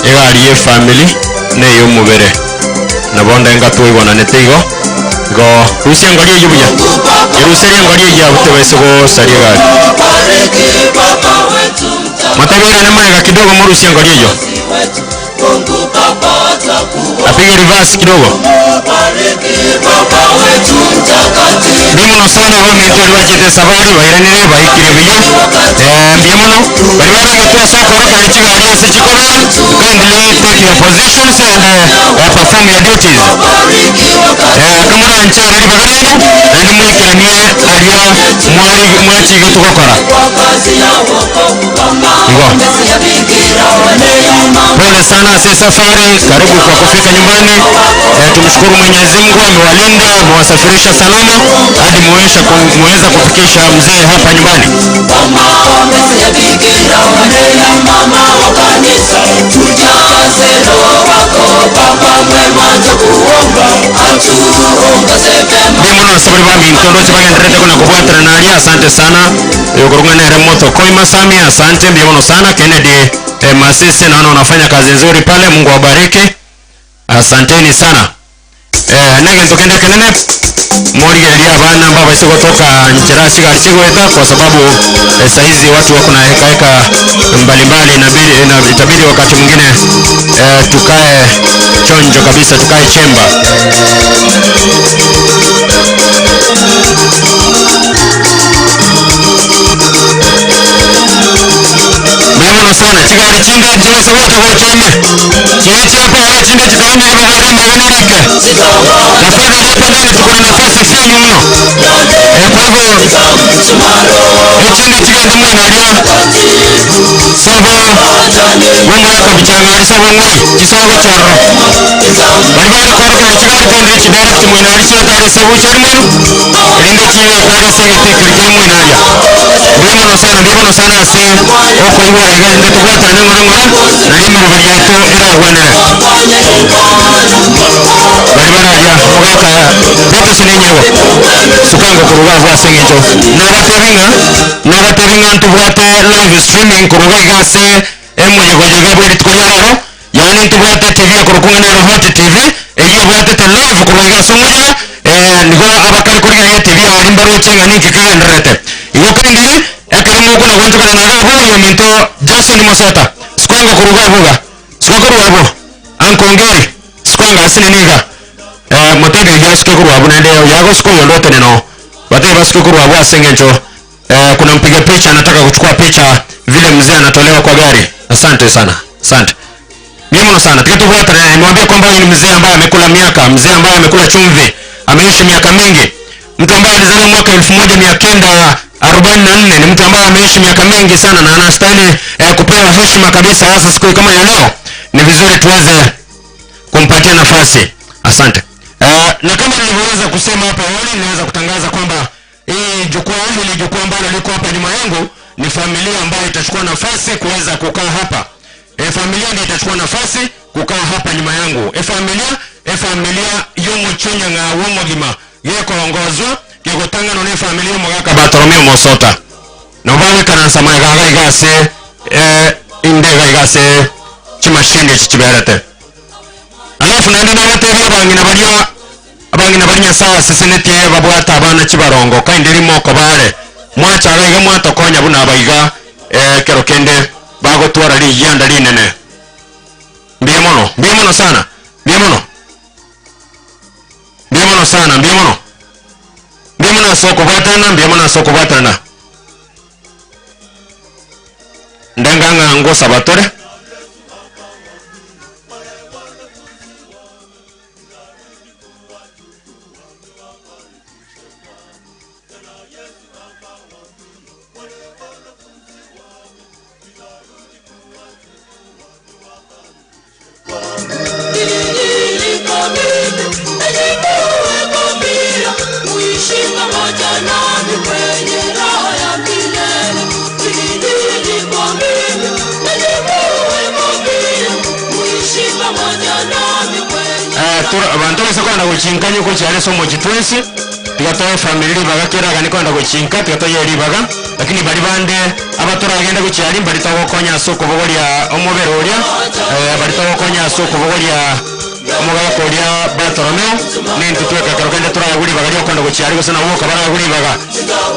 Egari y'efamiri ney'omobere, nabo onde ngatwaigwananete igo, igo rusia engori eyio buya, yeruserie engori eyio abwo tobaise gosaria egari. Motebie oirane magega kidogo morusie engori eyio. Apige reverse kidogo. Mbuya mono sana abaminto baria bachete esabari bairanire baikire buya. Eh, mbuya mono. Baria babegetwe ase okorokereria chigari ase chikobera, kindly take your positions and eh, perform your duties. Eh, kamoranchere ribaga riaino, naende moikeranie aria mwari mwachigetwe gokora. Igo. Pole sana ase esafari, karibu kwa kufika nyumbani. Eh, tumshukuru Mwenyezi Mungu amewalinda, amewasafirisha salama hadi muweza muweza kufikisha mzee hapa nyumbani. Mbuya mono ase baria baminto ndoche bagendererete kona kobwaterana aria, asante sana. Oyokorokwa ng'a nere Motokoi Masami, asante, mbuya mono sana. Kennedy eh, Masisi, naona unafanya kazi nzuri pale, Mungu awabariki, asanteni sana. Eh, negento kende ekenene morigererie abana mbabaise gotoka nchera chigari chigoeta kwa sababu eh, saizi watu wako na heka heka mbalimbali, inabidi ina- itabidi wakati mwingine eh, tukae chonjo kabisa, tukae chemba. Mbuya mono sana, chigari chinde nchibaisa gocha gocha ime, chiria chia para chinde chitaoni ribaga ri'amagena rike. Tafadhali hapa ndani tuko na nafasi finyu mno. Eh, kwa hivyo echinde chigende mwena aria sabo bw'omogaka bichang'ari sabo ng'ai chisoe gochia ororo. Baria bare korokereria chigari tende chidirect mwena aria chietare ase ebuchari mwenu erinde chibe ekare ase egete ekeri kere mwena aria. Mbuya mono sana, mbuya mono sana ase okoigwera iga rende tobwatane ng'ora ng'ora nario emeroberi yaito eragwenere. Baria bare aria omogaka Peterson enyego sukango korwa iga abwo ase eng'encho nabatebi ng'a nabatebi ng'a ntobwate live streaming korwa iga iga ase emoyegoyega bwe rituko ria rero Yaani ntobwate TV ekorokwa ng'a nero Hot TV, eyio ebwatete live korwa iga ase omoyega, eh, nigo abakare korigereria etv aria mbaroche ng'a ninki kegendererete. Igo kindiri, ekero mokona goonchokana na iga abwo oyominto Jason Mosota, sikwanga korwa iga abwo iga, sika korwa abwo, Uncle Ongeri, sikwanga asinene iga, eh, motebie oyio asuke korwa abwo naende oyo agosuka oyonde otenene oo, batebie basuke korwa abwo ase eng'encho Eh, kuna mpiga picha anataka kuchukua picha vile mzee anatolewa kwa gari. Asante sana, asante mie muno sana. Tiga tubwatane, niwaambie kwamba huyu ni mzee ambaye amekula miaka, mzee ambaye amekula chumvi, ameishi miaka mingi, mtu ambaye alizaliwa mwaka 1944 ni mtu ambaye ameishi miaka mingi sana na anastahili eh, kupewa heshima kabisa, hasa siku kama ya leo. Ni vizuri tuweze kumpatia nafasi. Asante. Eh, na kama nilivyoweza kusema hapo awali, niliweza kutangaza kwamba Hii jukwaa hili jukwaa ambalo liko hapa nyuma yangu ni familia ambayo itachukua nafasi kuweza kukaa hapa. E, familia ndio itachukua nafasi kukaa hapa nyuma yangu. E, familia e, familia y'omochenya ng'a w'omogima gekorongozwa gegotang'anwa ne familia y'omogaka Bartolomeo Mosota. Nabo bagoikaransa magega iga iga ase e, inde iga iga ase chimashini echi chiberete. Alafu naende nabateebie abang'ina baria Abang'ina baria Nyasae asesenetie babwate abana chibarongo, kainde rimo okoba are, mwacha iga iga mwatokonya buna aba iga, ekero kende bagotwara rigianda rinene. Mbuya mono, mbuya mono sana, mbuya mono. Mbuya mono sana, mbuya mono. Mbuya mono ase okobwatana, mbuya mono ase okobwatana. Ndenga ng'a ngosaba tore. Tura abanto gose kogenda gochinka nyoko chiare ase omochie twensi, tiga toe efamiri ribaga keragani kogenda gochinka, tiga toyee ribaga, lakini baria bande abatoragende gochia aria mbari togokonya ase okobogoria omobere oria, bari togokonya ase okobogoria omogaka oria Bartolomeo, nintwe tweka ekero kende toraegwe ribaga ri'okogenda gochia aria gose nabwo boka baraegwe ribaga.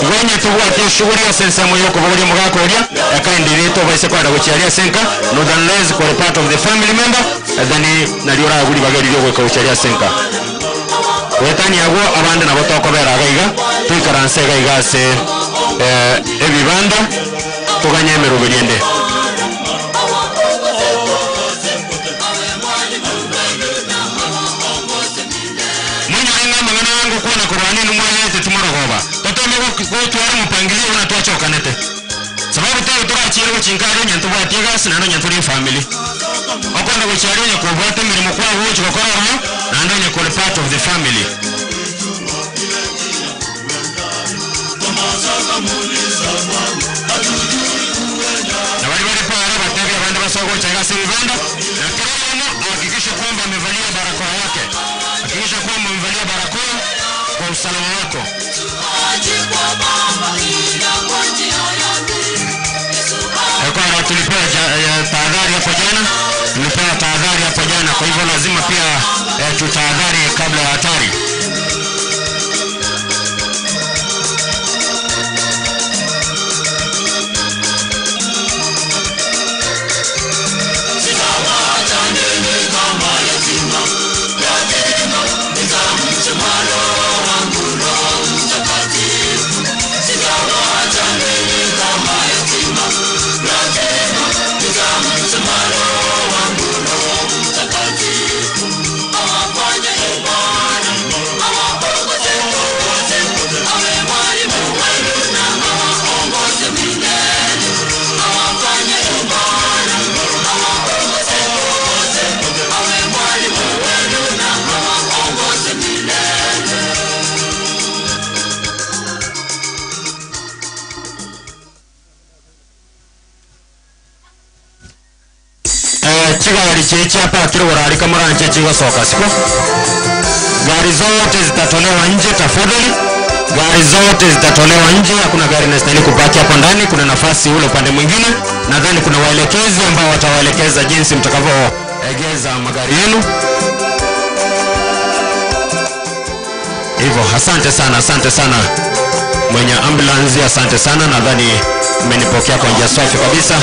Igo onye tobwati eshughuli ase ensemo y'okobogoria omogaka oria, kindly tobaise kogenda gochia aria ase enka, not unless kore part of the family member, Then nario oragwe ribaga eri riogoika gochia aria ase enka. Goetania agwo abande nabo tokobera iga iga, toikaranse iga iga ase ebibanda, toganye emeroberi ende. Moinyore ng'a amang'ana aya ngokwana korwa ninwe mwayaete timorogoba. Toteme gotwara omopangilio buna twachokanete. Sababu teiyo torachiere gochinka aria onye ntobwati egasi naende onye ntore efamily. Okonda gochia aria onye kobwate emeremo kwabo ogochi gokora ororo naende onye kore part of the family. Na baria bare paara batebie abande basoe gocha iga ase ebibanda, na kera oyomo ahakikishe kwamba amevalia barakoa yake. Hakikisha kwamba umevalia barakoa kwa usalama wako. Ekora tulipewa tahadhari hapo jana, tulipewa tahadhari hapo jana, kwa hivyo lazima pia tutahadhari kabla ya hatari. Chigari chiria chiapakirwe gorarika moranche chigosoka siko. Gari zote zitatolewa nje tafadhali. Gari zote zitatolewa nje, hakuna gari inastahili kubaki hapo ndani. Kuna nafasi ule upande mwingine. Nadhani kuna waelekezi ambao watawaelekeza jinsi mtakavyoegeza magari yenu. Hivyo asante sana, asante sana mwenye ambulance, asante sana. Nadhani mmenipokea kwa njia safi kabisa.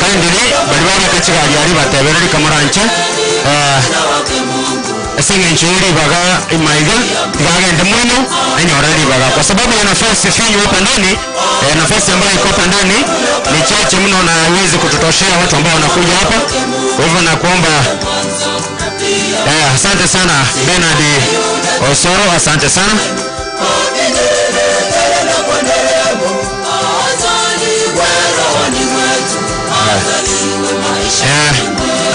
Kindly bari bareke chigari ari batebereri kamoranche ase eng'encho ye ribaga imaiga tigagende moino enyore ribaga kwa sababu ya nafasi finyu hapa ndani nafasi ambayo iko hapa ndani ni chache mno na haiwezi kututoshea watu ambao wanakuja hapa. Kwa hivyo nakuomba asante sana Bernard Osoro, asante sana.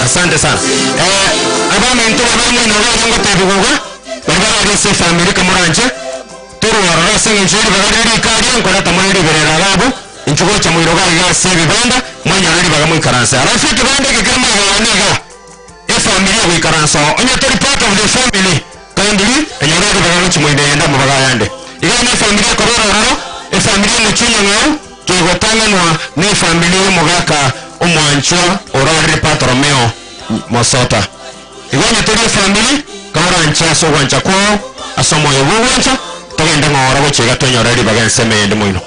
Asante sana. Abaminto babamwena obaye ngotebigwa iga, baria barari ase efamiri kamoranche, torwe ororo ase eng'encho ye ribaga riria rikaria, nkoreta more riberera iga abwo, inchuo gocha moiroge aiga ase ebibanda, mwanyora ribaga moikaranse. Alafu ekebanda eke kere magega yane iga, efamiri egoikaransa oo, onye tori part of the family, kindly, enyora ribaga gochia moino eyende amabaga ayande. Iga ne efamiri ekobera ororo, efamiri emochie onyang'au, Kegotang'anwa nefamiri y'omogaka omwanchwa orarire Bartolomeo Mosota. Igo onye tori efamiri, kaoranche ase ogwancha kwao, ase omoyo bw'ogwancha, togende ng'ora gochia iga twenyore ribaga ensemo eyende moino.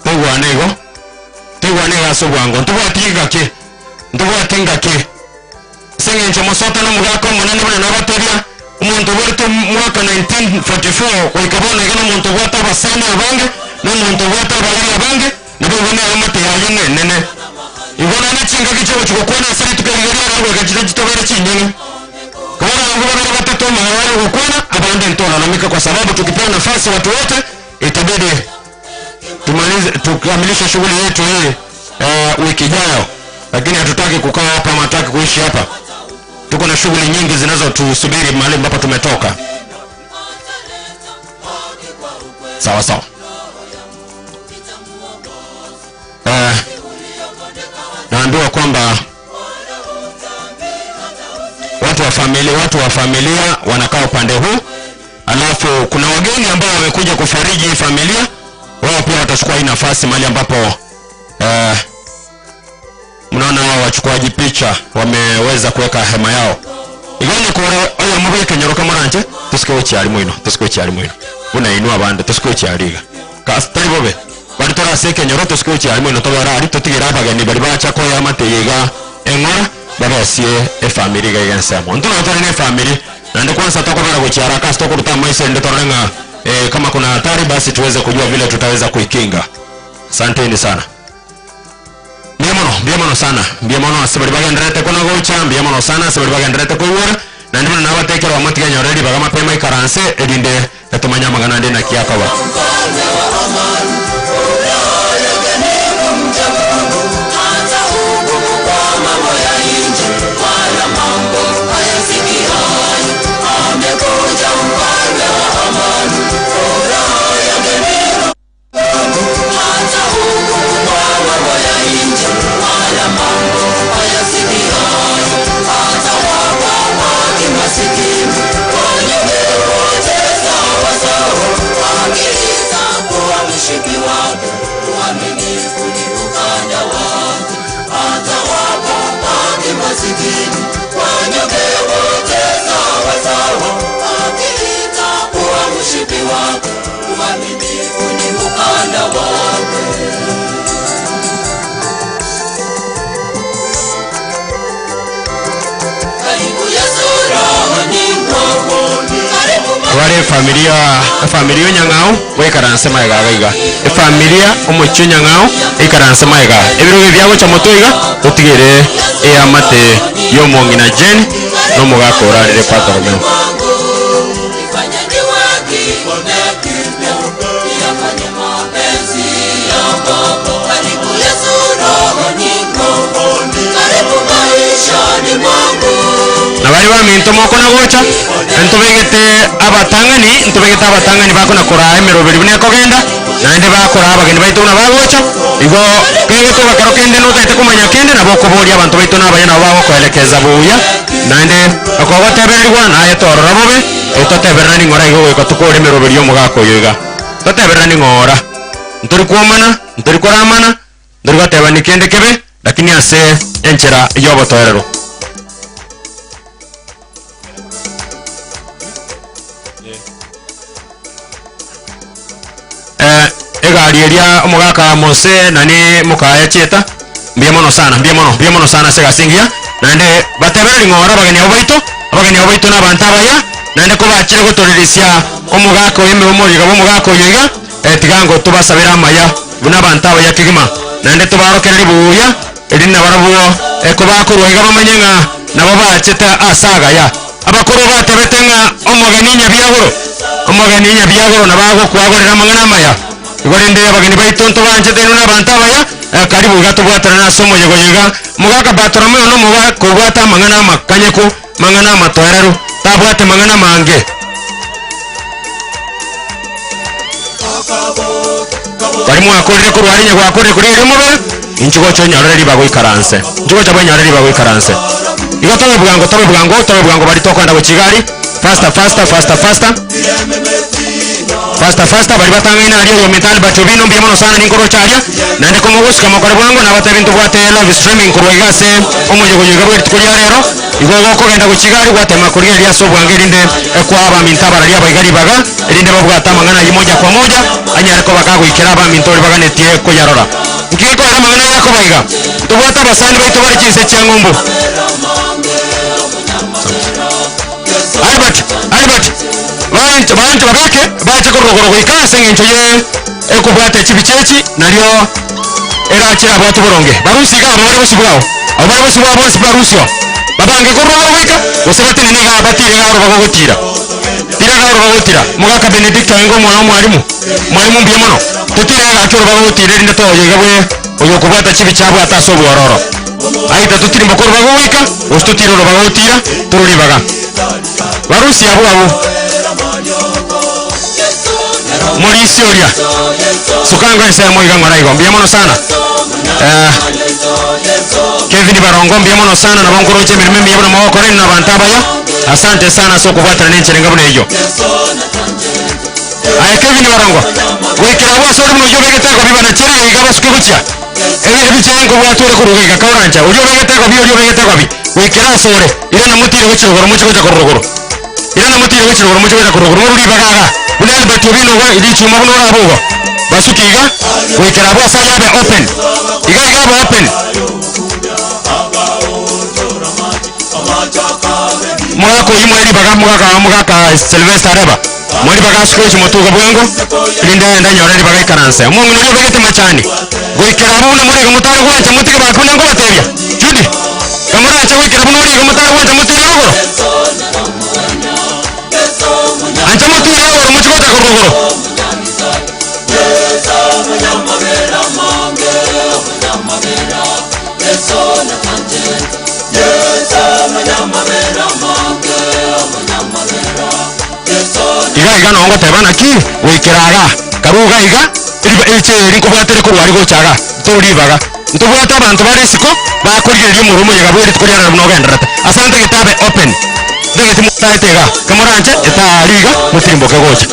Toigwane igo? Toigwane igo ase obwango. Ntobwati ngaki? Ntobwati ngaki? Ase engencho Mosota nomogaka omonene buna nabateebia, omonto oboretwe mwaka 1944 goika bono iga nomonto obwate abasani abange, na omonto obwate abariri abange, naboigo neamate yaye nenene. Igo naende chingaki chiogochia gokwana ase rituko eri riria riarenge goika chiria chitobere chinyeng'e. Kabarangwe babere batato omogao are gokwana, abande ntolalamika kwa sababu tukipewa nafasi watu wote itabidi tumalize tukamilishe shughuli yetu hii wiki ijayo, lakini hatutaki kukaa hapa ama hatutaki kuishi hapa. Tuko na shughuli nyingi zinazotusubiri mahali ambapo tumetoka. Sawa sawa. familia, watu wa familia wanakaa upande huu, alafu kuna wageni ambao wamekuja kufariji hii familia, wao pia watachukua hii nafasi mahali ambapo eh, mnaona hao wachukuaji picha wameweza kuweka hema yao. Igoni kore oyo mubeke nyoroka moranche tusike ochiari moino tusike ochiari moino buna inwe abande tusike ochiari iga kasi tari bobe bari torase ekenyoro tusike ochiari moino tobere aria totigere abageni bari bacha koya amate iga eng'ora babesie efamiri iga iga ensemo. Intwe nabo tore na efamiri naende kwanza tokobera gochia haraka ase tokoruta amaiso erinde torore ng'a eh, kama kuna hatari basi tuweze kujua vile tutaweza kuikinga. Asanteni sana. Mbuya mono, mbuya mono sana, mbuya mono ase baria bagendererete kona gocha, mbuya mono sana ase baria bagendererete koigwera, naende buna nabatekerwa amo tiga nyore ribaga mapema ikaranse, erinde tomanye amang'ana ande naki akoba. Bare efamilia efamilia onyang'ao goikaranse magega iga iga efamilia omochie onyang'ao ikaranse magega ebirogo ebi biagocha motwe iga totigere eamate ya omong'ina Jane na omogaka orarire Bartholomew. Na baria baminto mokona gocha, ntobegete abatang'ani, ntobegete abatang'ani bakona koraa emeroberi buna ekogenda, naende bakoraa abageni baito buna bagocha. Igo kegetoka kero kende notagete komanya kende, nabo okoboria abanto baito nabaya nabo bagokoelekeza buya, naende okogotebererigwa naye torora bobe, totebererani ng'ora igo goika tokore emeroberi y'omogaka oyo iga. Totebererani ng'ora, ntori kwomana, ntori koramana, ntori gotebani kende kebe, lakini ase enchera y'obotoereru. Eh, egari eria omogaka Mose nani mokaya chieta, mbuya mono sana, mbuya mono, mbuya mono sana ase egasi engiya, naende batebereri ng'ora abageni abwo baito, abageni abwo baito nabanto abaya, naende kobachire gotorerisia omogaka oyo ime omoriga bw'omogaka oyo iga, eh, tiga ngo tobasabere amaya buna abanto abaya kegima, naende tobaorokererie buya, erinde nabarabwo eh, kobakorwa iga bamanye ng'a nabo bachete ase agaya. Abakoro batebete ng'a omogeni nyabiagoro, omogeni nyabiagoro nabo agokwagorera amang'ana amaya. Igo rende abageni baito ntobanchete inwe nabanto abaya, eh, karibu iga tobwaterane ase omoyega oyo iga. Mogaka Bartolomeo nomogaka obwate amang'ana amakanyeku, mang'ana amatoereru, tabwate mang'ana mange. Baria mwakorire korwa aria onye gwakorire koria erio omobere, inchuo gocha onyorere ribaga oikaranse. Inchuo gocha bwenyore ribaga oikaranse. Igo tobe bwango, tobe bwango, tobe bwango baria tokoenda gochia iga aria, faster, faster, faster, faster. Faster, faster, baria batang'aine aria oyominto Albert Obino mbuya mono sana ninkoroche aria, naende komogosuka mokore bwango nabatebi ntobwate live streaming korwa iga ase omoyogoyo iga bwe rituko ria rero. Igo gokogenda gochia iga aria gwatema korigereria ase obwango erinde koa abaminto abarari aba iga ribaga, erinde babwate amang'ana ayio moja kwa moja, anyare koba kagoikera abaminto oria baganetie koyarora. Nki gekorera amang'ana aya akoba iga? Ntobwate abasani baito bare chinse chia ng'umbu. Albert, Albert, baanche, baanche babeke, bache korwa rogoro goika ase eng'encho ye ekobwata chibicha echi, nario erachire abwate boronge. Barusie iga abwo bare bosio bwao, abwo bare bosio bwao bonsi barusio, babange korwa rogoro goika, gose batenene iga batire iga orobago gotira. Tira iga orobago gotira. Mogaka Benedicto aye ng'omwana omwalimu, mwalimu mbuya mono. Totire iga gaki orobago gotira erinde toyo iga bwe oyo okobwata chibicha abwate ase obwororo. Aye tatotirimboka orobago goika, gose totire orobago gotira, torwe ribaga. Barusie abwo abwo. Morisia oria, suka ango ensemo iga ng'ora igo. Mbuya mono sana. Eh, Kevin. Kevin Barongo mbuya mono sana nabo nkoroche emeremo emiya buna mogokora inwe nabanto abaya. Asante sana ase okobwatana nenchera enga buna eyio. Aye Kevin Barongo, goikera abwo ase ore buna oyio obegete egobi banachere iga basuke gochia. Ebi ebiche nkobwate ore korwa iga kaorancha oria obegete egobi oria obegete egobi goikera ase ore irana motire gochia rogoro moche gocha korwa rogoro. Irana motire gochia rogoro moche gocha korwa rogoro moru ribaga iga buna Albert Obino igo richuma buna orabe igo. Basuke iga goikera abwo ase aye abe open. Iga iga abe open. Mogaka oyio moe ribaga mogaka mogaka Sylvester Areba moe ribaga asuke gochia motuga bwango rinde aende anyore ribaga aikaranse. Omong'ina oria obegete machani goikera abwo buna more iga motare gwancha motige baki buna nkobatebia. Judy, kamorache goikera buna ore iga motare gwancha motige rogoro. Ancha moture rogoro mochie gocha korwa rogoro. Iga iga noo ngoteba naki goikera igaa, karue iga iga, riba eche eri nkobwate rikorwa aria gocha igaa, tori ribaga. Ntobwate abanto bare isiko, bakorigereria omoro omoyega bwe rituko ria rero buna ogendererete. Ase ntagete abe open, ntagete motaete igaa, kemoranche etaari iga, motirimboke gocha.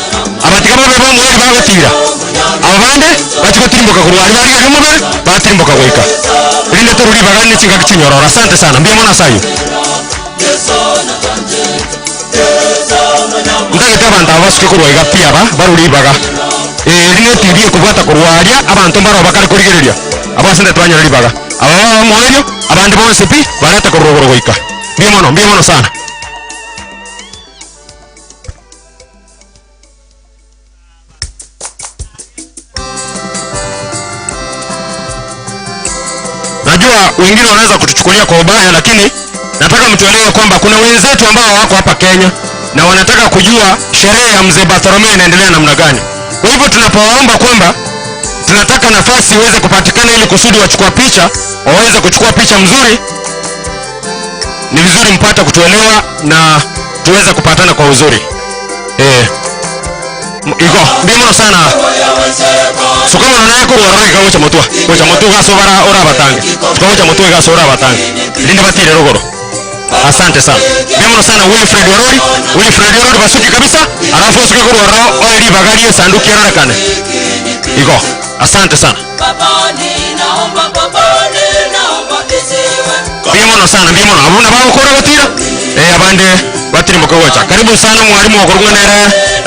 Aba tiga babe bomoerio bagotira, aba bande bachie gotirimboka korwa aria barigereria omobere, batirimboka goika. Rinde torwe ribaga ne chingaki chinyororo. Asante sana, mbuya mono ase ayio. Ntagete abanto aba basuke korwa iga pi aba barwe ribaga. Eri ne TV ekobwata korwa aria abanto mbaroo bakare korigereria. Abwo ase nde twanyora ribaga. Aba babe omoerio, abande bonsi pi barete korwa rogoro goika. Mbuya mono, mbuya mono sana. Najua wengine wanaweza kutuchukulia kwa ubaya, lakini nataka mtuelewe kwamba kuna wenzetu ambao wako hapa Kenya na wanataka kujua sherehe ya mzee Bartholomeo inaendelea namna gani. Kwa hivyo tunapowaomba kwamba tunataka nafasi iweze kupatikana ili kusudi wachukua picha waweze kuchukua picha mzuri, ni vizuri mpate kutuelewa na tuweze kupatana kwa uzuri. Eh. Igo, mbuya mono sana. Suka mono naye korwa ororo iga gocha motwe. Gocha motwe iga ase obara orabatange. Suka gocha motwe iga ase orabatange. Rinde batire rogoro. Asante sana. Mbuya mono sana Wilfred Orori. Wilfred Orori basuke kabisa. Alafu osuke korwa ororo oe ribaga rie esanduki erorekane. Igo. Asante sana. Mbuya mono sana, mbuya mono. Abwo nabagokora gotira, eh, abande batirimboke gocha. Karibu sana mwalimu okorwa nere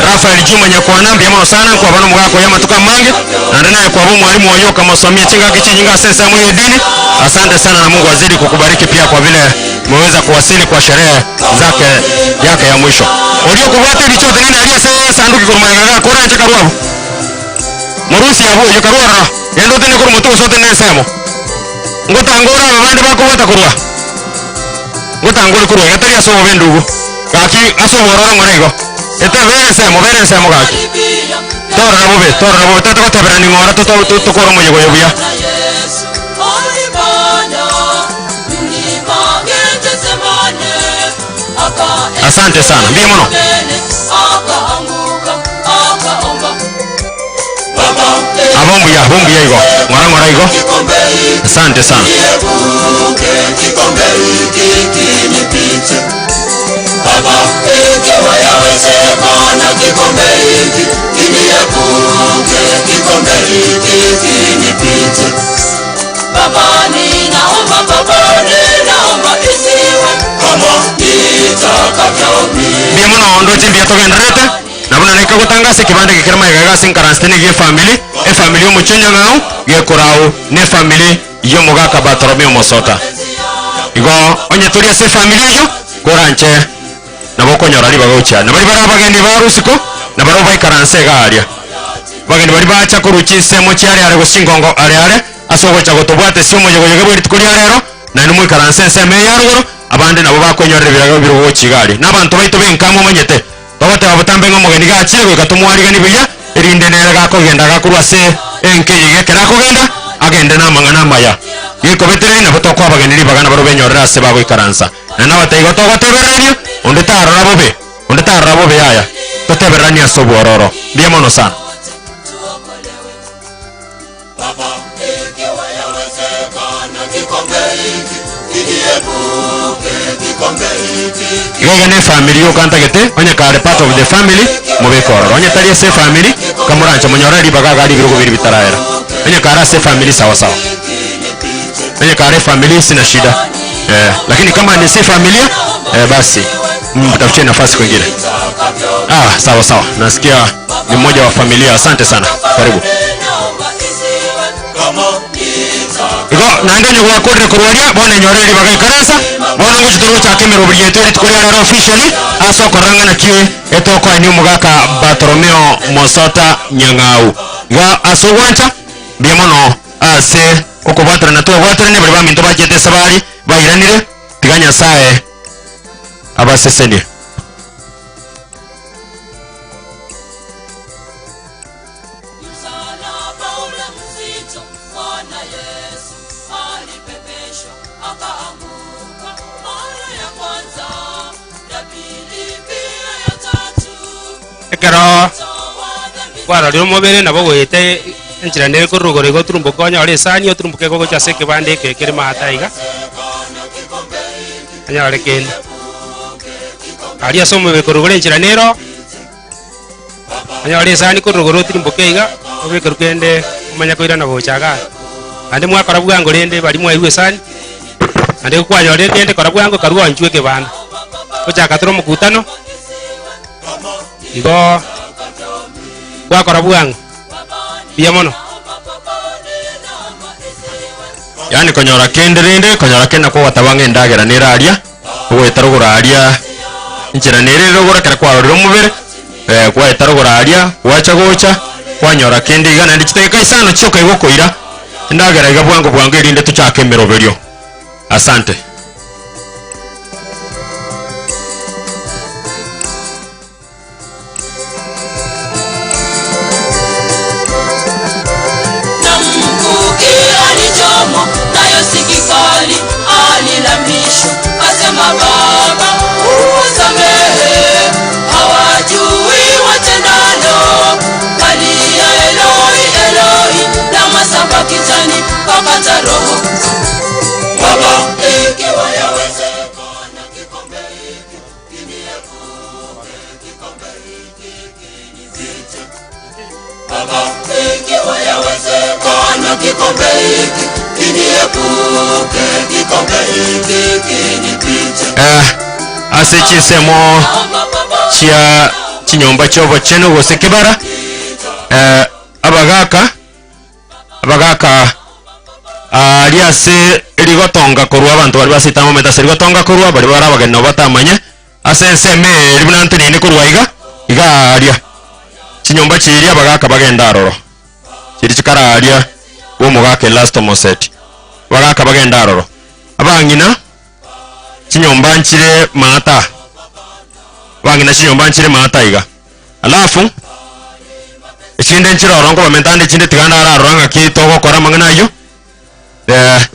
Raphael Juma Nyakwana, mbuya mono sana nkwaba nomogaka oyo amatuko amange, naende naye kwaba omwalimu oyo okamosomia chingaki chinyinge ase ensemo y'edini. Asante sana na Mungu azidi kukubariki pia kwa vile umeweza kuwasili kwa sherehe zake yake ya mwisho. Oria okobwata ebicha otenene aria ase esanduki korwa magega gakora anche karue abwo. Morusie abwo oyio karue ororo, genda otenene korwa motwe gose otenene ensemo. Ngotanga ore aba bande bakobwata korwa, ngotanga ore korwa iga tari ase obobe endugu, gaki ase obwororo ng'ora igo. Ete bera ensemo, bera ensemo gaki. Torora bobe, torora bobe, tata goteberani ng'ora toto tokore omoyega oyo buya. Asante sana, mbuya mono. Abo mbuya, abo mbuya igo. Ng'ora ng'ora igo. Asante sana. Mbuya mono ndoche mbuya togendererete. Na buna naika gotanga ase ekebanda eke kere magega iga ase nkaransete nigo efamiri, efamiri y'omochie onyang'au, gekorau nefamiri y'omogaka Bartolomeo Omosota. Igo onye tori ase efamiri eyio, koranche nabo okonyora ribaga gochia. Na baria bare abageni ba rosiko, nabarabwo baikaranse iga aria. Abageni baria bacha korwa chinsemo chiare are gose chingongo are are, ase ogocha gotobwatesia omoyogoyoge bwe rituko ria rero, naende moikaranse ensemo eye ya rogoro, abande nabo bakwenyorera ebirago birogo gochia iga aria. Na abanto baito b'enka momanyete, Togoteba botambe ng'a omogeni gachire goika tomoariganie buya, erinde nere gakogenda gakorwa ase enka eye iga ekero akogenda, agende namang'ana amaya. Gekobetereria nabo tokoa abageni ribaga nabarabwo benyorere ase bagoikaransa. Na nabatebia igo togotebereria, onde tarora bobe, onde tarora bobe yaya, totebereranie ase obwororo. Mbuya mono sana. Iga iga ne efamiri yoka ntagete, onye kare part of the family, mobeke ororo. Onye tari ase efamiri, kamoranche monyore ribaga iga aria ebirogo biria bitaraera. Onye kare ase efamiri sawa sawa. Onye kare efamiri sina shida. Eh, lakini kama ni si familia, eh, basi mtafutie nafasi kwingine. Ah, sawa sawa. Nasikia ni mmoja wa familia. Asante sana. Karibu. Igo naende onye gwakorire korwa aria, bono enyore ribaga ikaransa, bono ngochi torochake emeroberi yaito rituko ria rero officially, ase okorora ng'a naki etokoenia omogaka Bartolomeo Mosota Nyang'au. Iga ase ogwancha, mbuya mono ase okobwaterana twebwateranie baria baminto bachete esabari bairanire, tiga Nyasae abasesenie. Msalaba ule mzito, Bwana Yesu alipepeshwa, akaanguka mara ya kwanza, ya pili, pia ya tatu. Ekero Toa dhambi kwarorire omobere nabo ogoeta enchera nere korwa rogoro iga oturumboke onyore esani oturumboke gocha ase ekebanda eke kere maate aiga, onyore kende. Aria ase omobere korwa igoro enchera nero. Onyore esani korwa rogoro otirimboke iga, obekerwe kende omanye koirana gocha igaa. Naende mwakora bwango rende baria mwairwe esani, naende kwanyorire kende kora bwango karue onchwe ekebanda. Gochaka tore omokutano, igo gwakora bwango, mbuya mono. Yaani konyora kende rende, konyora kende nakwo ogoteba ng'a endagera nere aria, ogoeta rogoro aria, enchera nere ere rogoro ekero kwarorire omobere, kwaeta rogoro aria, gwacha gocha, kwanyora kende iga naende chidakika isano chioka iga okoira, endagera iga bwango bwango erinde tochake emeroberio. Asante. Na mkuki alichomwa nayo si kikali, alilamishwa kasema, Baba uwasamehe, hawajui watendalo. Kalia Eloi Eloi lama sabakitani, kakata roho. Baba, ikiwa yawezekana kikombe hiki kiniepuke, kikombe hiki kinipite. Baba, ikiwa yawezekana kikombe hiki kiniepuke, kikombe hiki kinipite. Eh, ase chinsemo chia chinyomba chi'obochenu gose kebara, eh, abagaka abagaka aria ase rigotonga korwa abanto baria basete amameta ase rigotonga korwa baria bare abageni nabo batamanye ase ensemo eye eria buna nteneine korwa iga iga aria chinyomba chiria abagaka bagende aroro chiria chikare aria bwa omogaka Erasto Moseti abagaka bagende aroro abang'ina chinyomba nchire maata abang'ina chinyomba nchire maata iga alafu Echinde nchire ororo nkobamenta ande echinde tiga ndararora ng'aki togokora amang'ana ayio. Eh,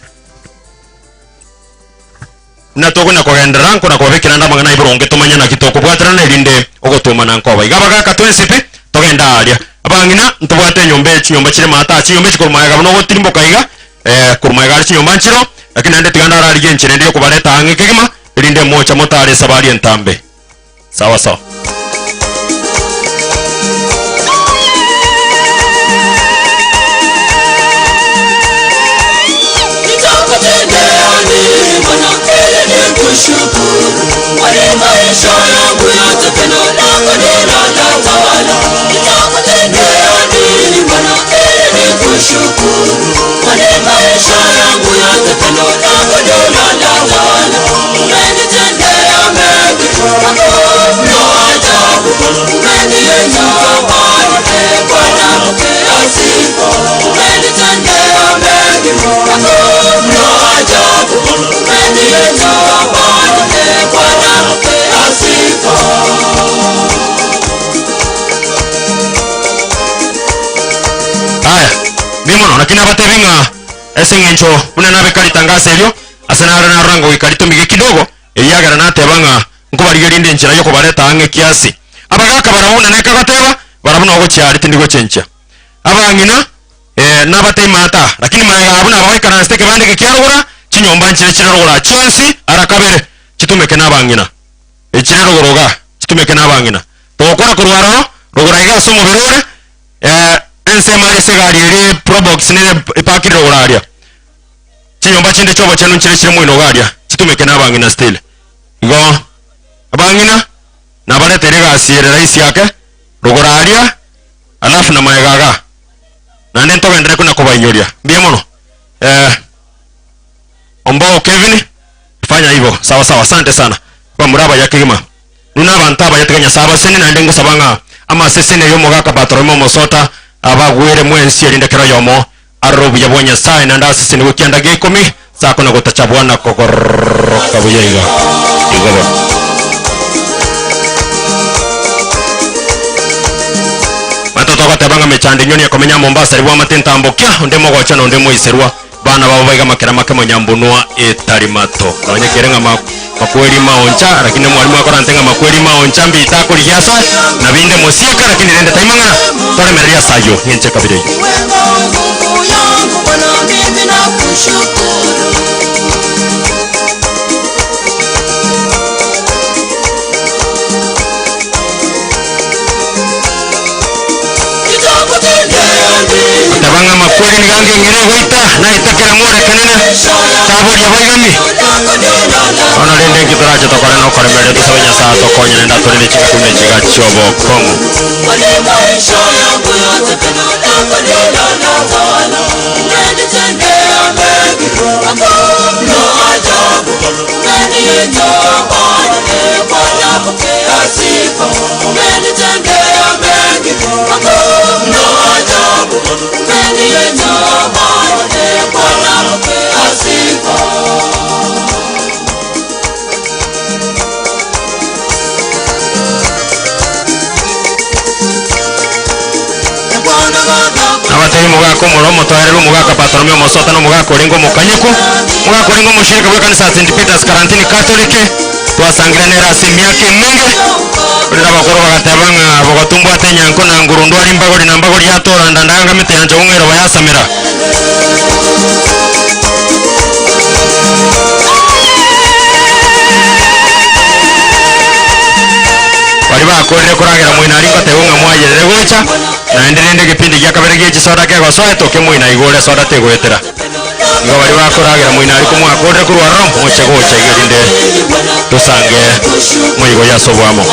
buna tokonya kogenderera nkona kobabekera ande amang'ana ayio boronge tomanye naki tokobwaterana erinde ogotuomana nkoba. Iga abagaka twensi pi togende aaria. Abang'ina ntobwate enyomba eye chinyomba chire maate aa chinyomba echi korwa magega buna ogotirimboka iga eh, korwa magega aria chinyomba nchiroo, lakini naende tiga ndararigie enchera ende yokobareta ang'e kegima erinde mocha motare esabari entambe. Sawa sawa. Nitakutendea nini Bwana ili nikushukuru? Kwani maisha yangu yote pendo lako ndilo latawala. Nitakutendea nini Bwana ili nikushukuru? Kwani maisha yangu yote pendo lako ndilo latawala. Umenitendea mengi makuu mno ajabu. Umeniinua Bwana, Bwana pokea sifa. Umenitendea mengi makuu mno ajabu. Umeniinua Bwana, Bwana pokea sifa. Aya, mbuya mono. Naki nabatebi ng'a ase eng'encho buna nabeka ritangaso erio, ase naro narora ng'a goika ritomige kidogo, ekiagera nateba ng'a nkobarigeria inde enchera y'okobareta ang'e kiasi. Abagaaka barabwo buna nekagoteba, barabwo nogochia aria tindi gochenchia. Abang'ina, eh, nabatebi maata, lakini magega abwo nabagoikaransete ekebanda eke kia rogora. Chinyomba nchire chire rogoro aa chionsi ara kabere, chitumeke nabang'ina. Echire rogoro igaa, chitumeke nabang'ina. Togokora korwa aroro, rogoro aiga ase omobere ore, eh, ensemo aria ase egari eria eprobox nere epakire rogoro aria. Chinyomba chinde chi'obochenu nchire chire moino iga aria, chitumeke nabang'ina still. Igo, abang'ina, nabaretere egasi ere rahisi ake, rogoro aria, alafu na magega igaa. Naende ntogenderere kona kobainyoria. Mbuya mono. Eh, Ombou Kevin, fanya hivyo. Sawa sawa, asante sana. Bamura abaya kegima. Nuna abanto abaya tiga Nyasae abasenie naende ngosaba ng'a amaseseni aye omogaka Bartolomeo Omosota abagwere mwensi erinde kera oyomo arore obuya bwa Nyasae naende asesenigwe ekianda gia ikomi sakona gotacha bwana kogoroka buya iga. Igo bono. Bato togoteba ng'a mechando enyoni ekomenya Mombasa ribu amate ntambokia, onde mogocha na onde moiserwa, bana babo baiga makera make monyambunwa etari mato. Nonye kere ng'a makweri maoncha, lakini omwalimu akorante ng'a makweri maoncha mbita akorigia asoe, na binde mosieka lakini rende taimang'ana, toremereria ase ayio, ng'enche ekabira eyio. Nguvu yangu Bwana, mimi nakushukuru. Teba ng'a amakweri nigo angeng'ire goita, naete kera morekanene, taboria boigani. Bono rende inki torache tokore nokoremereria tosabe Nyasae atokonye naende atorende chingaki buna echiga chi'obokong'u. Nabatebi omogaka omoro omotoereru, omogaka Bartolomeo omosota, na omogaka orenge omokanyeku, omogaka orenge omoshirika bw'ekanisa ya St. Peters Karantini Catholic, twasangire nere ase emiaka emenge. Korende abakoro bagateba ng'a bogotumbwata enyanko na nguru ndwari mbagori na mbagori yatoranda ndaangamete yancha ung'a eroba yasamera. Baria bakorire koragera moino aria ngoteba ng'a mwayerere gocha, naende rende egepindi gia kabere gie chisoda kegosoa etoke moino aiga ore soda tegoetera. Igo baria bakoragera moino aria komwakorire korwa aroro moche gocha iga erinde tosange moigo ya ase oboamo.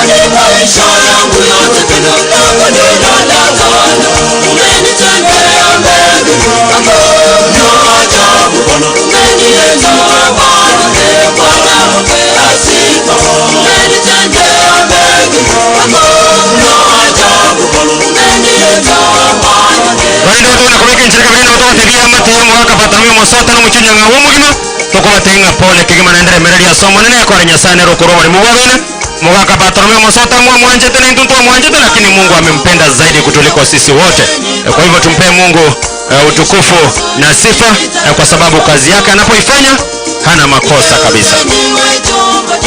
Korende otogenda kobeka enchera kabere nabo togotebia eamate y'omogaka Bartolomeo omosota na omochie onyang'au omogima, tokobatebia ng'a pole kegima naende remereria ase Omonene, ekore Nyasae nere okorua oboremu bwa bene. Mogaka Bartolomeo omosota mwamwanchete na intwe ntwamwanchete, lakini Mungu amempenda zaidi kutuliko sisi wote. Kwa hivyo tumpee Mungu utukufu na sifa kwa sababu kazi yake anapoifanya hana makosa kabisa.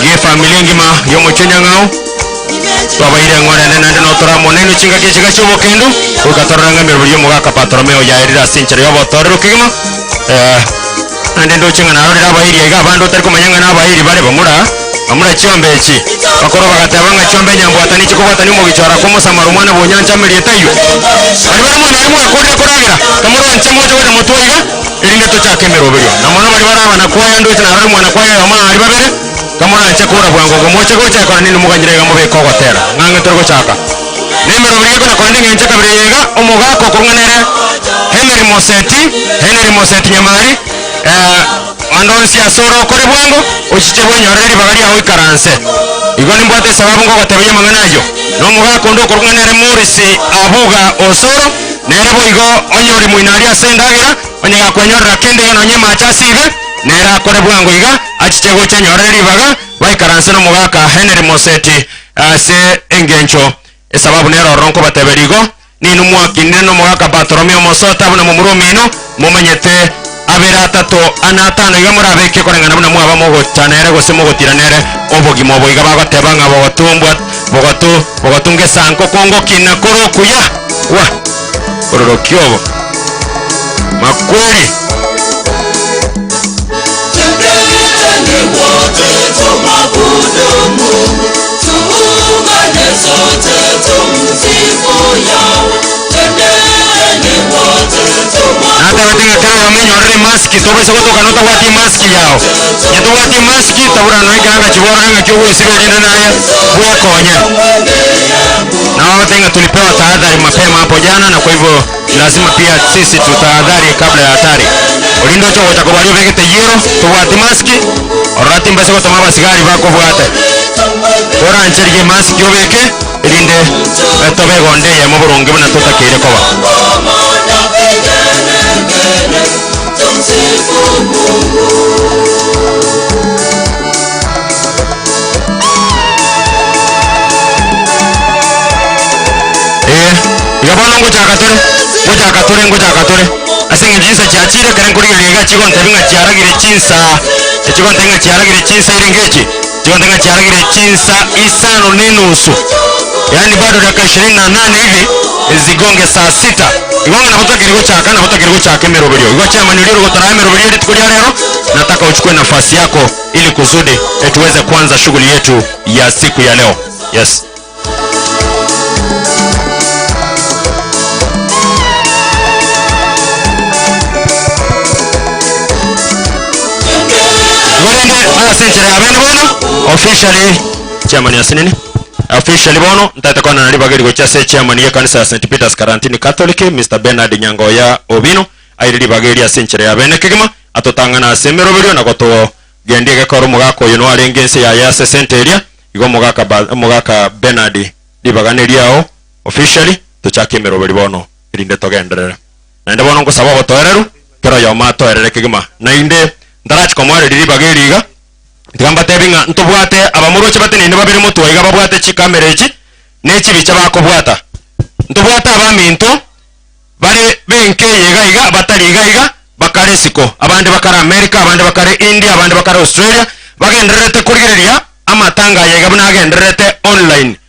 Iga efamiri engima y'omochie onyang'au twabaire eng'ora ende naende notoramona inwe chingaki echiga chi'obokendu goika torore ng'a emeroberi y'omogaka Bartolomeo yaerire ase enchera y'obotoereru kegima. Eh, naende ndoche ng'a narorire abairi aiga abande otari komanya ng'a nabairi bare bamura bamura chiombe echi. Bakorwa bagateba ng'a chiombe nyambwatani chikobwatania omogichora kw'omosamaro omwana bw'onyancha amerieta ayio. Baria bare mono aria mwakorire koragera, kamorwanche moche gocha motwe iga, erinde tochake emeroberio. Na mono baria bare abana kwaya ndoche narore mwana kwaya oyomo na aria babere, kamoranche kora bwango igo moche gocha ekero ninwe moganyire iga mobeke ogotera. Ng'ang'e tore gochaka. Nemeroberio gekona korende eng'encho ekabere eye iga, omogaka okorung'a nere Henry Moseti, Henry Moseti Nyamari, eh, ande onsi ase ore okore bwango, ochiche bwenyorere ribaga riao oikaranse. Igo nimbwate esababu ngogotebia amang'ana ayio. Na omogaka onde okorung'a nere Morris Abuga Osoro, nere boigo onye ore moino aria ase endagera, onye gakwenyorera kende iga nonye emache asibe, nere akore bwango iga, achiche gocha anyorere ribaga, baikaranse nomogaka Henry Moseti ase engencho esababu nere ororo nkobateberia igo, Ninwe mwakinire nomogaka Bartolomeo omosota buna momura omino, momanyete abere atato ane atano iga morabeke koreng'ana buna mwaba mogocha nere gose mogotira nere obogima obo iga bagoteba ng'a bogotumbwa bogotu bogotunga esanko kongokina kore okuya wa ororokia obo makweri. Natebete ng'a kera oyomo enyorere emaski, tobaisa gotoka notabwati emaski yao. Onye tobwati emaski, tabura nonya ekero ng'a chiborore ng'aki ogwesiba erinde naye bwekonye. Nabo bagotebi ng'a tulipewa tahadhari mapema hapo jana na kwa hivyo lazima pia sisi tutahadhari kabla ya hatari. Orinde oche gocha korwa aria obegete yero, tobwati maski, orora timbaisa gotoma abasigari bakobwate. Korancherigie emaski obeke, erinde tobe egonda eyemo boronge buna totakeire koba. Ee, iga bono ngochaka tore, ngochaka tore, ngochaka tore. Ase eng'encho chinsa chiachire, ekero nkorigereria iga chigontebia ng'a chiaragire chinsa, chigontebia ng'a chiaragire chinsa erenge echi, chigontebia ng'a chiaragire chinsa isano na enusu, yaani bado dakika ishirini na nane hivi zigonge saa sita. Igo ng'a nabo totakeire gochaka, nabo totakeire gochaka emeroberio. Igo chairman oria ore gotoraa emeroberio ye rituko ria rero, nataka ochukue nafasi yako ili kusudi tuweze kuanza shughuli yetu ya siku ya leo. Yes. Igo rende ase enchera ya bene bono officially chairman asinini officially bono ntaete koenana ribaga eri gochia ase chairman y'ekanisa ya St Peters Karantini Catholic Mr Bernard Nyangoya Obino aire ribaga eri ase enchera ya bene kegima atotang'ana ase emeroberio na gotogendia egekoro omogaka oyo noarenge ense yaye ase esente eria Igo omogaka Ba- omogaka Bernard ribaga neriao officially tochake emeroberi bono erinde togenderere. Naende bono ngosaba obotoereru kera oyomo atoerere kegima. Naende ntarachi komoereria ribaga eri iga, tiga mbatebi ng'a ntobwate abamoroche bateneine babere motwe iga babwate chikamera echi ne chibicha bakobwata. Ntobwate abaminto bare benka eye iga iga batari iga iga bakare isiko, abande bakare America, abande bakare India, abande bakare Australia, bagendererete korigereria amatanga aya iga buna agendererete online.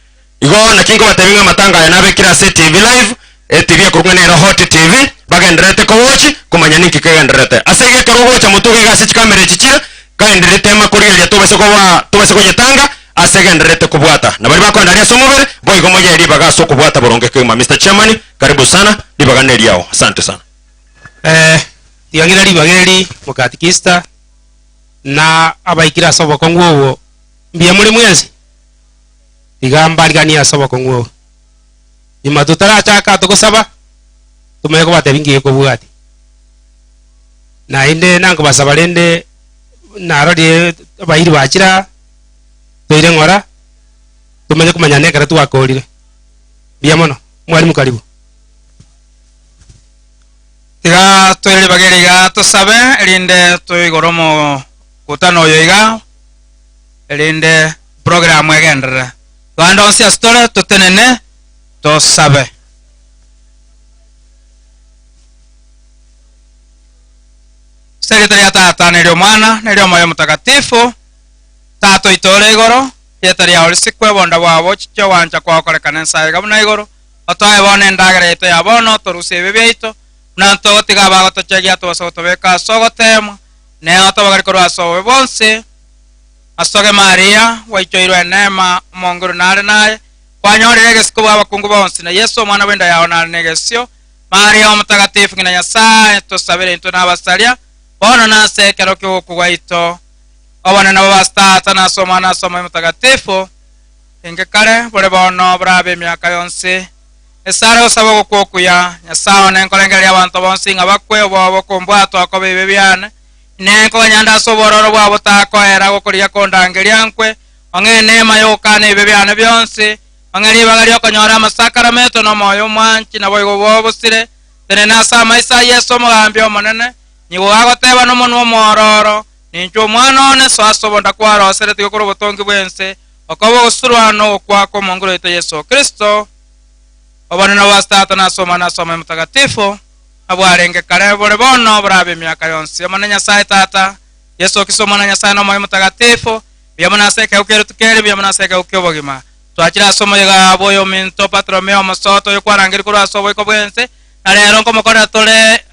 Igo naki nkobatebia ng'a amatanga aya nabekire ase etv live, etv ekorokwa ng'a nero Hot TV, bagendererete kowatch komanya ninki kegendererete. Ase igo ekero ogocha motwe iga iga ase chikamera echi chire, kaenderere tema korigereria tobase koba tobase koyetanga ase egendererete kobwata. Na baria bakoenda aria ase omobere, boigo moyee ribaga ase okobwata boronge kegima. Mister Chairman, karibu sana, ribaga neriao. Asante sana. Eh, tiga ng'ira ribaga eri mokatikista na abaikire ase obokong'u obwo mbuya more mwensi? Tiga mbariganie ase obokong'u obo. Nyuma totarachaka togosaba, tomanye kobatebia nki gekobwatia. Naende nankobasaba rende narorire abairi bachire aa, toire ng'ora, tomanye komanyana ekero twakorire. Mbuya mono, mwalimu karibu. Tiga toire ribaga eri iga tosabe, erinde toigore omokutano oyo iga, erinde program egenderere. Togende onsi ase tore, totenene, tosabe. Ase erieta ria Tata, na eri'Omwana, na eri'Omoyo Omotakatifu, Tata oito ore igoro, erieta riao risikwe, obonda bwao bochiche, ogwancha kwao korekane ense aye iga buna igoro. Otoe bono endagera yaito ya bono, otorusie ebibe biaito, buna ntogotiga abagotochegia tobase gotobeka ase ogoteemwa, na otobagere korwa ase obobe bwonsi. Ase Maria, gwaichoirwe eneema, omonguru nare naye, kwanyorire egesiko bw'abakungu bonsi, na Yeso omwana bw'enda yao nare negesio. Maria Omotagatifu, ng'ina Nyasae, tosabere intwe nabasaria, bono na ase ekero ki'ogokwa gwaito. Obonene bobe ase Tata, na ase Omwana, na ase Omoyo Omotagatifu, Inke kare, bore bono, borabe emiaka yonsi. Esare gosaba ogokwa okuya, Nyasae one, nkorengereria abanto bonsi ng'a bakwe, obwoba bokombwatwa kobe ebibe biane. Inee, nkoganya nde ase obwororo bwao botakoera, gokorigia kondangeria nkwe, ong'e eneema y'ogokana ebibe biane bionsi, ong'e ribaga ri'okonyora amasakarameto na omoyo omwanchi, naboigo obwoba bosire. Tenena ase amaiso a Yeso Omogambi Omonene, nigo agoteba nomonwa omwororo, Ninchwe omwana one, soa ase obonda kwaroseretigwe korwa obotongi bw'ense, okoba ogosurwa nogokwa kw'Omonguru oito Yeso Kristo. Obonene bwa Tata na ase Omwana na ase Omoyo Omotagatifu, nabwarenge kare, bore bono, borabe emiaka yonsi. Omonene Nyasae Tata, Yeso Kristo Omwana o Nyasae na Omoyo Omotagatifu, mbuya mono ase ekeegwa kia rituko eri, mbuya mono ase ekeegwa ki'obogima. Twachire ase omoyega bw'oyominto Bartolomeo omosoto, oyokwarangeria korwa ase oboiko bw'ense, na rero nkomokorera tore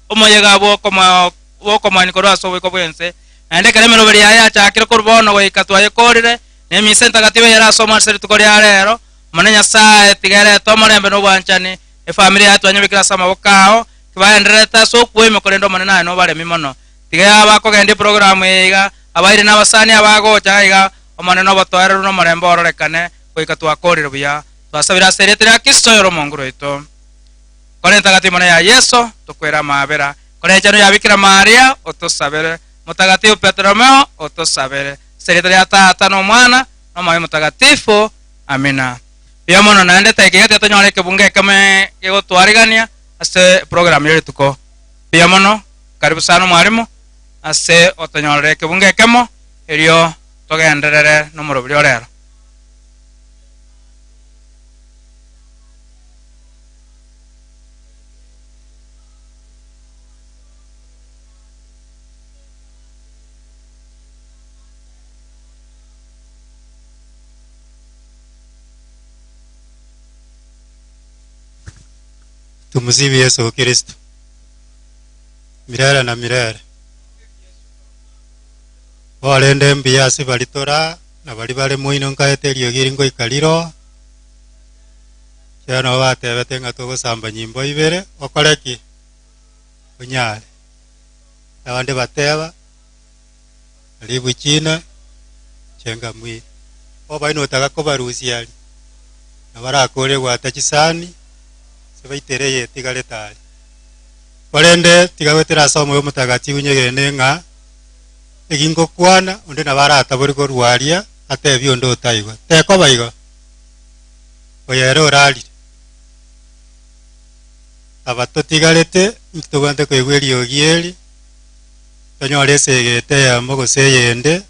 omoyega bw'okomoenia korwa ase oboiko bw'ense. Naende ekero emeroberi yaye yachakire korwa bono goika twayekoorire, na emisa entagatifu eyere ase omwana ase rituko ria rero. Omonene Nyasae, tiga erete omorembe na obwanchani, efamiri yaye twanyebekire ase amaboko ao, kibaendererete ase okwoima, korende Omonene aye nobaremi mono. Tiga abakogendia eprogramu eye iga, abairi na abasani abagocha iga, Omonene obotoereru na omorembe ororekane, goika twakorire buya. Twasabire ase erieta ria Kristo oyore Omonguru oito. Kore entagatifu mono ya Yeso, tokwere amaabera. Kore enchenu ya Bikira Maria, otosabere. Motagatifu Petromeo, otosabere. Ase erieta ria Tata, na Omwana, na Omoyo Omotagatifu. Amina. Mbuya mono naende taikiga tiga tonyore ekebungo ekemo gegotwarigania ase eprogram ye rituko. Mbuya mono, karibu sana omwalimu ase gotonyorera ekebungo ekemo erio togenderere nomorobiri o rero. Tumusifu Yesu Kristo milele na milele. Korende mbuya ase baria toraa na baria bare moino nkaete eriogi eri ngoika riroa, ekiagera nabo batebete ng'a togosamba nyimbo ibere, okore ki? Onyare. Abande bateba, Karibu China, chenga mwili. Obaino otaka kobarusia aria, na barakore gwata chisani, ase baitere eyetigarete aria. Korende tiga goetera ase Omoyo Omotagatifu nyegene ng'a eki ngokwana, onde nabo aratabori korwa aria, atebie onde otaigwa. Tekoba igo. Oyo ere orarire. Aba totigarete, intwe tobwenerete koigwa eriogi eri, tonyore esegete eyemo gose eyende,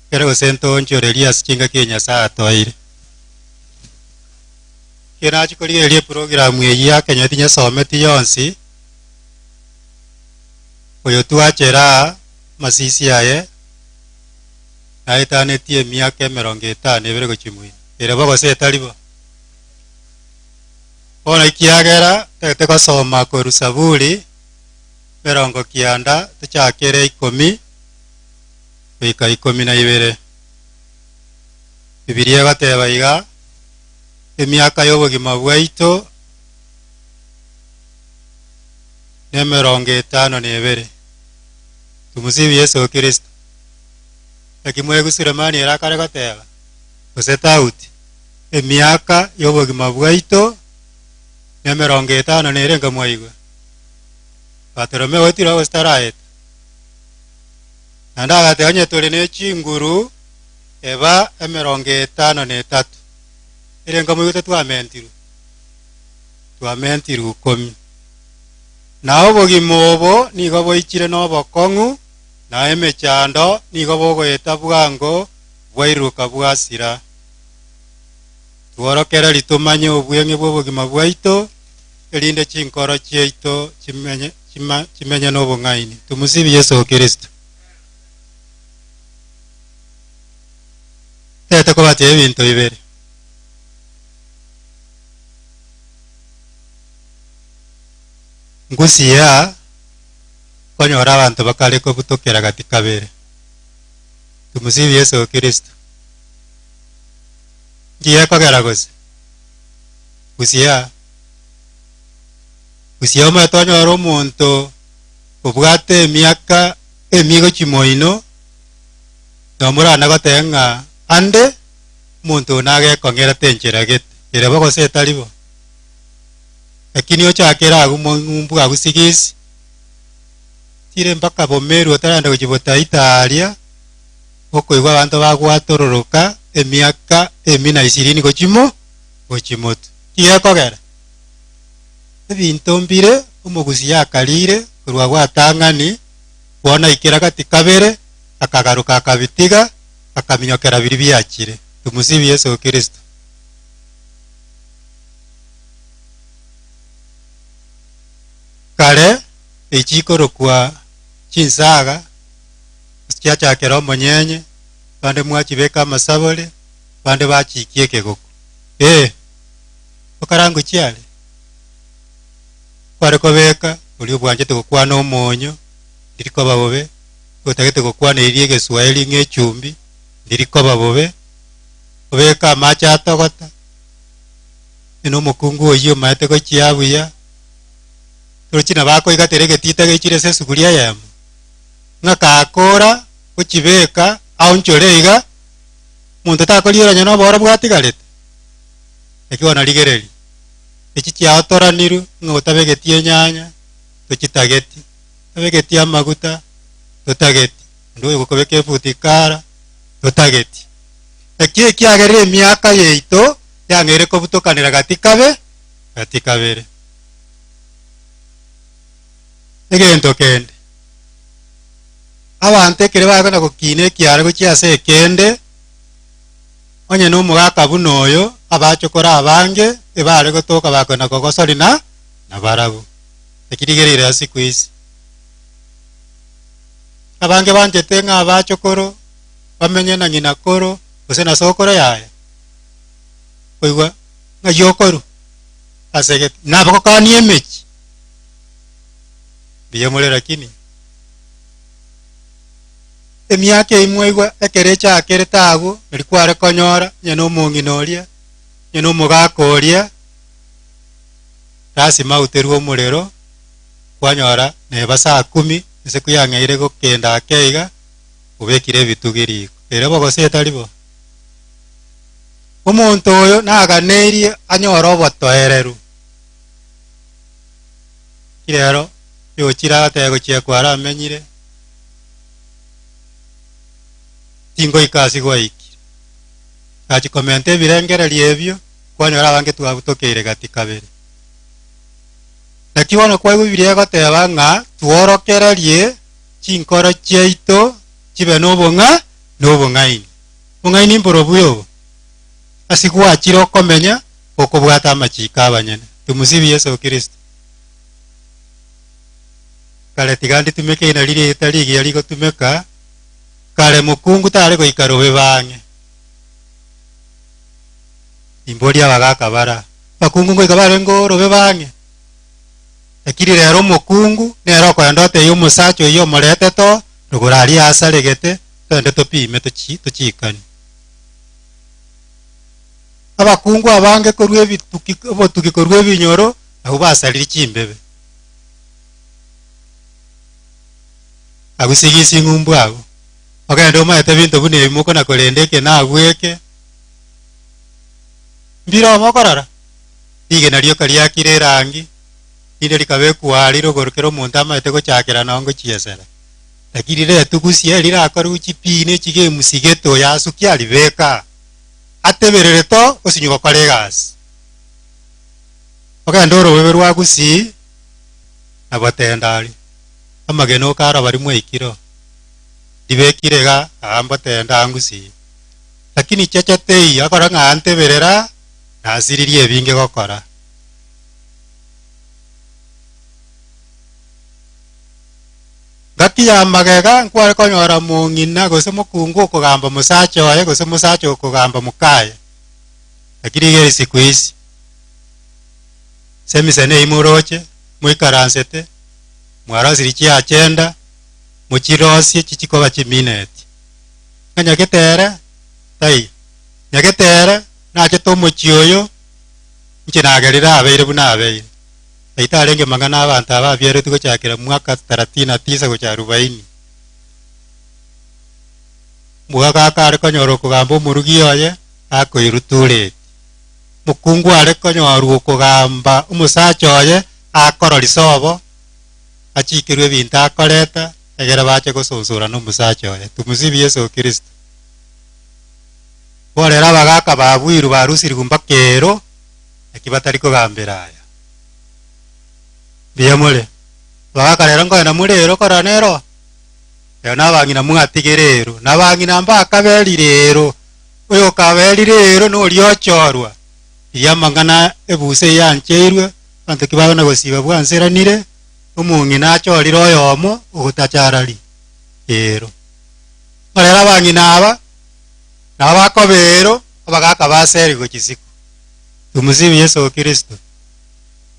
ekero gose ntoonchorerie ase chingaki echi Nyasae atoeire. Ekero nachia korigereria eprogramu eyio ya Kenya tinyesometi yonsi, oyo twachera aa amasisi aye naetanetie emiaka emerongo etano ebere gochia moino, ere bo gose etari bo? Bono ekiagera ntagete gosoma korwa Saburi emerongo kianda tochakere ikomi goika ikomi na ibere. Bibilia egoteba iga, Emiaka y'obogima bwaito nemerongo etano na ebere. Tumusifu Yeso Kristo. Naki mwaigwa Sulemani ere akare goteba, gose Daudi, Emiaka y'obogima bwaito nemerongo etano na ere nkamwaigwa. Bartolomeo oetire gose taraeta? Naende agateba, Onye tore ne chinguru eba emerongo etano na etato, ere nkamoigwete twamentirwe, twamentirwe ikomi. Na obogima obo nigo boichire nobokong'u, na emechando nigo bogoeta bwango bwairuruka bwasira. Tworokererie tomanye obweng'e bw'obogima bwaito, erinde chinkoro chiaito chimenye chimenye nobong'aini. Tumusibi Yeso Kristo. Tete kobatia ebinto bibere. Ngusia konyora abanto bakare kobutokera gati kabere. Tumusibi Yeso Kristo. Nki gekogera gose? Gusia. Gusia omanyete onyore omonto obwate emiaka emigo chimoino, nomorana goteba ng'a ande omonto oyo nagekong'erete enchera gete, ere bo gose etari bo. Lakini ochakere agwo mong'umbu agwo sigisi, chire mpaka bomeru otaragenda gochia botaita aria, okoigwa abanto bagwatororoka emiaka emi na ishirini gochia mo gochia motwe. Ki gekogera? Ebinto mbire omogusia akarire korwa agwo atang'ani, bono aikera gati kabere, akagaruka akabitiga, akaminyokera biria biachire. Tumusifu Yeso Kristo. Kare echi chikorokwa chinsaga, chiachakera omonyenye, bande mwachibeka amasabore, bande bachikia ekegoko. Ee, okarango chiare. Kware kobeka oria obwanchete gokwana omonyo, ndiri koba bobe, otagete gokwana eria egeswaeri ng'a echumbi, ndiri koba bobe, obeke amache atogota, Onye nomokungu oyio omaete gochia buya, torochi nabo akoigatera egetita geichire ase esuguri eyemo, ng'a kakora gochibeka aonchore iga, monto takoriera onye noboro bwatigarete. Naki bono rigereria, echi chiaotoranirwe ng'a otabegeti enyanya, tochitageti, otabegeti amaguta, totageti, onde oyogokobeka efuti kara, totageti. Naki ekiagerire emiaka yaito yang'eire kobutokanera gati kabe gati kabere. Egento kende, abanto ekere bagokenda gokina ekiara gochia ase ekende, onye nomogaka buna oyo, abachokoro abange ebare gotoka bakogenda kogosori na nabarabwo. Naki rigereire ase siku hizi. Abange banchete ng'a abachokoro bamenye na ng'ina koro gose na sokoro yaye, koigwa ng'ai okorwa ase egete, nabagokania emechie. Mbuya more lakini emiaka eyio mwaigwa ekero echakerete agwo, nari kware konyora onye na omong'ina oria, onye na omogaka oria, lasima auterwe omorero, kwanyora neba saa kumi, ense koyang'eire gokenda ake iga, obekire ebitugi riko. Ere bo gose etari bo? Omonto oyo naganeirie anyore obotoereru. Ki rero yochire agateba gochia kwaramenyire, tingoika ase gwaikire. Gachia komenta ebirengererio ebio, kwanyora abange twabutokeire gati kabere. Naki bono kwaigwa Bibilia egoteba ng'a tworokererie chinkoro chiaito chibe nobong'a nobong'aini. Obong'aini mborobwo obo, ase gwachire okomenya gokobwata amachiko abanyene. Tumusibe Yeso Kristo. Kare tiga nditumeke ina riria rigiya rigotumeka, kare mokungu tare goika robe bang'e. Imboria abagaka bara, abakungu ngoika barenge orobe bang'e? Lakini rero omokungu nere okoenda otebie omosacha oyio omoretete oo, rogoro aria asaregete, togende topime tochi tochikanie. Abakungu abange korwa ebituki obotuki korwa ebinyoro, nabwo basarire chimbebe. Agwo sigisi ng'umbu agwo, ogende omanyete ebinto buna ebi mokona korenda eke na agwo eke, mbire omokorora. Rigena rioka riakire erangi, rinde rikabekwa aria rogoro kera omonto amaete gochakera nao ngochiesera. Lakini riretugusie rirakorwe chipii ne chigemusi gete oyo asukie aribeka ateberere to osinywe gokora egasi. Ogende orobebe rwa gusii na botenda aria, amagena okaroba rimwe aikire oo, ribekire iga aa mbotenda aa ngusii. Lakini cheche teiyo akora ng'a nteberera nasiririe ebinge gokora. Ngaki ya magega nkware konyora mong'ina gose mokungu okogamba mosacha oye gose mosacha okogamba mokaye. Lakini iga ere siku hizi ase emiseno eyio moroche moikaransete mwarosirie chiagenda mochirosie chichikoba chimineti. Ng'a nyagetere taiyo, nyagetere nachete omochie oyo inche nagerire abeire buna abeire. Ayio tarenge mang'ana abanto aba abiaretwe gochakera mwaka thelathini na tisa gocha arubaini. Omogaka akare konyora okogamba omorugi oye akoirutureti. Omokungu are konyorwa okogamba omosacha oye akorori sobo achikerwe ebinto akoreta egere bache gosonsora nomosacha oye. Tumusifu Yeso Kristo. Bono rero abagaka babuirwe barusirigwe mpaka ero, naki batari kogambera aya. Mbuya more. Abagaka rero nkoenda more ero korora nero? Rero nabang'ina mwatigere ero, nabang'ina mbakaberire ero, oyokaberire ero noria ochorwa. Rigia amang'ana ebusa eye yancheirwe, abanto ki bagona gosiba bwanseranire, omong'ina achorire oyomo ogotacharari ero. Bono rero abang'ina aba, nabo bakoba ero, abagaka baserigwe chisiko. Tumusifu Yeso Kristo.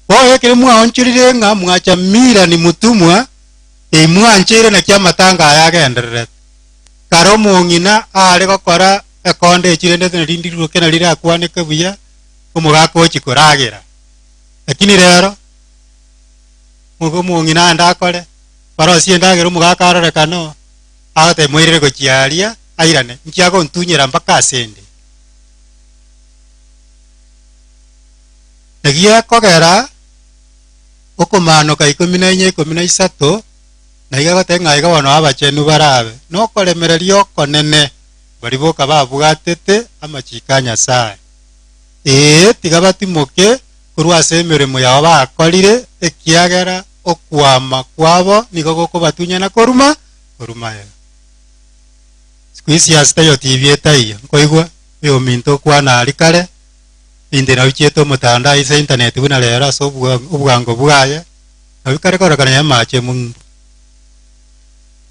Bono ekero mwaonchorire ng'a mwacha Mira ni mutumwa, ei mwancheire naki amatanga aya agendererete. Kare omong'ina aare gokora ekonda echi rende rinde riroke na rirakwaneke buya, Omogaka ochia koragera. Lakini rero, mobe omong'ina ande akore, barosie endagera omogaka arorekane oo, agotebia moirere gochia aria, airane, inki agontunyera mpaka ase ende? Naki gekogera okomanoka ikomi na inya ikomi na isato, na iga agoteba ng'a aiga bono abachenu barabe nokoremereria okonene, baria boka babwatete amachiko a Nyasae. Ee, tiga batimoke korwa ase emeremo yabo bakorire, ekiagera okwama kwabo nigo gokobatunyana koruma koruma ero. Siku hizi ase taiyo TV etaiyo, nkoigwa oyominto okwana aria kare, ebinto nabio chiete omotandao ase internet buna rero ase obwango bwaye, nabio kare kororekana yamache mong'u.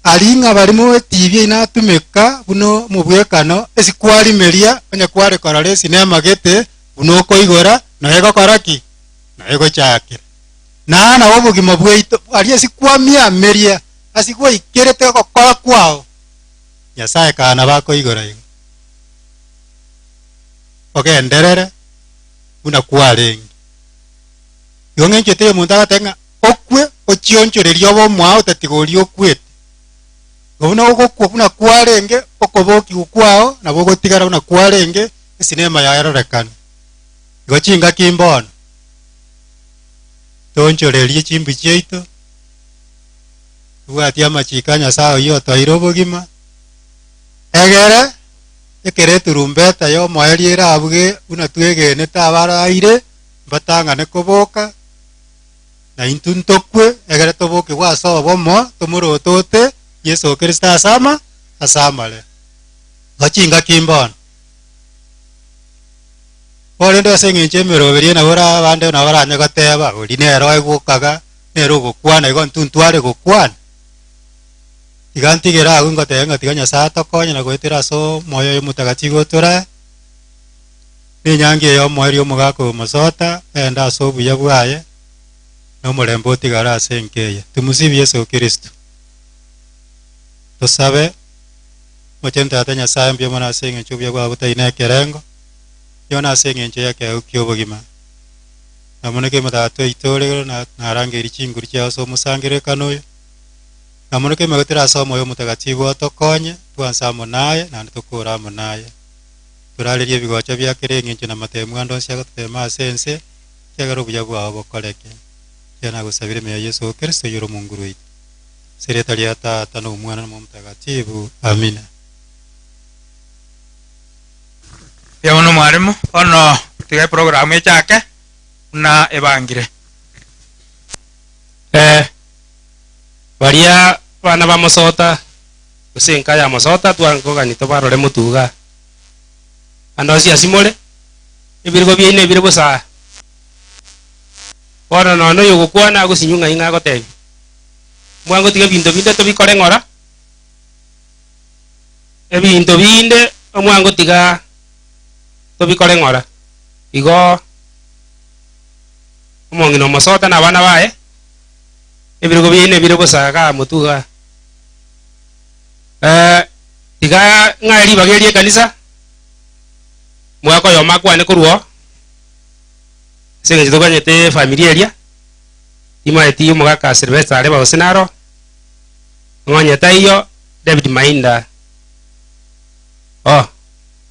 Aria ng'a baria moetibi eyio natumeka buna omobwekano, ase kwarimeria, onye kware korora esinema gete, buna okoigora, noyo egokora ki? Noyo egochakera. Na nabo obogima bwaito, aria ase kwamiameria, ase gwaikerete ogokora kwao, Nyasae kaa nabo akoigora igo. Ogenderere buna kwarenge. Igo ng'encho teiyo omonto agateba ng'a okwe ochionchorerie obe omoao otatiga oria okwete. Igo buna ogokwa buna kwarenge, okobokigwa kwao nabo ogotigara buna kwarenge, esinema yao erorekane. Igo chingaki mbono, toonchorerie chimbu chiaito, tobwatie amachiko a Nyasae oyio otoire obogima, egere ekero eturumbeta y'omoerio erabuge buna twegenete abaraire, mbatang'ane koboka, na intwe ntokwe, egere tobokigwe ase obomo, tomorotote Yeso Kristo ase ama ase amare. Igo chingaki mbono. Korende ase eng'encho y'emeroberio nabo ore abande nabo baranye goteba, oria nere oegokaga, nere ogokwana igo intwe ntware gokwana. Tiga ntigere agwo ngotebe ng'a tiga Nyasae atokonye na goetera ase omoyo oye omotagatifu otorae, na enyangi eye y'omoerio omogaka oyo omosota, egende ase obuya bwaye, na omorembe otigare ase enka eye. Tumusifu Yeso Kristo. Tosabe, Omochenu Tata Nyasae, mbuya mono ase eng'encho obuya bwao botari nekerengo, mbuya mono ase eng'encho y'ekeegwa ki'obogima. Na mono kegima Tata oito ore igoro na narangeirie chinguru chiao ase omosangererekano oyo, na mono kegima goetera ase Omoyo Omotagatifu otokonye, twanse amo naye, naende tokore amo naye. Torarerie ebigocha bia kera eng'encho na amateemwa ande onsi agototema ase ense, ekiagera obuya bwao bokoreke. Ekiagera nagosabire ime ya Yeso Kristo oyore Omonguru oito. Ase erieta ria Tata, na Omwana, na Omoyo Omotagatifu. Amina. Mbuya mono mwalimu, bono tiga eprogramu echake buna ebangire. Eh, baria bana ba mosota, gose enka ya mosota twankogani tobarore motuga. Ande onsi ase more, ebirigo biaino ebire bosa. Bono nonya oyogokwana agosinywa ng'ai ng'a agotebia, Mwango tiga ebinto binde tobikore ng'ora, ebinto binde omwango tiga tobikore ng'ora. Igo omong'ina omosota na abana baye, ebirogo biaino ebire bosa igaa motwe igaa. Eh, tiga ng'ae ribaga eria ekanisa, omogaka oyomo akwane korwa oo, ase eng'encho tokanyete efamiri eria, timaeti omogaka Sylvester areba gose naro, ng'onye taiyo David Mainda, oh,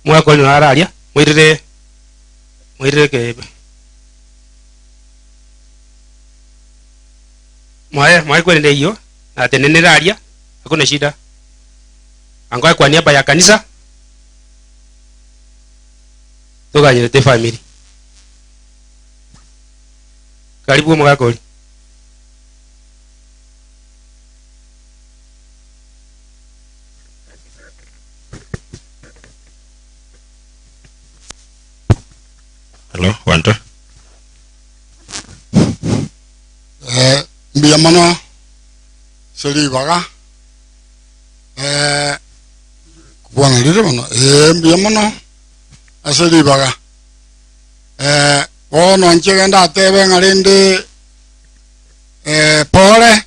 omogaka oria naro are aria, moirere moirere ekeebe. Moe moe kwerende eyio, natenenere aria, hakuna shida. Angoe kwa niaba ya kanisa, toganyerete efamiri. Karibu omogaka oria. Hello, one, two. Eh, mbuya mono ase ribaga eh, kobwana rire bono eh, mbuya mono ase ribaga eh, bono inche genda atebe ng'a rende eh, pore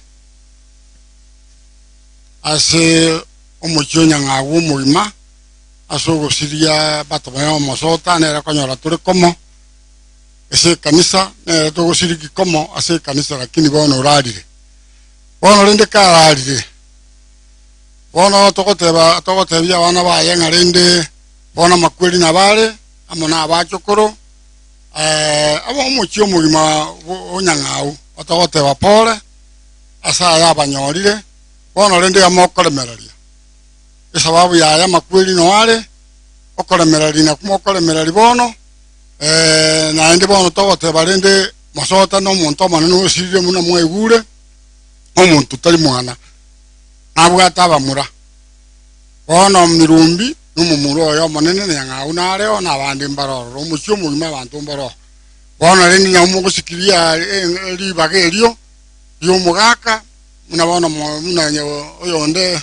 ase omochie o Nyang'au omogima ase ogosiria Bartimayo omosota nere konyora tore komo. Ase ekanisa nere togosiriki komo ase ekanisa lakini bono orarire. Bono rende kararire, bono togoteba togotebia abana baye ng'a rende bono amakweri nabo are amo na abachokoro, aba omochie omogima o Nyang'au otogoteba pore ase aya abanyorire, bono rende amo okoremereria. Esababu yaye amakweri noo are, okoremereria nakwo mokoremereria bono, Naende bono togoteba rende mosota nomonto omonene osirire buna mwaigure, omonto tari mwana, nabwate abamura. Bono mirumbi nomomura oye omonene na nyang'au nareo, na abande mbare ororo, omochie omogima abanto mbaroo. Bono rende nabo mogosikiria ribaga erio ri'omogaka, buna bono buna oyonde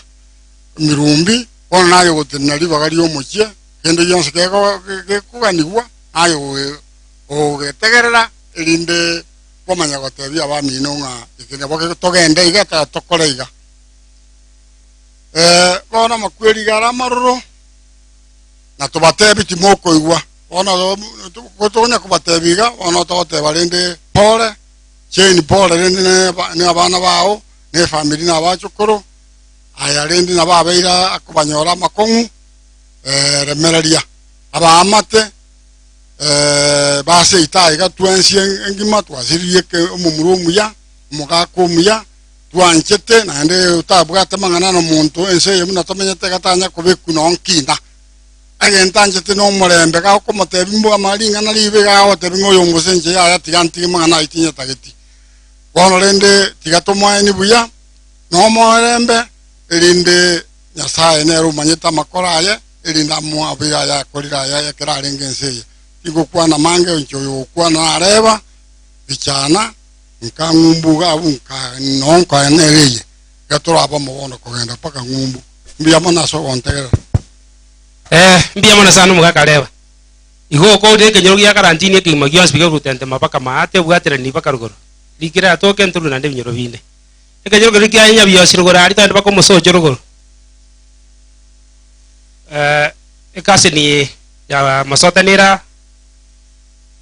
mirumbi, bono naye ogotenena ribaga ri'omochie, Kende gionsi gekoganigwa naye ogogetegerera, erinde kwamanya gotebia abamino ng'a eke nabo togende iga ekero tokore iga. Bono amakweri iga are amaroro, na tobatebi timokoigwa. Bono tokonya kobatebia iga, bono togoteba rende pore, Jane pore rende na abana bao, na efamiri na abachokoro, aya rende nabo abeire akobanyora amakong'u. Remereria abaamate base ita iga twensi engima twasiririe omomura omuya, omogaka omuya, twanchete naende otabwate mang'ana nomonto ense eye buna tomenyete iga tanya kobekwa noo nkina. Egento anchete nomorembe gakomotebia mbwa ama ring'ana ribe iga agotebia ng'a oyo ngose inche yaya tiga ntige mang'ana ayio tinyetageti. Bono rende tiga tomoeni buya nomorembe erinde Nyasae nere omanyete amakoro aye, erinde amoabere ayakorire aya ekero arenge ense eye. Tingokwana mange, inche oyo ogokwana nareba, bichana, nka ng'umbu iga abwo nka noo nkoe nere eye, iga tore abamo bono kogenda mpaka ng'umbu. Mbuya mono ase ogontegerera. Eh, mbuya mono sana omogaka Reba. Igo okorire ekenyoro gia karantini ekegima gionsi biga korwa Tentema mpaka Maate obwaterani mpaka rogoro. Rikire atoke ntorwe naende ebinyoro binde. Ekenyoro keria kiaye nyabiosi rogoro aria togende mpaka omosocho rogoro. Ekaseni ya masota nere aa,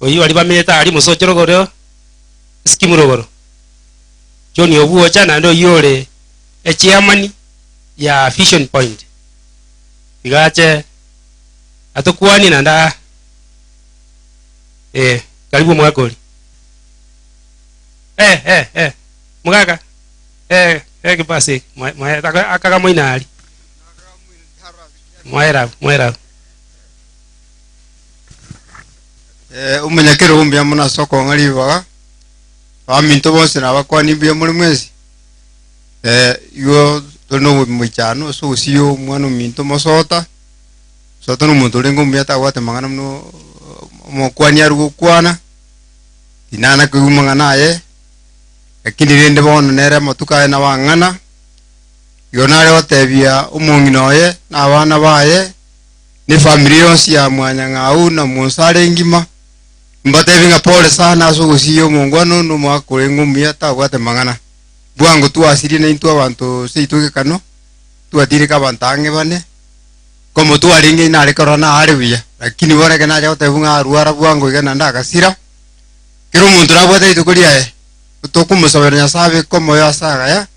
oyio baria bamenyete aria mosocho rogoro, eskimu rogoro. John Obwocha naende oyio ore echairman ya Vision Point, iga ache atokwanie naende aa eh, karibu omogaka oria. Eh eh eh. Mogaka, eh, eh, kipasi eke, mwa- mwa- aka- akagamoina aria. Mwaera abwo, mwaera abwo. Eh, omonyakero mbuya mono ase okong'a ribaga baminto bonsi nabakwani mbuya more mwensi eh, igo tore na omoichano ase ogosiya omwana ominto mosota mosota na omonto orenge omuya tabwate mang'ana muno omokwani aria gokwana tinana koigwa mang'ana aye Lakini rende bono nere amatuko aye nabo ang'ana, igo nare gotebia omong'ina oye na abana baye, na efamiri yonsi ya mwanyang'au na monsa are engima, mbatebie ng'a pole sana ase ogosiia omongwana one omogaka orenge omuya tabwate mang'ana. Bwango twasirie naintwe abanto seito gekano, twatireke abanto ang'e bane, komo twarenge nare korora nare buya, lakini bono ekero nacha gotebigwa ng'a arwara bwango iga naende agasira, Kera omonto nabwate rituko riaye, tokomosabera Nyasae abeke omoyo ase agaya,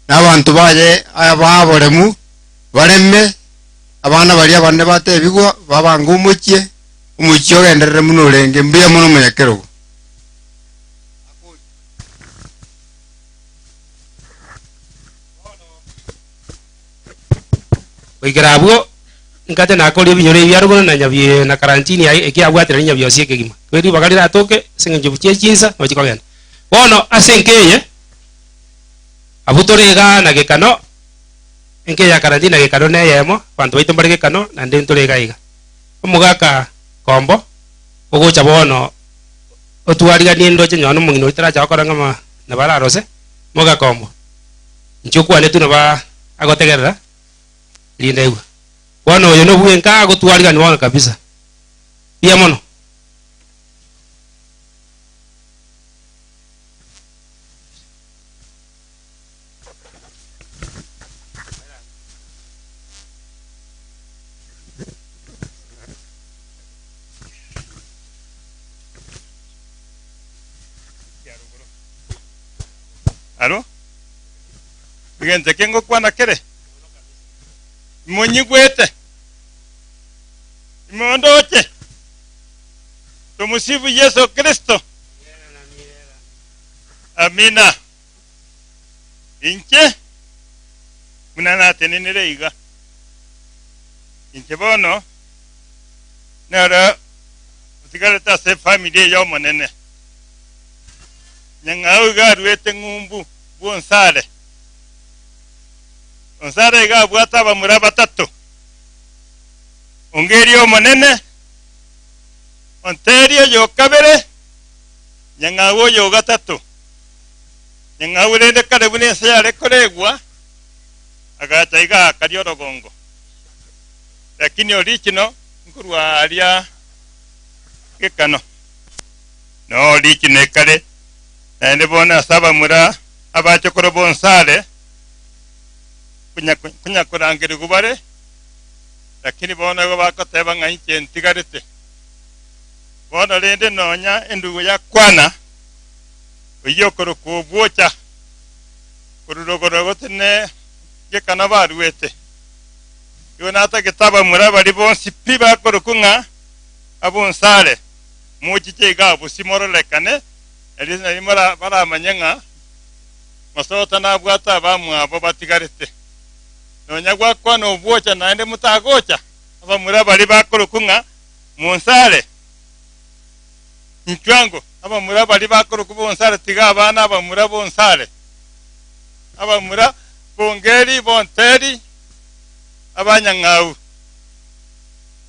na abanto baye ababoremu bareme, abana baria abanene batebigwa babange omochie, omochie ogenderere buna orenge. Mbuya mono omonyakerogo. Goikera abwo, nkacha nakoria ebinyoro ebi bia rogoro na nyabie na karantini aye ekiabwaterania nyabiosi ekegima. Kore ribaga riratoke ase eng'encho chie chinsa nabo chikogenda. Bono ase enka eye, abwo tore igaa na gekano, enka eye ya karantini na gekano neyemo, abanto baito mbare gekano naende ntore iga iga. Omogaka Kombo, ogocha bono otwariganie ndoche nonye na omong'ina oria taracha gokora ng'a ma nabo ararose, Mogaka Kombo, inche okwanetwe nabo agotegerera, rinde aigwe. Bono oyo nobwenka agotwarigani bono kabisa. Mbuya mono. Egento eke ngokwana kere, imonyigwete, imondoche. Tumusifu Yeso Kristo. Amina. Inche buna natenenire iga, inche bono nere otigarete ase efamiri eye y'Omonene. Nyang'au iga aruete ng'umbu bw'Onsare. Onsare iga abwate abamura batato, Ongerie omonene, Onterie oyo o kabere, Nyang'au oyo o gatato. Nyang'au rende kare buna ense yare koregwa, agacha iga akaria orogongo. Lakini orichino nkorwa aria gekano. Noo orichino ekare, naende bono ase abamura abachokoro bonsi are, konya korangerigwa bare, lakini bono igo bagoteba ng'a inche ntigarete. Bono rende nonya endugu yakwana, oyio okorokwa obwocha korwa rogoro gose ne gekano baruete. Igo natagete abamura baria bonsi pi bakorokwa ng'a abonsare, mochiche iga bosio mororekane, erio nario baramanye ng'a Masota nabwate abamwabo batigarete. Nonya gwakwana obwocha naende motagocha, abamura baria bakorokwa ng'a Monsare, inchwango, abamura baria bakorokwa Bonsare tiga abana abamura Bonsare, abamura Bongeri, Bonteri, abanyang'au.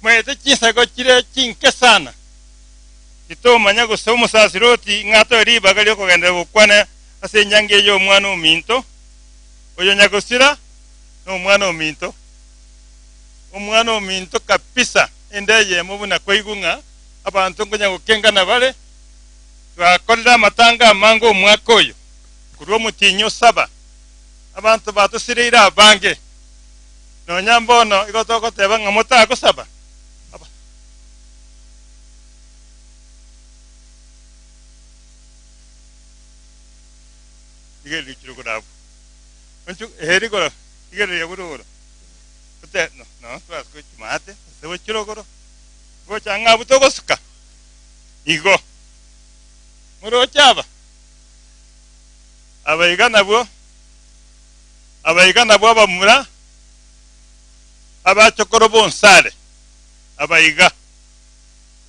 Mwaete chinsago chire chinke sana, titomanya gose omosasiroti ng'a atoe ribaga ri'okogenderera gokwana ase enyangi eye y'omwana ominto, oyo nyagosira nomwana ominto. Omwana ominto kabisa, ende eyemo buna kwaigwa ng'a abanto nkonya gokengana bare, twakorire amatanga amange omwaka oyo, korwa omotienyi o saba, abanto batosireire abange. Nonya mbono igo togoteba ng'a motagosaba, aba. Rigereria chirogoro abwo. Onchu, ehe rigoro, rigereria buna oro. Ote, no, no, twasuka chimate, ase gochirogoro, gocha ang'e abwo togosuka. Igo. Moroche aba? Aba iga nabwo, aba iga nabwo abamura abachokoro b'onsare, aba iga.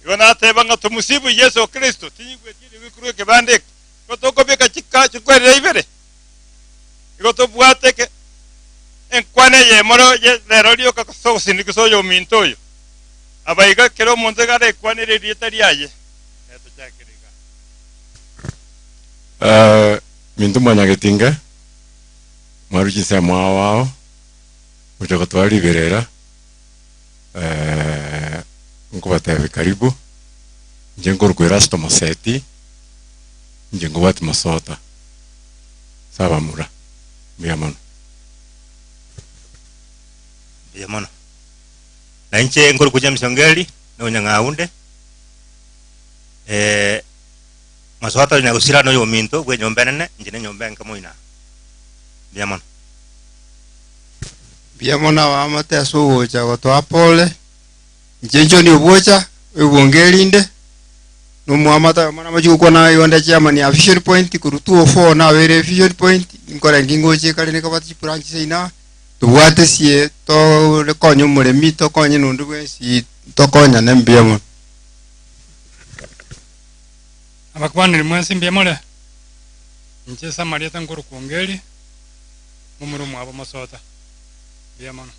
Igo nateba ng'a tomusibu Yeso Kristo, tinyigweti eriogi korwa ekebanda eke, igo tokobeka chika chikwerera ibere. Igo tobwate eke enkwana eyemo rero rioka ase ogosindikisa oyominto oyo. Aba iga kera omonto iga arekwanere erieta riaye, nere tochakere iga. Eh, minto mwanyagetinga, mwarwa chinsemo ao ao, gocha gotwara riberera, eh, nkobatebia karibu, inche nkorokwa Erasto Moseti, inche nkobwati Mosota. Ase abamura, mbuya mono. Mbuya mono. Na inche nkorokwa James Ongeri, na onyang'au nde, eh, Maswata oyo nyagosira noyominto bw'enyomba enene, inche nenyomba enke moino aa. Mbuya mono. Mbuya mono abaamate ase ogocha gotoa pole. Inche John Obwocha, oibonge erinde, nomoamate oyomo namache gokwana igo nde chairman ya Vision Point korwa 204 nabeire Vision Point, nkore nki ngocha ekare nekabwate chibranch seino, tobwate sie tokonye omoremi tokonye nonde bwensi tokonyane mbuya mono. Abakwaneri mwensi mbuya more? Inche ase amarieta nkorokwa Ongeri, momura omwabo Mosota. Mbuya mono.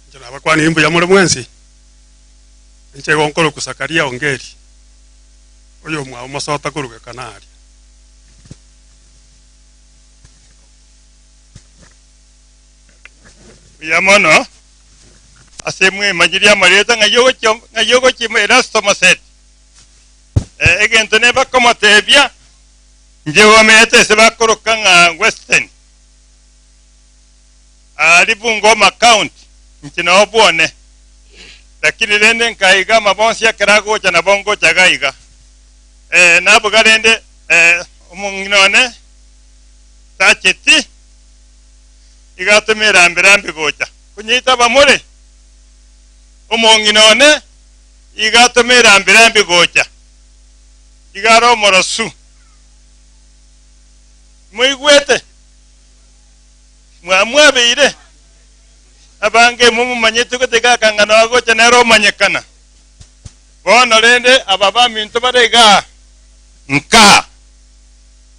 Inche nabakwanire mbuya more mwensi? Inche igo nkorokwa Zakaria Ongeri, oyomwabo Mosota korwa Gekana aria. Mbuya mono ase mwemanyirie amarieta ng'ai ogochia ng'ai ogochia Erasto Moseti. Eh, egento neba komotebia, inche bamete ase bakoroka ng'a Western, aria Bungoma County, inche nao bwone. Lakini rende nkaiga amabonsi ekero agocha nabo ngocha iga iga. Eh, naboga rende eh, omong'ina one. Tacheti iga atome erambe-rambe gocha konyeita abamore. Omong'ina one iga atome erambe-rambe gocha, iga are omorosu. Moigwete? Mwamwabeire? Abange momomanyete gotega akang'ana agocha nere omanyekana. Bono rende aba baminto bare igaa nkaa,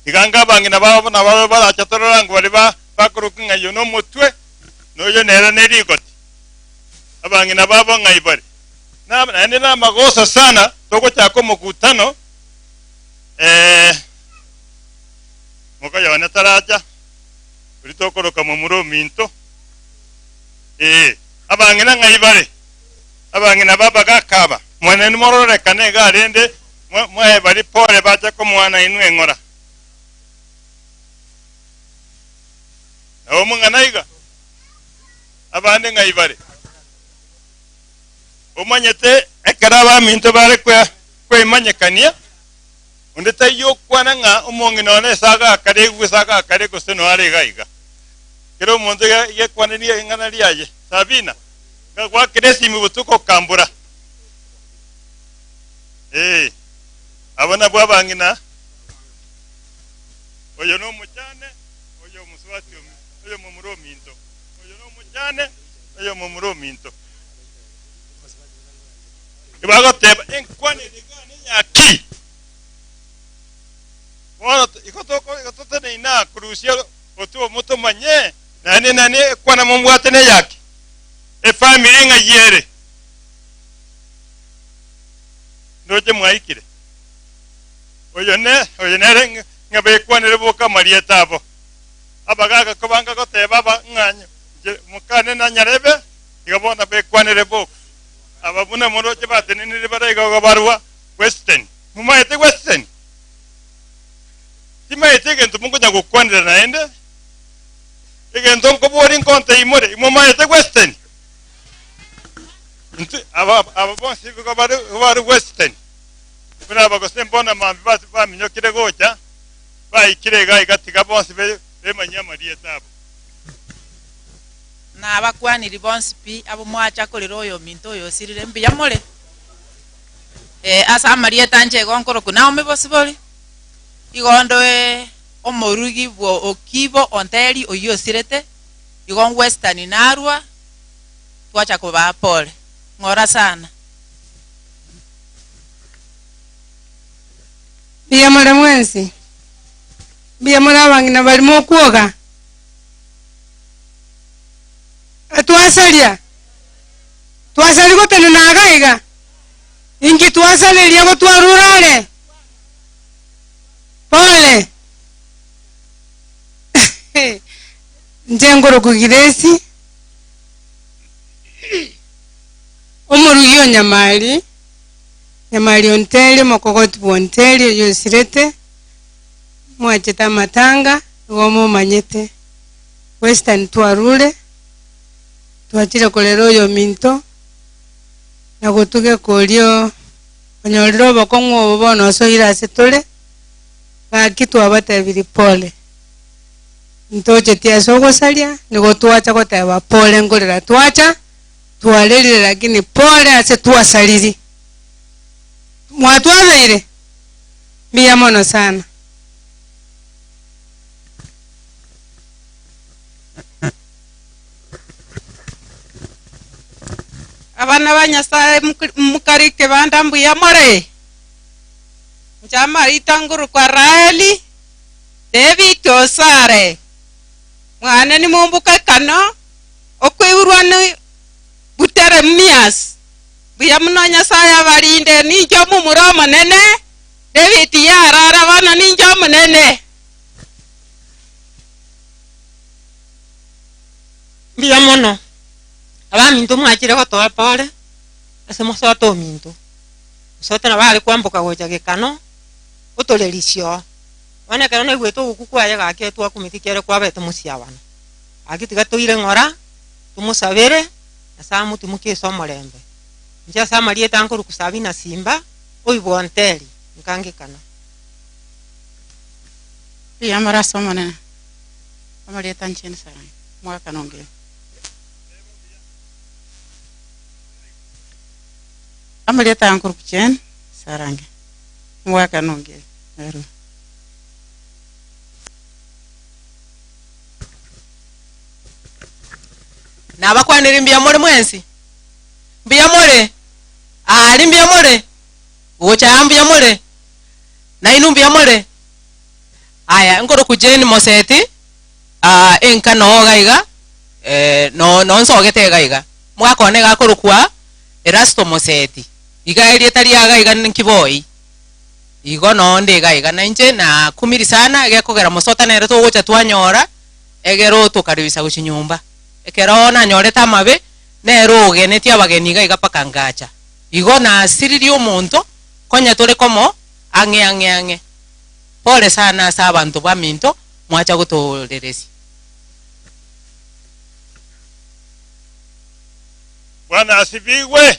iga anga abang'ina babo nabarabwo barache torore ango baria bakorokwa ng'a oyo nomotwe, na oyo nere nerigoti. Abang'ina babo ng'ai bare? Naende namagoso sana togochaka omokutano, eh, mokoyone taracha, oria tokoroka momura ominto, ee, abang'ina ng'ai bare? Abang'ina b'abagaaka aba, mweneni nimororekane iga rende mwae baria pore bache komoana inwe eng'ora. Nabo mong'ana iga, abande ng'ai bare? Omanyete ekero abaminto bare kwemanyekania, onde taiyo okwana ng'a omong'ina one ase agakare gose agakare gose noare are iga iga. Kera omonto iga ekwaneria ing'ana riaye. Sabina, ngagwakera esimi botuko okambora. Ee, aba nabwo abang'ina, oyo nomochane, oyo omosubati omi, oyo momura ominto, oyo nomochane, oyo momura ominto. Ebagoteba, Enkwana ere iga neyaki? Bono igo toko igo toteneine aa korusia otwo motomanye, naende nani ekwana mombwate neyaki? Efamiri ng'ai ere? Ndoche mwaikire. Oyo ne oyo nere ng'a bekwanere boka amarieta abo. Abagaaka kobanga goteba aba ng'a inche mokane na nyarebe, iga bono bekwanere boka. Aba buna moroche batenenire bare iga igo barwa Western. Momaete Western? Timaeti egento mokonya gokwanera naende. Egento nkoboria nkonte imore, imomaete Western? Intwe aba aba bonsi igo bare igo bare Western. Buna aba gose mbono mambia base baminyokire gocha, baikire iga iga tiga bonsi be bemanyie amarieta abo. Nabakwaniri bonsi pi abwo mwacha korera oyominto oyo osirire, mbuya more? Ee, ase amarieta anche igo nkorokwa Naomi Bosibori, igo ndoe omorugi bwo Okibo Onteri oyio osirete, igo Western narwa, twacha kobaa pole. Ng'ora sana. Mbuya more mwensi? Mbuya more abang'ina baria mokwoga? Twasaria? Twasaria gotenena iga iga? Inki twasareria gotwarure are? Pole. Inche nkorokwa Grace, omorugi o Nyamari, Nyamari Onteri, omokogoti bwa Onteri oyio osirete, mwachete amatanga, igo momanyete. Western twarure, twachire korera oyominto, na gotugeka oria onyorire obokong'u obo bono osoire ase tore, gaki twabatebirie pole. Ntocheti ase ogosaria, nigo twacha goteba pole nkorera twacha, twarerire lakini pole ase twasariri. Mwatwabeire? Mbuya mono sana. Abana ba Nyasae mokare ekebanda mbuya more? Inche amarita ngorokwa Raeli, David Osare, mwane nimomboka ekano, okoiborwa ni Butere Mumias. Mbuya muno Nyasae abarinde, ninche omomura omonene, David yarara bono ninche omonene. Mbuya mono, abaminto mwachire gotoa pore ase mosote ominto. Mosote nabo are kwamboka gocha gekano, otore risio. Bono ekero naigwete ogokwa kwaye gaki etwakumeti kiere kwabete mosiabano. Gaki tiga toire ng'ora, tomosabere, Nyasae amotimokie ase omorembe. Inche ase amarieta nkorokwa Sabina Simba, oibwa Onteri, nka ngekano. Mbuya more ase Omonene. Amarieta ncheni sarange. Mwaka nongere. Amarieta ankuru kuchen sarange. Mwaka nongere. Meru. Nabakwanire mbuya more mwensi mbuya more ari mbuya more gocha mbuya more nainu mbuya more aya nkoro kujeni moseti ah enka no gaiga eh no no nsogete gaiga mwakone gakorokwa Erasto Moseti iga erieta ria gaiga nkiboi igo nonde gaiga na inche na kumiri sana gekogera mosota nere togocha twanyora egero tokaribisa gochi nyumba ekero nanyorete amabe nere ogenetie abageni iga iga paka ngacha igo nasiririe omonto konya tore komo ang'e ang'e ang'e pole sana ase abanto baminto mwacha gotoreresia. Bwana asifiwe.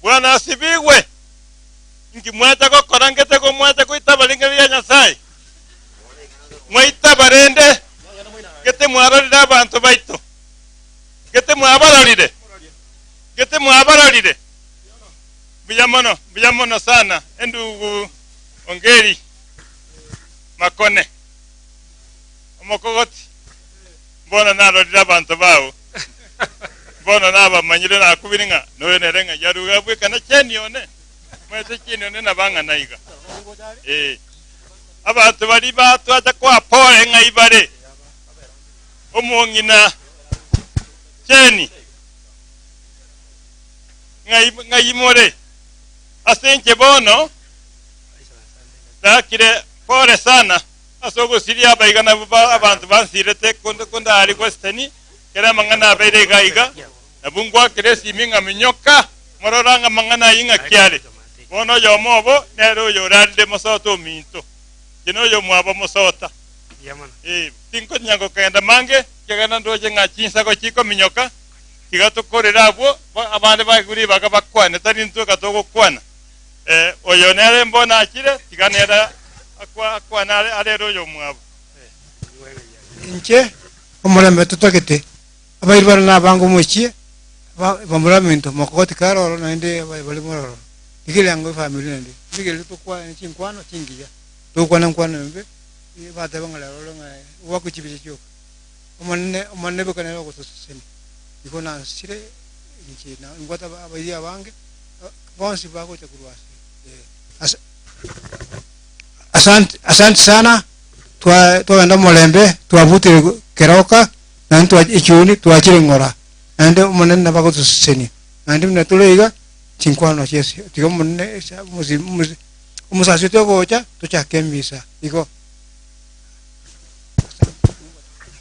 Bwana asifiwe. Inki mwacha gokora ngete go mwacha goitaba ring'ana ria Nyasaye. Mwaitaba rende gete mwarorire abanto baito. Gete mwabarorire. Gete mwabarorire. Mbuya mono, mbuya mono sana endugu Ongeri Makone. Omokogoti. Mbona narorire abanto bao. Bono nabamanyire nakubire ng'a noyo nere ng'a yaruga bwekana cheni one. Mwete cheni one nabang'ana iga. Eh. Abanto bari batwacha kwa pole ng'a ibare. Omong'ina cheni ng'a imore ase enche bono dakire pole sana ase ogosiria abaiga nabo abanto bansirete konde kondari Western kera amang'ana abeire iga iga nabo ngwakire esimi ng'a minyoka morora ng'a amang'ana ayio ng'a kiare bono oyomo obo nere oyo orarire mosota ominto inche noyo omwabo mosota eh tinkonya gokenda mange kiagera ndoche ng'a chinsago chikominyoka tiga tokorere abwo abande baigure ribaga bakwane tari intwe iga togokwana eh oyo nere mbono achire tiga nere akwane arere oyo omwabo. Inche omorembe totagete, abairi bare nabange omochie, bamura minto mokogoti kare oro naende bare mororo. Rigereria ango efamiri naende, rigereria tokwane chinkwano chingiya, tokwana nkwano embe, bateba ng'a rero ore ng'a obwakwe chibicha chioka. Omonene omonene bweka nere ogotosesenia. Igo nansire inche na nimbwate abairi abange, bonsi bagocha korwa ase ase asante asante sana twa twagenda omorembe twabutire keroka naende twa echuni twachire ng'ora naende omonene nabo agotosesenia naende buna tore iga chinkwano chiasie tiga omonene esa omosi omosi omosasi ogocha tochake emisa igo.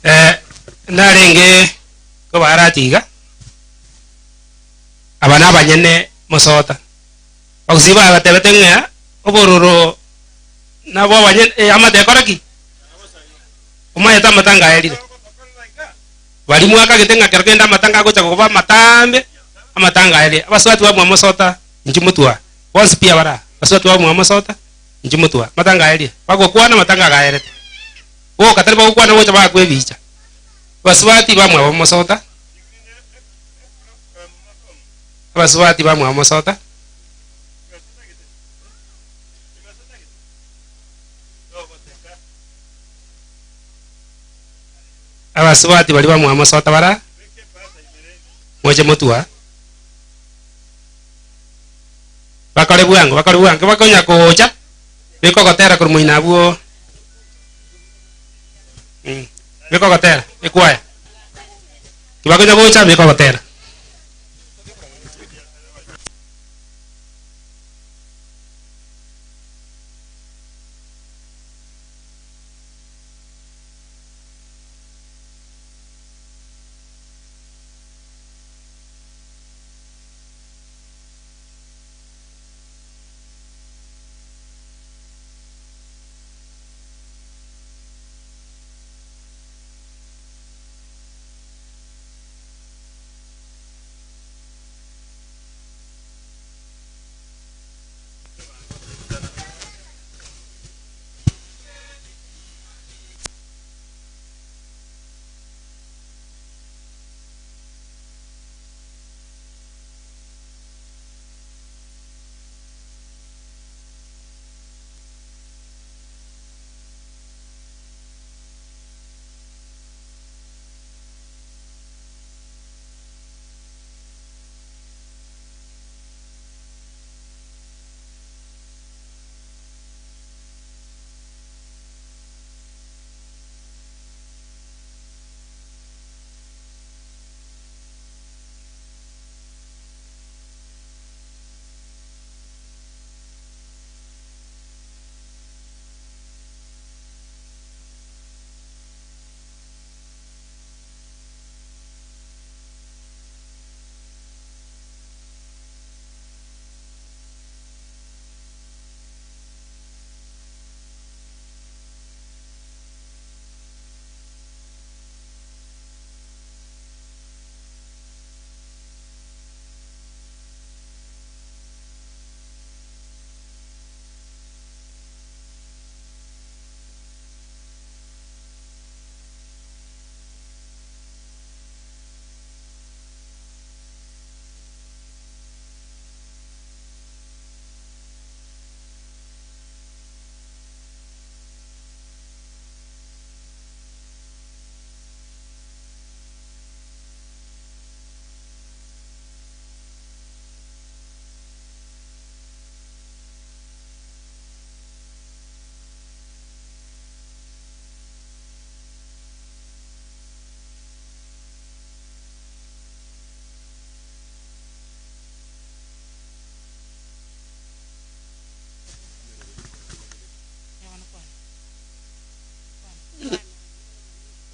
Eh, narenge kobarati iga aba nabanyene mosota bagusii bagatebete ng'a obororo nabo abanyene eh, amate ekora ki omanyete amatanga aerire bari mwakagete ng'a kero kende amatanga agocha koba amatambe amatanga aerire abasubati bamwa mosota inchi motwa bonsi pi abara abasubati bamwa mosota inchi motwa amatanga aerire bagokwana amatanga agaerete boka tari bagokwana gocha bagakwa ebicha abasubati bamwabo mosota abasubati bamwabo mosota abasubati bari bamwabo mosota bara moche motwa bakore bwango bakore bwango bakonya gocha bikogotera korwa moino abwo bikogotera ekwaya kibakonya gocha bikogotera.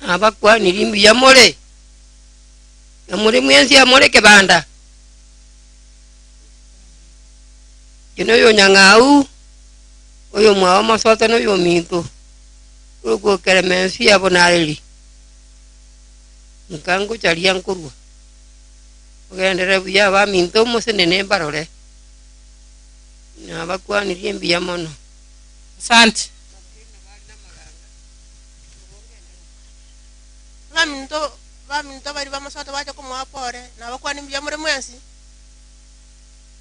Nabakwanirie mbuya more, na more mwensi amore ekebanda. Inche noyo Nyang'au, oyomwabo Mosote na oyominto, korokwa Okeremensi ya Bonareri, nka ngocharia nkorwa. Mogenderere buya abaminto, mosenene mbarore. Nabakwanirie mbuya mono. Asante. Abaminto baminto baria bamosote bache komoa pore, nabakwanie mbuya more mwensi,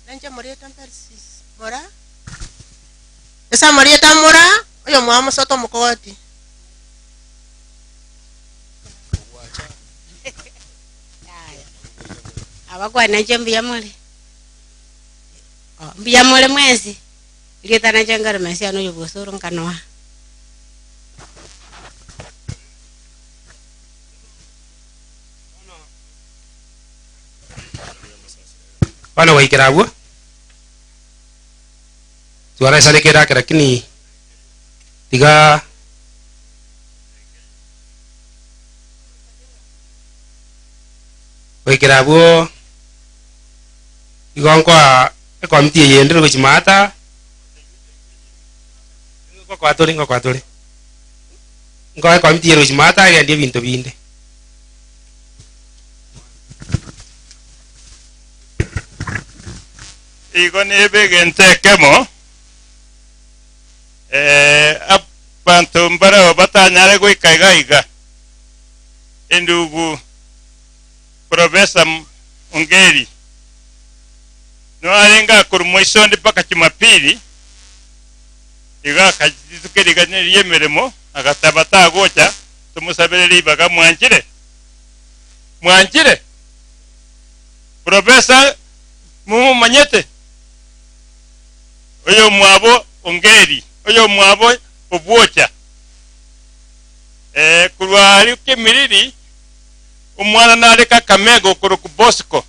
Nainche moriete Persis mora, ase amarieta mora, oyomwabo mosote omokogoti. Abakwane nainche mbuya more? Oh, mbuya more mwensi? Erieta nainche nkare Mesia noyo bw'osoro nkanoa. Bono goikera abwo, twaraisane kera ake lakini tiga goikera abwo igo nkoa ekomiti eye ende gochia maata, ngokoa tore ngokoa tore, nkoa ekomiti eye gochia maata egendie ebinto binde. Igo nebe egento ekemo, eh, abanto mbareo batanyare goika iga iga. Endugu Professor Ongeri noarenge akorwa moisonde mpaka Jumapili, igo akachituka rigana ri'emeremo, agataba tagocha, tomosabere ribaga mwanchire? Mwanchire? Professor momomanyete? Oyomwabo Ongeri, oyomwabo Obwocha. Eh, korwa aria Kimilili, omwana nare Kakamega okorokwa Bosco.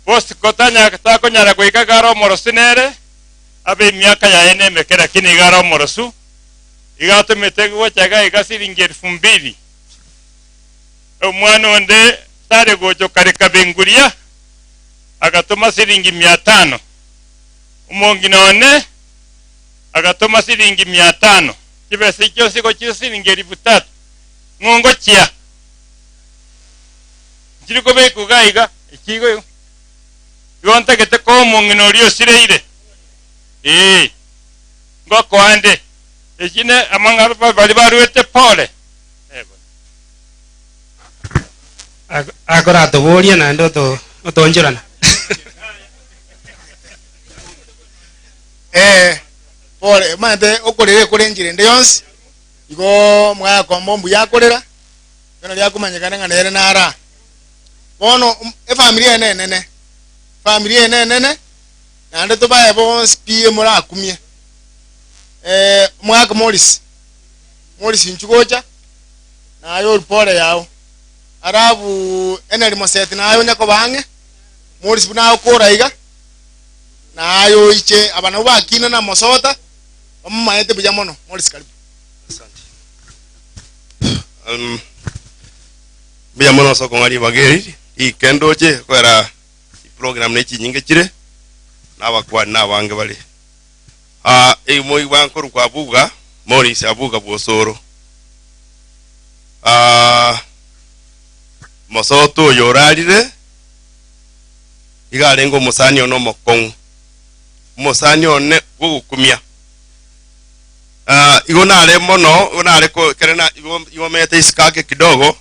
Bosco tanya takonyara goika iga are omorosu nere, abe emiaka yaye nemeke lakini iga are omorosu, iga atomete gocha iga iga siringi elfu mbili. Omwana onde tare gocha okare kabenguria, agatoma siringi mia tano. Omong'ina one agatoma siringi mia tano. Chibesa echio chionsi gochia siringi elifu tatu. Ng'o ngochia? Nchiri kobekwa iga iga, echi igo igo. Igo ntagete koa omong'ina oria osireire. Ee. Ngokoa nde. Echi ne amang'ana baria baruete pole. Akoratoboria naende otoonchorana. Ee, pole, omanyete okorera ekore enchera ende yonsi, igo mwayakomba mbuya akorera, igo nario akomanyekana ng'a nere nara. Bono efamiri eye nenene, efamiri eye nenene, naende tobae bonsi pi morakumie. Omwaka Morris, Morris inchuo gocha, naye oria pole yao. Alafu Henry Moseti naye onya koba ang'e, Morris buna agokora iga, naye oiche aba nabwo bakina na Mosota, bamomaete buya mono. Morris karibu. Asante. Um, mbuya mono ase okong'a ribaga eri riike ndoche kogera chiprogram ne chinyinge chire na abakwani na abange bare. Ah, emoigwa nkorokwa Abuga, Morris Abuga bw'Osoro. Ah, mosoto oyo orarire, iga arenge omosani one omokong'u, omosani one bw'ogokumia. Ah, igo nare mono, igo nare ko ekere na igo igo mete isiko ake kidogo,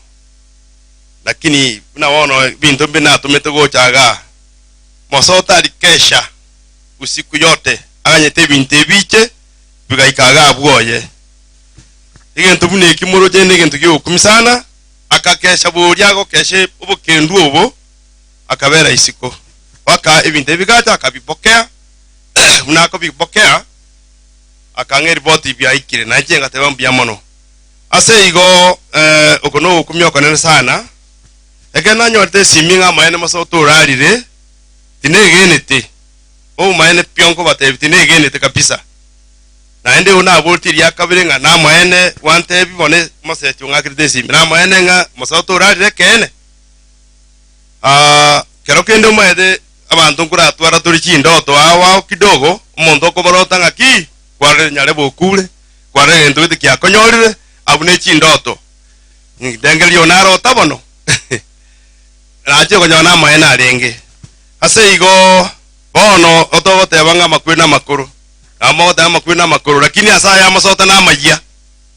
lakini buna bono ebinto mbi natomete gocha igaa, mosoto arikesha. usiku yote, aganyete ebinto ebiche bigaika iga abwo oye. Egento buna eki moroche negento gi'ogokumia sana, akakesha boria agokesha obokendu obo, akabera isiko. Mpaka ebinto ebi bigacha akabipokea, buna akobipokea, akang'a eripoti biaikire, na inche ngateba mbuya mono. Ase igo oko nogokumia okonene sana, ekero nanyorete esimi ng'a amaene mosoto orarire, Tinegenete, obomaene pi nkobatebia, tinegenete kabisa. Naende igo naboretie eria kabere ng'a namaene gwantebia bono omoseti ong'akerete esimi, namaene ng'a omosacha torarire ekeene? Aa, kero kende omanyete abanto nkoratwara tore chindoto ao ao kidogo, omonto okobarota ng'a ki, kwarorire nyarebe okure, kwarorire egento gete kiakonyorire, abwo ne chindoto. Ndengereria oyo narota bono, nachia konyora namaene arenge. Ase igo bono otogoteba ng'a amakweri namakoro, nabo mogoteba amakweri namakoro, lakini ase aya amasota namayia,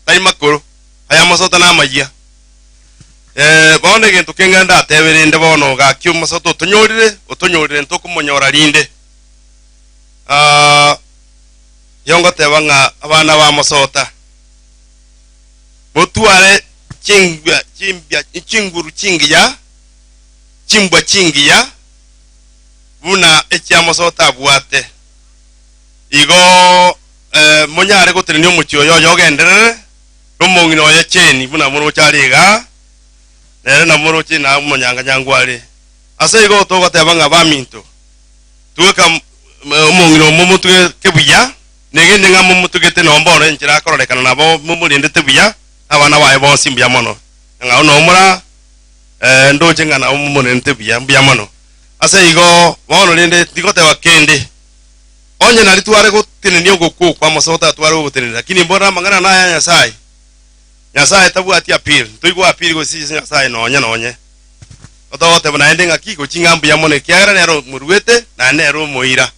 tari makoro, aya amasota namayia. Eh, bono egento keng'ana ndatebe rende bono gaki omosato otonyorire, otonyorire ntokomonyora rinde. Ah, nigo ngoteba ng'a abana ba mosota, motware chimbwa chimbia chinguru chingiya, chimbwa chingiya, buna echia mosota abwate. Igo eh, monyare gotenenia omochie oyo oyo ogenderere, Nomong'ina oye Jane, buna moroche are igaa, nere namoroche na omonyanganyangu are. Ase igo togoteba ng'a baminto, tweka omong'ina omo motugeke buya, negende ng'a momotugete nonya bono enchera akororekana nabo momorendete buya, na abana baye bonsi mbuya mono. Ng'a nomora ndoche ng'a nabo momorendete buya, mbuya mono. Ase igo bono rende ndigoteba kende. Onye nari tware gotenenia ogokwa okwo amasogo tatware gogotenenia, lakini mbore amang'ana naya Nyasaye. Nyasaye tabwati appeal, ntoigwa appeal gose ase Nyasaye nonye nonye. Otogoteba naende ng'aki gochia ng'a mbuya mono ekiagera nere omoruete naende nere omoira.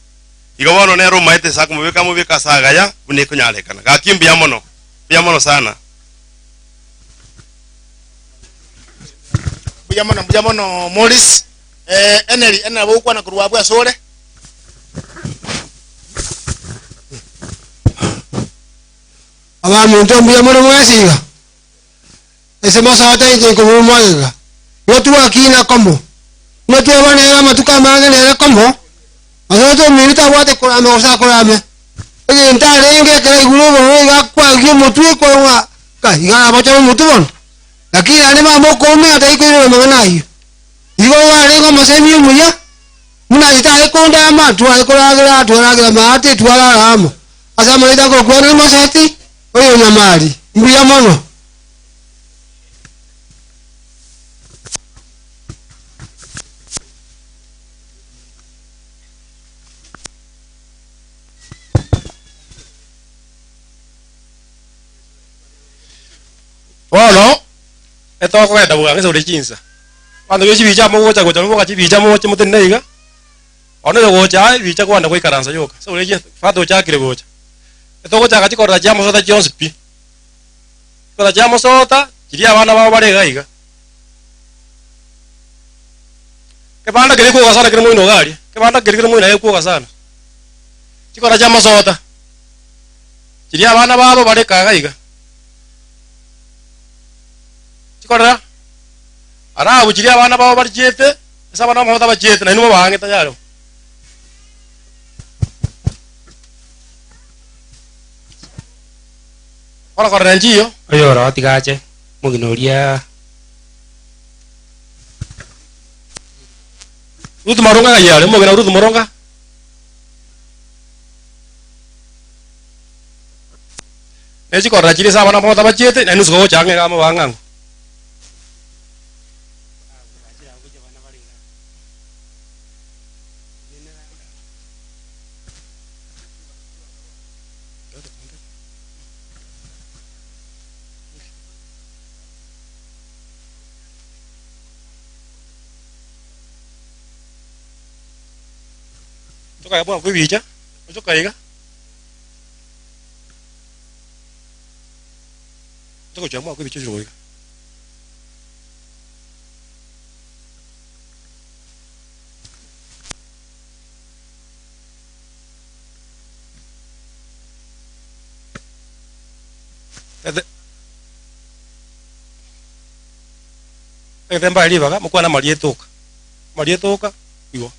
Igo bono nere omaete ase akomobeka amobeke ase agaya buna ekonyarekana. Gaki mbuya mono, mbuya mono sana. Mbuya mono, mbuya mono Morris. Eh, Eneri, Eneri nabo ogokwana korwa abwo asore. Abaminto mbuya more mwensi iga? Ase mosoete inche nkoborwa magega. Igo twakina komo, buna twaba nere amatuko amange nere komo, mosoete omino tabwate korama gose akorame. Egento arenge ekero aigure obororo iga akwagia omotwe korwa ng'a kai iga arabochore omotwe bono. Lakini naende mama okoumera tari koirora amang'ana ayio. Igo arenge omosemi omuya, Buna inche tare kondama, tware koragera, twaragera maate, twarara amo. Ase amarieta agokwana nomosati oyo nyamari, mbuya mono. Bono etokogenda bwango ase ore chinsa. Abanto be chibicha amo gocha gocha moboka chibicha moche motenene iga, bono oyo gocha aa ebicha kwana goikaransa yoka, ase ore chi fata ochakire gocha. Etogochaka chikorera chia mosota chionsi pi, chikorera chia mosota chiria abana babo bare iga iga. Kebanda keria kwoga sana kere moino iga aria, kebanda keria kere moino aye kwoga sana. Chikorera chia mosota, chiria abana babo bare kaa iga iga. Chikorera. Arabu chiria abana bao barichiete, ase abana b'amagoto bachiete, nainwe mobaange tayari. Bono korera enchiyo. Oyoro tiga ache, omogina oria. Ruth Moronga ng'ai are? Omogina Ruth Moronga. Ne chikorera chiria ase abana b'amagoto bachiete, nainwe suka gocha ang'e iga mobaange ang'o. Tokaya bwango ebicha, ochoka iga. Togochia bwango ebicha ochire goika. Tagete mbae ribaga mokwane amarieta oka, amarieta oka igo.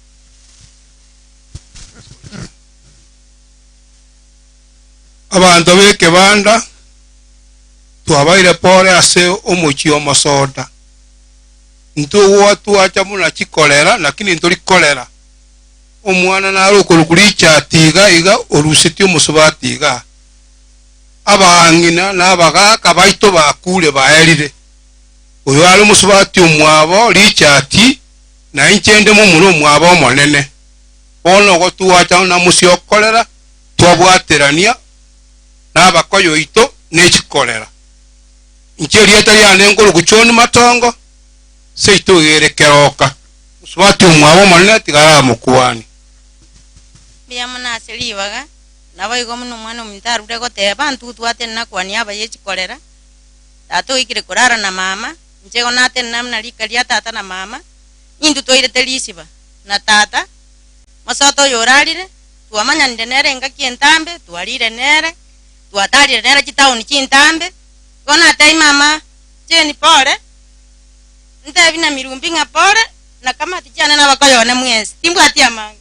Abanto b'ekebanda twabaire pore ase omochie omosoda. Intwe gwatwacha buna chikorera lakini ntori korera. Omwana nare okorokwa Richard iga iga orusetie omosubati igaa. Abang'ina na abagaaka baito bakuure baerire. Oyo are omosubati omwabo Richard, na inche inde momura omwabo omonene. Bono igo twacha na mosiokorera, twabwaterania nabakoyo oito ne chikorera. Inche erieta riane nkorokwa John Matongo, seito iga ere Keroka. Mosubati omwabo omonene tiga aramokuani. Mbuya mono ase ribaga, naboigo buna omwana-o-minto arure goteba, Intwe twatenena kwania abaye chikorera, Tata oikire korara na mama, inche igo natenena buna rika ria tata na mama, intwe twairete risiba na tata, mosoto oyo orarire, twamanyanire nere engaki entambe, twarire nere, twatarire nere chitaoni chintambe, igo natebia mama Jane pore, ntebi na Mirumbi ng'a pore, na kamati chiane nabakoyone mwensi, timbwati amange.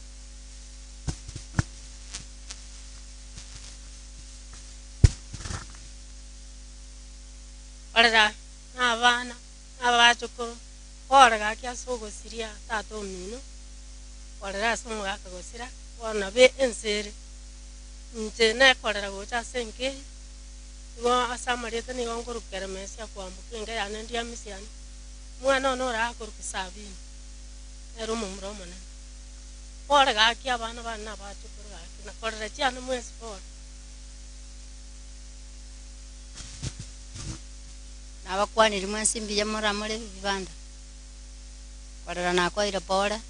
Korera nabana, na abachokoro, kore gaki ase ogosiria tata omino, korera ase omogaka gosira, bono nabo ense ere. Inche nekorera gocha ase enka eye, igo ase amarieta nigo nkorokera Mesia kwamboka enka yane ndia misiani, omwana one ore akorokwa Sabini, nere omomura omonene. Kore gaki abana bane na abachokoro gaki, na korera chiane mwensi pore. Nabakwanirie mwensi mbuya moramore ebibanda, korera nakwaire pore,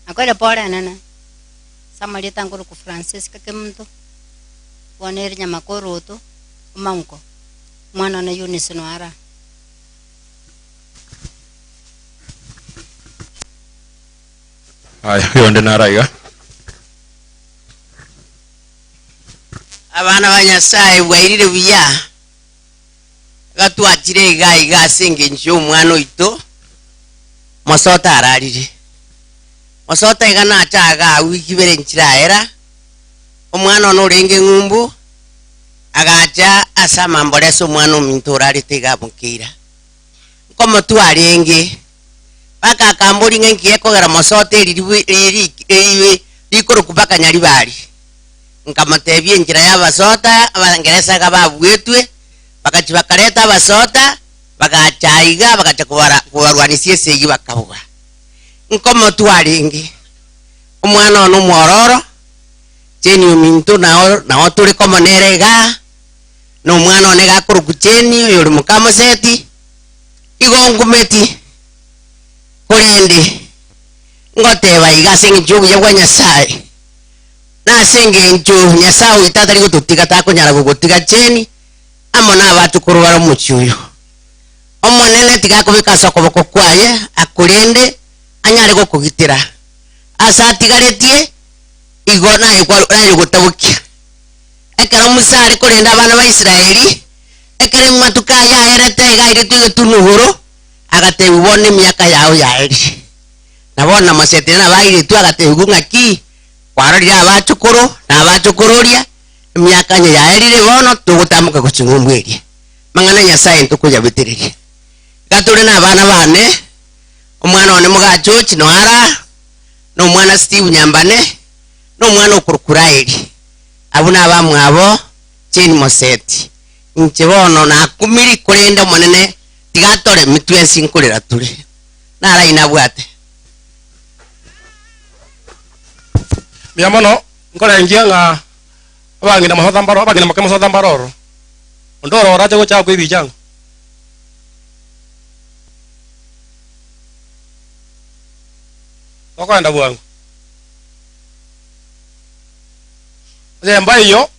nakwaire pore enene, ase amarieta nkorokwa Francisca Kemunto, bono ere Nyamakoroto, Omanko, omwana one Eunice Noara. Aya, oyonde naro aiga. Abana ba Nyasae bwairire buya, iga twachire iga iga ase engencho y'omwana oito Mosota ararire. Mosota iga nache iga wiki ibere nchiraera, omwana one orenge ng'umbu, agacha ase amambore ase omwana ominto orarete iga amokeira. Nkomotwa arenge, mpaka akamboria ng'a inki gekogera Mosota eri ribi rikorokwa mpaka Nyaribari. Nkamotebia enchera y'abasota, Abangeresa iga babuetwe, bagachia bakareta abasota, bagacha aiga, bagacha kobara kobarwanisia esegi bakabua. Nkomotwa arenge, omwana one omwororo, Jane ominto nao nao tore komo nere igaa, na omwana one iga akorokwa Jane, oyore mokamoseti, igo ngumeti, korende ngoteba iga ase eng'encho y'obuya bwa Nyasaye, Na ase engencho Nyasae oito atari gototiga takonyara gogotiga cheni amo nabachukuru bare omochie oyo. Omonene tiga akobeke ase okoboko kwaye akorende anyare gokogitera ase atigaretie igo naye naye ogotabokia. Ekero Musa are korenda abana ba Israeli, ekero amatuko aye aerete iga airetwe egetunwa igoro, agatebigwa bono emiaka yao yaerire. Na bono namosetire nabairetwe agatebigwa ng'aki? Kwarorire abachukuru na abachukuru oria, emiaka onye yaerire bono togotamboka gochia ng'umbu eria. Amang'ana a Nyasae ntokoyabetereria. Iga tore nabana bane, omwana one moga George Noara, na omwana Steve Nyambane, na omwana okorokwa Raeli. Abwo nabamwabo Jane Moseti. Inche bono nakumiri, korende Omonene tiga atoremi twensi nkorera tore. Naraina nabwate. Mbuya mono, nkorengia ng'a abang'ina mosata mbaro, abang'ina moke mosata mbaro ororo. Onde oro orache gocha akwe ebicha ng'o? Tokoenda bwango. Onye mbaiyo.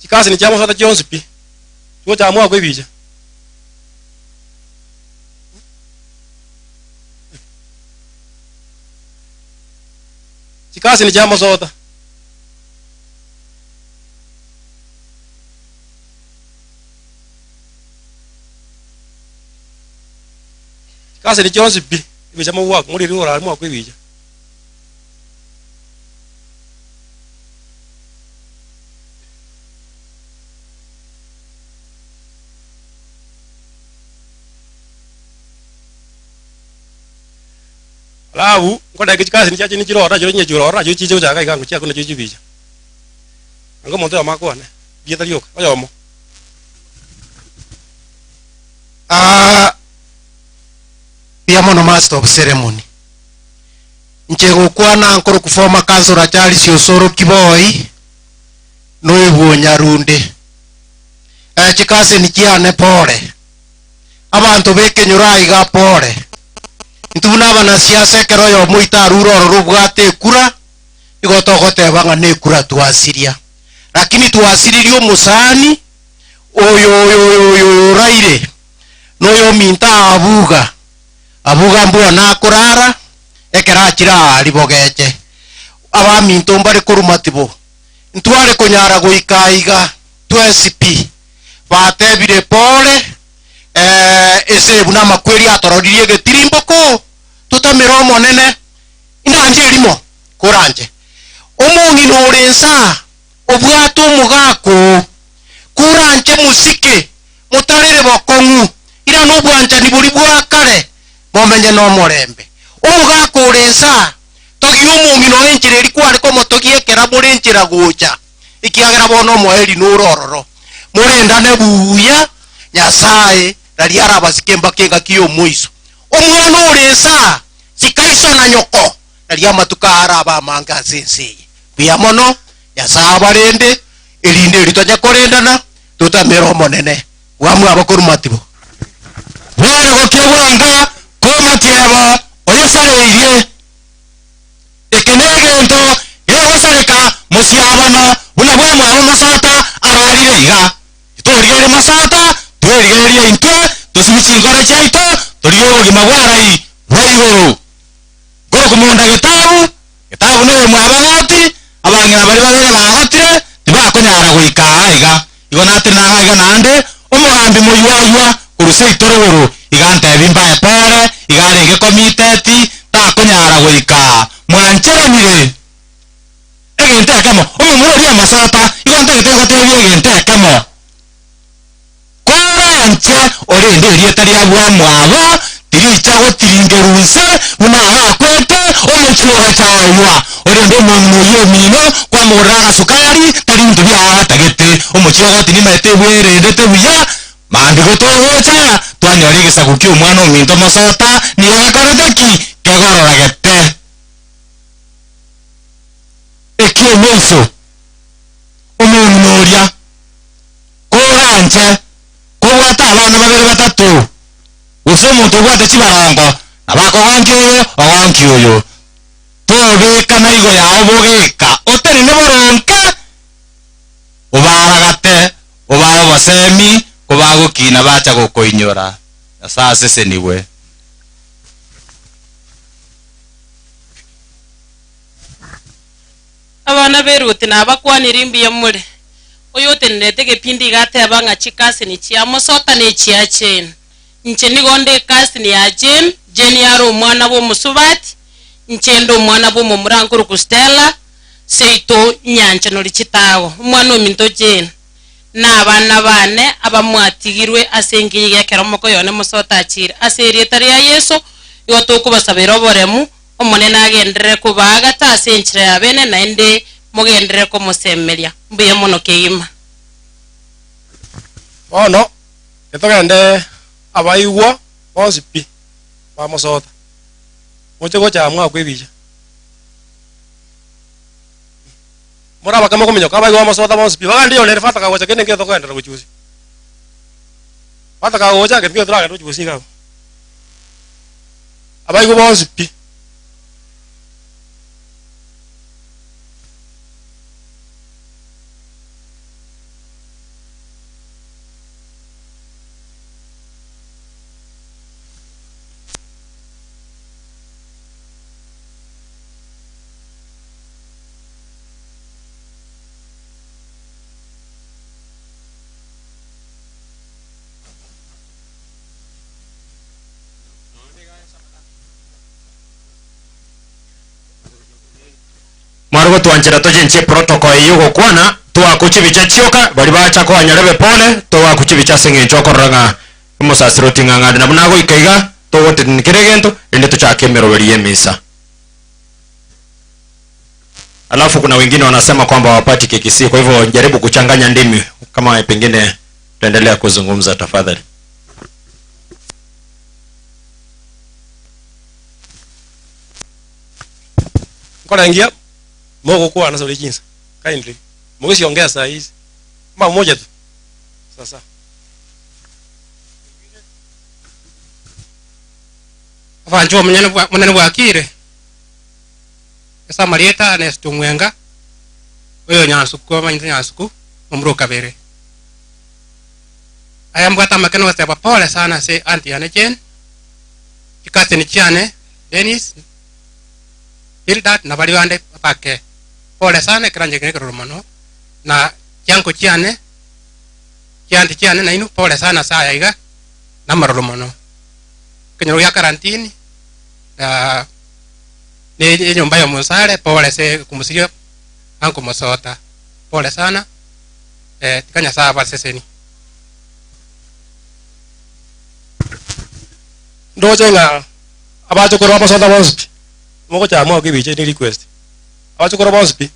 Chikasini chia mosata chionsi pi. Chigocha mwakwa ebicha. Chikasini chia mosota. Chikasini chionsi pi. Ebicha mogwaka moriri orare mwakwa ebicha. Alafu, nkodeke chikasini chiache nichire ororo nachio chinye ororo nachio chiche gochaka iga ngochiaka nachio chibicha. Anga omonto oyomo akwane, rieta rioka, oyomo. Ah, mbuya mono master of ceremony. Inche gokwana nkoro former councillor Charles Osoro Kiboi noebwo Nyarunde. Eh, chikaseni chiane pore. Abanto b'ekenyoro aiga pore. Intwe buna abanasiasa ekero oyomo oito arure ororo obwate ekura, igo togoteba ng'a nekura twasiria. Lakini twasiririe omosani oyo oyo oyo oyo oyo oraire, na oyominto abuga, abuga mbwana akorara, ekero achire aa ribogeche. Abaminto mbare korwa matibo, ntware konyara goika aiga twensi pi. Batebire pore, eh, ase buna amakweri atororirie egetirimboko, totamere Omonene, indanche erimo, koranche. Omong'ina ore nsa, obwate omogaka oo, koranche mosike, motarere bokong'u, irana obwanchani boria bwa kare, momenye nomorembe. Omogaka ore nsa, togia omong'ina oo enchera eria kware komotogia ekero more enchera gocha, ekiagera bono omoerio nore ororo. Morendane buya, Nyasae raria arabasike mpaka engaki y'omoiso. Omwana ore nsa, sika iso na nyoko, nario amatuko aa arabe amange ase ense eye. Mbuya mono, Nyasae abarende, erinde erio tonya korendana, totamere Omonene. Bwamwabo korwa matibo. Bware gokia bwango kw'omatiebo oyosareirie. Eke negento gegosareka mosiabano buna bwamwabo mosota ararire iga. Titorigereria mosota, twerigererie intwe, tosibie chinkoro chiaito, torigie obogima bw'arai bwa igoro. Nkorokwa monda getabu, getabu noyo mwabagoti, abang'ina baria babere bagotire, tibakonyara goika aa iga. Igo natenena aa iga naende, omogambi moyuayua korwa seito rogoro iga antebi mbae pore, iga arenge komiteti, takonyara goika aa. Mwancheranire egento ekemo. Omomura oria amasota, igo ntagete ngotebie egento ekemo. Koranche orende erieta ria bwamwabo, tiricha gotiringerwa inse buna agakwete omochie ogachaywa. Orende omong'ina oyio omino, kwamogorera agasukari, tari binto biao atagete. Omochie ogoti nimaete bwerendete buya, mambia gotogocha, twanyora egesaku ki'omwana ominto mosota, nigo gekorete ki? Kegororagete. Eki'omoiso, omong'ina oria. Koranche kobwata abana babere batato, gose omonto obwate chibarongo, nabo akogonkia oyo, ogonkie oyo. Tobeka naigo yao bogeka, otenene boronge, obaragate, obae obosemi, kobagokina bacha gokoinyora. Nyasae asesenigwe. Abana b'eruoti nabakwanire imbuya more. Oyotenenerete egepindi iga ateba ng'a chikasini chia Mosota nechia Jane. Inche nigo nde ekasini ya Jane, Jane are omwana bw'omosubati, inche nde omwana bw'omomura nkorokwa Stella, seito nyanchanori chitago. Omwana ominto Jane, na abana bane abamwatigirwe ase engiya iga ekero mokoyone Mosota achire. Ase erieta ria Yeso, igo tokobasabera oboremu, Omonene agenderere kobaagata ase enchera ya bene, naende mogenderere komosemeria. Mbuya mono kegima. Bono getogende abaigwa bonsi pi bamosota, moche gocha aa mwakwa ebicha. More abake mokominyoka abaigwa bamosota bonsi pi, bagende yonere Father kagocha kende nkere tokogenderera gochusia. Father kagocha gento nkere toragende gochusia iga abwo. Abaigwa bonsi pi. Mware gotwanchera tochenchie protocol eye y'ogokwana, toakwe chibicha chioka, baria bacha koa nyarebe pole, toakwe chibicha ase eng'encho okorora ng'a omosasiroti ng'a ng'ande nabwo nagoika iga, togotenena kera egento, erinde tochake emeroberi y'emisa. Alafu kuna wengine wanasema kwamba hawapati Kikisii, kwa hivyo jaribu kuchanganya ndimi kama pengine tutaendelea kuzungumza tafadhali. Nkorengia mogokwana sore chinsa kindly mugiciongea saa hizi ma moja tu sasa Abancho omunyene bwa- munene bwakire ase amarieta Ernest Omwenga oyo Nyansuku amanyete Nyansuku omura okabere aya mbwate amakene goseba pole sana ase aunty yane Jane chikaseni chiane Dennis Bildad na baria bande bake pole sana ekero nchekire ekeroro mono na chianko chiane chianti chiane nainwe pole sana ase aya iga na amaroro mono ekenyoro gia karantini na ne enyomba ya omosare pole ase komosuria ankomosota pole sana eh, tiga nyasaye abaseseni. Ndoche ng'a abachokoro bamasota bonsi pi mogochama oka ebicha ni request abachokoro bonsi pi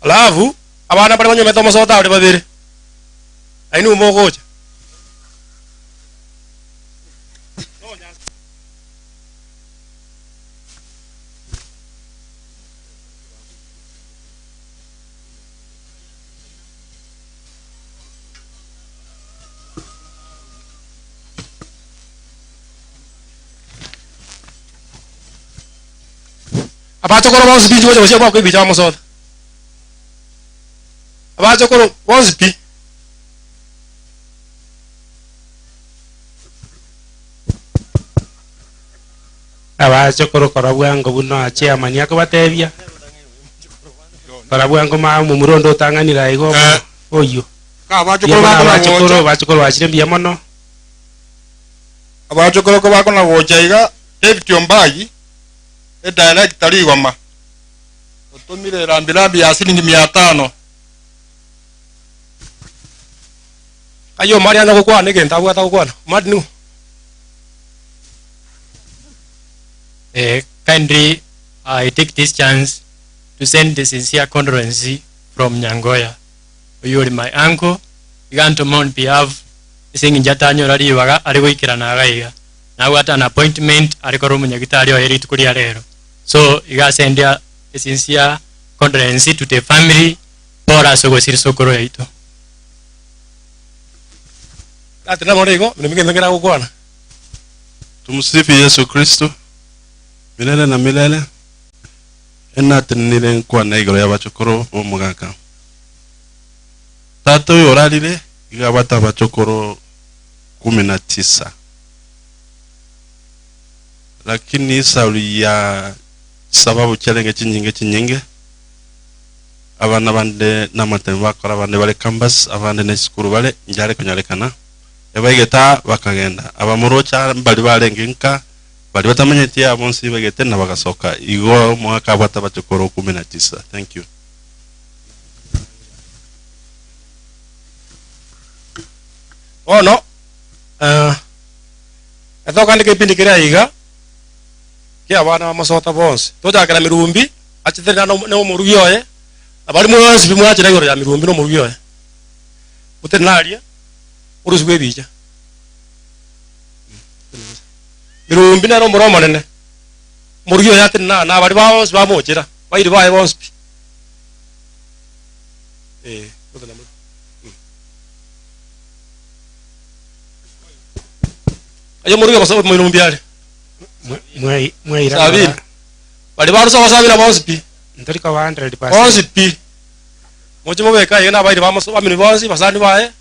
alafu abana baria banyomete omosota baria babere aye nigo mogocha. Abachokoro bonsi pi inche gocha gochia goaka ebicha bamosota abachokoro bonsi pi. Abachokoro korwa bwango buna chairman akobatebia, kora bwango ma omomura onde otang'anire aiga omo oyio. Abachokoro Mbuya mono bakona abachokoro, gocha. abachokoro bachire mbuya mono. Abachokoro ko bakona gocha iga, David Ombayi, edirector rigoma, otomire rambirambi ya siringi mia tano. Ayio Omari anya gokwana egento abwate agokwana. Omari nigo. Eh, kindly I take this chance to send the sincere condolence from Nyangoya. Oyo ori my uncle, iga ntoma on behalf ase eng'encho atanyora ribaga are goikerana iga iga. Nabwate an appointment are korwa omonyagitari oye rituko ria rero. So iga asende a sincere condolence to the family, pore ase ogosira sokoro yaito. Gati nabo igo, buna egento nkere agokwana. Tumsifu Yesu Kristo milele na milele. Enatenenire nkwana igoro y'abachokoro b'omogaka. Tata oyo orarire iga abwate abachokoro kumi na tisa. Lakini esauri ya chisababu chiarenge chinyinge chinyinge, abana bande namatemi bakora, abande bare campus, abande ne chisukuru bare, inche konyarekana. Ebaigete aa bakagenda. Abamoroche mbari barenge nka, bari batamenyeti aa bonsi baigete na bagasoka. Igo omogaka abwate abachokoro kumi na tisa. Thank you. Bono eh, etokandika ebipindi keria iga kia abana bamosota bonsi tochakera mirumbi achete na na omorugi oye na baria mwensi pi mwachera igoro ya mirumbi na omorugi oye motenene aria orusiwe ebicha mirumbi nere omoro omonene omorugi oye atenene aa na baria bonsi bamochera bairi baye bonsi pi eh motenene mono. Aye omorugi ogosoa omoirumbi are. Mwaira Sabini. Baria barusa gosabina bonsi pi. Ntori koba 100%. Bonsi pi. Moche mobeke aiga na abairi bamoso bamino bonsi basani baye.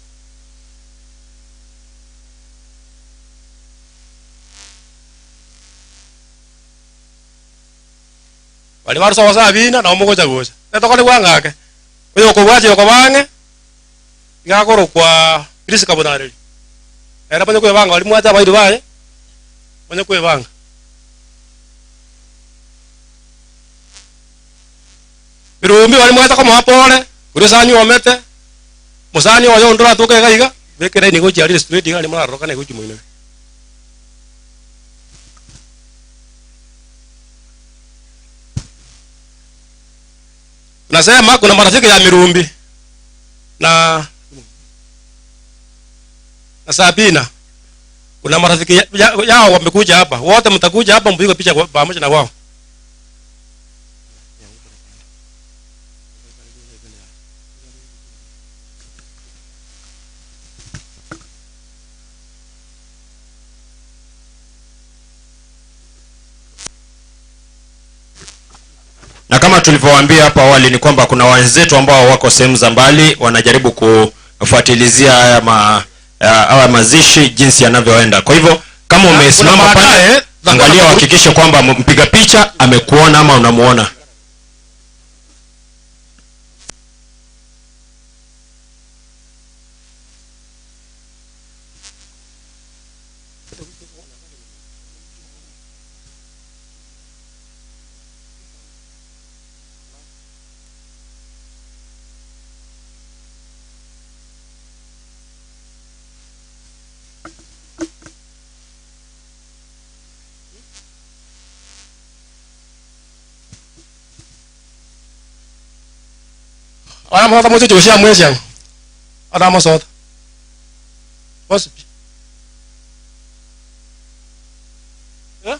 Baria barusa gosabina nabo mogocha gocha. Etokore bwang'ake. Oyo okobwatia okoba ang'e iga akorokwa Priska Bonareri. Ere manye kwebanga baria mwacha abairi baye manye kwebanga. Birumbi baria mwacha komoa pore, koria ase anyuomete, mosani oye onde oratoke iga iga, beka eraini gochia aria straight iga aria morarorokane gochia moino. Nasema kuna marafiki ya Mirumbi na na Sabina, kuna marafiki yao wamekuja hapa, wote mtakuja hapa mpigwe picha pamoja na wao. Na kama tulivyowaambia hapo awali ni kwamba kuna wenzetu ambao wako sehemu za mbali wanajaribu kufuatilizia haya ma haya mazishi jinsi yanavyoenda. Kwa hivyo kama umesimama kuna pale, baadaye, angalia uhakikishe kwamba mpiga picha amekuona ama unamuona. Wana mosota mochocho gosia mwesiango wana mosota bosi pi. Eh?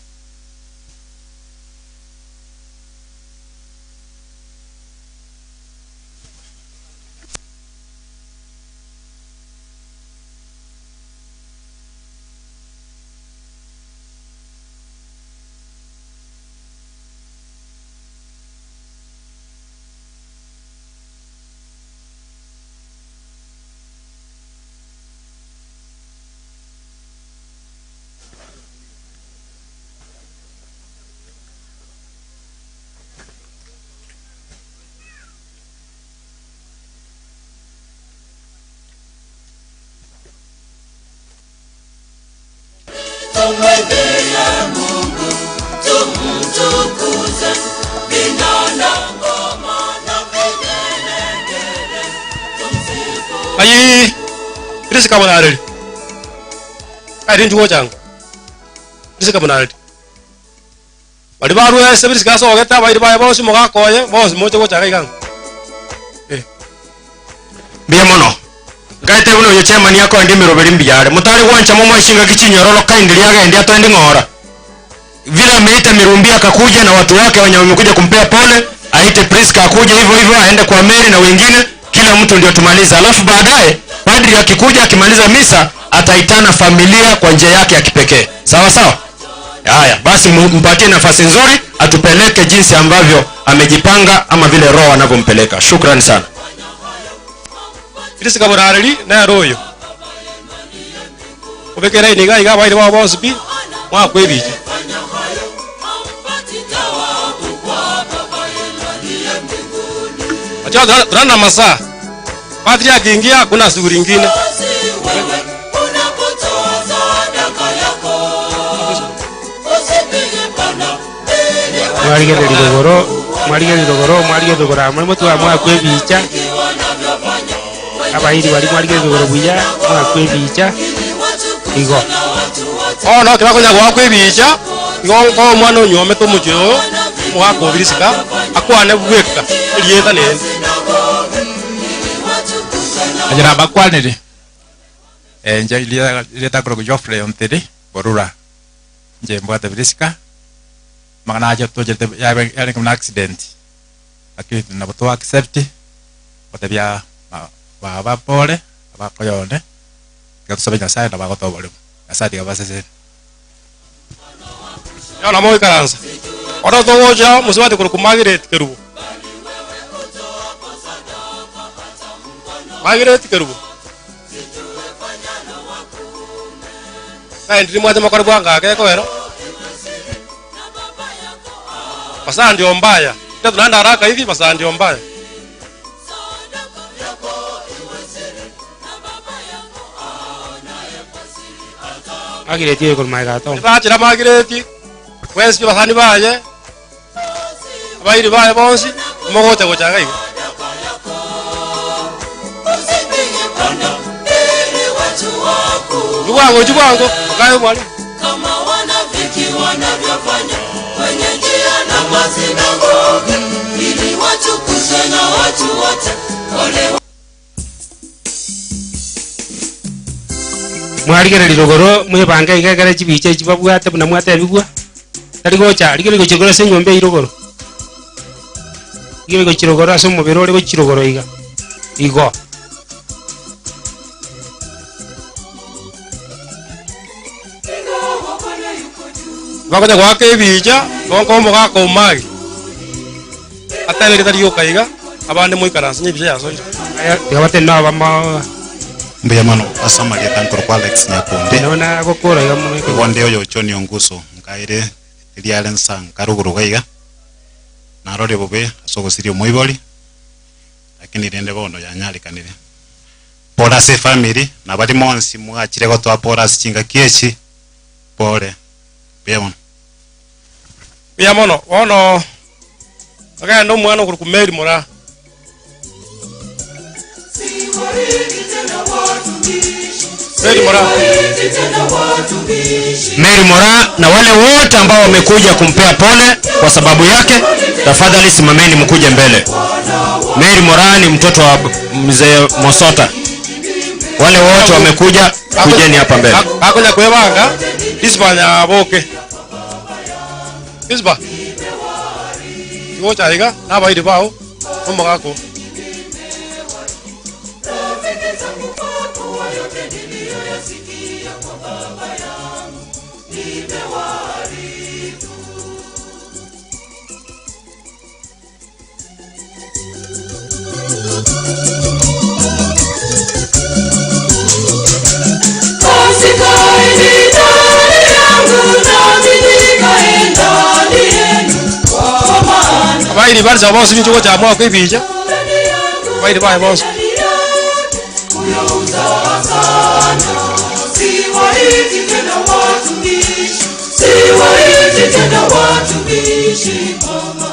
Tumwimbie Mungu, tumtukuze, vinanda, ngoma na vigelegele, tumsifu. Ayi, irisika munareri airi njugo chango irisika munareri bari barwese birisika asogete abairi baye bonsi mogakoye bonsi moche gochaka igango. Mbuya mono. Ngaete buno oyo chairman akoenda emiroberi mbiyare. Motari gwancha momweshinga kichinyororo kindly agende atoende ng'ora. Vile ameita Mirumbi akakuja na watu wake wenye wamekuja kumpea pole, aite Priska akuje hivyo hivyo, aende kwa Mary na wengine, kila mtu ndio tumaliza. Alafu baadaye padri akikuja akimaliza misa ataitana familia kwa njia yake ya kipekee. Sawa sawa? Haya, basi mpatie nafasi nzuri atupeleke jinsi ambavyo amejipanga ama vile roho anavyompeleka. Shukrani sana. Irisika munareri nere oyo obekere iniga iga abairi babo bonsi pi mwakwa ebicha. Acha tunana masaa padri akiingia hakuna shughuli ingine. Wewe unapotoa sadaka yako, usipige pana ili mwarigereria rogoro mwarigereria rogoro mwarigereria rogoro amwe mutwa mwakwa ebicha abairi bari mwarigereria rogoro buya mwakwa ebicha igo. Bono kibakonya gwakwa ebicha igo ko omwana onyomete omochie oyo omogaka obirisika akwane bweka erieta nende. Ajira bakwanire nje ilieta koro Geoffrey Ontiri Borura nje mbwate birisika magana aje tojete yabe yale kuna accident lakini tunabotoa accept batebia baba pole abakoyone gatusabe Nyasaye na bagotobore Nyasaye tigabasese. Yona moikaransa oro togocha musibati kuru kumagireti kerubo magireti kerubo kaendiri mwache makore bwanga gekoero masaa ndio mbaya ndio tunaenda haraka hivi masaa ndio mbaya. Magireti igoro magato. Bachira magireti bwensi basani baye abairi baye bonsi mogocha gochaka igo. Usipige pana ili watu waku Jubwango jubwango kae mwalimu. kama wanafiki wanavyofanya kwenye njia na masinagogi ili watukuzwe na Mwarigereria rogoro mwebange iga ekere chibicha echi babwate buna mwatebigwa, tari gocha rigereria gochia igoro ase enyomba eywo rogoro. Rigereria gochia rogoro ase omobere ore gochia rogoro iga, igo. Bakonya goaka ebicha, gonka omogaka omagi, atebe ritari rioka iga, abande moikaranse onye ebicha yasoire. Aya, tiga batende abamo. Mbuya mono ase amarieta nkorokwa Alex Nyakundi. Nabo nagokora iga mono ekero. Igo nde oyo John Onguso nkaire riare nsa nkaruguru iga iga, narorire bobe ase ogosiria omoibori, lakini rende bono yanyarekanire. Pole ase efamiri, na baria monsi mwachire gotoa pole ase chingaki echi, pole. Mbuya mono. Mbuya mono. Bono ogende omwana okorokwa Mary Moraa. Mary Moraa. Mary Moraa na wale wote ambao wamekuja kumpea pole kwa sababu yake, tafadhali simameni mkuje mbele. Mary Moraa ni mtoto wa mzee Mosota. Wale wote wamekuja, kujeni hapa mbele. Akonya kwebanga Rispa nyaboke. Rispa. Igocha iga nabairi bao omogako. Usikae ndani yangu nami nikae ndani yenu, kwa maana Abairi barisa bonsi ninche gocha mwako ebicha. Abairi baye bonsi. huyo huzaa sana. Siwaiti tena watumishi, siwaiti tena watumishi, mama.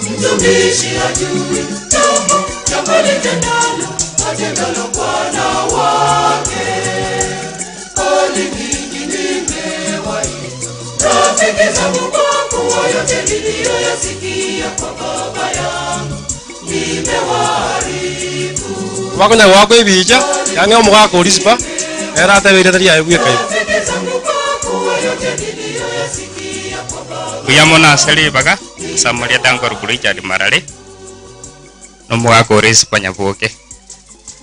Mtumishi hajui jambo, jambo litendalo, atendalo bwana wake. Bali ninyi nimewaita rafiki zangu, kwa kuwa yote niliyoyasikia kwa Baba yangu nimewaarifu. Bakonya goaka ebicha, yang'e omogaka o Rispa, ere atebe erieta riaye bweka igo. Rafiki zangu, kwa kuwa yote niliyoyasikia kwa Baba Mbuya mono ase ribaga, ase amarieta nkorokwa Richard Marare, na omogaka o Rispa Nyaboke.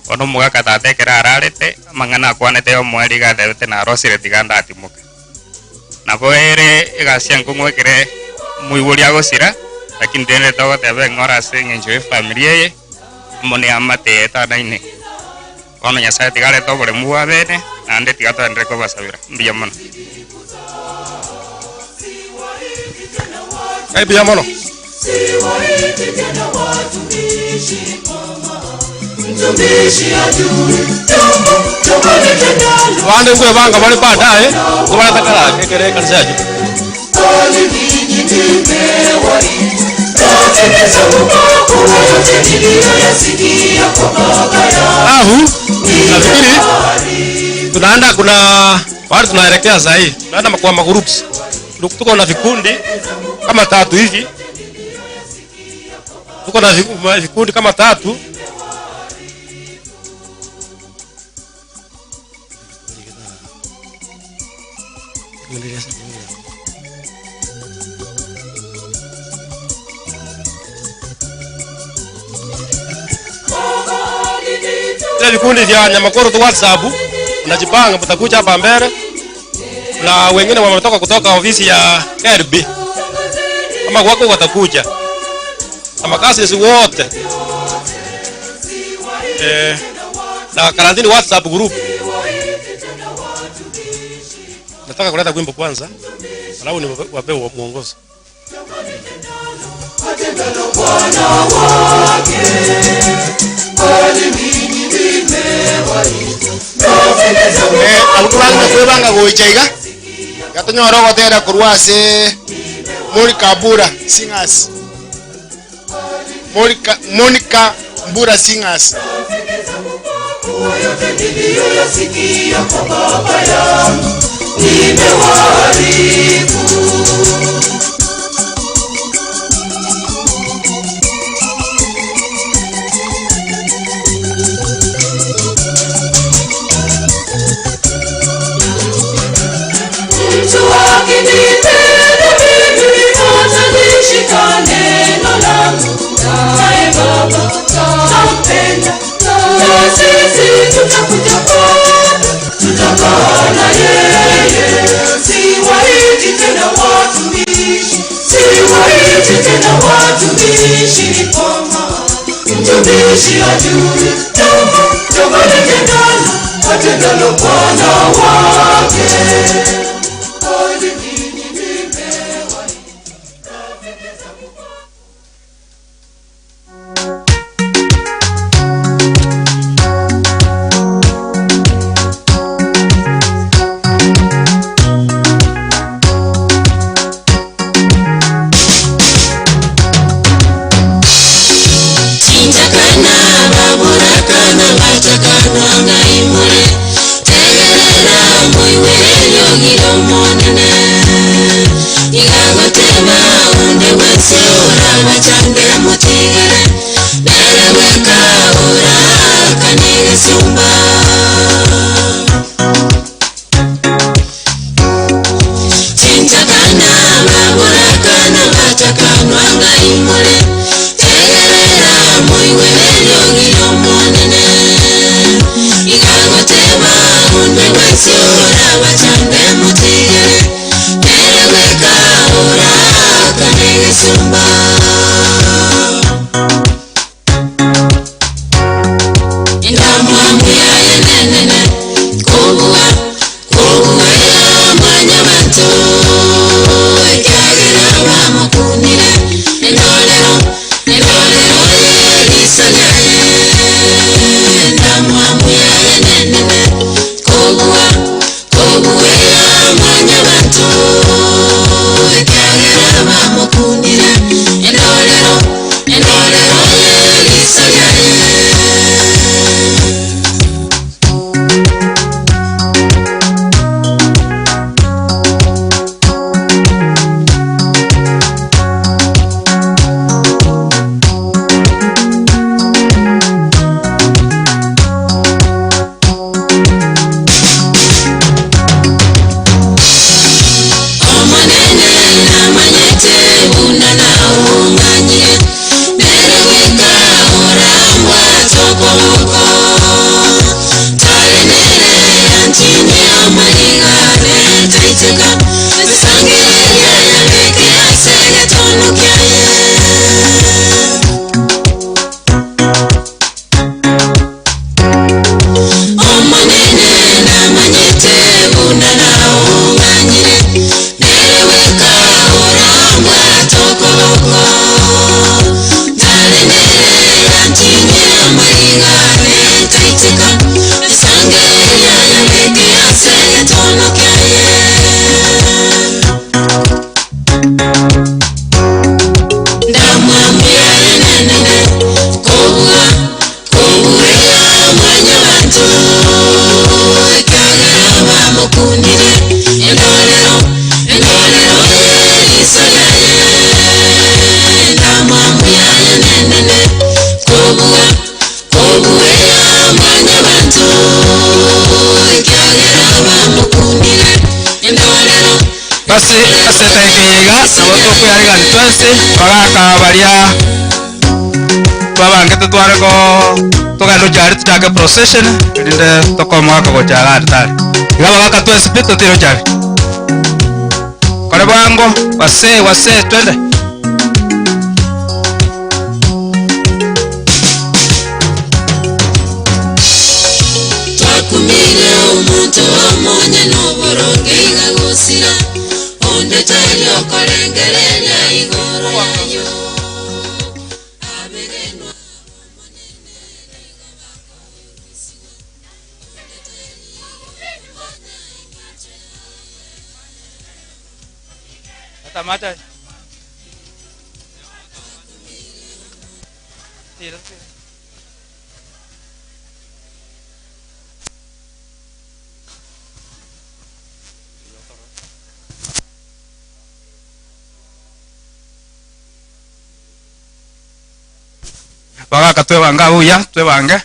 Bono omogaka tata ekero ararete, amang'ana akwanete ya omoerio iga atebete narosire tiga ndatimoke. Nabo ere egasi enkong'u ekere omoibori agosira, lakini rende togoteba eng'ora ase eng'encho ya efamiri eye, amo na eamate eye etanaine. Bono Nyasaye tiga arete oboremu bwa bene, naende tiga toenderere kobasabera. Mbuya mono. Ngai mbuya mono. Siwaiti tena watumishi, mama. Mtumishi hajui jambo, jambo litendalo, Abande nkwebanga bare baadaye, nigo bareta karake ekere ekanisa yacho. bali ninyi nimewaita rafiki zangu, kwa kuwa yote niliyoyasikia kwa Baba yangu Alafu nafikiri tunaenda kuna wale tunaelekea saa hii tunaenda kwa magroups. Tuko na vikundi kama tatu hivi, tuko na vikundi kama tatu. Vile vikundi vya Nyamakoro tu WhatsApp, unajipanga mtakuja hapa mbele, na wengine wametoka kutoka ofisi ya RB ama wako watakuja na makasisi wote na karantini WhatsApp group. Nataka kuleta wimbo kwanza, alafu ni wape mwongozo. Atendalo Bwana wake, bali ninyi nimewaita rafiki zangu. Abwo tobangire kwebanga goicha iga gatonyora ogotera korwa ase Monica Mbura Singers. Monica Mbura Singers. Yote niliyoyasikia kwa Baba yangu nimewaarifu. Majeshi ya juu, jambo litendalo, atendalo Bwana wake. Kweli mimi nimewaita rafiki zangu. Chinjakana baburakana bachakanwa ngaimure tegerera moiwererio giromonene igagotema unde bwensi orabachandera mutigere nere bweka orakanigesumba Chinjakana baburakana bachakanwa ngaimure tegerera moiwererio giromonene igagotema unde bwensi orabachande mutigere nere bweka orakanigesumba Indamwamu yaye nenene kobua kobua ya mwanya bantu ekiagera bamukunire endorero endorero y'eriso ryaye ndamwamu yaye nenene kobua kobua ya mwanya bantu ekiagera bamukunire endorero endorero y'eriso ryaye. Omonene namanyete buna naunganyire nere weka orambwa tokoboko tare nere yantinye amariga netaiteka esangereria yabeke ase getono kiaye. Omonene namanyete buna naunganyire nere weka orambwa tokoboko tare nere yantinye amariga netaiteka esangereria yabeke ase getono kiaye. Ndamwamu yaye nenene kobua kobua ya mwanya bantu ekiagera bamukunire endorero endorero y'eriso ryaye ndamwamu yaye nenene kobua kobua ya mwanya bantu ekiagera bamukunire endorero. Basi ase taikeiga nabo tokuyarigani twensi bagaka baria twabangete tware go togenda ochari tuchake procession erinde tokomoaka gochaga aritari iga bagaka twensi pi totire ochari kore bwango wase wase twende. Twakumire omuntu omonye n'oboronge iga gusira onde tari okorengereria igoro yayo abegenwa. Tamata. Tira, tira. Bagaka twebanga buya twebange.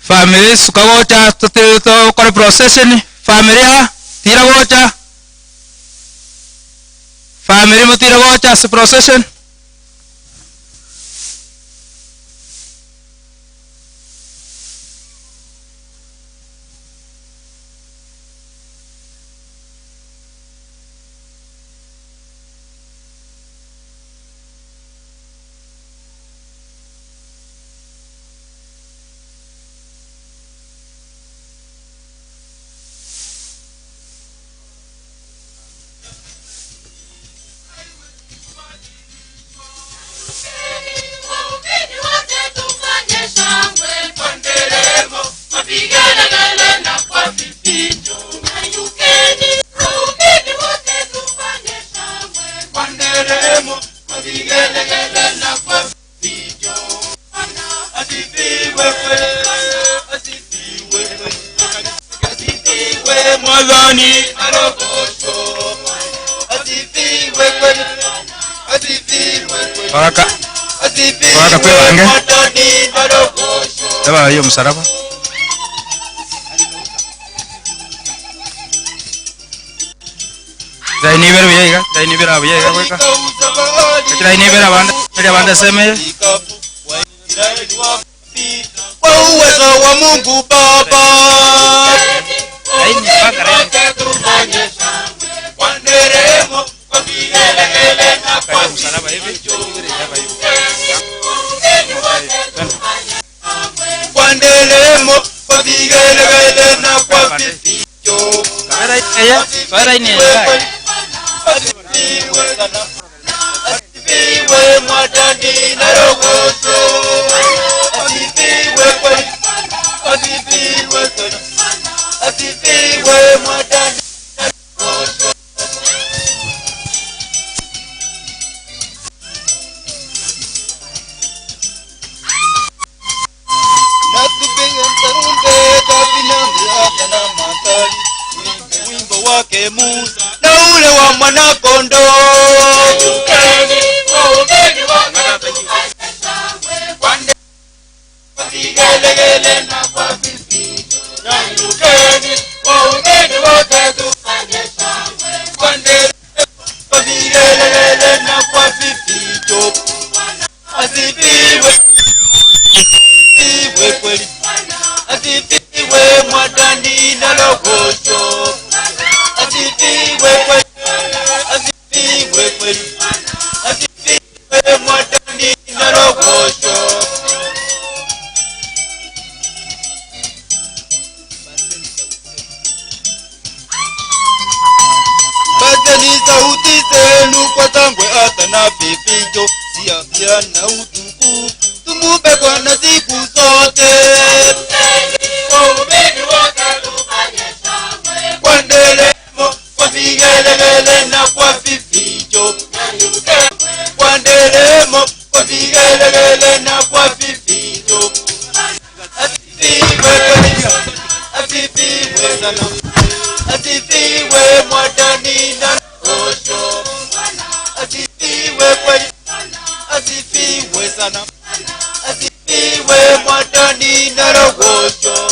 Family sukagocha tutiri tokore. Tokore procession, familia tira gocha, family motire gocha ase procession. Waka waka kwebange eba hiyo msalaba Laini ibere buya iga, laini ibere buya iga gweka. Laini ibere abande, bari abande semeye. Kwa uwezo wa Mungu Baba. Laini panga laini. Kwa nderemo, kwa vigelegele na kwa msalaba hivi. Kwa nderemo, kwa vigelegele na kwa vifijo. Kamera eye, soera ini eye. Asifiwe mwadani na rogoso. Asifiwe kweli. Asifiwe sana. Asifiwe mwadani na rogoso. Na tupige tarumbeta, vinanda hata na matari. Tuimbe wimbo wake Musa na ule wa mwanakondoo. Vigelegele na kwa vifijo. Nyanyukeni, waumini wote tufanye shangwe. Kwa nderemo, kwa vigelegele na kwa vifijo. Asifiwe, asifiwe kweli. Asifiwe mwadani na logosho. Asifiwe kweli. Asifiwe kweli. Asifiwe mwadani na logosho. Pazeni sauti zenu kwa shangwe hata na vifijo, siafya na utukufu, tumupe Bwana siku zote. Kwa nderemo, kwa vigelegele na kwa vifijo. Kwa nderemo, kwa vigelegele na kwa vifijo. Asifiwe kweli, asifiwe sana. Asifiwe mwadani na osho. Asifiwe kweli, asifiwe sana. Asifiwe mwadani na rogosho.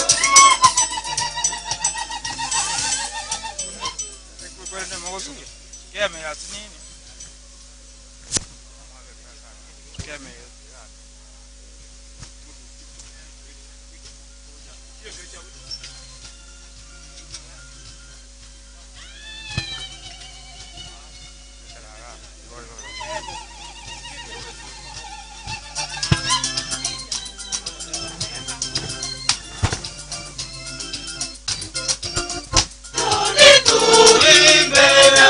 Tuimbe na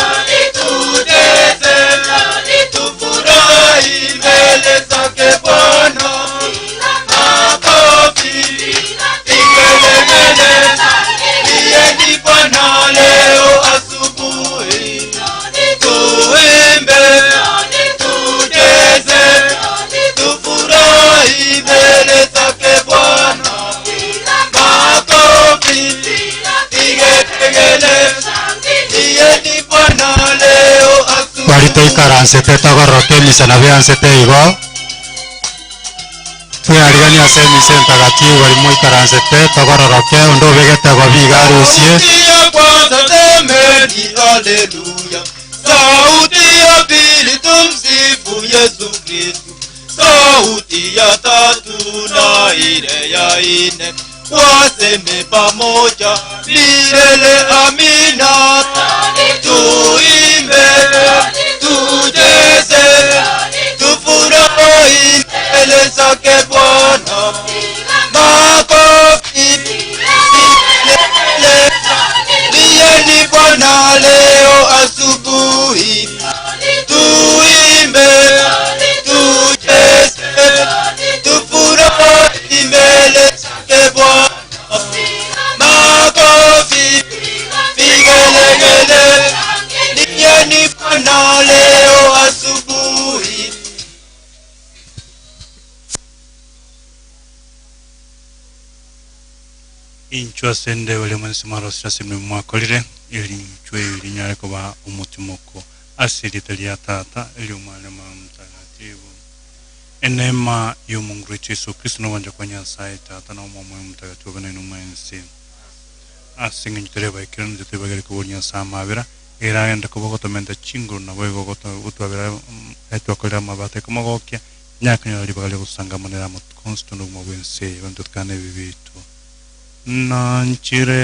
tucheze na tufurahi mbele zake Bwana. Makofi, vigelegele, lieni Bwana leo asubuhi. Tuimbe, tucheze, tufurahi mbele zake Bwana. Makofi, vigelegele, lieni Bwana leo asubuhi. Baritoikaransete togoroka emisana byansete igo. Twearigania ase emisa entagatifu bari moikaransete togororoke onde obegete gobiga arusie. Sauti ya kwanza semeni haleluya, sauti ya pili tumsifu Yesu Kristu, sauti ya tatu na ile ya ine waseme pamoja milele amina. Tuimbe, tucheze, tufurahi mbele zake Bwana. Makofi milele, ndiye ni Bwana leo asubuhi. Tuimbe, tucheze, tufurahi mbele zake Bwana. Makofi, vigelegele, ndiye ni Bwana leo asubuhi. Inchwa sende bali mwensi marosira simwe mwakolire ili nchwe ili nyale kuba umutimoko asili lya tata ili umwana mwa mtakatifu enema y'omungu wetu Yesu Kristo nobanja kwa Nyasaye tata na omwoyo mtakatifu bene mwensi asinge nyitere baikira nje bagere kubona Nyasaye amabera era agenda kuba gotomenta chinguru nabo igo gotwabera etwakorera amabate komogokia nyakanyola ribaga riogosangamanera konsto nobuma bwense bantu tukane bibitu nanchire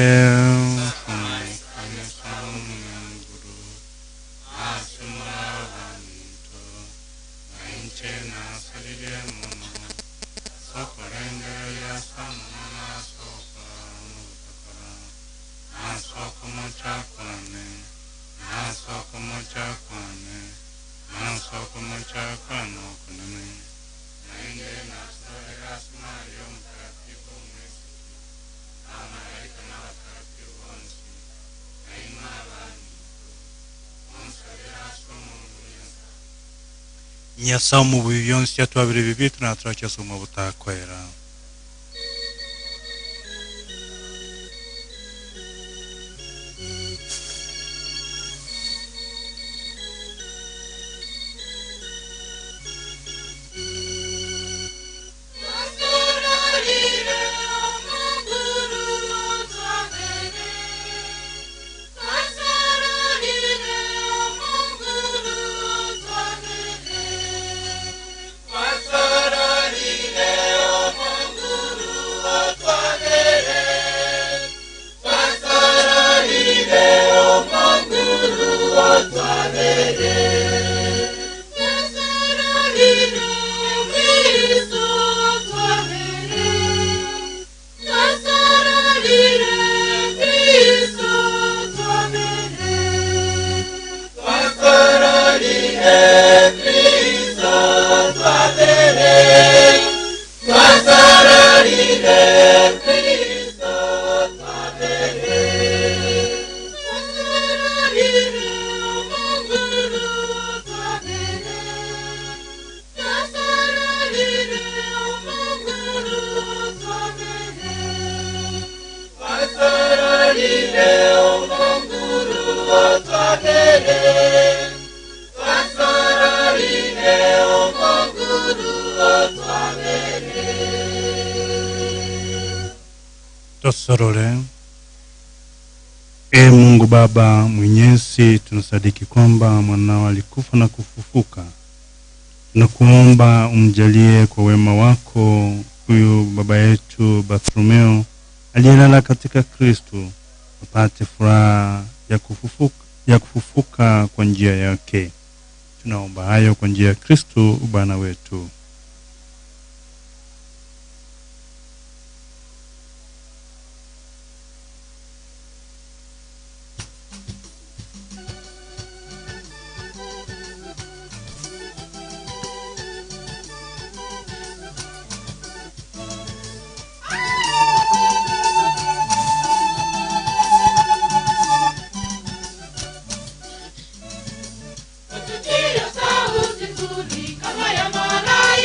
Nyasaye mu bibi byonsi yatwabire bibi tunaturacyasoma butakwera. Tosorole. E Mungu Baba Mwenyezi, tunasadiki kwamba mwanao alikufa na kufufuka. Tunakuomba umjalie kwa wema wako huyu baba yetu Bartholomeo aliyelala katika Kristo apate furaha ya kufufuka kwa njia yake. Tunaomba hayo kwa njia ya Kristo Bwana wetu. Sauti nzuri kama ya malaika.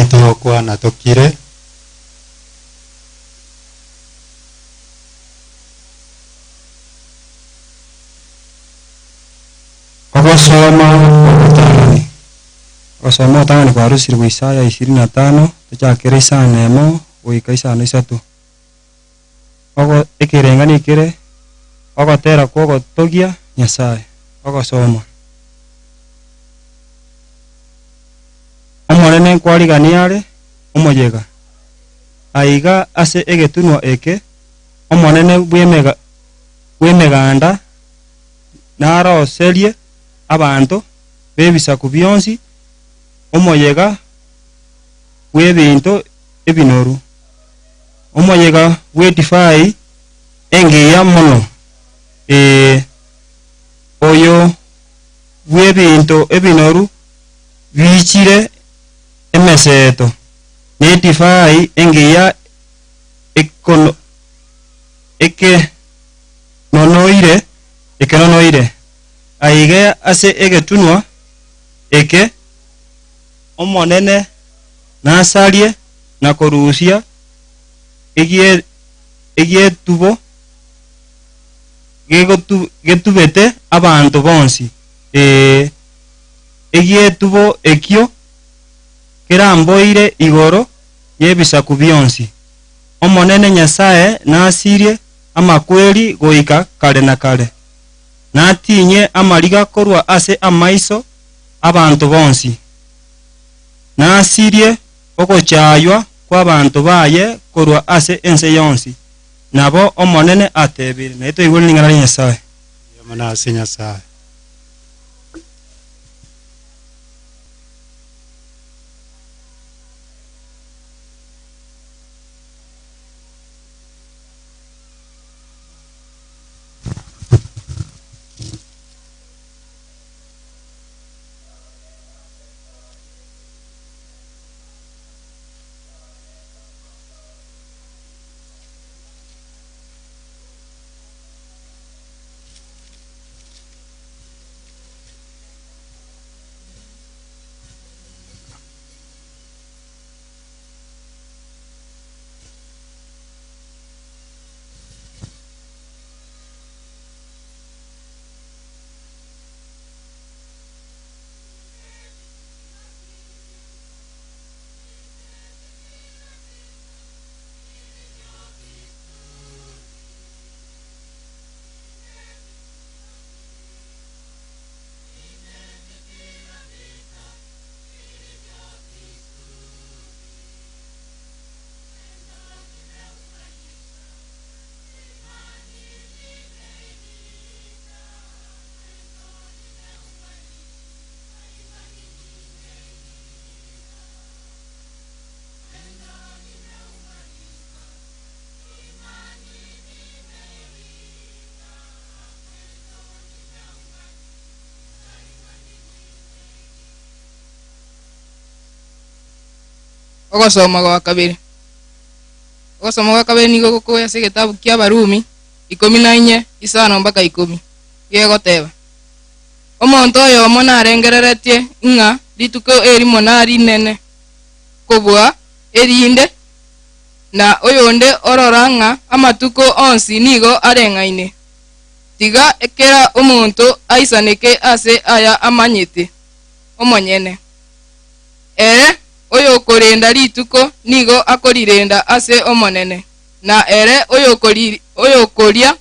Bari togokwana tokire. Ogosoma ogotang'ani. Ogosoma ogotang'ani kwarusirwe Isaya ishirini na tano, tochakere isano emo goika isano isato. Ogo ekereng'ani ekere ogotera kwa ogotogia Nyasaye. Ogosoma. Omonene nkwarigania are omoyega. Aiga ase egetunwa eke, Omonene bw'emega bw'emeganda naroserie abanto b'ebisaku bionsi omoyega bw'ebinto ebinoru, omoyega bw'edivai engiya mono, ee, oyo bw'ebinto ebinoru biichire emeseto, nedivai engiya ekono ekenonoire ekenonoire. Aiga ase egetunwa eke Omonene nasarie na korusia egie egietubo gegotu getubete abanto bonsi, ee, egietubo ekio keramboire igoro y'ebisaku bionsi. Omonene Nyasae nasirie amakweri goika kare na kare, natinyie amariga korwa ase amaiso 'abanto bonsi, nasirie ogochaywa kw'abanto baye korwa ase ense yonsi. Nabo Omonene atebire. Naye toigwere ring'ana ria Nyasae. Mbuya mono ase Nyasae. Ogosoma gwa kabere. Ogosoma gwa kabere nigo gokoya ase egetabu kia Abarumi ikomi na inye isano mpaka ikomi, gegoteba, Omonto oyomo narengereretie ng'a rituko erimo narinene kobua erinde, na oyonde orora ng'a amatuko onsi nigo areng'aine. Tiga kera omonto aisaneke ase aya amanyete omonyene. Ere oyokorenda rituko nigo akorirenda ase Omonene, na ere oyokoria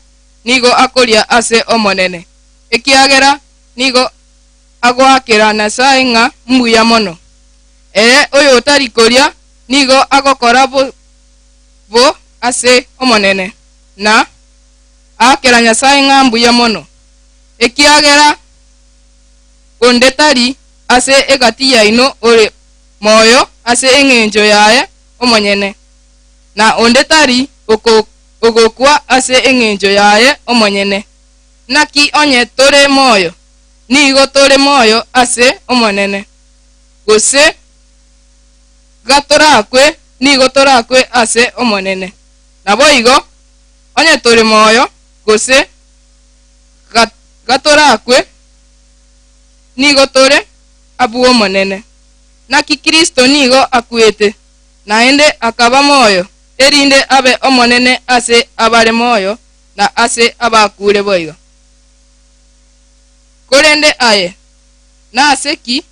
nigo akoria ase Omonene, ekiagera nigo agoakera Nyasae ng'a mbuya mono. Ere oyotari koria nigo agokora bo ase Omonene, na aakera Nyasae ng'a mbuya mono, ekiagera onde tari ase egati yaino ore moyo ase engencho yaye omonyene, na onde tari ogokwa ase engencho yaye omonyene. Naki onye tore moyo, nigo tore moyo ase Omonene, gose gatorakwe, nigo torakwe ase Omonene. Naboigo, onye tore moyo, gose gatorakwe, nigo tore abw'Omonene. Naki Kristo nigo akwete, naende akaba moyo, erinde abe Omonene ase abare moyo na ase abakure boigo. Korende aye, nase ki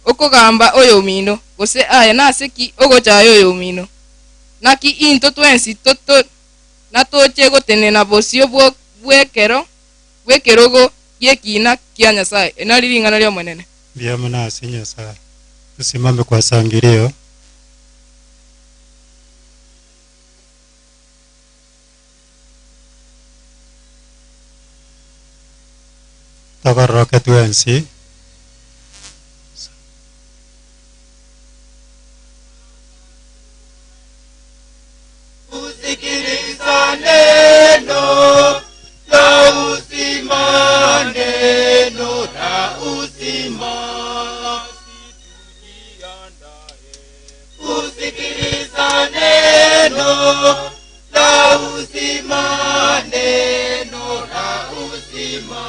okogamba oyomino, gose aye nase ki ogochaya oyomino? Naki intwe twensi natoche gotenena bosio bw'ekero bw'ekerogo gi'ekiina kia Nyasae. Eri nario ring'ana ri'Omonene. Mbuya mono ase Nyasae. Tusimame kwa sangilio. Togororoke twensi. Kusikiliza neno la uzima, neno la uzima. Kusikiliza neno la uzima, neno la uzima.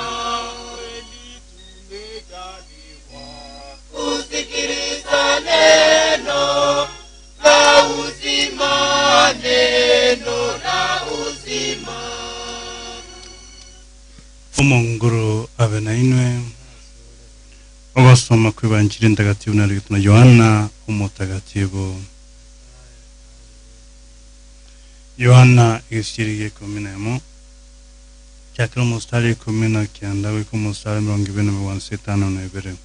Kusikiliza neno la uzima, neno la uzima. Omonguru abe nainwe ogosoma kw'ibanjiri ntagatifu na Yohana omutagatifu. Yohana igiciri gia ikumi na emo chakira omostari 19 goika omostari 252.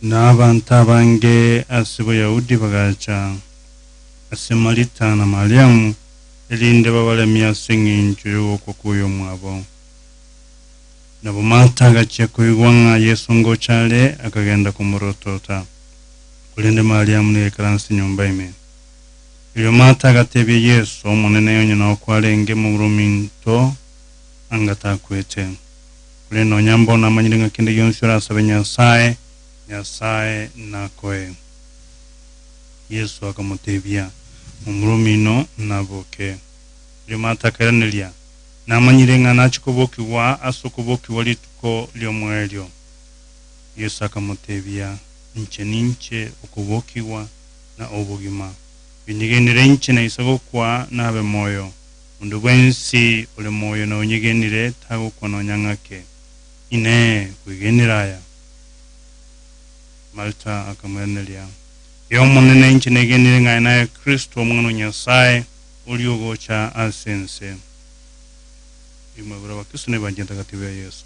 Na abantu abange ase Boyahudi bagacha ase Marita na Mariamu erinde babaremie ase eng'encho y'ogokwa kw'oyo mwabo. Nabo Martha agachia koigwa ng'a Yeso ngocha are, akagenda komorotota, korende Mariamu nigo aikaranse nyomba ime. Erio Martha agatebia Yeso, Omonene, onye nao kwarenge momorominto, anga takwete. Korende nonya mbono namanyire ng'a kende gionsi orasabe Nyasae, Nyasae nakoe. Yeso akamotebia, Momura omino naboke. Erio Martha akairaneria, Namanyire ng'a nachie kobokigwa ase okobokigwa rituko ri'omoerio. Yeso akamotebia, Inche ninche okobokigwa na obogima. Onyegenire inche naisa gokwa nabe moyo. Onde bwensi ore moyo na onyegenire tagokwa nonya ng'ake. Inee! Kwegenire aya? Martha akamoiraneria, Ee Omonene, inche negenire ng'a aye naye Kristo, Omwana o Nyasae, oria ogocha ase ense. Imwe buna Abakristo nebanchani ntagatifu ya Yeso.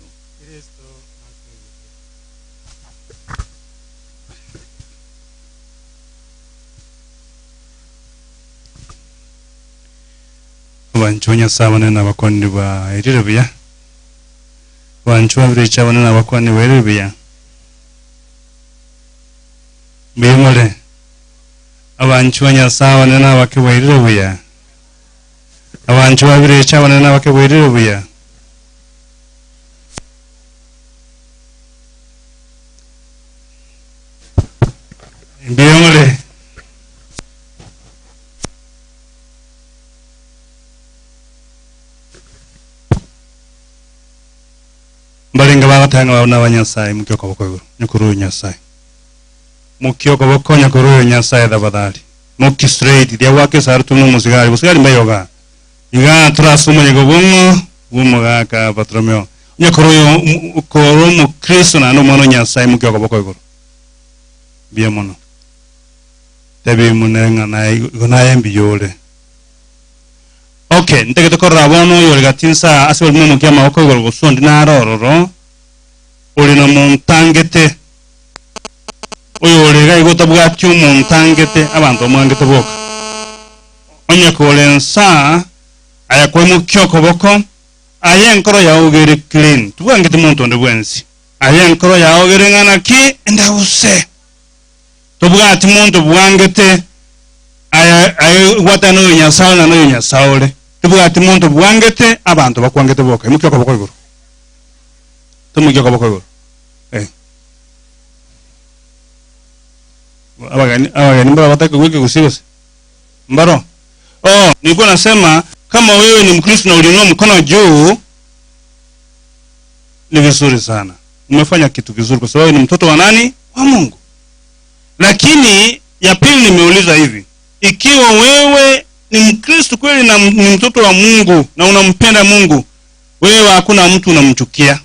Abanchwa ba Nyasae abanene na abakuani baerire buya. Abanchwa babirecha abanene na abakuani baerire buya. Mbuya more? Abanchwa ba Nyasae abanene na abake baerire buya. Abanchwa babirecha abanene na abake baerire buya. Mbuya more? Mbarenge bagoteba ng'a barabwo nabanyasae, mokia okoboko igoro, nyokore oyo Nyasae. Mokia okoboko, nyokore oyo Nyasae tafadhali. Moki straight, riria gwaka esaro tuna omosigari, bosigari mbayo igaa. Igaa tore ase omoyega obong'o bw'omogaka Bartolomeo. Onye kore oyo kore omokristo naende omwana o Nyasae, mokia okoboko igoro. Mbuya mono. Tebi mune ng'a naye igo naye mbuya ore. Okay, ntagete korora bono oyore gati nsa ase baria momokia amaboko igoro gose onde nare ororo, ore na montangete. Oyore iga igo otabwati omontangete, abanto bamwangete boka. Onye kore nsa, aya kwaimokia okoboko, aye enkoro yao iga ere clean, tibwangeti monto onde bwensi. Aye enkoro yao iga ere ng'a naki? Endabuse. Tobwati monto bwangete, aye aye gwatana noyo Nyasae ore na noyo Nyasae ore. Tobwati monto bwangete, abanto bakwangete boka. Imokia okoboko igoro. Tomokia okoboko igoro. Eh. Abageni abageni mbaro bataki koigwa ekegusii gose? Mbaro? Oh, nilikuwa nasema kama wewe ni Mkristo na uliinua mkono juu ni vizuri sana. Umefanya kitu kizuri kwa sababu ni mtoto wa nani? Wa Mungu. Lakini ya pili nimeuliza hivi, ikiwa wewe ni Mkristo kweli na ni mtoto wa Mungu na unampenda Mungu, wewe hakuna mtu unamchukia,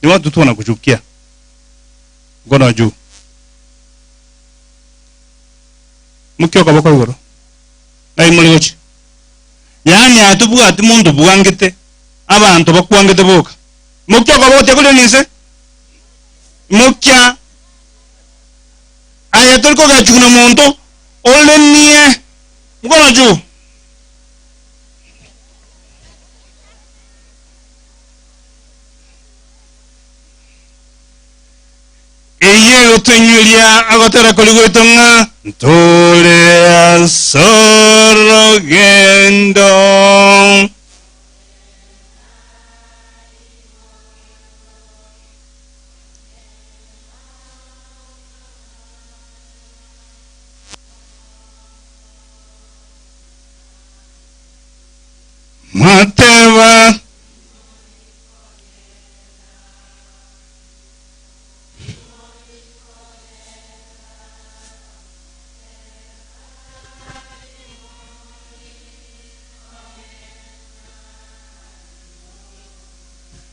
ni watu tu wanakuchukia. Mkono juu, mukioka boko igoro ngai muri gochi yaani atubwati mundu bwangete abanto bakwangete boka mukioka botia kore ninse mukia aya tori kogachukuna monto olenie mkono juu eye gotenyuria agotera kori gwaito ng'a ntore ase orogendo mwateba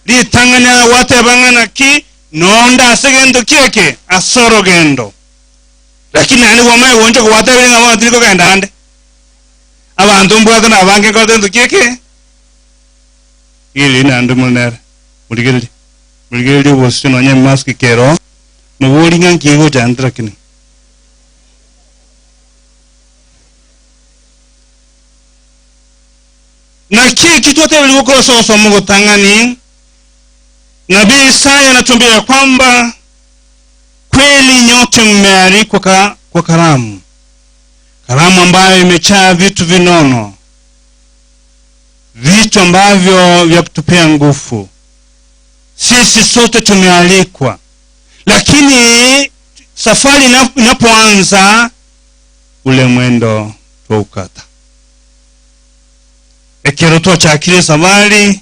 ritang'ania gwateba ng'a naki nonde ase gento kieke ase orogendo lakini naende kwamanya goncha gwatebire ng'a bono tiri kogenda ande abanto mbwate na abange nkorete gento kieke iri naende monere morigereria morigereria obosio nonya emask kero nobori ng'a nki egocha ante lakini Naki eki twatebirie gokora ase ogosoma ogotang'ani, nabii Isaya anatuambia ya kwamba kweli nyote mmealikwa ka, kwa karamu, karamu ambayo imejaa vitu vinono, vitu ambavyo vya kutupea nguvu. Sisi sote tumealikwa, lakini safari inapoanza ule mwendo twaukata. Ekero twachakire esabari,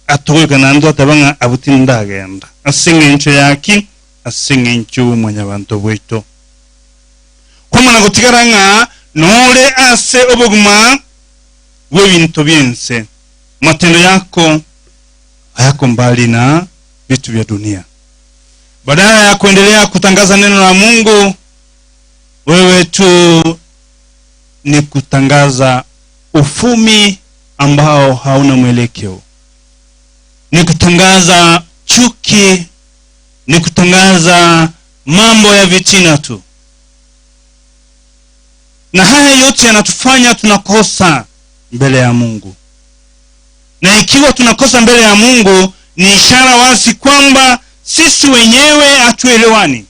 atogoika naende twateba ng'a abwo tindagenda. Ase eng'encho ya ki? Ase eng'encho y'obomwanyabanto bwaito. Kwamana gotigara ng'a nore ase obogima bw'ebinto bi'ense, matendo yako ayako mbali na vitu vya dunia. Badala ya kuendelea kutangaza neno la Mungu, wewe tu ni kutangaza ufumi ambao hauna mwelekeo, ni kutangaza chuki, ni kutangaza mambo ya vitina tu, na haya yote yanatufanya tunakosa mbele ya Mungu. Na ikiwa tunakosa mbele ya Mungu, ni ishara wazi kwamba sisi wenyewe hatuelewani.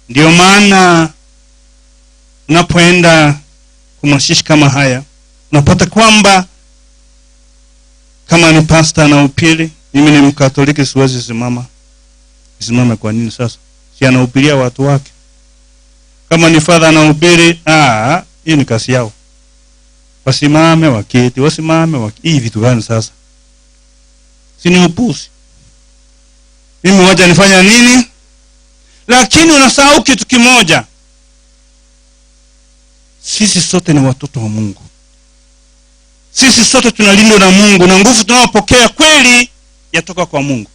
Ndiyo maana unapoenda kumashishi kama haya unapata kwamba kama ni pasta na upili, mimi ni Mkatoliki, siwezi simama. Simame kwa nini sasa? Si anahubiria watu wake. Kama ni father anahubiri, ah, hiyo ni kazi yao. Wasimame waketi, wasimame waketi. Hii vitu gani sasa? Si ni upuzi? Mimi wacha nifanya nini? Lakini unasahau kitu kimoja, sisi sote ni watoto wa Mungu. Sisi sote tunalindwa na Mungu, na nguvu tunayopokea kweli yatoka kwa Mungu.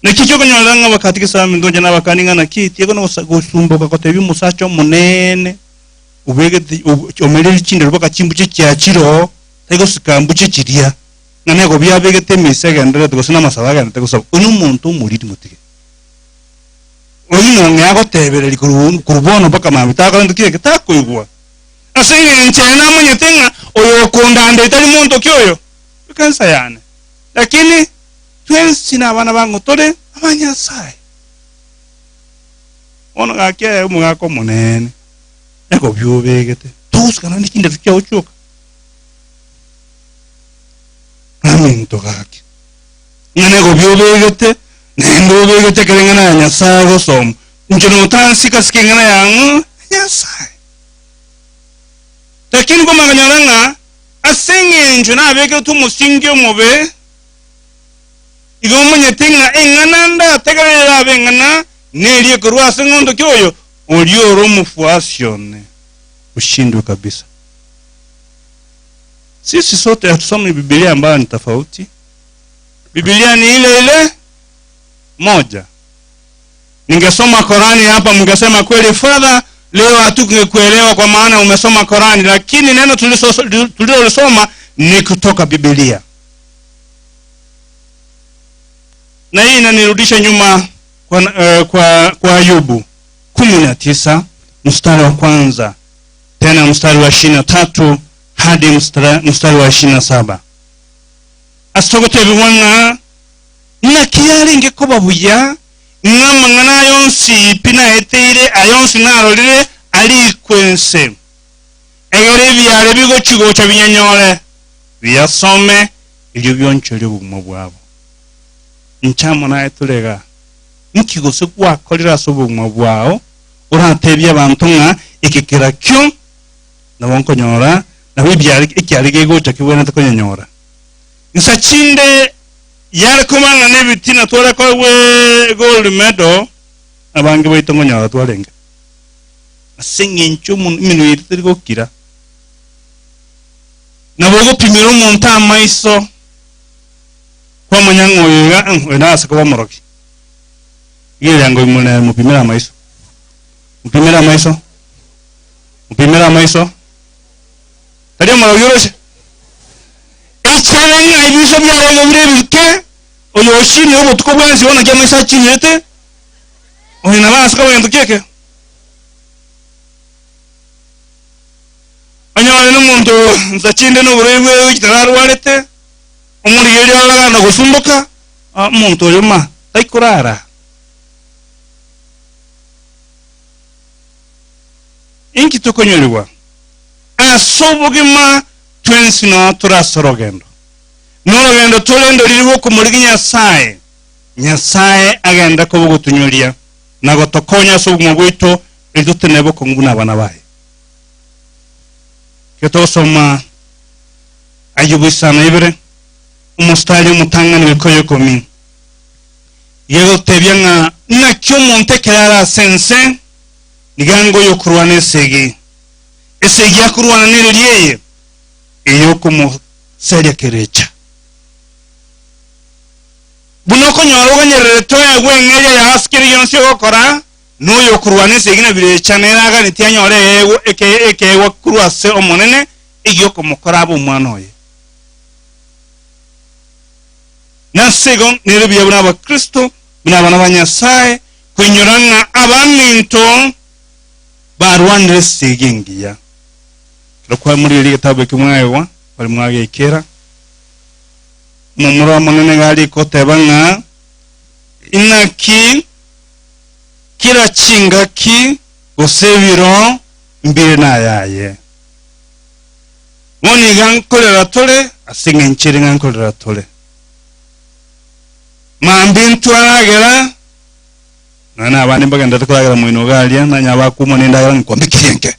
Nekikyo konyolanga bakati kisami ndonja nabakaninga na kiti yego no gusumbuka kotebi musacho munene ubegete omereri chindero baka chimbuche chiachiro taigo sikambuche chiria ng'ane go biabegete emise egenderete gose na amasabo agenderete gosaba oyo omonto omoriri motige oyo nong'e agotebereri korwa bono mpaka mambia takorenta ki eke takoigwa ase eng'encho ere namanyete ng'a oyo okondanda etari monto ki oyo ekanisa yane lakini twensi na abana bang'o tore abanyasaye bono gaki aye omogaka omonene ego biobegete togosikana na chindero chiao chioka naminto gaki ng'ana ego biobegete naende obegete ekero eng'ana ya Nyasaye agosoma inche notansika sika eng'ana yang'o Nyasaye lakini komanyora ng'a ase eng'encho nabekeretwe omosingi omobe. Igo omanyete ng'a eng'ana ndategerere erabe eng'ana neria ekorwa ase ng'ondo ki oyo oria ore omofuasi one. Ushindwe kabisa. Sisi sote hatusomi Biblia ambayo ni tofauti. Biblia ni ile ile moja. Ningesoma Korani hapa mngesema kweli Father, leo hatungekuelewa kwa maana umesoma Korani, lakini neno tulilolisoma ni kutoka Biblia. Na hii inanirudisha nyuma kwa Ayubu 19 mstari wa kwanza tena mstari wa 23 hadi mstari wa 27. Asogote bibona na kiari ngekoba buya ng'amang'ana ayonsi pi naeteire ayonsi narorire arikwense egere ebiare bigochigocha binyanyore biyasome erio bionchorie obogima bwabo. Nchamo naye torega nki gose gwakorire ase obogima bwao oratebia abanto ng'a eke kerakio nabo nkonyora nabo ebiare ekiare gegocha kibwenerete konyanyora. Nsa chinde yare komang'ana ebitina tware koegwa gold medal abange baito ngonyora twarenge ase eng'encho emenwa yaito teri gokira. Nabo ogopimera omonto amaiso kwamanya ng'a oyo iga, oyo nase koba omorogi. Iga eriango ime nere mupimere amaiso. Mupimere amaiso. Mupimere amaiso. Tari omorogi oroche. Ekiagera ng'a ebiso biarenge bire ebike, oyo ochinire obotuko bwensi bono naki amaiso achinirete, oyo nabo ase koba egento kieke. Onyore nomonto nsa chinde noborwaire bwe chitararwarete, omorigereria aroragana gosumboka, omonto oyo ma taikorara. Inki tokonyorigwa? Ase obogima twensi noo tore ase orogendo. Norogendo tore ndoriri rw'okomorigia Nyasae. Nyasae agende koba ogotonyoria na gotokonya ase obogima bwaito erio totenene bokong'u buna abana baye. Ekero togosoma Ayubu isano na ibere, omostari omotang'ani goika oyo ikomi, iga egotebia ng'a naki omonto ekero are ase ense, nigo anga oyokorwana esegi. Esegi akorwana nereri eye, eyokomoseria kerecha. Buna okonyora oganyererete oegwe eng'eria yao ase kera gionsi ogokora, noyokorwana esegi na birecha nere aganetie anyore eegwa ekeegwa korwa ase Omonene, egiokomokora abe omwana oye. Nase igo nere buya buna Abakristo, buna abana ba Nyasae, koinyora ng'a abaminto barwanire esegi engiya. Ekero kwamorigereria egetabu ekio mwaegwa, baria mwagekera, omomura omonene iga arike goteba ng'a inaki kera chingaki gose ebiro mbire nayaye. Bono iga nkorera tore ase eng'encho ere ng'a nkorera tore. Mambia ntwaragera, nonya na abande mbagenderete koragera moino iga aria, nanye abakumwa nendagera nkwambekerie nke.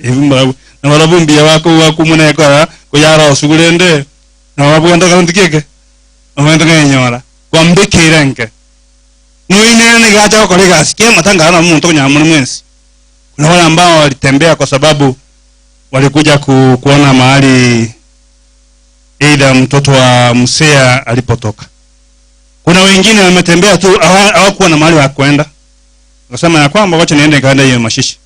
Ebi mbarabwo, nabarabwo mbuya bako bakumwa nekora, koyarosigwe rende, nabo babwente gento ki eke? Babwente koyenyora, kwambekeire nke. Noinere nigo acha gokora egasi ki amatanga aya nabo omonto okonyora more mwensi. Kuna wale ambao walitembea kwa sababu walikuja ku, kuona mahali either mtoto wa msea alipotoka. Kuna wengine wametembea tu hawakuwa na mahali wa kwenda, wakasema ya kwamba wacha niende nikaenda hiyo mashishi.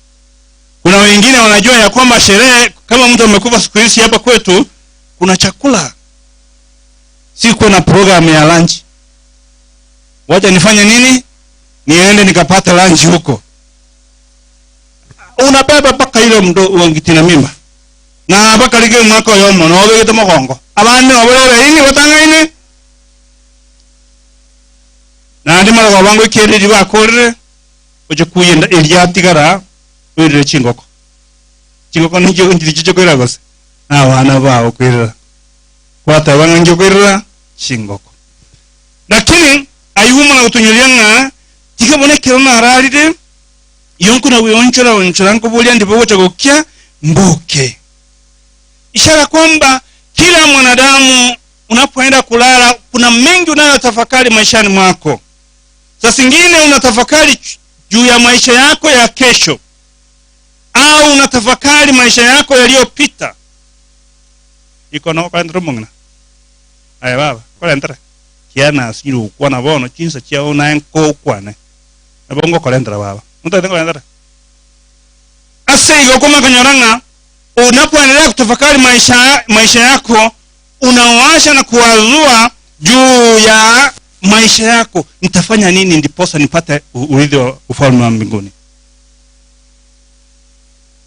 Kuna wengine wanajua ya kwamba sherehe, kama mtu amekufa siku hizi hapa kwetu kuna chakula, si kuna program ya lunch, wacha nifanye nini, niende nikapate lunch huko. Unabeba mpaka ile mdo wangitina mimba na mpaka lige mwaka oyo mono obegete mogongo abande oborebe ini batangaine naende marogo bango ekereri bakorire oche kuyenda eria atigara oirire chingoko chingoko nicho nchirichi chokoira gose na abana bao koirera gwateba ng'a nki okoirera chingoko lakini aywo omwana gotonyoria ng'a tiga bono ekero nararire Yonko na gweonchora onchora nkoboria ndi bogocha gokia mboke. Ishara kwamba Kila mwanadamu unapoenda kulala, kuna mengi unayotafakari maishani mwako. Saa zingine unatafakari juu ya maisha yako ya kesho, au unatafakari maisha yako yaliyopita. Iko no kwendera omong'ina aye baba korentera kiana asire gokwana bono chinsa chiao naye nkokwane nabo ngokorentera baba notagete nkorentera ase igo okoma konyora ng'a unapoendelea kutafakari maisha, maisha yako unawasha na kuwazua juu ya maisha yako, nitafanya nini ndiposa nipate urithi wa ufalme wa mbinguni.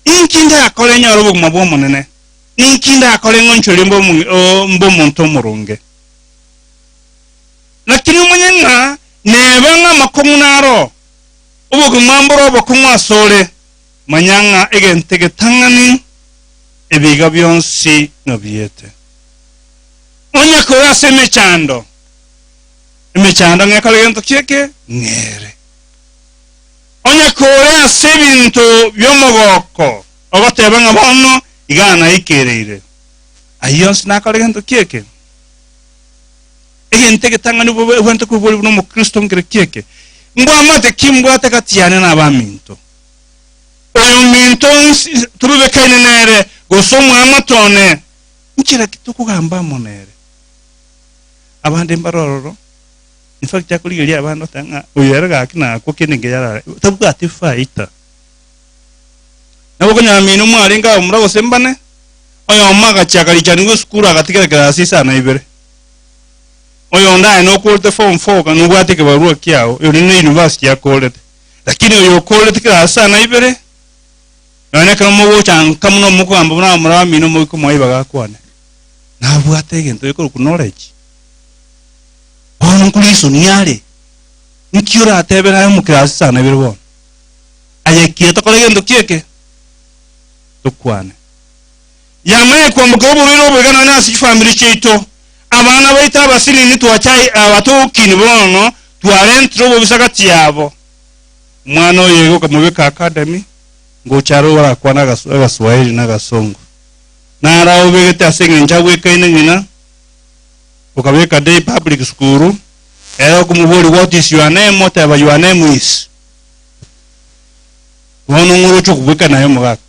Inki ndakore nyore obogima bwa omonene, ninki ndakore ng'onchore mbe mbe omonto omorunge. Lakini omanye ng'a neba ng'a amakong'u naro, obogima mbore obokong'u asore, manya ng'a egento egetang'ani ebiga bionsi ng'a biete. Onye kore ase emechando, emechando ng'ekore gento ki eke? Ng'ere. Onye kore ase ebinto bi'omogoko, ogoteba ng'a bono iga naikereire, ayio onsi nakore gento ki eke? Egento egetang'ani bobe obwenerete koboria buna omokristo nkere ki eke? Mbwamate ki mbwate gati yane na abaminto? Oyominto onsi tobebekaine nere, gose omwamate one, Nchera ki tokogamba amo nere? Abande mbare ororo, in fact akorigereria abande oteba ng'a oyo ere gaki nakwo kende nkeyo arare, tabwati faida. Nabo okonyora mino mwarenge abamura gose mbane, oyomo agachia akarichanigwa esukuru agatigera class isano ibere. Oyonde aye nokorete form four kana nobwate ekebarua kiago, oyonde ne university akorete. Lakini oyo okorete class isano ibere, Nonya nekero mogocha nka buna omokogamba buna abamura bamino moike omoa ribaga akwane, nabwate egento gekorokwa knowledge. Bono nkorisonia are, nki oratebere aye omokirasi sana ibere bono? Aye ki tokore gento ki eke? Tokwane. Yamanye kwamboka oborwaire obo iga nonya ase chifamiri chiaito, abana baito abasinini twachai abatokini bono twarentire obobisa gati yabo. Omwana oyo iga okamobeka academy, ngocha are orakwane agaswahili na agasongo. Naro aobegete ase eng'encho agwekaine ng'ina, okabeka day public school, ere okomoboria what is your name, oteba your name is. Bono ng'o oroche okobwekana aye omogaka?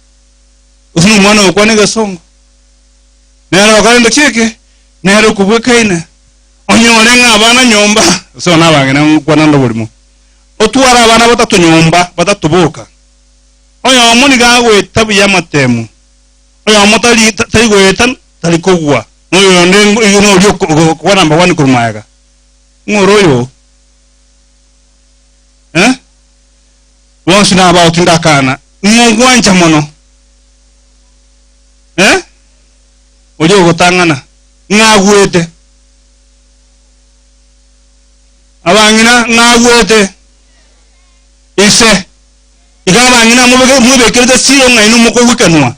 Gose na omwana ogokwana egesongo? Nere okorenda ki eke? Nere okobwekaine. Onyore ng'a abana nyomba, gose bono abang'ina ngokwana nde oborimo. Otware abana batato nyomba, batato boka. Oyomo nigo agoeta buya amatemo, oyomo tari tari goeta tari kogwa, na oyonde igo noria okogwa number one korwa magega. Ng'o ore oyo? Eh? Bonsi nabao tindakana. Ng'o ogwancha mono? Eh? Oria ogotang'ana. Ng'o agwete? Abang'ina ng'agwete ise, iga abang'ina mobeke mwebekerete siro ng'a inwe mokogwekanwa,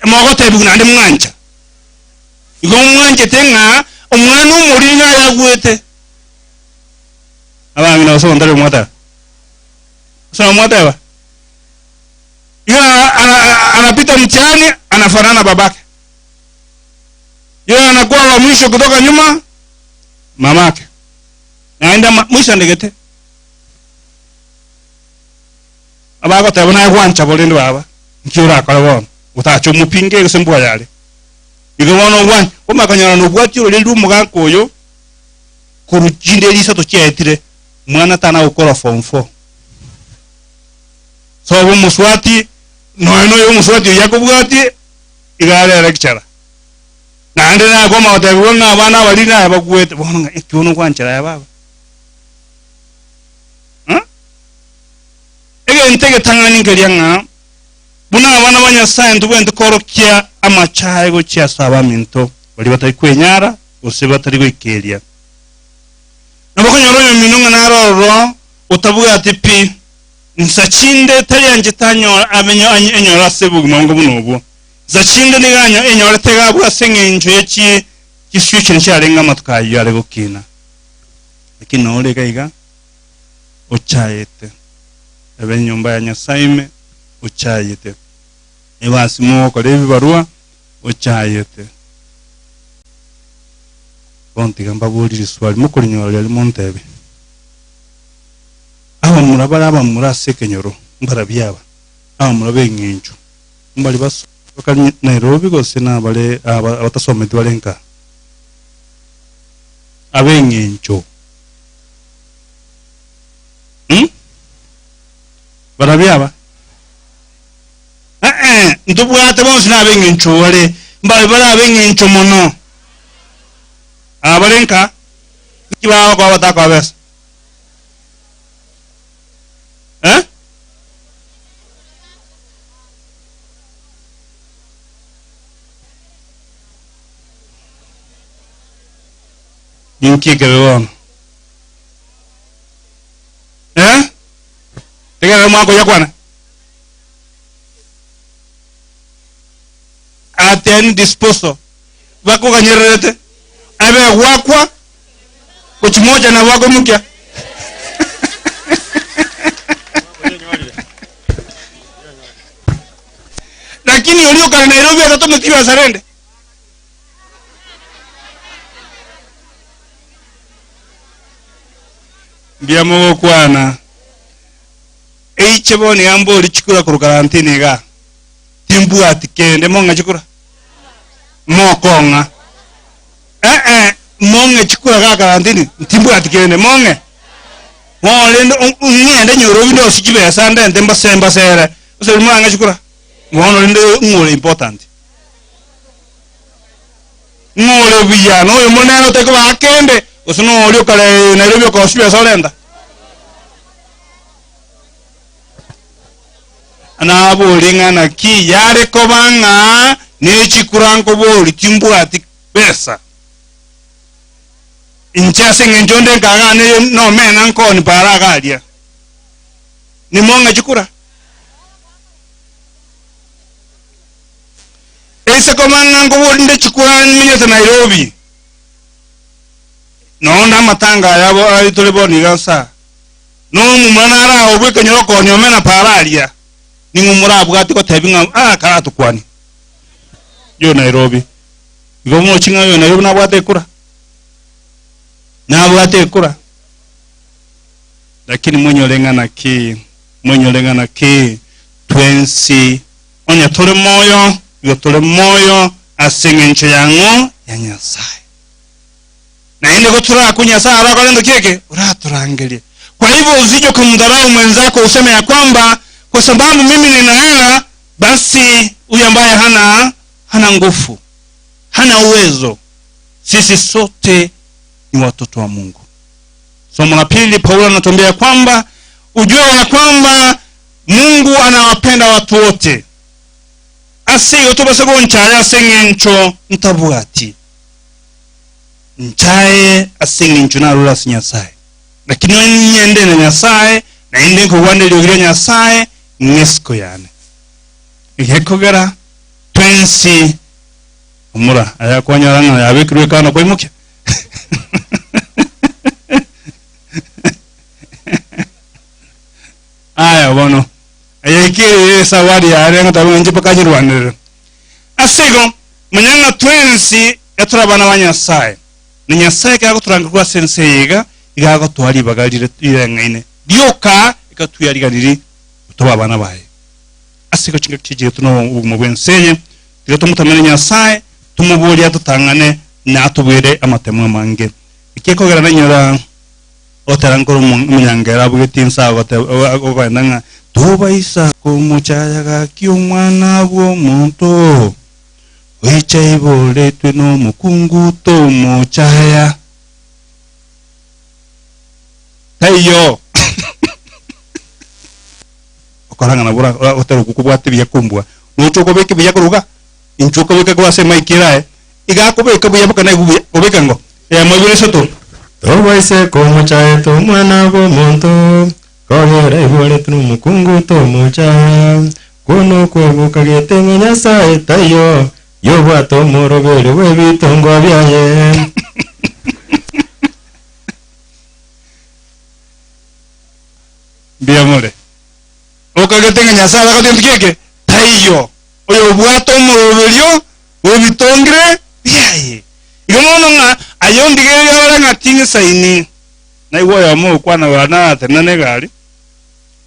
mogotebigwa naende mwancha. Igo mwanchete ng'a omwana omoriri naye agwete. Abang'ina gose ontari omwateba? Gose nomwateba? Iga anapita mtihani anafanana babake. Yeye anakuwa wa mwisho kutoka nyuma mamake. Naende mwisho andegete. Abagoteba naye gwancha bo rende baba, nki orakore bono? Otache omopinge gose mbwa yare. Igo bono ogwancha, omakonyora nobwati ororeri rwa omogaka oyo korwa chinderi isato chiaetire, mwana tana gokora form four. Sobo omoswati, nonya noyo omoswati oyio akobwatie, iga are lecturer. Naende nakoma gotebigwa ng'a abana abaria naye bagwete, bono ng'a eki bono ogwanchera aye baba? Eh? Egento egetang'ani nkeria ng'a buna abana ba Nyasaye ntobwenerete koorokia amachae gochia ase abaminto baria batari kwenyara gose batari goikeria. Nabo okonyora oyomino ng'a nare ororo otabwati pi, nsa chinde tari anchete anyore amenye enyore ase obogima bonga buna obwo. Nsa chinde nigo enyorete iga abwo ase engencho ye chi chisuchuni chiarenge amatuko ayio are gokina. Lakini nore iga iga ochaete, ebe enyomba ya Nyasae ime ochayete. Ebasi mogokora ebibarua, Ochayete. Bono tiga mbaborie riswali, mokorinyora riaria montebie. Abamura bare abamura ase ekenyoro mbarabio aba, abamura b'eng'encho, mbari basomete bakare Nairobi gose nabare aba abatasometi bare nka? Ab'eng'encho. Mh? Barabio aba? Eh-eh, ntobwate bonsi nab'eng'encho bare, mbabe bare ab'eng'encho mono. Aba bare nka? Nki bagokoa batakoa besa? Eh? Ninki ekebe bono? Eh? Tegerera omwaka oyio akwane. At any disposal. Bakoganyererete abe gwakwa gochimocha nabo akoimokia. Lakini oria okare Nairobi atatometi besa rende. Mbuya mogokwana. Eiche bono iga mbori chikura korwa karantini igaa. Timbwati kende, mong'e chikura? Mokong'a. Eh-eh, mong'e chikura igaa karantini, timbwati kende, mong'e? Bono rende ng'ende Nyorobi ndosie chibesa ndente mbase mbasere, gose riria morang'e chikura? Bono rende ng'o ore important? Ng'o ore buya, noyo monene otari kobaa kende, gose noria okare Nairobi okoa chibesa orenta? Naborie ng'a naki yare koba ng'a nechikura nkoborie timbwati besa. Inche ase eng'encho nde nkagane nomena nkoni para iga aria. Nimong'e chikura? Ase koba ng'a nkoborie nde chikura nimenyete Nairobi. Nonya amatanga aya abo aye tore bono iga nsa. Nomomura nare ao bw'ekenyoro okonya omena para aria, ning'o morabwate gotebi ng'a ah karatokwanie? Yo Nairobi. Igo mochi ng'a oyo Nairobi nabwate ekura? Nabwate ekura? Lakini mwenyore ng'a naki, mwenyore ng'a naki twensi onye tore moyo, igo tore moyo ase eng'encho ya ng'o? Ya Nyasaye. Naende gotorakwe Nyasaye arakore gento ki eke? Oratorangerie. Kwa hivyo usije ukamdharau mwenzako useme ya kwamba kwa sababu mimi nina hela basi huyu ambaye hana hana nguvu, hana uwezo. Sisi sote ni watoto wa Mungu. Somo la pili, Paulo anatuambia kwamba ujue ya kwamba Mungu anawapenda watu wote. Ase igo tobase gonchaya ase eng'encho ntabwati. Nchaye ase eng'encho narure ase Nyasaye. Lakini onye nde na Nyasaye, naende nkogwana eriogi ria Nyasaye, ng'esiko yane. Egekogera twensi omura aya kwanyora ng'a yabekirwe ekando kwaimokia. Aya bono, eye ekere esawadi yare ngoteba ng'a inche mpaka nyerwanerere. Ase igo, manya ng'a twensi etore abana ba Nyasae, na Nyasae ekero agotorangeria korwa ase ense eye iga, iga agotoa ribaga rire rireng'aine rioka ekatweyariganirie tobe abana baye. Ase igo chingaki chiaito na obogima bw'ense eye, tiga tomotamere Nyasae, tomoborie atotang'ane na atobuere amatemo amange. Eki ekogera nainyora ogotera nkore omonyangera abugetie inse agoteba agokogenda ng'a tobaisa komochaya gaki omwana bw'omonto. Goicha iboretwe nomokungu tomochaya. Taiyo. Okora ng'a nabo ora otari okobwate buya kombua. Noche okobeka buya korwa iga, inchuo okobeka korwa ase emic ere aye, iga akobeka buya boka naigwe buya, obeka ngo? Eyemo ibere isato. Tobaise komochaya tomwana bw'omonto, kogera iboretwe nomokungu tomochaya. Kono okwegoka gete ng'a Nyasae taiyo, yobwate omoroberi bw'ebitongwa biaye. Mbuya more. Okagete ng'a Nyasae abagote gento ki eke? Taiyo. Oyobwate omoroberio bw'ebi. ng'isaini, naigwa oyomo ogokwana gora naratenena na egari,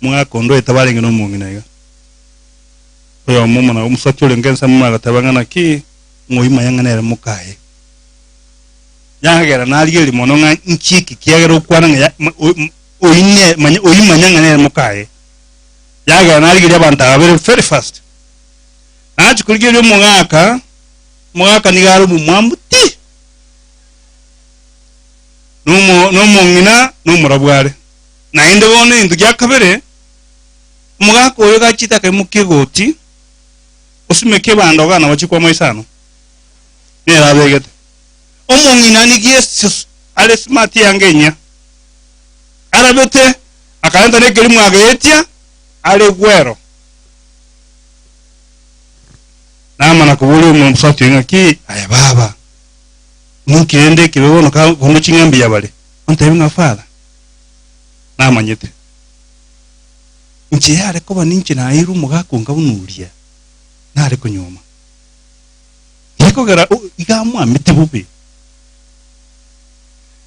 omogaka onde oete barenge na omong'ina iga. Oyomo omona omosacha orenge ensemo omanye goteba ng'a naki, ng'oyio manya ng'a nere mokaye. Yagera narigereria mono ng'a nki eke kiagera okwana ng'a ya ma- o- m- oyio ne manya oyio manya ng'a nere mokaye. Yagera narigereria abanto aba babere very fast. Nachia korigereria omogaka, omogaka nigo are omomwambu ti! Nomo nomong'ina nomorabwo are. Naende bono egento gia kabere, omogaka oyo gachete akaimokia egoti, osimeke ebando iga nabo chikwama isano, nere abegete. Omong'ina nigo ase are smart eanga enyia, arabete akarenta na ekerimo ageetia are gwero. Namana koboria omosubati oyo ng'aki, Aye baba, ninki rende ekebe bono ka kondo ching'a mbuya bare? Ontebie ng'a father, namanyete. Inche yare koba ninche naeirwe omogaka onga buna oria, nare konyuoma. Gekogera iga amwamete bobe.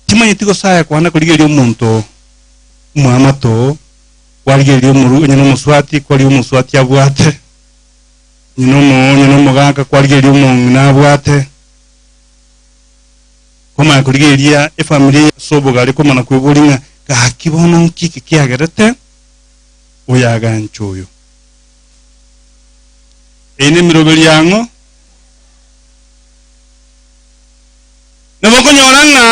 Timanyeti gose aye kwana korigereria omonto omwamato oo, kwarigereria omoru onye nomoswati, kwarigia omoswati abwate, onye nomo onye nomogaka kwarigereria omong'ina abwate, kwamanya korigereria efamiri eye ase obogare kwamana kweboria ng'a gaki bono nki eke kiagerete oyo aganche oyo. Eye nemeroberi yang'o? Nabo okonyora ng'a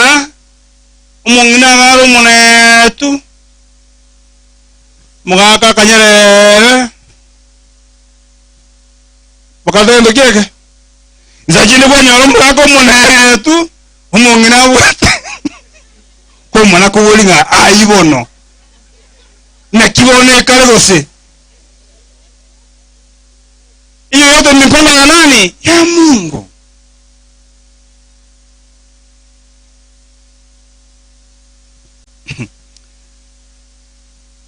omong'ina iga are omonetu, omogaka akanyerere, bakata gento ki eke? Insa chinde kwanyora omogaka omonetu, omong'ina abwate komana kobori ng'a ayio bono, naki bono ekare gose? Hiyo yote ni mipango ya nani? Ya Mungu.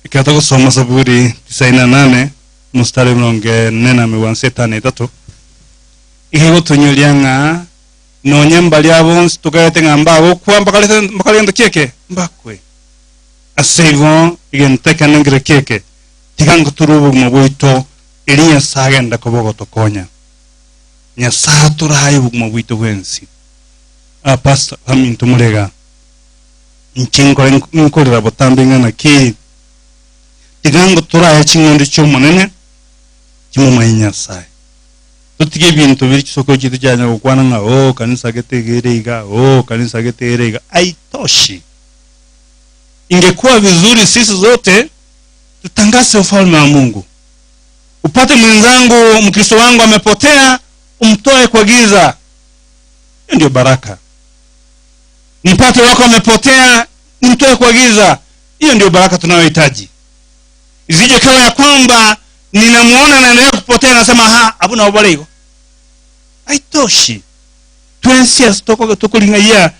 Ekero togosoma Zaburi tisaini na nane omostari emerongo ene na megwanso etano na etato, iga egotonyoria ng'a nonye mbaria bonsi tokerete ng'a mbagokwa mbakarete mbakore gento ki eke? Mbakwe. Ase igo egento ekenene nkere ki eke? Tiga ngoture obogima bwaito erio Nyasae agende koba ogotokonya. Nyasae atorae obogima bwaito bwensi. Ah, pastor, baminto more igaa, inche nkore nkorera botambe ing'ana ki? Tiga ngotorae ching'ondi chi'Omonene chimomanye Nyasae. Totige ebinto bire chisokoro chiaito chianya gokwana ng'a oh kanisa gete iga ere iga, oh kanisa gete ere iga. Haitoshi. Ingekuwa vizuri sisi zote tutangaze ufalme wa Mungu. Upate mwenzangu Mkristo wangu amepotea, umtoe kwa giza. Hiyo ndio baraka. Nipate wako amepotea, nimtoe kwa giza. Hiyo ndio baraka tunayohitaji. Isije kawa ya kwamba ninamuona anaendelea kupotea, nasema ha, abuna obore igo. Haitoshi. Twensi toko tukuring'aia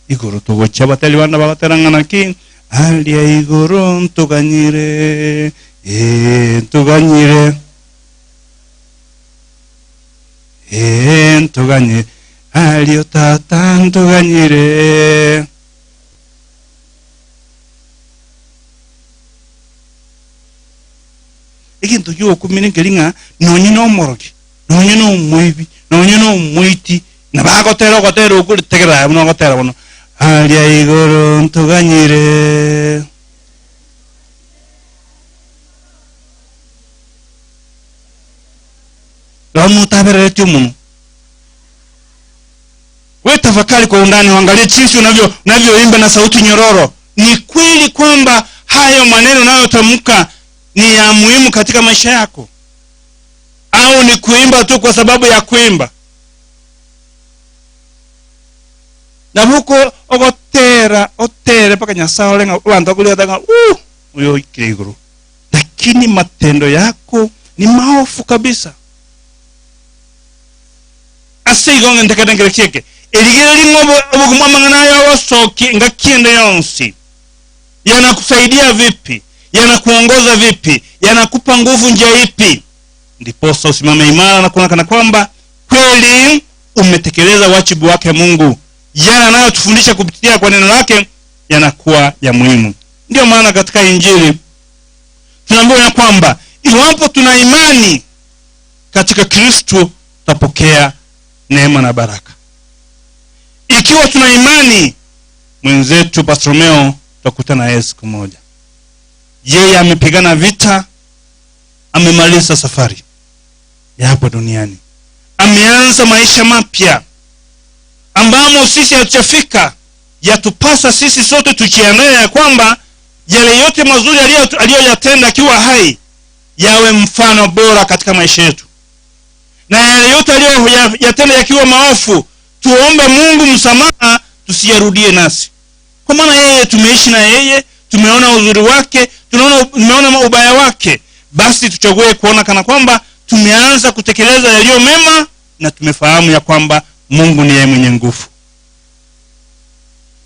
igoro togochia abateri bande bagotera ng'a naki aria igoro ntoganyire ee ntoganyire ee ntoganyire ario tata ntoganyire egento giokumina nkeri ng'a nonye na omorogi nonye na omoibi nonye na omoiti na bagotera ogotera okwo tegerera aye buna ogotera bono aria igoro ntoganyire Rora motaberereti omonwa. We tafakari kwa undani, uangalie jinsi unavyo unavyoimba na sauti nyororo. Ni kweli kwamba hayo maneno unayotamka ni ya muhimu katika maisha yako, au ni kuimba tu kwa sababu ya kuimba? Nabo oko ogotera otere mpaka Nyasaye ore ng'a abanto bakorigia ng'a uh, oyo oikire igoro, lakini matendo yako ni maofu kabisa. Ase igo ng'ente kende nkere kieke, erigereria ng'a obo- obogima amang'ana aya ogosokia engaki ende yonsi yanakusaidia vipi, yanakuongoza vipi, yanakupa nguvu njia ipi, ndiposa usimame imara na kuonekana kwamba kweli umetekeleza wajibu wake Mungu. Yale anayotufundisha kupitia kwa neno lake yanakuwa ya muhimu. Ndiyo maana katika Injili tunaambiwa ya kwamba iwapo tuna imani katika Kristo tutapokea neema na baraka. Ikiwa tuna imani, mwenzetu Bartolomeo tutakutana naye siku moja. Yeye amepigana vita, amemaliza safari ya hapa duniani, ameanza maisha mapya ambamo sisi hatujafika. Yatupasa sisi sote tujiandae ya kwamba yale yote mazuri aliyoyatenda akiwa hai yawe mfano bora katika maisha yetu, na yale yote aliyoyatenda yakiwa maofu tuombe Mungu msamaha, tusiyarudie nasi, kwa maana yeye tumeishi na yeye, tumeona uzuri wake, tumeona ubaya wake. Basi tuchague kuona kana kwamba tumeanza kutekeleza yaliyo mema na tumefahamu ya kwamba Mungu ndiye mwenye nguvu.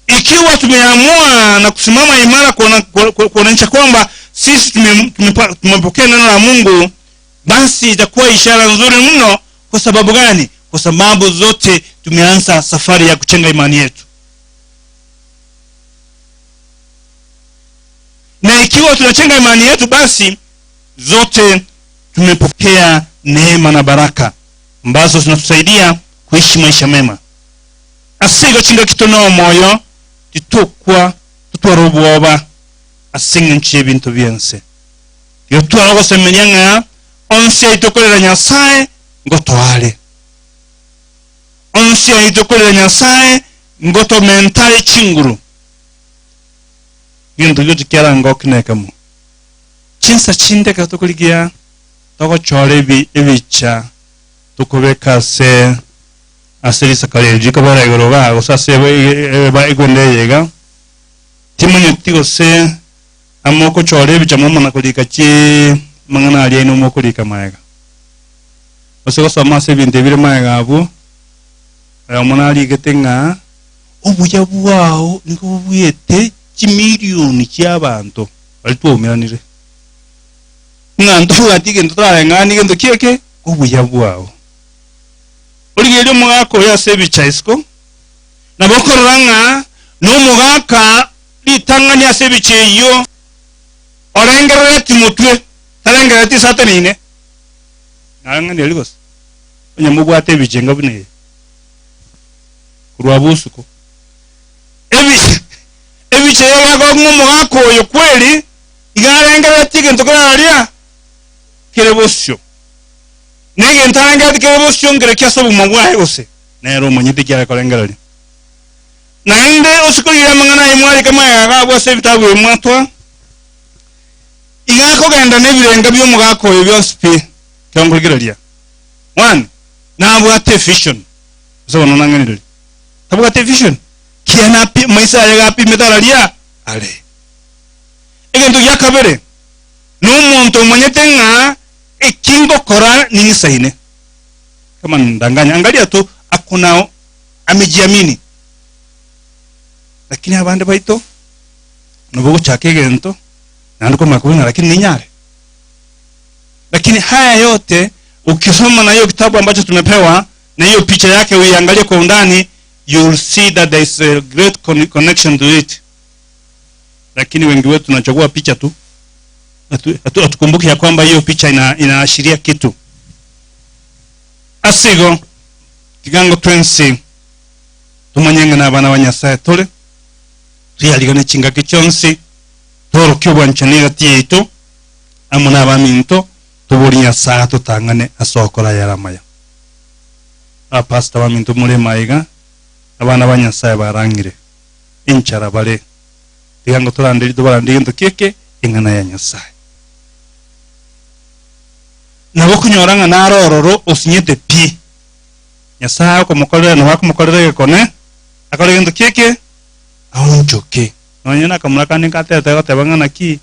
Ikiwa tumeamua na kusimama imara kuonyesha kwamba sisi tumepokea neno la Mungu, basi itakuwa ishara nzuri mno. Kwa sababu gani? Kwa sababu zote tumeanza safari ya kuchenga imani yetu. Na ikiwa tunachenga imani yetu, basi zote tumepokea neema na baraka ambazo zinatusaidia kuishi maisha mema. Asigo chinga kitono moyo titukwa tutwara obwoba asinge nchi ebintu byense. Iyo twara gosemenya ng'a onsi aitokorera Nyasaye ngotware. Onsi aitokorera Nyasaye ngotomentare chinguru. Gintu gyo tikiara ngokinekamo. Chinsa chinde katokorigia togochora ebicha tukobeka ase ase risakara eri rikobera igoro iga gose ase egwende eye iga timanyeti gose amo okochora ebicha mwamana korika chi mang'ana aria aino mokorika maega. Gose gosoma ase ebinto ebire maega abwo, oyomo narigete ng'a obuya bwao nigo bobwete chimilioni chia abanto baria twaumeranire. Ng'a ntobwati egento torareng'anie egento kieke obuya bwao. Origereria omogaka oyo ase ebicha isiko, nabo okorora ng'a nomogaka ritang'ani ase ebicha eyio orengerereti motwe, tarengerereti ase ateneine. Nareng'ani aria gose? Onye mobwate ebicha enga buna eye, korwa abwo usuko. Ebicha eye egakora ng'a omogaka oyo kweri iga arengerereti egento kere aria kere bosio. Na egento arengerereti kere bosio nkere ase obogima bwaye gose nere omonyete eki arekorengereria. Naende osikoire amang'ana aye mwarike magega gabwo ase ebitabu ebi mwatwa, iga akogenda nebirenga bi'omogaka oyo bionsi pi, ekero nkorigereria. One, nabwate evision, gose bono nang'enereria, tabwati evision? Kiya napi maiso aye gapimete araria are. Egento gia kabere, nomonto omanyete ng'a eki ngokora ning'isaine. Kama ndanganya, angalia tu akona amejiamini. Lakini abande baito nabo ogochaka egento naende okomanya kobua ng'a lakini ninyare. Lakini haya yote ukisoma na hiyo kitabu ambacho tumepewa na hiyo picha yake uiangalie kwa undani, you will see that there is a great connection to it. Lakini wengi wetu tunachagua picha tu, hatukumbuki ya kwamba hiyo picha inaashiria kitu. Asigo tigango twensi tumanyenge na abana ba Nyasaye tore twiyarigane chingaki chionsi tworokie obwanchani gati yaito amo na abaminto tobori Nyasaye atotang'ane ase ogokora ayare amaya. Abapastor baminto more maiga abana ba Nyasaye barang'ire enchara bare tigango toranderie tobarandie gento kieke eng'ana ya Nyasaye. Nabo okonyora ng'a naro ororo osinyete pi. Nyasaye okomokorera nabo akomokorera egekone, akore gento kieke, aonchoke. Nonye nakamura kande ngatete goteba ng'a naki,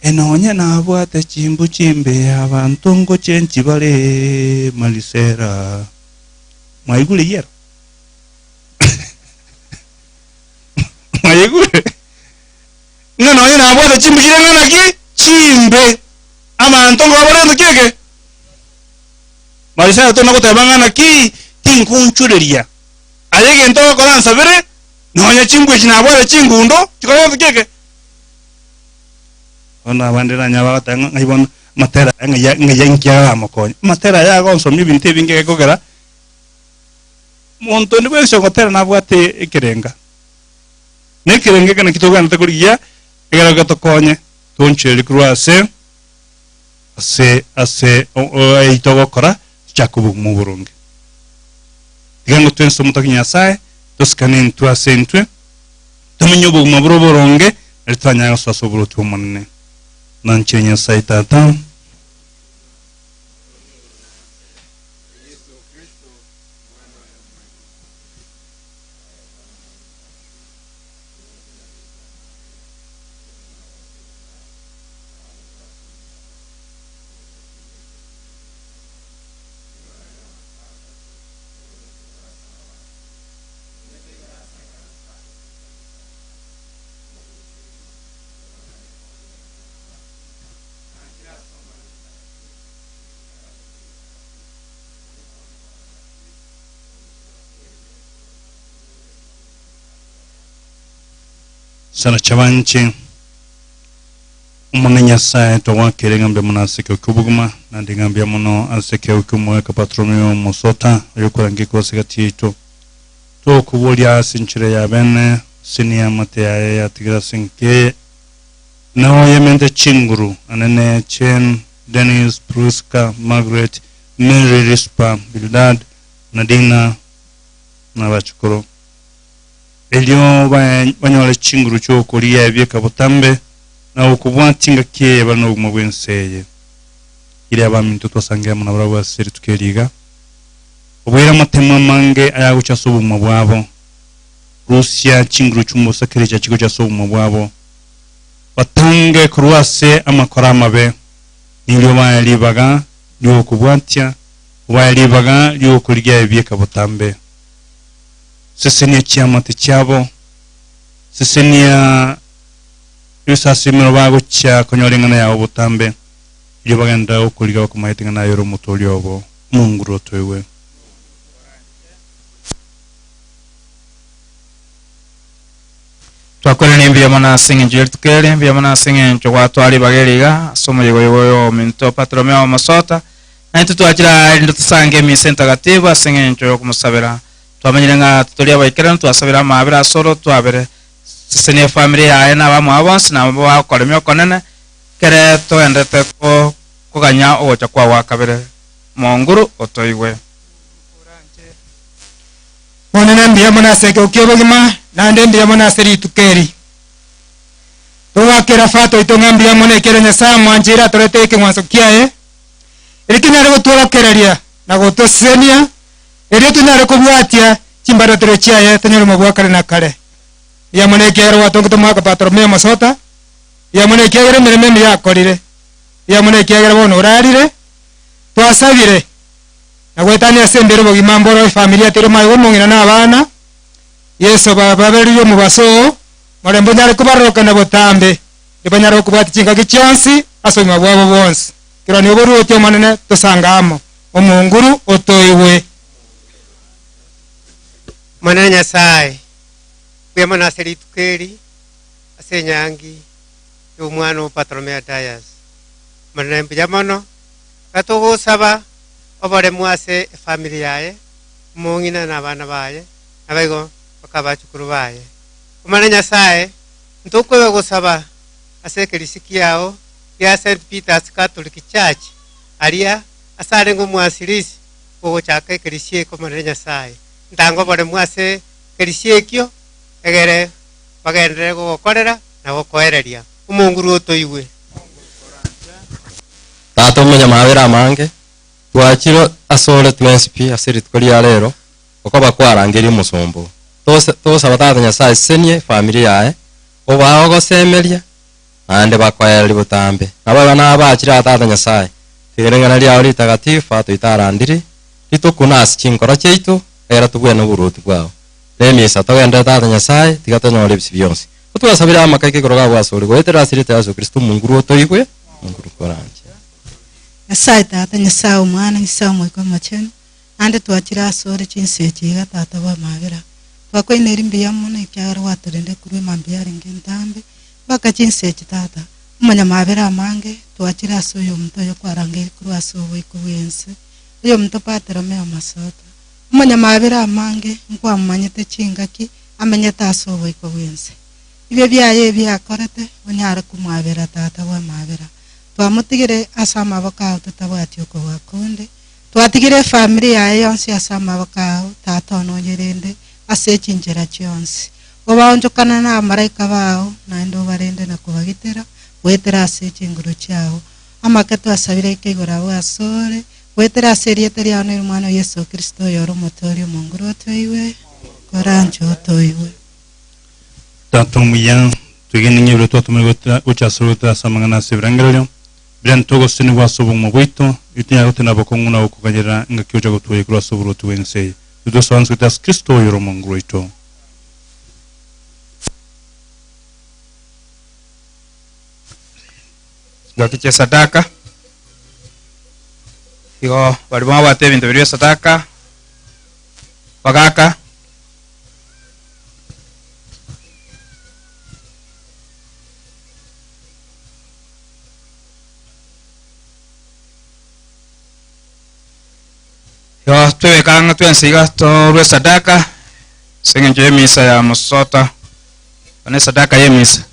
E nonye nabwate chimbu chimbe abanto ngochenchi bare marisera. Mwaigure eyero? Mwaigure? Ng'a nonye nabwate chimbu chire ng'a naki? Chimbe. Abanto ngoba bare gento kieke? Marisera tona goteba ng'a naki tinkonchureria. Aye egento ogokora nsabere, Nonya chimbwa echi nabwate chingundo, chikore gento ki eke? Bono abande nanya bagoteba ng'a ng'ai bono amatera aya ng'ai ng'ai inki aramokonye. Amatera aya agonsomia ebinto ebinge gekogera, monto onde bwensi ogotera nabwate ekerenga. Na ekerenga eke nakio togenderete korigia, ekero getokonye, toonchorerie korwa ase ase ase ayio togokora, tochake obogima oboronge. Tiga ng'a twensi tomotogie Nyasae, tosikane intwe ase intwe, tomenye obogima bore oboronge, nario twanyare gosoa ase oborwoti bw'Omonene. Nanchire Nyasae Tata. Sana chiabanche Omonene Nyasae togwakere ng'a mbuya mono ase ekero ki'obogima, naende ng'a mbuya mono ase ekero ki'omogaka Bartolomeo Omosota, oyokorangia ase egati yaito. Tokoboria ase enchera ya bene, ase neamate yaye yatigire ase enka eye, na oyemente chinguru, anene Jane, Dennis, Prisca, Margaret, Mary, Rispa, Bildad, na Dina, na abachukuru. Erio banyore chinguru chi'okoria ebieka botambe, na gokobwatia engaki eye bare nobogima bw'ense eye. Riria abaminto twasangire amo nabarabwo ase rituko eri iga, oboire amatemo amange ayagocha ase obogima bwabo, rusia chinguru chi'omosakerecha chigocha ase obogima bwabo, batange korwa ase amakora amabe, nirio obae ribaga ri'ogokobwatia, obae ribaga ri'ogokorigia ebieka botambe. Sesenia chiamate chiabo, sesenia ebisasimero bagochia konyora eng'ana yao botambe, erio bagenderere gokorigia bakomaete ng'a naye ore Omotooria obo, Omonguru otoigwe. Twakwerania mbuya mono ase eng'encho ye rituko eri, mbuya mono ase eng'encho gwatwara ribaga eri iga ase omoyega oyo oyo ominto Bartolomeo Omosota, na intwe twachire aa erinde tosange emisa entagatifu ase eng'encho y'okomosabera. Twamanyire ng'a titori abaikeranu, twasabire amaabera asore otwabere. Sesenia efamiri yaye na abamwabo bonsi na abwo bagokoremia okonene, kere togenderete koganya ogocha kwao gwa kabere. Omonguru otoigwe. Monene mbuya mono ase ekero ki'obogima, naende mbuya mono ase rituko eri. Togoakera Father oito ng'a mbuya mono ekiagera Nyasae amwancheire atorete ekeng'wanso kiaye, erio kenyare gotworokereria na gotosesenia, erio tonyare kobwatia chimbaratero chiaye tonyore omobua kare na kare. Mbuya mono ekiagera gwatongete omwaka Bartolomeo Mosota, mbuya mono ekiagera emeremo emiya akorire, mbuya mono ekiagera bono orarire, twasabire na goetania ase embere obogima mboro efamiri yateire omoyo bw'omong'ina na abana, Yeso babererie omobaso oo, morembe onyare kobarorokana botambe, erio banyare gokobwatia chingaki chionsi ase obogima bwabo bwonsi. Kerwania oboruoti Omonene tosange amo, Omonguru otoigwe. Omonene Nyasae, mbuya mono ase rituko eri, ase enyangi y'omwana o Bartolomeo Dias. Omonene mbuya mono, iga togosaba oboremu ase efamiri yaye, omong'ina na abana baye, naboigo mpaka abachukuru baye. Omonene Nyasae, ntokweba gosaba ase ekerisi kiao gia Saint Peter's Catholic Church, aria ase arenge omwansilisi bw'ogochaka ekerisi eke Omonene Nyasae, ntange oboremu ase ekerisi ekio, egere bagenderere gogokorera na gokoereria. Omonguru otoigwe. Tata omonyamabera amange, twachire asore twensi pi ase rituko ria rero, okoba kwarangeria omosomba oo. Tose togosaba Tata Nyasae asesenie efamiri yaye, obae ogosemeria, naende bakoereria botambe. Nabo abana aba bachire aa Tata Nyasae, tiga ring'ana riao ritagatifu atoitarandiri, ritukune ase chinkoro chiaito, ekero tobwene oboruoti bwao. Na emisa togenderere Tata Nyasae, tiga tonyore ebisio bionsi. Gotwasabire amakaika igoro gabo asore, goetera ase erieta ya Yeso Kristo, Omonguru otoigwe, Omonguru koranche. Nyasae Tata, Nyasae Omwana, Nyasae Omoika Omochenu, naende twachire asore chinsa echi iga, Tata bw'amabera. Twakoineiri mbuya mono ekiagera gwatorendire korwa emambia yarenge entambe, mpaka chinsa echi tata. Omonyamabera amange, twachire ase oyomonto oyo kwarangeiri korwa ase oboiko bw'ense, oyomonto Bartolomeo Masota. Omonyamabera amange, nkwamomanyete chingaki amenyete ase oboiko bw'ense. Ebio biaye ebi akorete, onyare komwabera tata bw'amabera. Twamotigire ase amaboko ao totabwati okobua konde. Twatigire efamiri yaye yonsi ase amaboko ao, tata one oyerende ase chinchera chionsi. Obaonchokane nabamalaika bao, naende obarende na kobagitera goetera ase chinguru chiao. Amake twasabire aike igoro abwo asore, goetera ase erieta riao na eri'Omwana o Yeso Kristo oyore Omotoori Omonguru otoigwe, koranche otoigwe. Tata omuya, twegene ng'a ebiroto twatomire goetera gocha asore goetera ase amang'ana ase ebirengererio, biria ntogosesenigwa ase obogima bwaito, erio tonyare gotenda bokong'u na gokoganyerera engaki ocha gotwoyia korwa ase oboruoti bw'ense eye. Titosaba nse goetera ase Kristo oyore Omonguru oito. Chingaki chia esadaka, igo baria babwate ebinto biria bia esadaka, bagaka. Igo twebeka ang'e twensi iga torue esadaka ase eng'encho y'emisa ya mosota, bono esadaka y'emisa.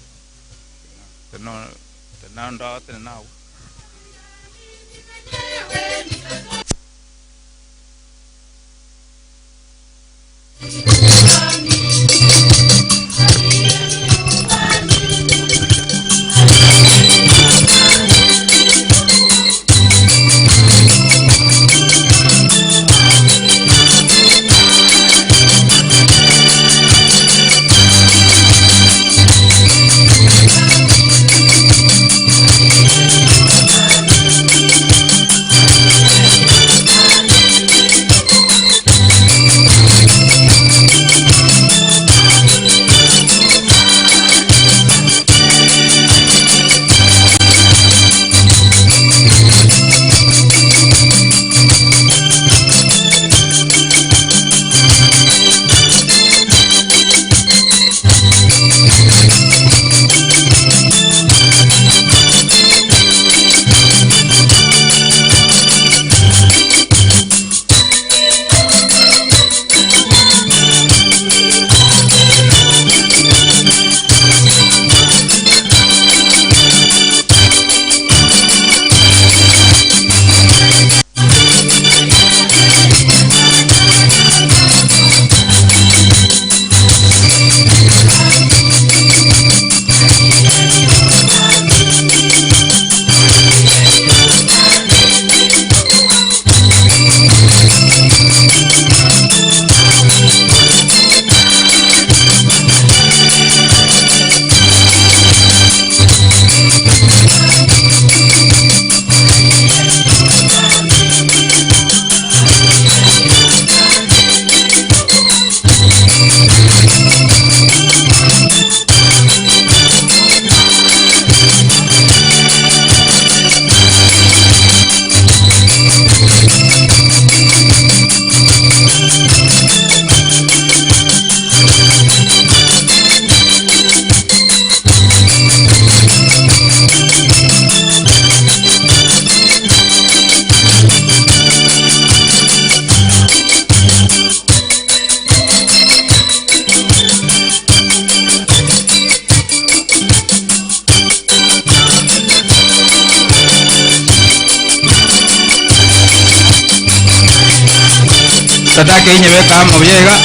Sadaka eye nyebeke amo buya iga,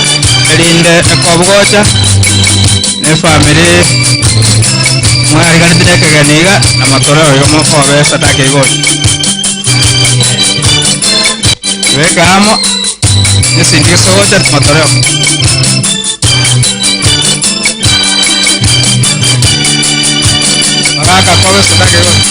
erinde ekobugocha, na efamiri mwariganeti na ekegeni iga, na matoleo iga mokobe esadaka eye gocha. Beka amo, nesindikiso gocha na matoleo. Baraka kobe esadaka eye gocha.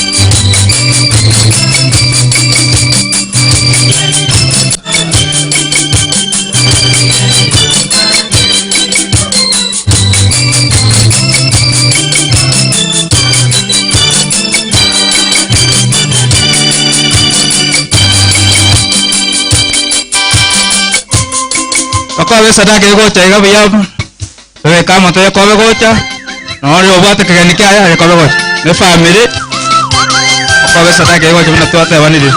Okobe sadaka egocha iga buya tobeka amato yakobe gocha nori obwate kegeni kiaye agekobe gocha ne family okobe sadaka egocha buna twatebanire.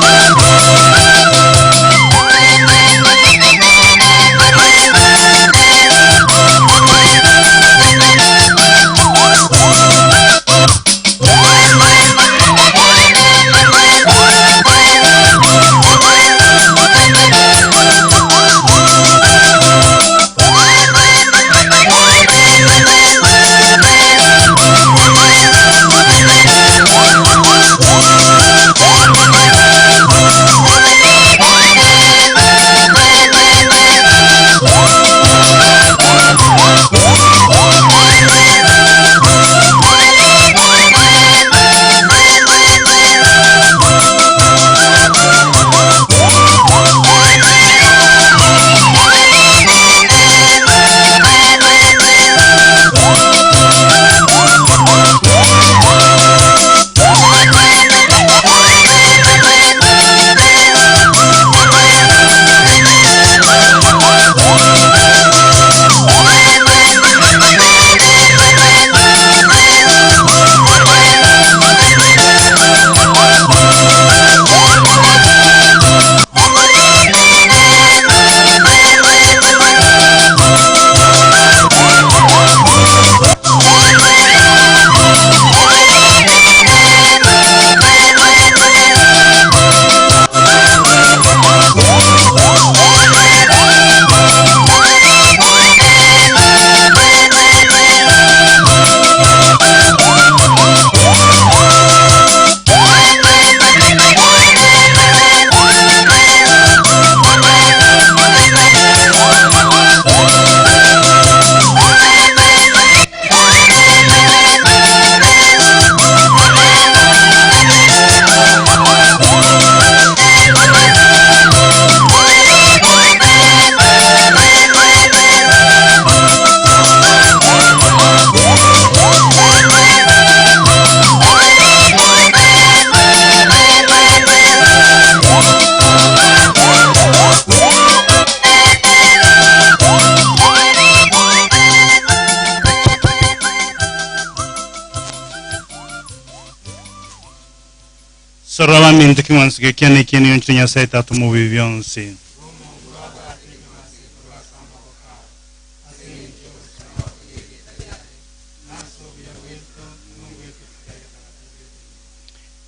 Sora baminto king'wanso gekiana ekiene yonchire Nyasaye tata omobuya bionsi.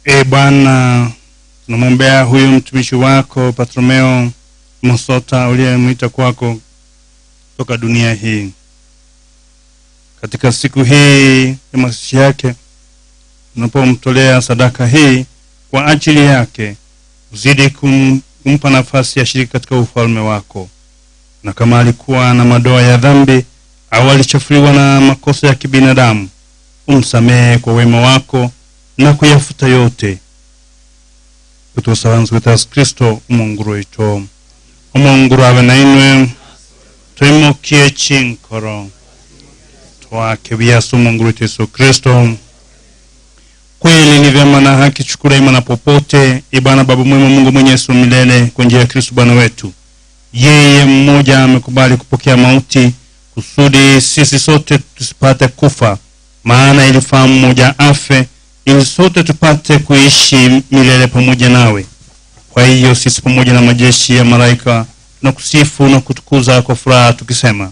E Bwana, tunamwombea huyu mtumishi wako Bartolomeo Musota uliyemwita kwako toka dunia hii. Katika siku hii ya mazishi yake, unapomtolea sadaka hii kwa ajili yake, uzidi kumpa nafasi ya shiriki katika ufalme wako. Na kama alikuwa na madoa ya dhambi au alichafuliwa na makosa ya kibinadamu, umsamehe kwa wema wako na kuyafuta yote. Kutusabanzu kwa Yesu Kristo umunguru wetu. Umunguru abe na inwe twimukie chinkoro twake biasu umunguru wetu Yesu Kristo. Kweli ni vyema na haki chukula ima na popote ibana Baba mwema Mungu mwenye Yesu milele kwa njia ya Kristo Bwana wetu. Yeye mmoja amekubali kupokea mauti kusudi sisi sote tusipate kufa, maana ilifaa mmoja afe ili sote tupate kuishi milele pamoja nawe. Kwa hiyo sisi pamoja na majeshi ya malaika tunakusifu na kutukuza kwa furaha tukisema: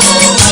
Thank you.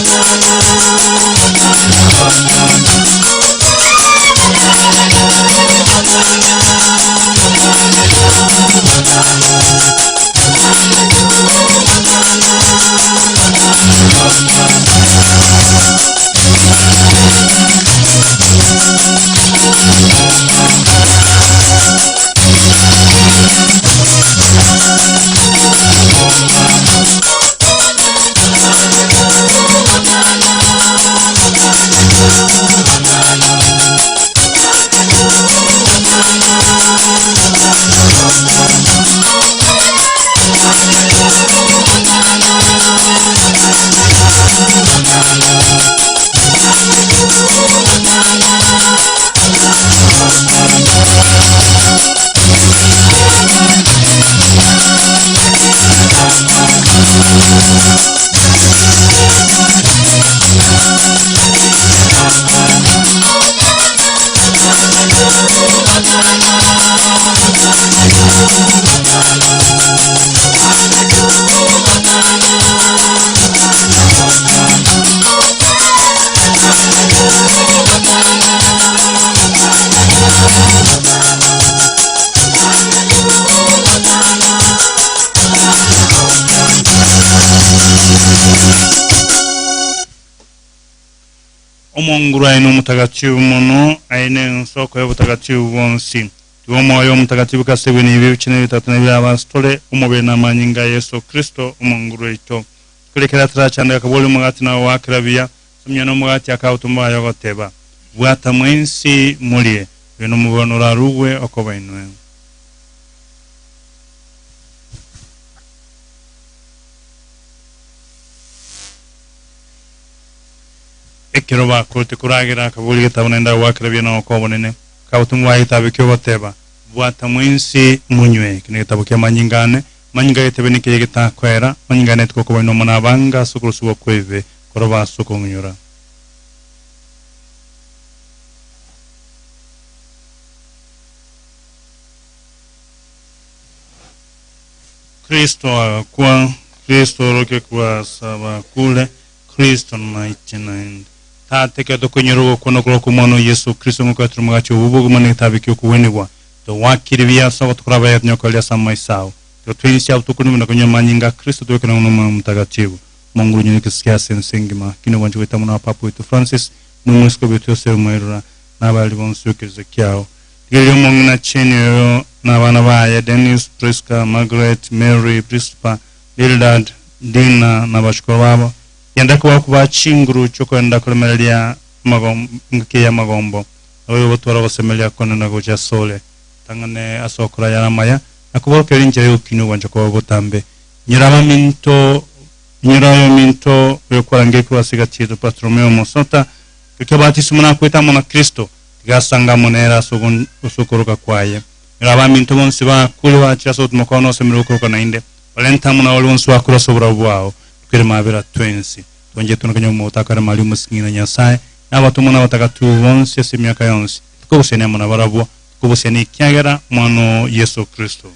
Omonguru aye nomotagatifu mono, aye nensoko y'obotagatifu bwonsi. Tiga omoyo omotagatifu kasebwe nibi ebichenu ebitato na bire abasitore, omobere na amanyinga a Yeso Kristo, Omonguru oito. Kore ekero atarachandeka akaboria omogati na ogoakera buya, somia nomogati akagotomba aye ogoteba, Bwata mwensi morie, oyo nomobere one orarugwe okoba inwe. Ekero bakorete koragera, akaboria egetabo naende akagoakera buya na ogoka obonene. Akagotomba aye egetabu ekio ogoteba, Bwata mwensi monywe, eke negetabo ki'amanyinga ane, Amanyinga agetebe nekiya getakoera, amanyinga ane tikokoba inwe amo nabange ase okorosigwa kw'ebibe, koroba ase okong'unyora. Kristo agakwa, Kristo orokia korwa ase abakure, Kristo naiche naende. Tata, ekero tokoinyora ogokwa na okorwa kw'Omwana oo Yeso Kristo, ng'okoetera omogachi obo bw'obogima na egetabu ki'okogwenigwa, Togwakire buya ase ogotokora abaye tonyokoreria ase amaiso ao. Tiga twensi abwo tokoremia na konywa amanyinga a Kristo tobekane ng'a n'Omoyo Omotagatifu. Omonguru onyore egesusuro kia ase ense engima. Kina obwanche goeta amo na Papa oito Francis, na omweskopi oito Yosefu Moirora, na abareri bonsi b'ekeresia kiao. Rigereria omong'ina Jane oyo na abana baye, Dennis, Prisca, Margaret, Mary, Prispa, Bildad, Dina, na abachukuru babo. Genda koba kobaa chinguru chi'okoenda koremereria amagombo engaki eye y'amagombo. Naboigo gotwara ogosemeria konene gocha asore, tang'ane ase ogokora ayare amaya, na koborokereria enchera y'ogokinia ogwancha kwao botambe. Inyora abaminto, inyora oyominto oyokwarangeria korwa ase egati yaito Bartolomeo omosota, ekero ki'abatisimo nakwete amo na Kristo, tiga asange amo nere ase ase okoroka kwaye. Inyora abaminto bonsi bakure bachire ase ogotuma kwao na osemererie okoroka naende, barente amo nabaria bonsi bakure ase oborabu bwao, tokere mabera twensi. Twanche na konya omogotakare Maria omosing'ina na Nyasae, na abatomwa na abatagatifu bonsi ase emiaka yonsi, tikobusiania amo nabarabwo, tikobusiania ekiagera Omwana oo Yeso Kristo.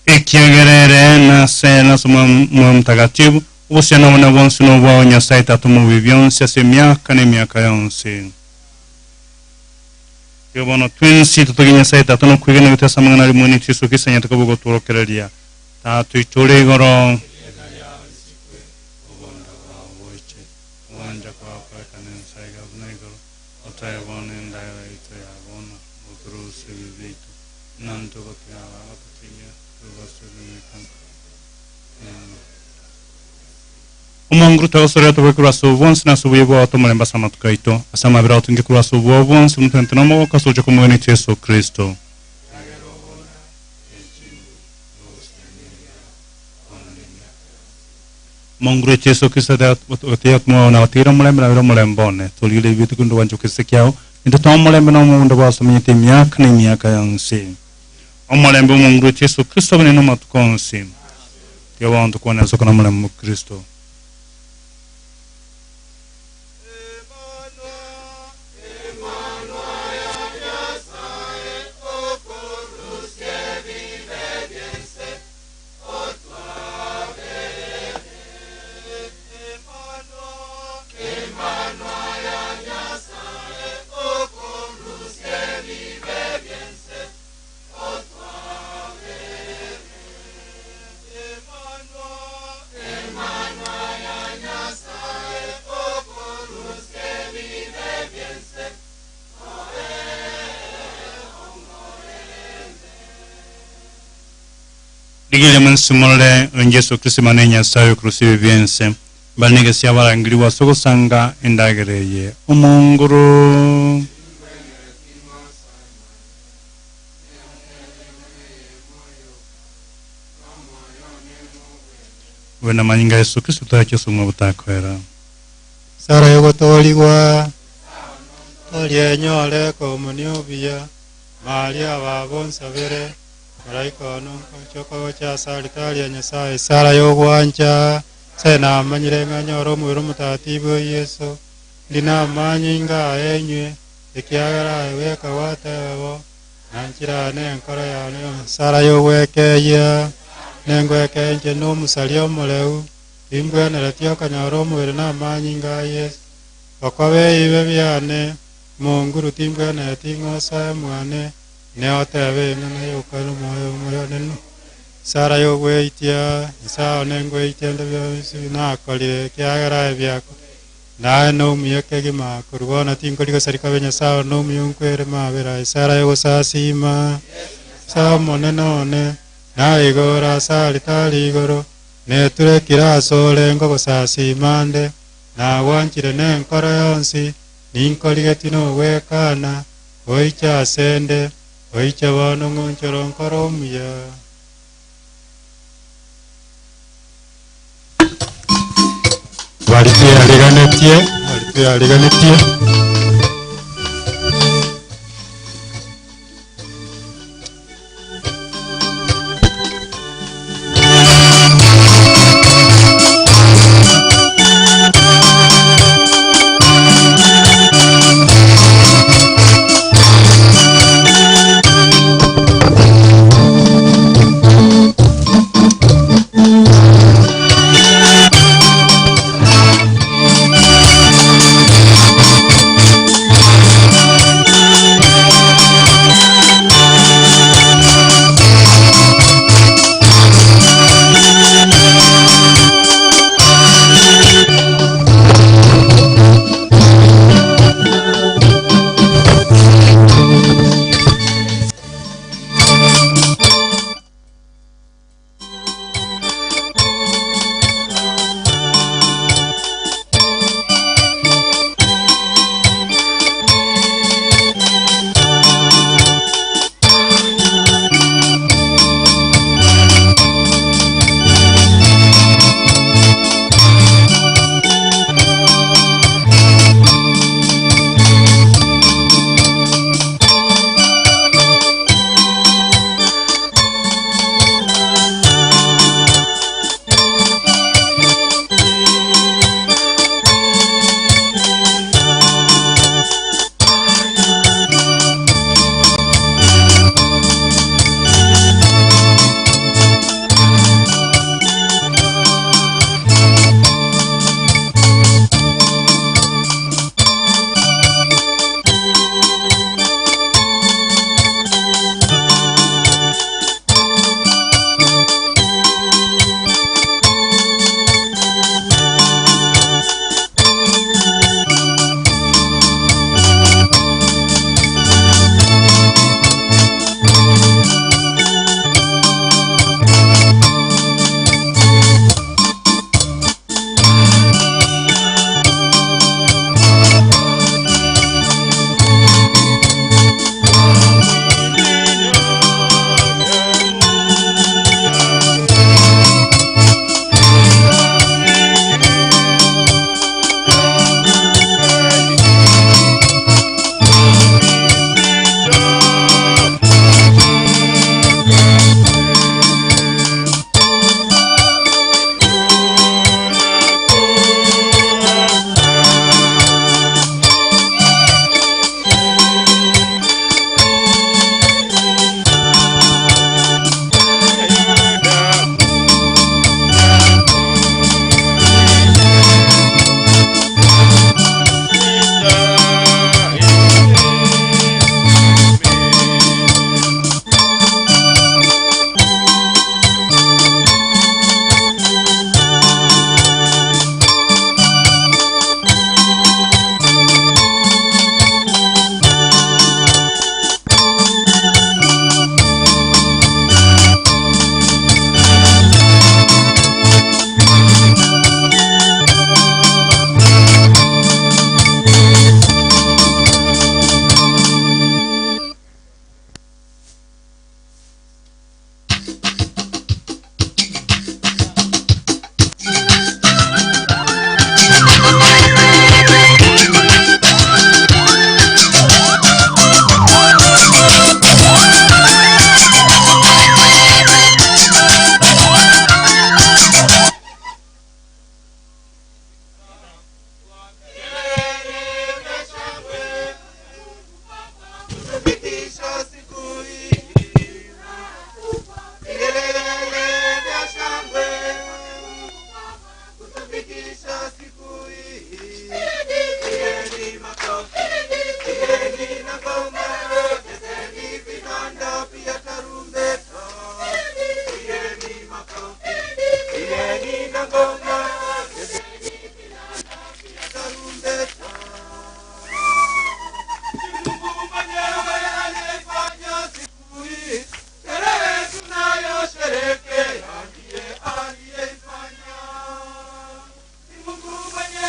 Ekiagera ere nase nase Omoyo Omotagatifu, obusiano obonene bwonsi nobwao Nyasae Tata omobuya bionsi ase emiaka na emiaka yonsi. Igo bono twensi totogie Nyasae Tata nokwegena goetera ase amang'ana aria Omwana oito Yeso Kristo anyarete koba ogotworokereria. Tata oito ore igoro, obonda bwao boiche, ogwancha kwao korekane ense aiga buna igoro. Otoe bono endagera yaito ya bono, otorusie ebibe biaito, buna intwe gotiga abagototigia, tobaswe emekano. Omonguru tagosorera toboe korwa ase obo bwonsi na ase obuya bwao tomorembe ase amatuko aito, ase amabera ao toinke korwa ase obwoba bwonsi buna twenete nomogoko ase ogocha kw'Omogenwa oito Yeso Kristo. Omonguru oito Yeso Kristo oteya omoyo one agotigere omorembe nabere omorembe one. Torigereria ebibe biaito korende ogwancha okeise kiao. Intwe toe omorembe na omogondo bwao ase omenyete emiaka na emiaka yonsi. Omorembe Omonguru oito Yeso Kristo abe nainwe amatuko onsi. Tiga bono tokwane ase okona omorembe o Kristo. Rigereria mwensi morore oyo Yeso Kristo Imana ya Nyasae oyokorusia ebibe bi'ense. Mbare negesia abarangeriwe ase ogosanga endagera eye. Omonguru. Obe namanyinga a Yeso Kristo torache ase obogima botakoera. Sara yogotoorigwa, Toria enyore komonia obuya, Maria baba onsabere, Malaika one onkoche okogocha ase alitari ya Nyasae, Sara yogwancha, Nyasae namanyire ng'a nyore omobere omotatibu o Yeso, Ndi namanyinga aye enywe, ekiagera aye bweka gwateba bo, na nchirane enkoro yane yonsi. Sara yogwekeyia, Nengwekeye inche nomosaria omoreu, Timbwenereti okonyora omobere namanyinga a Yeso. Okoba ebibe biane, Monguru timbwenereti ng'a osoe mwane, Ne otebe ing'ana y'okoira omoyo omonene. Sara yogweitia, Nyasaye one ngweitia ende bionsi nakorire ekiagera aye biako. Naye nomuya kegima korwa bono tinkori gosareka be Nyasaye one omuya nkwere mabera esara yogosasima. Nyasaye omonene one, naye igoro ase aritari igoro, neturekire ase ore ngogosasima nde, nagwanchire nenkoro yonsi, ninkorigeti nogwekana, oiche ase nde, oiche bono ng'onchoro nkoro omuya. Bari tweyariganetie, bari tweyariganetie.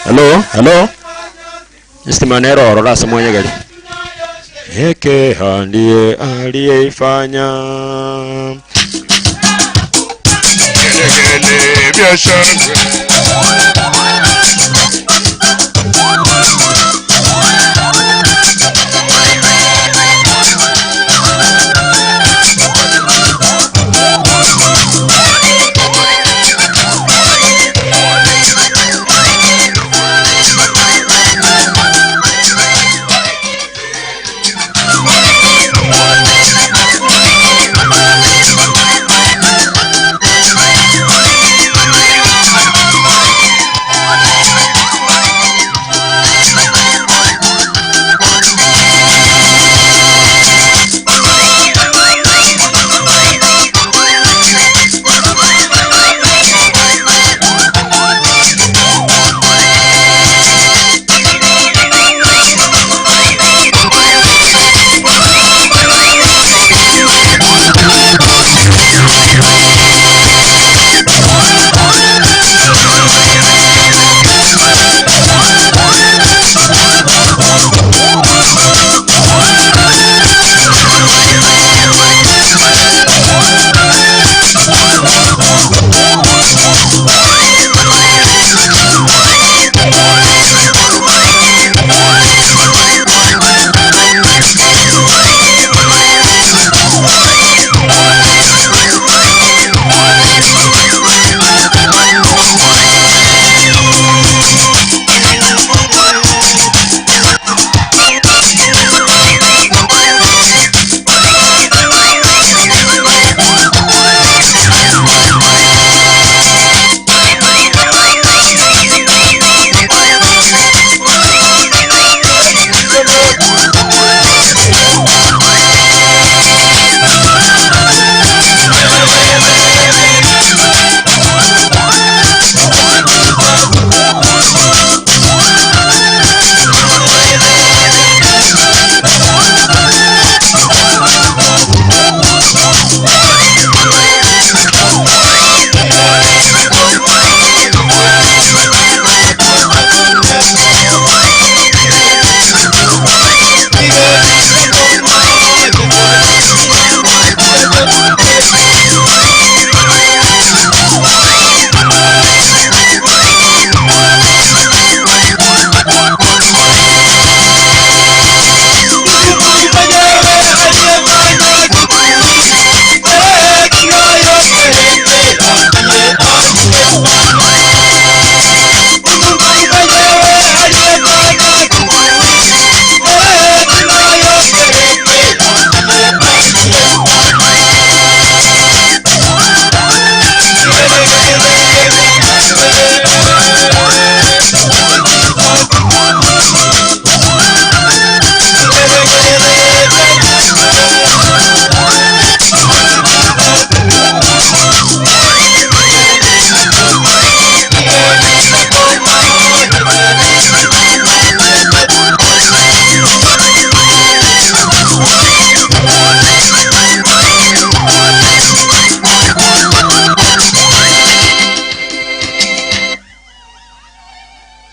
Hello, hello. Estima nero ororo ase mwanyegeri. Ekeha ndiye aliyeifanya. Vigelegele vya shangwe.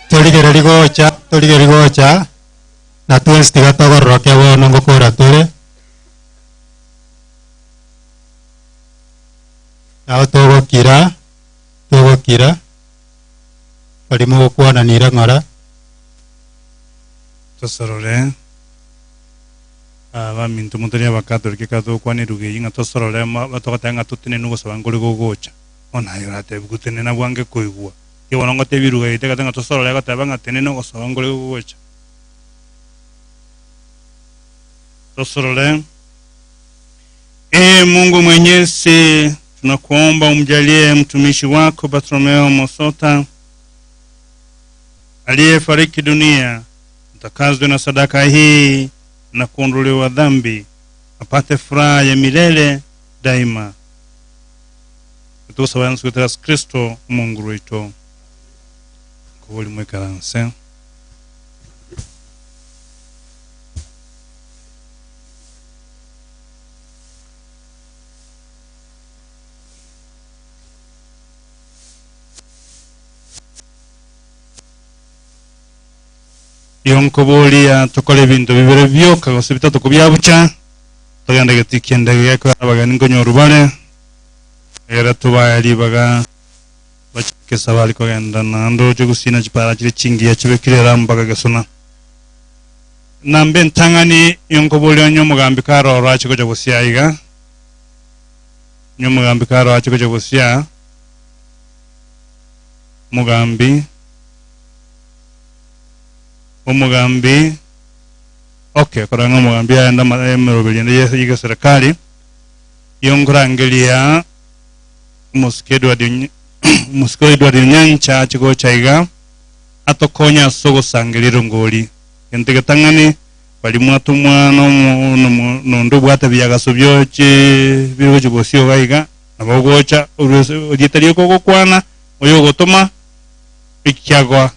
Torigereri gocha, torigereri gocha, na twensi tiga togororoke bono ngokora tore. Nabo togokira, togokira, bari mogokwananire ng'ora. Tosorore abaminto motori abakatoliki ekero togokwana eruga eyio ng'a tosorore ma batogoteba ng'a totenene ogosaba nkore gogocha. Bono aye oratebi gotenena bwange koigwa. Ki bono ngotebi eruga eye tagete ng'a tosorore egoteba ng'a tenena ogosaba nkore gogocha. Tosorore. Ee Mungu Mwenyezi, tunakuomba umjalie mtumishi wako Bartolomeo Mosota aliyefariki dunia mtakazwe na sadaka hii na kuondolewa dhambi, apate furaha ya milele daima. Togosaba aya goetera ase Kristo Omonguru oito. Nkobori moikaranse. Iyo nkoboria tokore ebinto bibere bioka gose bitato kobiabucha, togende getii ki'endege gekoera abageni nkonyorwa bare, egere tobae ribaga bachake esabari kogenda naende oche gosina chipara chire chingiya chibekire era mpaka gesona. Namba entang'ani iyo nkoboria onye omogambi kare oro ache gocha gosia iga, onye omogambi kare oro ache gocha gosia, omogambi, omogambi, okay, korora ng'a omogambi aende ama- emeroberi ende ye y'egeserikari, iyo nkorangeria omosike Edward Onyi- omosike Edward Onyancha ache gocha iga, atokonye ase ogosangeria erongori. Gento egetang'ani, baria mwatomwa na omo- nomo- nonde obwate ebiagaso biochi bire gochia bosio iga iga, nabo ogocha orue ase erieta rioka ogokwana, oyogotoma, ekiagoa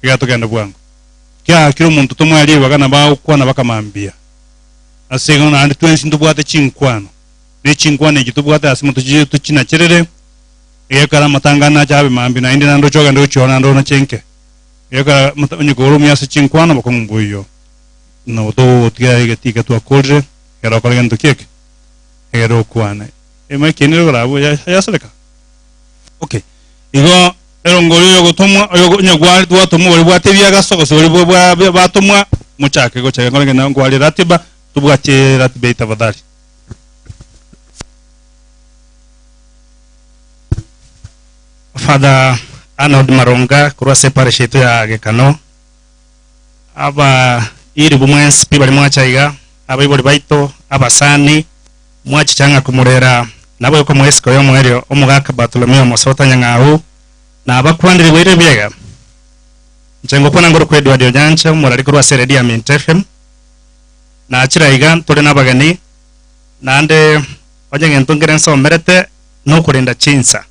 iga togende bwango. Kiagakire omonto tomoe ribaga nabo agokwana bakamambia. Ase igo naende twensi ntobwate chinkwano, ne chinkwano echi tobwate ase motochi tochinacherere, egekero amatangani ache abe mambia naende naende oche ogende gochia oo naende onache nke. Egekero mota onye kore omuya ase chinkwano bokong'u mboiyo. Nabo togogotiga egetii eke twakorire, ekero okore gento ki eke? Egere okwane. Emic eye nere korabwo yasoreka? Okay. Igo erongori oyogotomwa oyo onye gwa gwatomwa oria bwate ebiagaso gose oria bwa bwa batomwa mochake gochaka nkore ng'a nkware ratiba tobwatie ratiba eye tafadhali. Father Arnold Maronga korwa ase eparish yaito ya Gekano, aba iribu mwensi pi baria mwacha iga, abaibori baito, abasani, Mwachicha ng'a komorera naboigo komoa isiko y'omoerio omogaka Bartolomeo omosota nyang'au, na abakwanire boire ebiega. Inche ngokwana ngorokwa Edward Onyancha, omorari korwa ase eredio ya Minto FM. Nachire aiga ntore nabageni, naende onye egento nkere nsomerete nokorenda chinsa.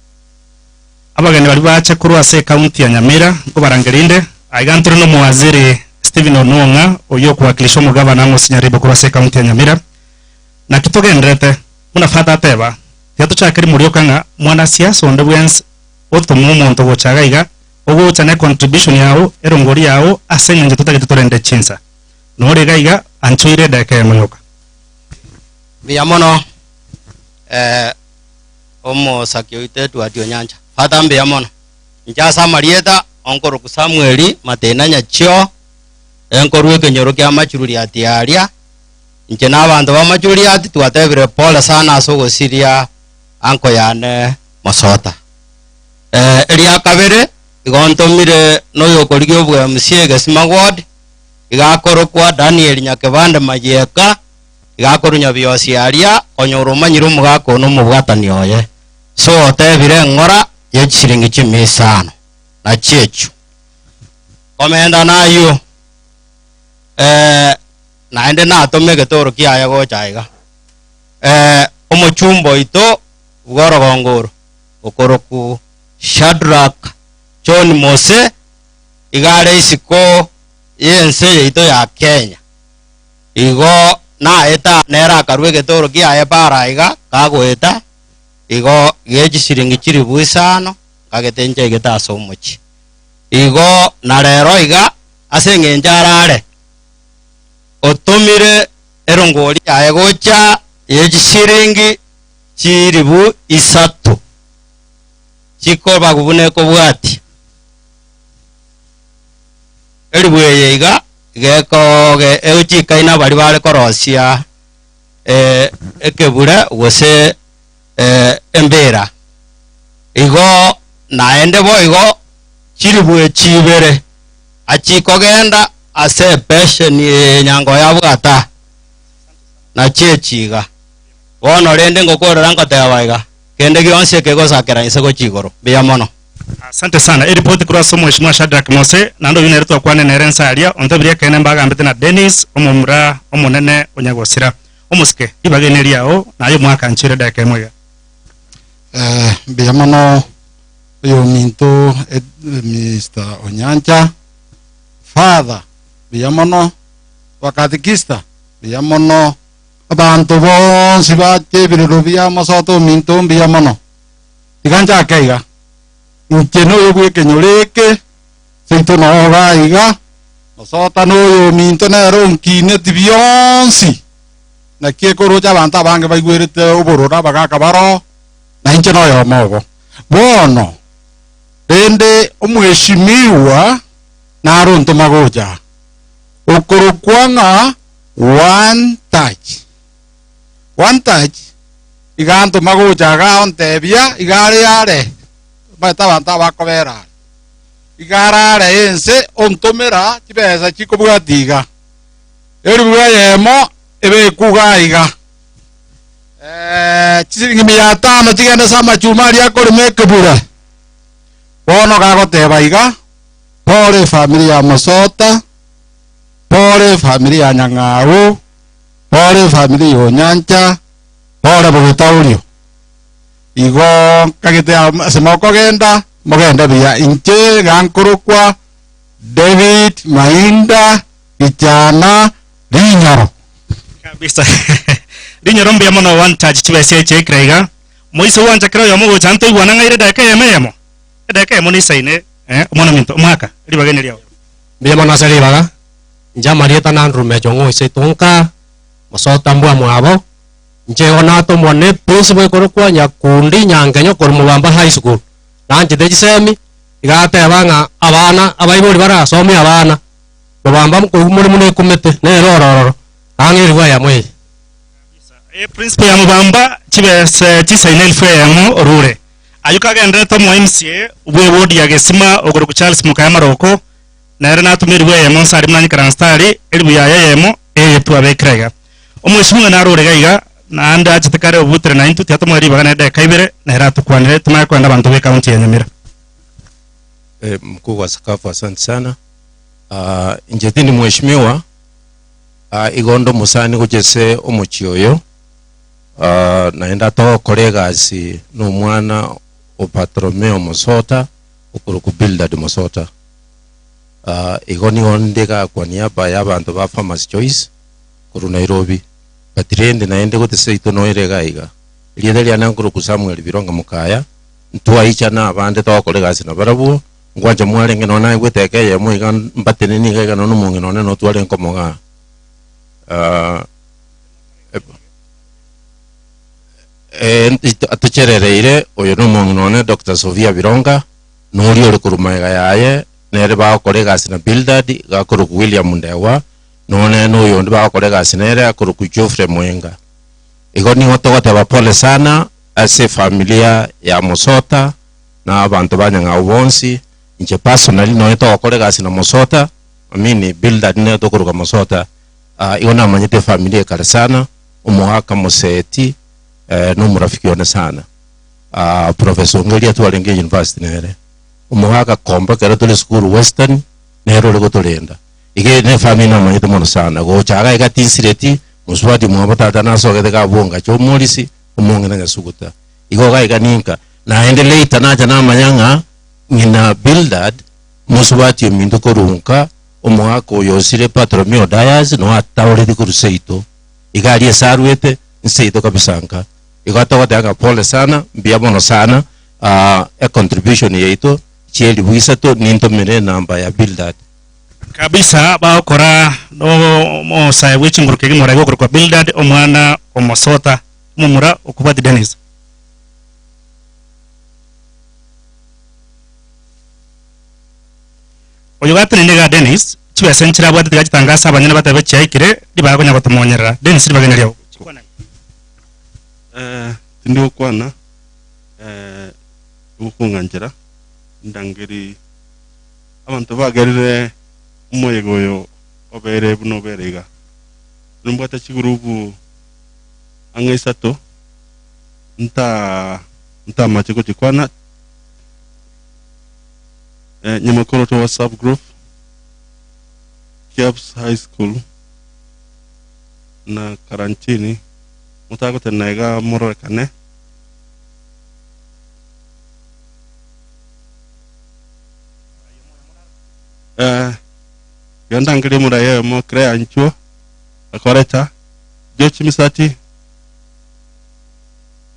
Abageni baria bache korwa ase ecounty ya Nyamira nkobarangeria inde, aiga ntore nomowaziri Stephen Onwong'a oyio okowakilisha omogavana Amos Nyaribo korwa ase ecounty ya Nyamira. Naki togendererete, buna Father ateba, tiga tochake rimo rioka ng'a mwanasiasa onde bwensi otomwa omonto gocha iga iga, ogocha ne contribution yao, erongori yao, ase eng'encho totagete torende chinsa. Nore iga iga, anchoire edakika eyemo yoka. Mbuya mono eh, omosaki oito Edward Onyancha. Father mbuya mono. Inche ase amarieta onkoroku Samuel Matena Nyachio, enkorwa ekenyoro kia Machururiati aria, Inche na abanto ba Majuriati twatebire pole sana ase ogosiria anko yane Mosota. Eh, eria kabere igo ntomire noyokorigia obwa-MC Egesima Ward, iga akorokwa Daniel Nyakebande Mayieka, iga akorwa Nyabiosi aria, konyora omanyire omogaka one omobwatani oye. So otebire eng'ora ye chisiringi chimia isano, nachio echio. Komenta nayio, eh, naende natome egetoro kiaye gocha aiga. Eh, omochumba oito bw'orogongo oro, okorokwa Shadrack John Mose, iga are isiko y'ense yaito ya Kenya. Igo naeta nere akarua egetoro kiaye para aiga, kagoeta, igo gie chisiringi chilifu isano, nkagete inche aigete ase omochie. Igo na rero iga, ase eng'encho arare, otomire erongori yaye gocha ye chisiringi chilifu isato, chikobagu buna ekobwatia. Elifu eye iga gekoge egochikaina baria bare korosia eh, ekebure gose eh, embera. Igo naende boigo chilifu echi ibere achikogenda ase epesheni eye enyango yabwata, nachio echi iga. Bono rende ngokorera ngoteba iga, kende gionsi ekegosakera inse gochia igoro. Mbuya mono. Asante sana. Eripoti korwa ase Omweshimiwa Shadrack Mose, naende oyio nere twakwane nere inse aria, ontebirie ekeene mbagambete na Dennis, omomura omonene o nyagosira. Omosike, ribaga eri neriao, naye omwaka nchire edakika emo iga. Eh, mbuya mono oyominto Mr. Onyancha, Father, mbuya mono, abakatekista, mbuya mono, abanto bonsi bache ebirero bia mosoto ominto mbuya mono. Tiga nchake iga, inche noyo bw'ekenyoro eke, seito noo iga iga, mosota noyo ominto nere onkineti bionsi, naki ekoroche abanto abange baigwerete obororo abagaka baroo, na inche noyomo obo. Bono rende omweshimiwa naro ontoma gocha aa, okorokwa ng'a One Touch. One Touch iga antoma gocha igaa ontebia iga are are, omanyete abanto aba bakobera are, iga are are ense ontomera chibesa chikobwatia iga, eribu eyemo ebekwe igaa iga. Eh, chisiringi mia tano chigende ase amachuma aria akorema ekebura. Bono gagoteba iga, pore efamiri ya Mosota, pore efamiri ya Nyang'au, pore efamiri ya Onyancha, pore Bogetaurio. Igo nkagete ase mokogenda, mogende buya. Inche iga nkorokwa David Mainda Gichana Rinyoro. Kabisa. Rinyoro mbuya mono one touch chibesa echi ekira iga. Moise gwancha kera oyomo gocha ntoigwana ng'aire edageka eyemo eyemo. Edageka eyemo nisaine eh omwana ominto omwaka ribaga eri riao. Mbuya mono ase ribaga, inche amarieta na Andrew Mecha ong'o ise tonka, mosota mbwa mwabo, inche igo natomwa ne principal ekorokwa Nyakundi Nyangenyo korwa Mobamba High School, nanchete chisemi, iga ateba ng'a abana abaibori barasomie abana, Mobamba mokoigwa more buna ekumete, nere ore ororo, ang'e eribu eyemo eye. Principal ya Mobamba chibese chisaina elfu eyemo orure. Ayio kagendererete omo MCA bwe ward ya Gesima okorokwa Charles Mokaya Maroko nere natome eribu eyemo nse aria buna nyikaranste aria eribu yaye eyemo eye twabekire iga. Omweshimiwa nare ore iga iga naende achete kare obutere naintwe tiatomoe ribaga nere dakika ibere nere atokwanere tomanye koenda abanto be county ya Nyamira. Mkuu wa sakafu asante sana. Ah, inche tindi mheshimiwa ah, igo onde omosani gochia ase omochie oyo ah, naende atogokora egasi na omwana o Bartolomeo Mosota okorokwa Bildad Mosota. Ah, igo nigo nde igaa kwa niaba ya abanto ba Farmers Choice korwa Nairobi, but rende naende gote seito noere igaa iga. Erieta riane nkorokwa Samuel Bironga Mokaya, ntwaichana abande togokora egasi nabarabwo, Ngwancha mwarenge nonya naigwete eka eyemo iga mbatenenie iga iga nonya omong'ina one notware nkomogaa. Ah, eh, atocherereire oyo nomong'ina one Dr. Sofia Bironga, noria ore korwa magega yaye, nere bagokora egasi na Bildad, iga akorokwa William Ndegwa, nonye noyonde bagokora egasi nere akorokwa Geoffrey Mwenga. Igo nigo togoteba pole sana ase efamilia ya Mosota, na abanto ba Nyang'au bonsi, inche personally nonye togokora egasi na Mosota, I mean Bildad nere tokoroka Mosota, ah, igo namanyete efamiri eye kare sana, omogaka Moseti eh, na omorafiki one sana. Ah, Professor Ongeria twarenge university nere, omogaka Komba ekero tore esukuru Western, nere ore gotorenda. Iga eye ne efamiri namanyete mono sana, gocha iga iga tinsireti, mosubati omwabo tata nasogete iga abwo ngacha omorisi, omong'ina Nyasuguta. Igo iga iga ninka. Naende later nacha namanya ng'a ng'ina Bildad mosubati ominto korwa nka omogaka oyo osire Bartolomeo Dias noo ataoreti korwa seito. Iga aria ase arwete nseito kabisa nka. Igo togoteba ng'a pole sana, mbuya mono sana econtribution yaito chielifu isato nintomere enamba ya Bildad. Kabisa bagokora nomosae bwe chinguru kegima oraigwe okorokwa Bildad omwana o Mosota omomura okobwati Dennis. Oyo gatenenire igaa Dennis, chibesa nchire abwate tiga chitangase abanyene batebe chiaikire ribaga konya gotomonyerera. Dennis ribaga neriao. Chikwana. Eh, tindi gokwana eh, gokong'anchera ndangeri abanto bagerire omoyega oyo obere buna obere iga. Nimbwate chigurubu ang'e isato nta ntamache gochikwana eh, Nyamakoroto WhatsApp group, Kiabs High School na Karantini motagotenena iga mororekane. Eh, gendangerie omorai oyomo Clare Anchwo, akoreta, George Misati,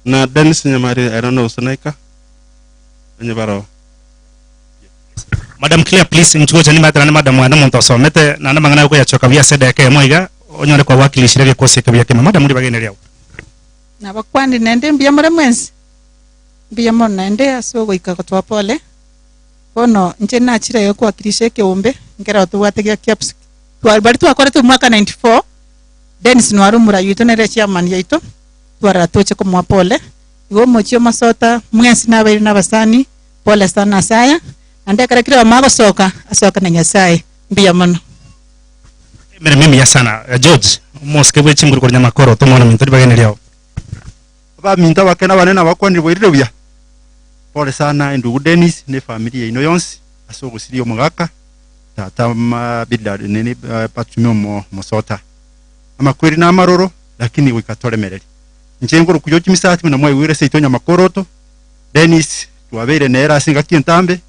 na Dennis Nyamari I don't know gose naika, onye baroo. Madam Claire please inchuo gocha nimanyete naende madam aye nomonto osomete naende amang'ana aye okoyachoka buya ase edageka eyemo iga onyore kwawakilishire egekosi eke buya kegima. Madam ribaga eri neriao. Nabakwani naende mbuya more mwensi? Mbuya mono naende ase ogoika gotoa pole. Bono inche nachire iga kowakilisha ekeombe nkero tobwate gia KIAPS twa baria twakorete omwaka 94, Dennis nware omorai oito nere echairman yaito, twarora toche komoa pole. Igo omochie omosota mwensi nabaire na abasani, pole sana ase aya, naende ekero kire oyomo agosoka, asoke na Nyasaye. Mbuya mono. Emeremo emiya sana. George, omosike bwe chinguru korwa Nyamakoro, tomwana ominto ribaga eri neriao. Abaminto abake na abanene nabakwanire bwairire buya. Pole sana endugu Dennis ne efamiri yaino yonsi ase ogosiria omogaka tata Bildad nini Bartimeo omosota. Amakweri na amaroro lakini goika toremereri. Inche ngoro kuyochia chimisati buna mwaigwire seito Nyamakoroto Dennis twabeire nere ase engaki entambe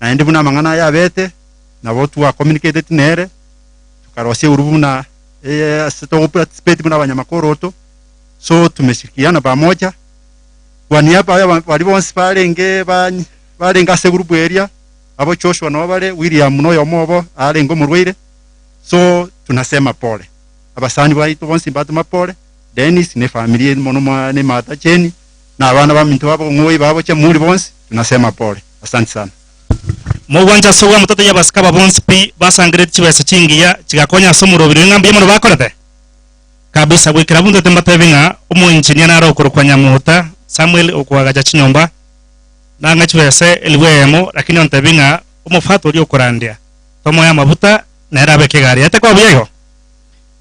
naende buna amang'ana aya abete nabo twa communicated nere tokarosia egurupu buna ase togo participate buna abanyamakoroto. So tumeshirikiana pamoja kwa niaba ya baria bonsi barenge barenge ase egroup eria, abo Joshua nabo bare, William noyomo obo arenge omorwaire, so tunasema pole. Abasani baito bonsi mbatoma pole, Dennis ne efamiri mono mwa ne Martha Jane, na abana baminto babo ng'oi babo Jamhuri bonsi tunasema pole. Asante sana. Mogwancha ase obwamototeyia abasike aba bonsi pi basangeretie chibesa chingiya chigakonya ase omorobiri oyo ng'a mbuya mono bakorete? Kabisa, goikera abwo ntete mbatebi ng'a omoengineer nare okorokwa Nyamuta Samuel okoagacha chinyomba, nang'a chibesa elifu eyemo, lakini ontebi ng'a omofata oria okorandia tomoe amabuta nere abeke egari yaye tekoba buya igo?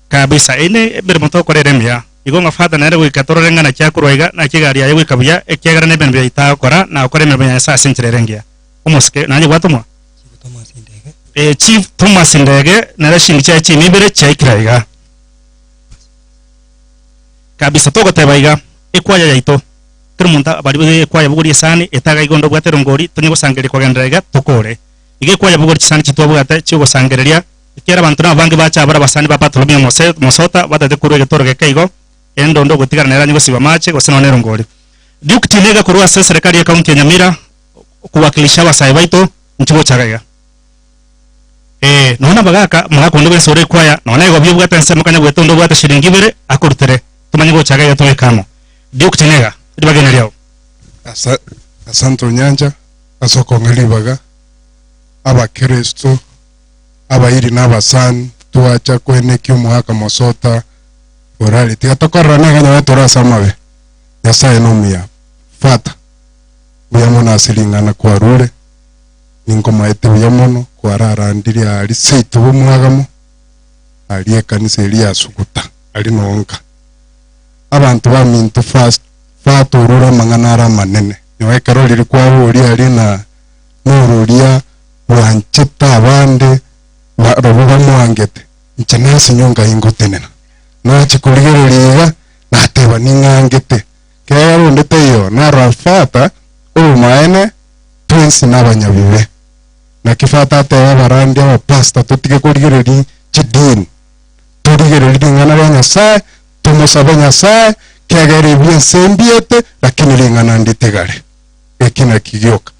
Kabisa, eyio ne emeremo togokora ere emiya. Igo ng'a father nere goika torore ng'a naki akorwa iga, naki egari yaye goika buya, ekiagera nemeremo yaito agokora na gokora emeremo ya Nyasae ase enchera ere engiya. Omosike, nanye gwatomwa? Eh, Chief Thomas Ndege nere shingi chiaye chimia ibere chiaikire aiga. Kabisa togoteba iga, ekwaya yaito, kera omonto baria be ekwaya bogoria esani, etaga iga onde obwate erongori, tonye gosangereria kogenderera iga, tokore. Iga ekwaya bogoria chisani chitwabwate chiogosangereria, ekiagera abanto nabange bacha abare abasani ba Bartolomeo Mose Mosota, batagete korwa egetoro geke igo, ende onde ogotigara nere anye gosiba amache, gose nonya erongori. Duke Tinega korwa ase eserekari ye county ya Nyamira, kowakilisha abasae baito, inche gochaga iga. Ee, nonya nabagaaka, omogaka onde bwensi ore ekwaya, nonya egobia obwate ensemo kanya bwete onde obwate shilingi ibere, akorutere, tomanye gocha iga iga tobeke amo. Duke Tinega, ribaga eri neriao. Asa, asante Onyancha ase okong'a ribaga, abakeresto, abairi na abasani, twacha koenekia omogaka mosota orare. Tiga tokorerane iga nyawe tore ase amabe. Nyasaye nomuya. Fata, mbuya mono ase ring'ana kwarure. Ninkomaete buya mono kwararandirie aria seito bw'omwagamo, aria ekanisa eria ya Suguta, aria nonka. Abanto baminto fast batorure amang'ana are amanene. Nyowe ekero riria kwaboria aria na nororia bwanchete abande barobwo bamwangete, inche nasinywa ngai ngotenena. Nachia korigereria iga, nateba ning'angete. Kegera onde taiyo narora fata obomaene Twensi nabanyabibe. Naki Fata ateba abarandia abapastor totige korigereria chidini, torigererie ring'ana ria Nyasae, tomosabe Nyasae, kiagera ebi ense embiete, lakini ring'ana nditigare. Eki naki gioka.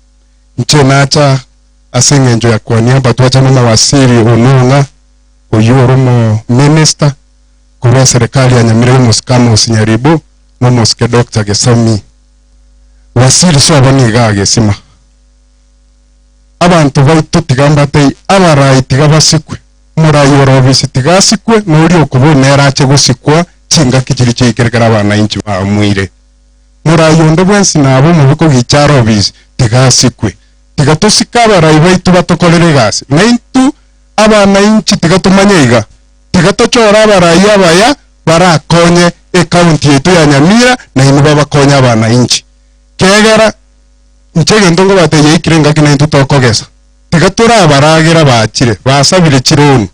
Inche nacha ase eng'encho ya kwania abatwacha na omowasiri Onong'a, oyio ore omominister korwa eserekari ya Nyamira ya omosike Amos Nyaribo, na omosike Doctor Gesami. Wasiri sobo nigo agesima. Abanto baito tiga mbatei, abarai tiga basikwe, omorai ore obisi tiga asikwe, na oria okobua nere ache gosikwa chingaki chiria chiaikire ekero abanainchi baamuire. Morai onde bwensi nabe omobe kogicha are obisi, tiga asikwe. Tiga tosike abarai baito batokorere egasi. Naintwe abanainchi tiga tomanye iga, tiga tochore abarai abaya barakonye ecounty yaito ya Nyamira na inwe babakonye abanainchi. Kiagera inche egento nkobatebia yaikire engaki naintwe tokogesa. Tiga torabaragera bachire basabire chironi,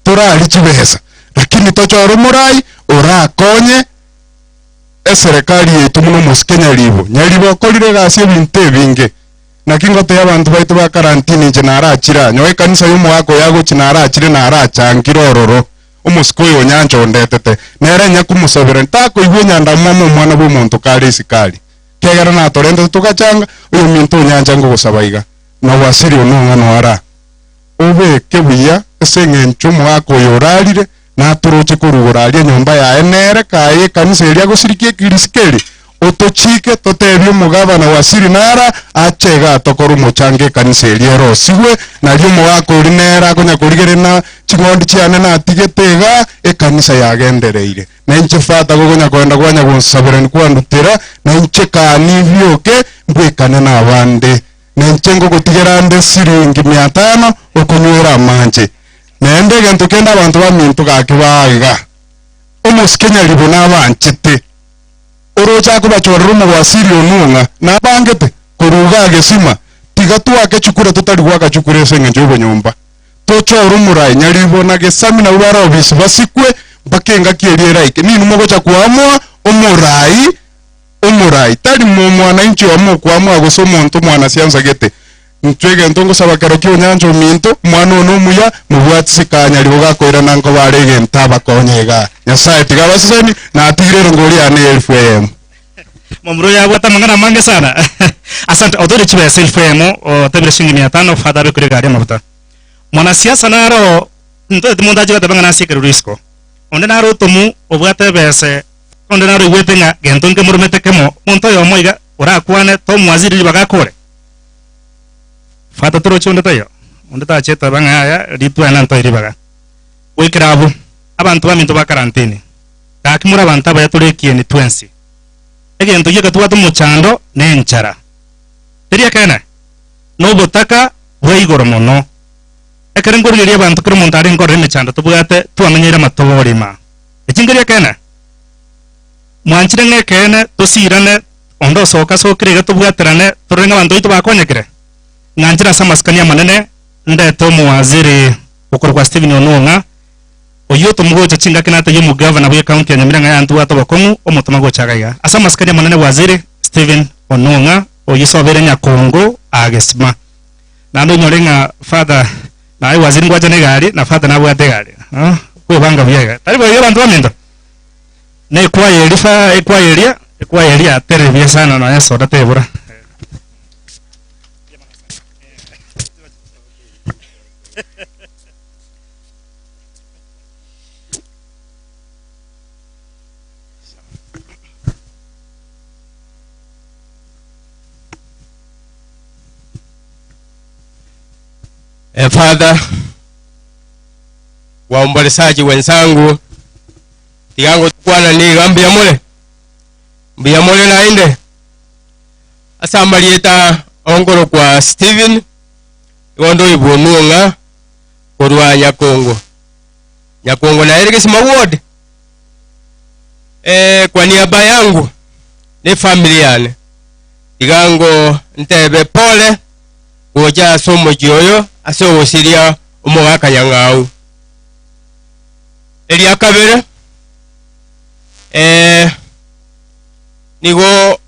torarie chibesa, lakini tochore omorai orakonye eserekari yaito buna omosike Nyaribo. Nyaribo okorire egasi ebinto ebinge. Naki ngotebia abanto baito ba karantini inche narachire aa, nyowe ekanisa y'omogaka oyo agochia narachire narachangire ororo, omosike oyo onyancha ondetete, nere nyakomosabera, ntakoigwa enyandamwamu omwana bw'omonto kare isiko aria. Ekiagera natorentete togachanga, oyominto onyancha ngogosaba iga, na gwasiria one ong'ana oara. Obeke buya ase engencho omogaka oyo orarire, natoroche korwa igoro aria enyomba yaye nere kaye ekanisa eria agosirikia ekirisiko eri, otochike totebie omogabana wa Siri nara ache iga atokore omochango ekanisa eria erosigwe, nario omogaka oria nere akonya korigereria na ching'ondi chiane natigete iga, ekanisa yagendereire. Na inche Fata gokonya kogenda kwanya gonsaberani kwandutera, na inche kani bioke mbwekane nabande. Na inche ngogotigera nde siringi mia tano okonywera amache. Naende egento kende abanto baminto gaki baiga, omosike nyaribo nabanchete, oroche akobachorera omogwasiri onung'a, nabangete korwa igaa gesima, tiga twake chikura totari goaka chikura ase engencho y'obonyomba. Tochore omorai nyaribo na gesami nabwo bare obisi basikwe mpaka engaki eria eraike. Ninwe mogocha koamua omorai omorai, tari momwananchi omo okoamua gose omonto omwanasiansa gete. Intwe egento ngosaba kero ki'onyancha ominto, omwana one omuya, mobwatise kanyaribo gakoirana nkoba are egento abakonye igaa. Nyasae tiga abaseseni, natigire erongori yane y'elifu eyemo. Momura oyo abwate amang'ana amange sana. Asante, otoire chibesa elfu eyemo, otebire shilingi mia tano, father abekure egari amafuta. Mwanasiasa naro, ntoteti monto ache goteba ng'a nase ekerero isiko. Onde naro otomu, obwate ebese, Onde naroigwete ng'a gento nkemoromete kemo, omonto oyomo iga orakwane, tomwaziri ribaga akore. Fata toroche onde taiyo, onde tachete aba ng'a yaya ritwene ntoe ribaga. Goikera abwo, abanto baminto ba karantini, gaki more abanto abaya tore ekieni twensi. Egento gioka tobwate omochando nenchara. Teri ekeene? Nobotaka bwa igoro mono. Ekero nkorigereria abanto kera omonto arenge korora emechando tobwate, twamenyeire amatoborima. Eki nkeria ekeene? Mwanchire ng'a ekeene tosiirane, onde osoka asokire iga tobwaterane, torore ng'a abanto baito bakonyekire? Ng'anchire ase amasikani amanene, ndete omowaziri okorokwa Stephen Onung'a, oyio otomogocha chingaki natebie omogavana bw'ecounty ya Nyamira ng'a yantwate obokong'u, omotoma gocha iga iga. Ase amasikani amanene Waziri Stephen Onung'a, oyio sobeire Nyakongo aa Gesima. Naende onyore ng'a father naye waziri ngwacha na egari na father nabwate egari ah, kwebanga buya iga. Tari boigo abanto baminto? Na ekwaya eria fa ekwaya eria, ekwaya eria yaterire buya sana nonya esoda tebura. Eh, Father, waombolezaji wenzangu, tigango tukwana niga mbuya more mbuya more naende ase amarieta ongoro kwa Stephen igo ndoibwa onung'a korwa Nyakongo Nyakongo naere Gesima ward eh, kwa niaba yangu ne family yane tigango ntebe pole gocha ase omochie oyo ase ogosiria omogaka Nyang'au. Eria kabere, eh, nigo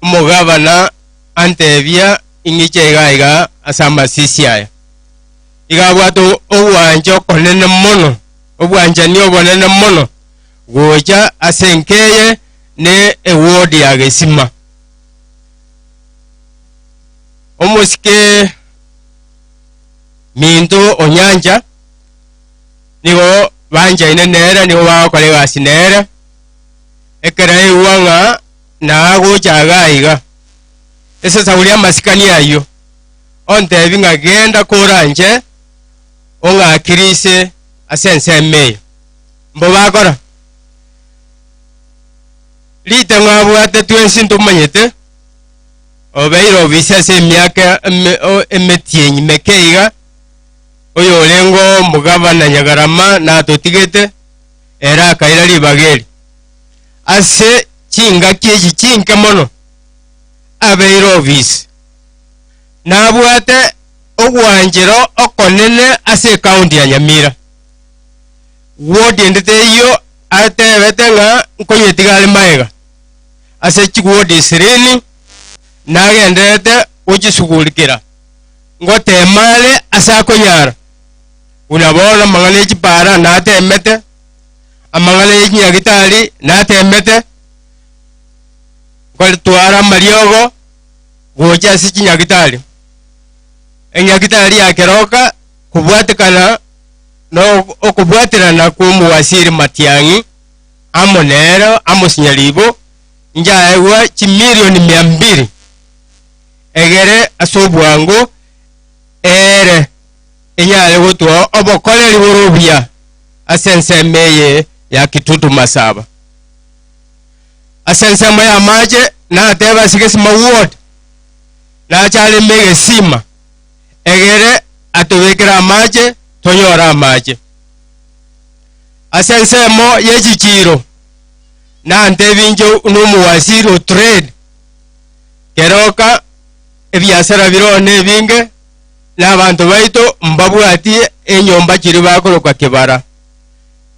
omogabana antebia ing'iche iga iga ase amasisi aya. Iga abwate ogwancha okonene mono, obwanchani obonene mono gocha ase enka eye ne eward ya Gesima. Omosike minto onyancha nigo banchaine nere, nigo bagokora egasi nere, ekero aigwa ng'a nagocha iga iga, esasauri amasikani ayio, ontebi ng'a genda koranche ong'akirise ase ensemo eye. Mbo bakora. Ritang'o abwate twensi ntomanyete, obeire obise ase emiaka eme- o- emetienyi meke iga, oyorenge omogabana Nyagarama natotigete, ere akaira ribaga eri. Ase chingaki echi chinke mono abeire obisi, nabwate ogwanchera okonene ase ecounty ya Nyamira. Ward ende teiyo atebete ng'a nkonyetiga are magega ase chiward ishirini nagendererete. gochisugurikera, ngotema are ase akonyara. Buna bono amang'ana e chipara natemete, amang'ana ye chinyagitari natemete, nkotwara amariogo gocha ase chinyagitari. Enyagitari ya Keroka kobwatekana na okobwaterana kw'omowasiri Matiang'i amo nere amo Sinyaribo, njaegwa chimilioni mia mbili egere ase obwango ere enyare gotwa obokoreri bore obuya ase ensemo eye ya Kitutu Masaba. Ase ensemo y'amache natebe ase Gesima Ward, nache areme egesima egere atobekere amache tonyore amache. Ase ensemo ye chichiiro nantebie inche nomowasiri o trade, keroka ebiasara bire one ebinge, na abanto baito mbabwati enyomba chiria bakorokwa kibara.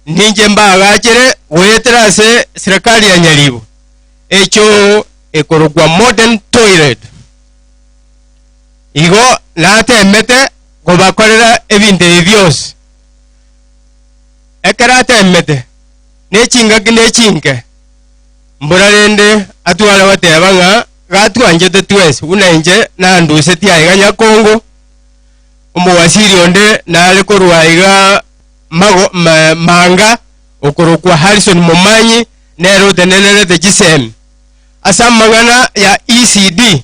Ninche mbaagachere goetera ase serikali ya Nyaribo echoo ekorokwa modern toilet. Igo natemete kobakorera ebinto ebi bionsi. Ekero atemete, ne chingaki ne chinke, mbora rende atware goteba ng'a gatwanchete twensi buna inche nandusetie aiga Nyakongo, omowasiri onde nare korwa aiga mago, ma, Manga, okorokwa Harrison Momanyi, nere otenenerete chisemi. Ase amang'ana ya ECD,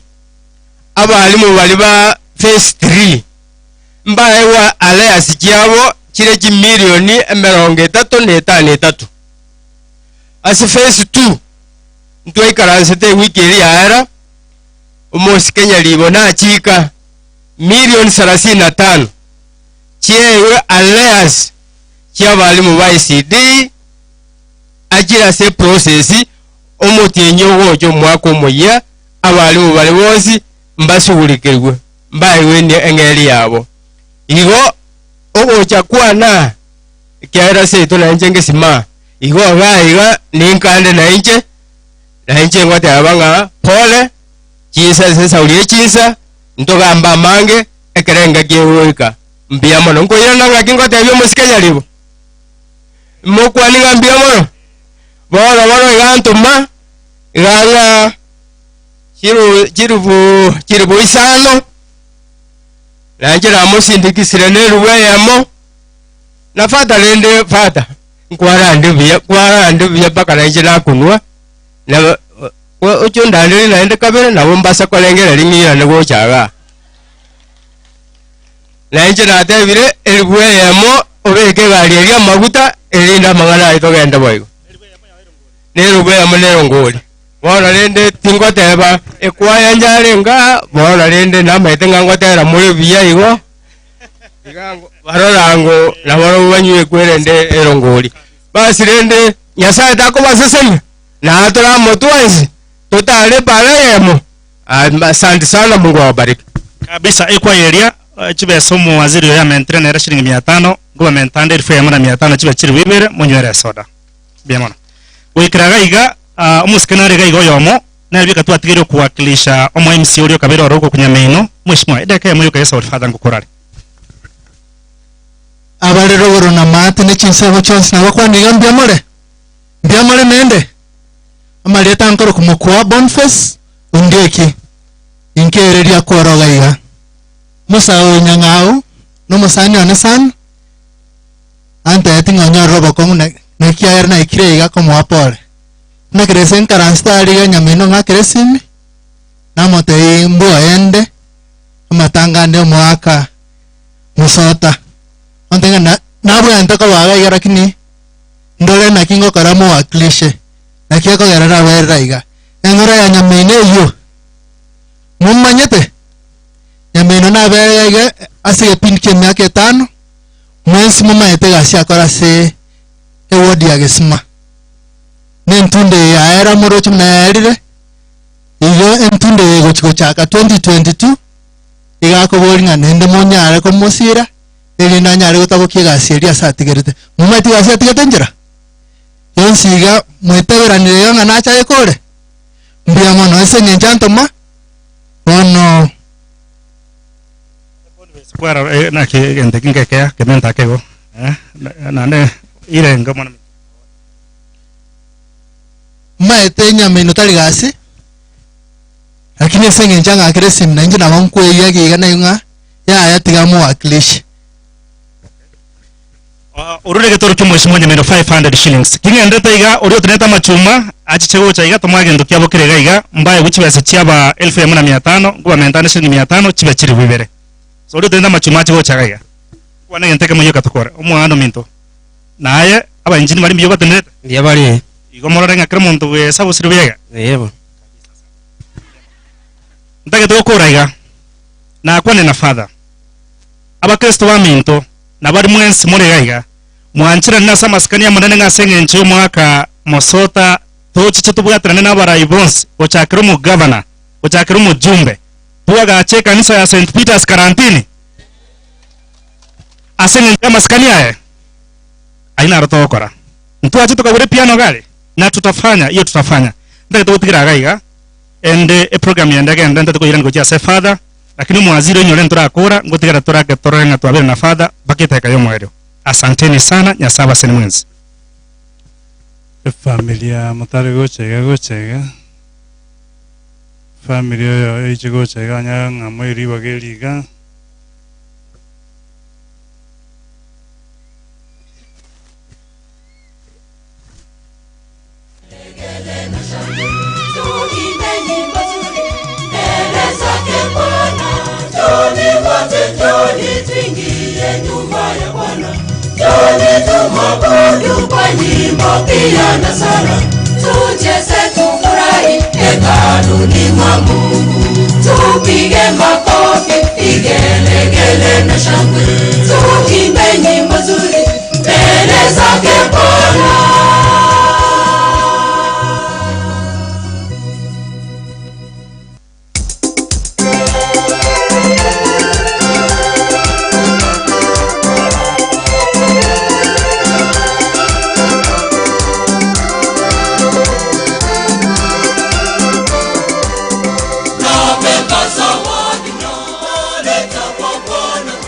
abalimu baria ba phase 3 mbaegwa arrears chiabo chire chimilioni emerongo etato na etano etato. Ase phase 2 ntwaikaransete ewiki eria yaera, omosike Nyaribo nachika milioni sarasini na tano chiegwe arrears chi'abalimu ba ECD achire ase eprocess omotienyi ogocha omwaka omoyia abalimu baria bonsi mbasugurikirwe mbaegwe eng'eria yabo. Igo ogocha kwana ekiagera seito nainche ngesima, igo iga iga ninkande nainche, nainche ngoteba ng'a pole, chinsa ase esauri ye chinsa, ntogambe amange, ekero engaki egoika. Mbuya mono. Nkoirana ng'aki ngotebia omosike nyaribo? Mokwanie ng'a mbuya mono? Bono bono iga ntoma, iga ng'a chiru chiribu chiribu isano, nainche namosindikisire na erubu eyemo, na fata rende fata, nkwarande buya nkwarande buya mpaka nainche nakunwa, na oche ondanderie naende kabere, nabo mbasa korengereria ng'irane gocha igaa. Nainche natebire, Elifu eyemo obeke egari eria amaguta, erinde amang'ana aye togende boigo. Nerubu eyemo nerongori. Bono rende tingoteba ekwaya nchare ngaa, bono rende namaete ng'a ngotera more buya igo, barora ango nabarobwo banywe kwerende erongori. Basi rende Nyasaye takobasesenia, na tore amo twensi, totare epaara eyemo. Asante sana Mungu awabariki. Kabisa ekwaya eria eh, chibesa omowaziri oyo amentire nere shilingi mia tano nkobamenta ande elfu eyemo na mia tano chibe chilifu ibere monywere esoda mbuya mono goikera iga iga ah, omosike nare iga iga oyomo nere bika twatigeire okuwakilisha omo MC oria okabere oro ogokunya meino mweshimiwa edakika eyemo yoka yesauri father ngokorare Abare rogoro na maate ne chinsemo chionsi nabakwanire iga mbuya more? Mbuya more naende? Amarieta nkorokwa Mokua Boniface Ondieki, inkeereria kworoga iga. Musa o Nyang'au nomosani one sana, antebetie ng'a onyorire obokong'u na ekiagera naikire iga komoa pole. Buna kera ase nkaransete aria iga nyamino ng'akere esimi, namotebia mboye nde, amatanga ande omoaka mosota. Ontebia ng'a nabwenerete koba iga iga lakini ndore naki ngokora mowakilishe. Naki ekogera naberire aiga? Eng'ora ya nyamino eyio momanyete? Nyamino nabere aiga ase egepindi ki'emiaka etano, mwensi momanyete egasi akora ase eward ya Gesima. Na entunda eye yaera moroche buna yaerire, igo entunda eye egochi gochaka 2022, iga akoboria ng'a naende monyare komosira, erinde anyare gotabokia egasi eria ase atigerete. Momanyete egasi atigete nchera? Yonsi iga mwetaberanire iga ng'a nache aye kore? Mbuya mono, ase engencho antoma, bono. Kwara eh, naki egento eki nkekea kementa ake igo eh, naende irenge mono. Maete enyama ino tari gasi, lakini ase eng'encho ang'akere esimi na inche nabo nkweyia iga naigwe ng'a yaya tiga mowakilishe. Orure egetoro ki'omoisia mwanyamendo 500 shillings. King'endete iga oria otenenete amachuma achiche gocha iga tomoe egento kiabo kere iga iga mbaegwe chibesa chiaba elfu eyemo na mia tano nkobamenta ande shilingi mia tano chibe chilifu ibere. So oria otenenete amachuma ache gocha iga iga. Nkwane egento ekemo gioka tokore. Omwana ominto naye abainjini baria mbuya obatenerete? Mbuya bare. Igo morore ng'a kera omonto bw'esabu osire buya iga? Ee bo. Ntagete gokora iga, nakwane na Father. Abakristo baminto, na baria mwensi more iga iga, mwancherane ase amasikani amanene ng'a ase engencho y'omwaka mosota tochiche tobwaterane nabarai bonsi, gochakera omogavana, gochakera omojumbe, twagache ekanisa ya St. Peter's Karantini ase engencho y'amasikani aye. Ayio naro togokora. Ntwache tokagora epiano gari, na tutafanya, hiyo tutafanya. Ntagete gotigera iga iga, ende eprogram yende egende ntagete koirani gochia ase Father, Lakini omwazire oinyore ntorakora, ngotigara torake torore ng'a twabire na Father mpaka eteka y'omoerio. Asanteni sana, Nyasae abaseni mwensi. Efamiri motare gocha iga gocha iga, efamiri oyo eiche gocha iga onye ng'a moire ribaga eri iga.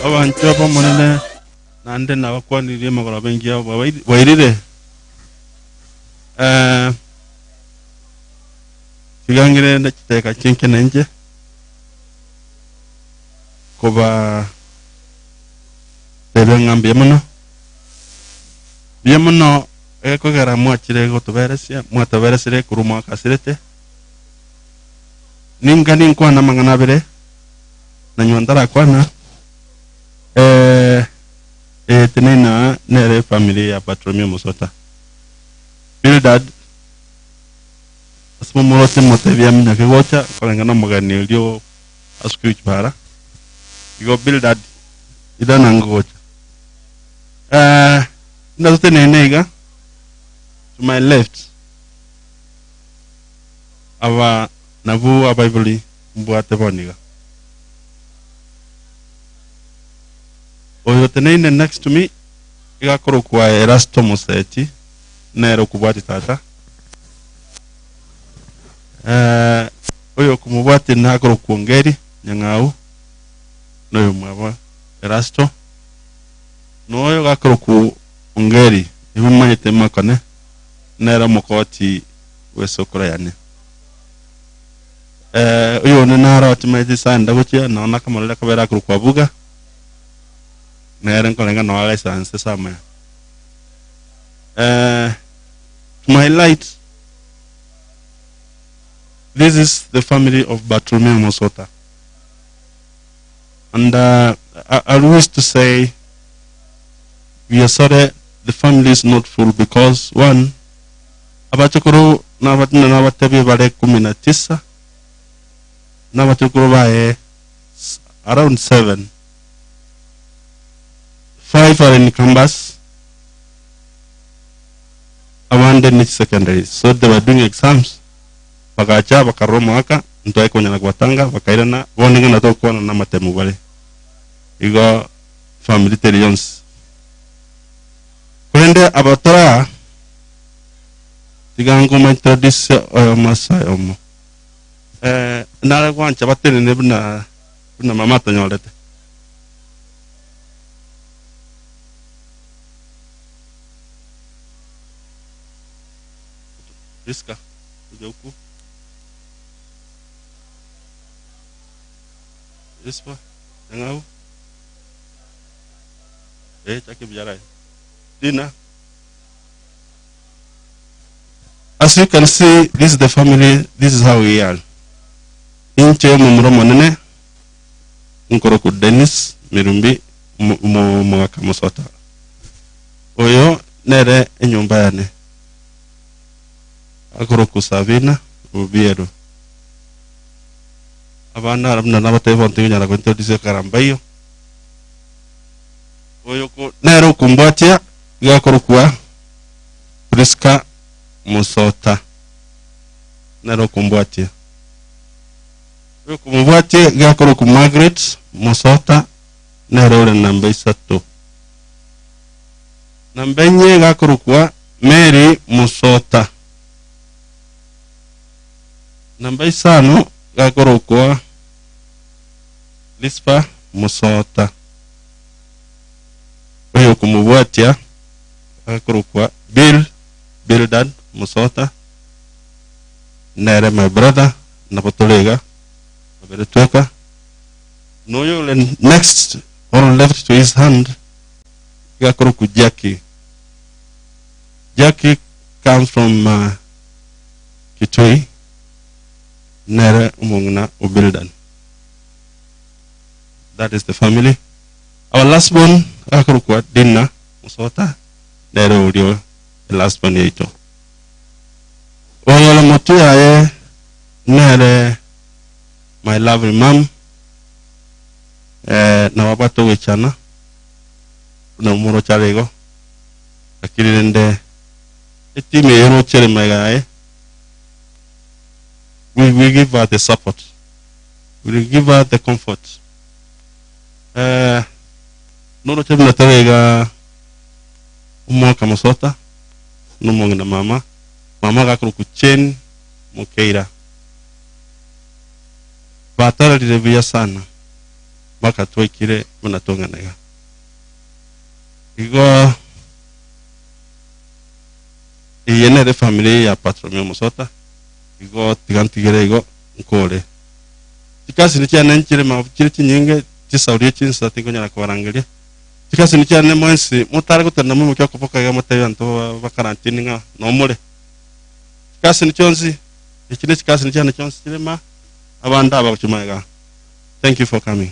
Abanchwa b'Omonene naende nabakwanirie amagoroba engiya bwairire. Eh, tiga ng'ire chidakika chinke nainche koba tebia ng'a mbuya mono, mbuya mono egekogera mwachire gotoberesia, mwatoberesire korwa omwaka asirete. Ninka ninkwane amang'ana abere, na nyuma ntarakwana, eh, eye teneine aa nere efamiri ya Bartolomeo Musota. Bildad, ase momoroche motebie aminyoke gocha koreng'ana nomogeni oria asuke chibara. Igo Bildad, ira nango gocha. Eh, buna toteneine iga, to my left, aba nabwo abaibori mbwate bono iga. Oyo oteneine next to me, iga akorokwa Erasto Moseti, nere okobwatia tata. Eh, oyo okomobwatia nakorokwa Ongeri Nyang'au, noyo omwabo Erasto. Noyo gakorokwa Ongeri, ebimanyete makone, nere omokoti bw'esokoro yane. Eh, oyo onde naro otimaete isanda gochia, nonya nakamorora akabere akorokwa Abuga, nere nkorenga nonya agaisa somewhere. Eh, to my light, this is the family of Bartolomeo Mosota. And I wish to say, we are sorry the family is not full because one, abachukuru nabatina nabatebie bare kumi na tisa, nabachukuru baye around 7. 5 are in campus, abande ni secondary. So they were doing exams. Bakacha bakarora omwaka ntwae konyara kubatanga bakairana bono nigo natokwana na amatemu bare. Igo family teri yonsi. Korende abatora tiga ngoma introduce oyo masayo omo. Eh, nare gwancha batenene buna buna mama atonyorete. Priska, kuja huku. Rispa, Nyang'au. Eh, chake biara. Dina. As you can see, this is the family, this is how we are. Inche mumuro monene, nkoroku Dennis Mirumbi Mogaka Musota. Oyo nere enyomba yane. Akoroku Sabina Obiero. Abana ara buna nabatebia bonto ngonyara gointroduce ekaramba eyio. Oyo ko nere okombwatia iga akorokwa Prisca Musota. Nere okombwatia. Oyo okomobwatia iga akorokwa Margaret Musota nere ore namba isato. Namba enye iga akorokwa Mary Musota. Namba isano iga akorokwa Rispa Musota. Oyo okomobwatia akorokwa Bill Bildad Musota, nere my brother, nabo tore iga babere tweka. Noyo ore next or left to his hand iga akorokwa Jackie. Jackie comes from Kitui, nere omong'ina o Bildad. That is the family. Our last born akorokwa Dina Musota, nere orio the last born yaito. Oyore motwe yaye nere my lovely mom, eh, nababwate ogoichana buna omoroche are igo, lakini rende etimu eye erochere magega yaye, we we give her the support, we give her the comfort. Eh, noroche buna tore iga omwaka mosota nomong'ina mama, mama agakorokwa Jane Mokeira. Batararire buya sana mpaka twaikire buna tong'ana iga. Igo eye nere efamiri ya Bartolomeo Mosota, igo tiga ntigere igo nkore. Chikasini chiane nchire mabu chire chinyinge, chisaurie chinsa tinkonyara kobarangeria. Chikasini chiane mwensi motare gotenena moimokie okoboko iga motebie abanto ba karantini ng'a nomore. Chikasini chionsi, echi ne chikasini chiane chionsi chire ma, abande aba gochia magega. Thank you for coming.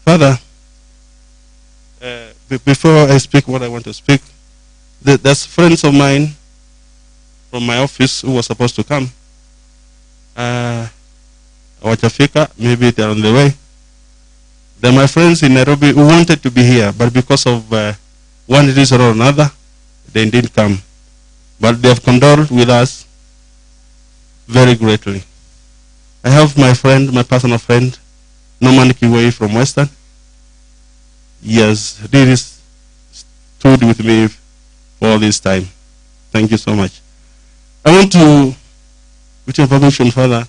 Father, before I speak what I want to speak, there's friends of mine from my office who were supposed to come. Hawajafika, maybe they're on the way. They're my friends in Nairobi who wanted to be here, but because of one reason or another, they didn't come. But they have condoled with us very greatly. I have my friend, my personal friend, Norman Kiwei from Western. He has really stood with me for all this time. Thank you so much. I want to, with your permission, Father,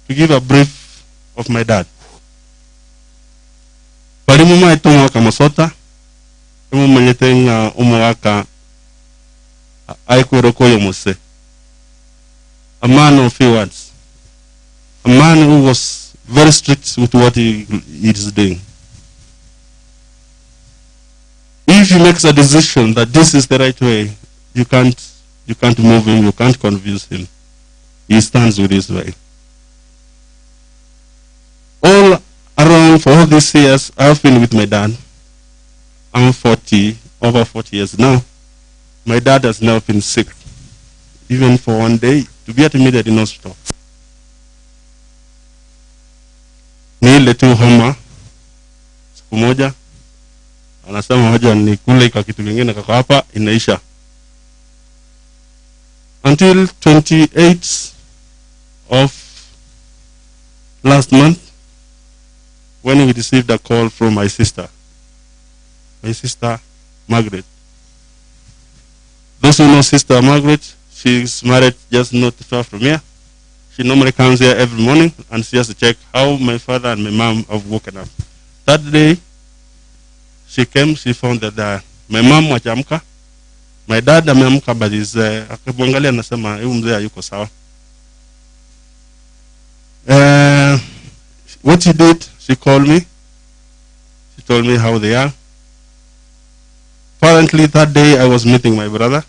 to give a brief of my dad. Bari mumaete omwaka mosota, emomanyete ng'a omogaka aikwerokwa oyo mose. A man of few words. A man who was very strict with what he is doing. If he makes a decision that this is the right way, you can't move him, you can't convince him. He stands with his way. All around for all these years, I've been with my dad. I'm 40, over 40 years now. My dad has never been sick, even for one day, to be admitted in hospital. Ni ile tu homa, siku moja, anasema hoja ni kule kwa kitu kingine kako hapa, inaisha. Until 28th of last month, when we received a call from my sister, my sister Margaret. Those who know Sister Margaret, she's married just not far from here. She normally comes here every morning and she has to check how my father and my mom have woken up. That day, she came, she found that my mom wachaamka, My dad ameamka but is akimwangalia anasema huyu mzee hayuko sawa. What she did, she called me. She told me how they are. Apparently that day I was meeting my brother.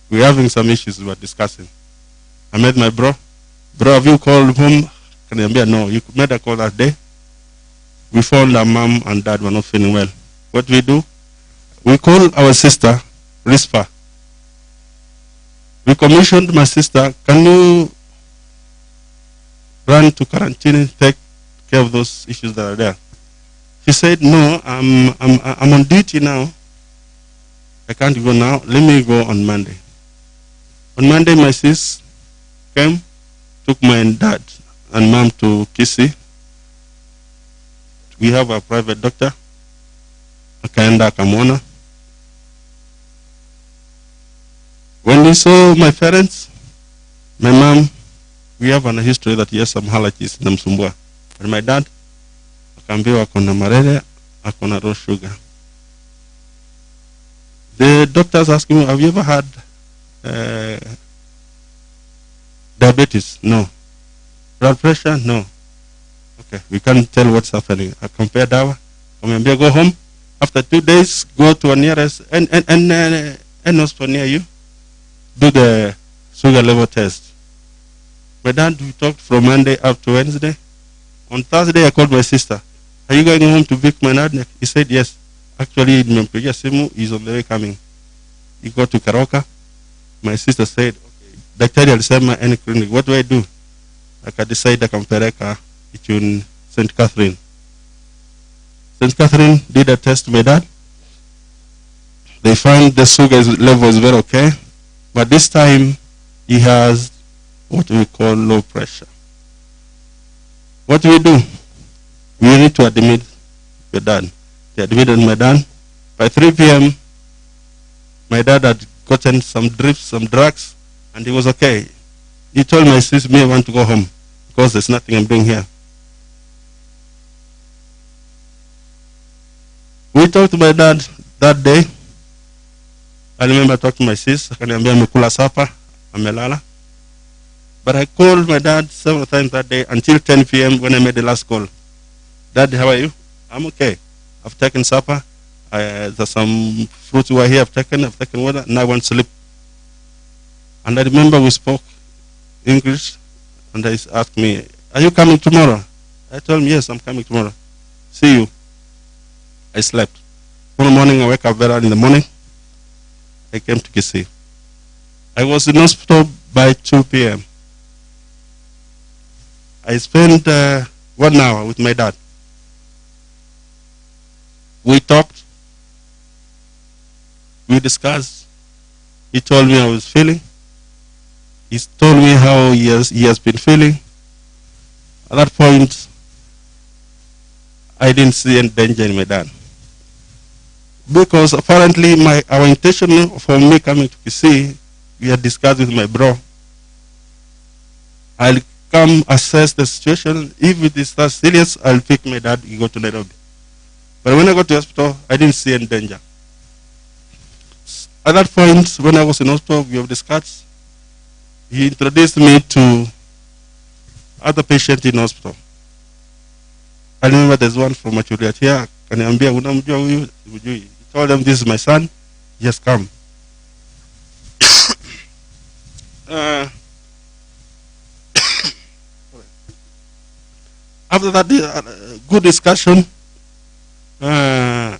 We were having some issues we were discussing. I met my bro. Bro, have you called home? Akaniambia no, you made a call that day. We found our mom and dad were not feeling well. What we do? We call our sister, Rispa. We commissioned my sister, can you run to quarantine, take care of those issues that are there? She said, no, I'm on duty now. I can't go now. Let me go on Monday. On Monday, my sis came, took my dad and mom to Kisii. We have a private doctor. Akaenda akamwona. When we saw my parents, my mom, we have a history that he has some allergies inamsumbua. But my dad, akaambiwa ako na malaria, ako na low sugar. The doctors asked me, have you ever had diabetes? No. Blood pressure? No. Okay, we can't tell what's happening. I compare dawa. Akamwambia go home. After 2 days, go to a nearest and hospital near you. Do the sugar level test. My dad, we talked from Monday up to Wednesday. On Thursday, I called my sister. Are you going home to pick my dad? He said yes. Actually, nimempigia simu, he's on the way coming. He got to Keroka. My sister said, okay, daktari alisema any clinic. What do I do? Akadecide akampeleka Ichun St. Catherine. St. Catherine did a test to my dad. They found the sugar level is very okay, but this time he has what we call low pressure. What do we do? We need to admit your dad. They admitted my dad. By 3 p.m., my dad had gotten some drips, some drugs, and he was okay. He told my sister, me, I want to go home because there's nothing I'm doing here. We talked to my dad that day. I remember talking to my sis, akaniambia amekula supper, amelala. But I called my dad several times that day until 10 p.m. when I made the last call. Dad, how are you? I'm okay. I've taken supper. There's some fruits were here. I've taken water. Now I want to sleep. And I remember we spoke English, and he asked me, are you coming tomorrow? I told him, yes, I'm coming tomorrow. See you. I slept. One morning, I wake up very early in the morning. I came to Kisii. I was in hospital by 2 p.m. I spent 1 hour with my dad. We talked. We discussed. He told me how he was feeling. He told me how he has been feeling. At that point, I didn't see any danger in my dad. Because apparently our intention for me coming to Kisii, we had discussed with my bro. I'll come assess the situation. If it is that serious, I'll pick my dad and go to Nairobi. But when I got to hospital, I didn't see any danger. At that point, when I was in hospital, we have discussed. He introduced me to other patients in hospital. I remember there's one from Machuliat here. Akaniambia, unamjua huyu? Simjui. He told them, this is my son. He has come. After that good discussion, the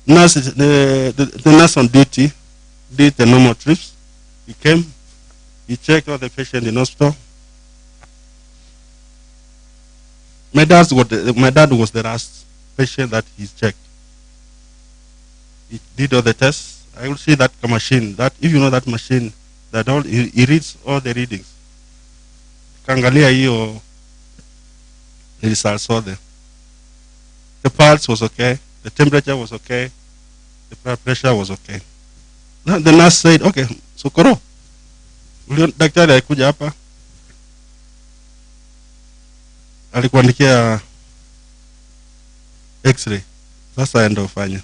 nurse on duty did the normal trips. He came, he checked all the patients in hospital. My dad was the last patient that he checked. He did all the tests. I will see that machine, that if you know that machine, that all he reads all the readings. Kaangalia hiyo results all there. The pulse was okay, the temperature was okay, the blood pressure was okay. Now the nurse said, okay, so Koro, daktari alikuja hapa, alikuandikia x-ray, sasa enda ufanye.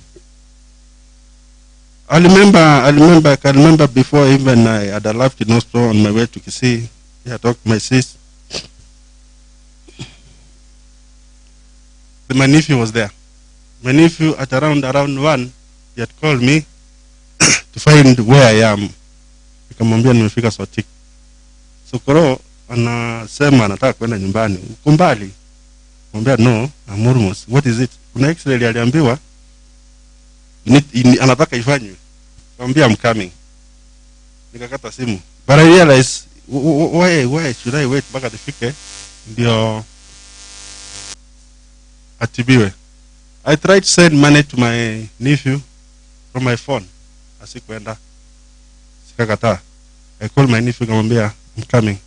I remember, I remember, I can remember before even I had left in Oslo on my way to Kisii, I talked to my sis. My nephew was there. My nephew at around around one, he had called me to find where I am. Nikamwambia nimefika Sotik. Sokoro anasema anataka kwenda nyumbani. Uko mbali? Mwambia no, I'm almost. What is it? Kuna x-ray aliambiwa anataka ifanywe. Nikamwambia I'm coming. Nikakata simu. But I realized why should I wait mpaka nifike ndio atibiwe. I tried to send money to my nephew from my phone. Asikuenda. Sikakataa. I called my nephew nikamwambia I'm coming.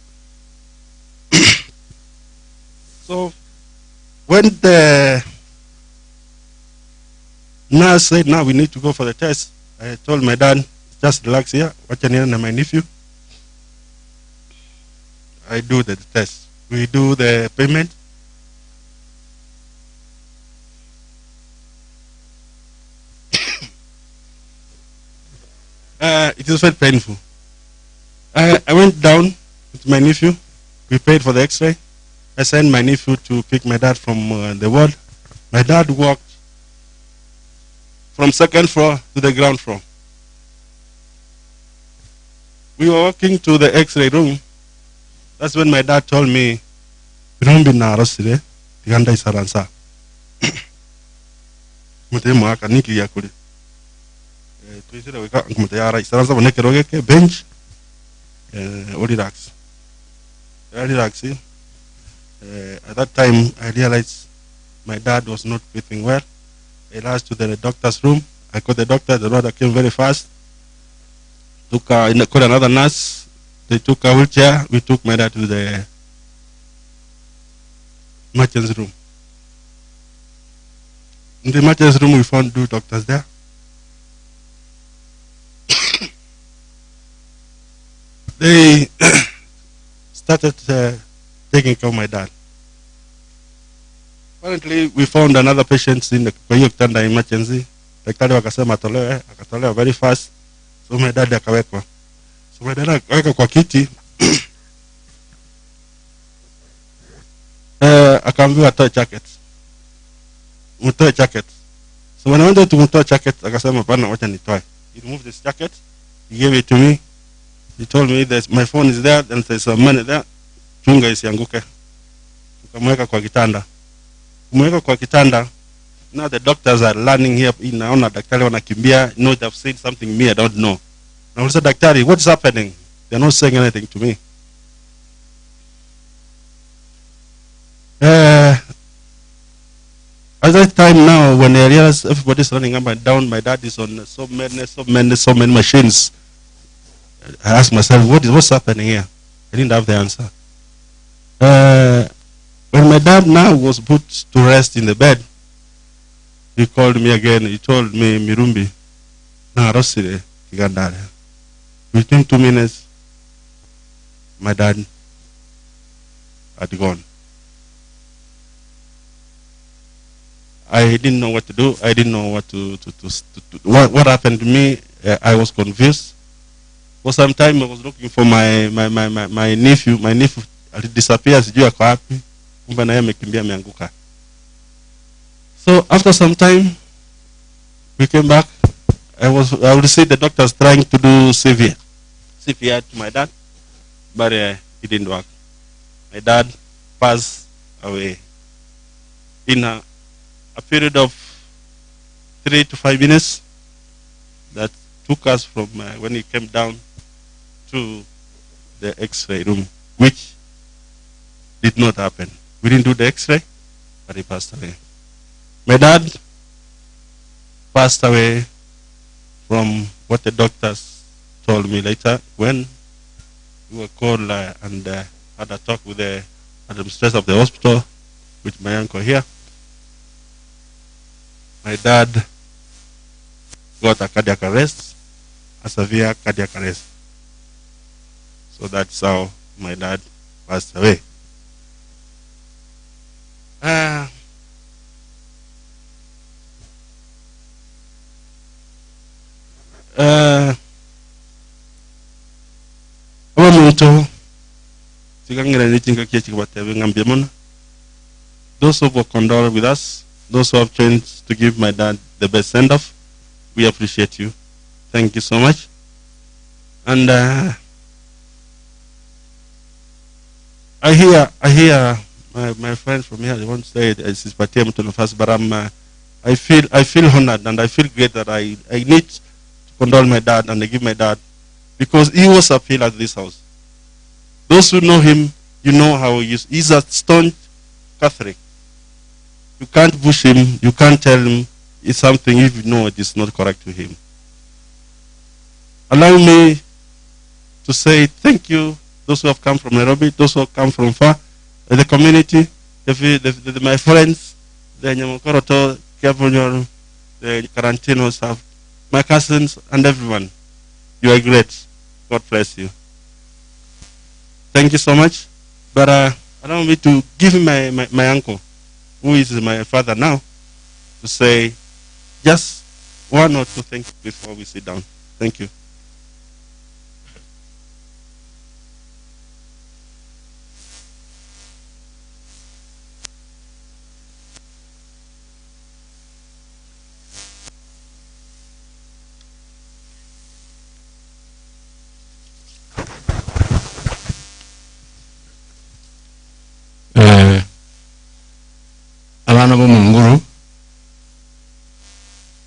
So when the nurse said now we need to go for the test, I told my dad, just relax here, wacha niende na my nephew. I do the test. We do the payment. It was very painful. I went down with my nephew. We paid for the x-ray. I sent my nephew to pick my dad from the ward. My dad walked from second floor to the ground floor. We were walking to the x-ray room. That's when my dad told me, "Birombi na arosire, tiganda isaransa." Mute mwaka niki ya kuri. Tuisire weka ngumute yara isaransa boneke rogeke bench. O relax. Relax. At that time, I realized my dad was not breathing well. I rushed to the doctor's room. I called the doctor. The doctor came very fast. Took called another nurse. They took a wheelchair. We took my dad to the emergency room. In the emergency room, we found two doctors there. They started taking care of my dad. Apparently, we found another patient in the kwa hiyo kitanda ya emergency. Daktari wakasema atolewe, akatolewa very fast. So my dad akawekwa. So my dad akawekwa kwa kiti. Akaambiwa atoe jacket. Mtoe jacket. So when I wanted to mtoe jacket, akasema hapana, wacha nitoe. He removed his jacket. He gave it to me. He told me that my phone is there and there's some money there. Chunga isianguke. Tukamweka kwa kitanda. Kumweka kwa kitanda. Now the doctors are learning here. Naona daktari wanakimbia. No, they've seen something me I don't know. Nauliza daktari, what's happening? They're not saying anything to me. At that time now, when I realized everybody's running up and down, my dad is on so many, so many, so many machines. I asked myself, what's happening here? I didn't have the answer. When my dad now was put to rest in the bed, he called me again. He told me, Mirumbi, na rosire kigandare. Within 2 minutes, my dad had gone. I didn't know what to do. I didn't know what to, to, to, to what happened to me. I was confused. For some time, I was looking for my nephew. My nephew disappeared. Sijui ako wapi. Kumbe na yeye amekimbia, ameanguka. So after some time, we came back. I would see the doctors trying to do CPR, CPR to my dad, but it didn't work. My dad passed away in a period of 3 to 5 minutes that took us from when he came down to the x-ray room, which did not happen. We didn't do the x-ray, but he passed away. My dad passed away from what the doctors told me later when we were called and had a talk with the administrator of the hospital, with my uncle here. My dad got a cardiac arrest, a severe cardiac arrest. So that's how my dad passed away. Abaminto, tiga ng'irane chingaki echi kobatebia ng'a mbuya mono. Those who have condoled with us, those who have joined to give my dad the best send off, we appreciate you. Thank you so much. And uh, I hear, I hear my, my friends from here, they won't say it, isipatie mtu nafasi, but I'm, uh, I feel, I feel honored and I feel great that I, I need to condole my dad and I give my dad because he was a pillar at this house. Those who know him, you know how he is. He's a staunch Catholic. You can't push him, you can't tell him it's something if you know it is not correct to him. Allow me to say thank you, those who have come from Nairobi, those who have come from far, the community, the, the, the, my friends, the Nyamokoroto, Kiabonyor, the Karantino staff, my cousins, and everyone. You are great. God bless you. Thank you so much. But uh, allow me to give my, my, my uncle, who is my father now, to say just one or two things before we sit down. Thank you. Eh, abana bomonguru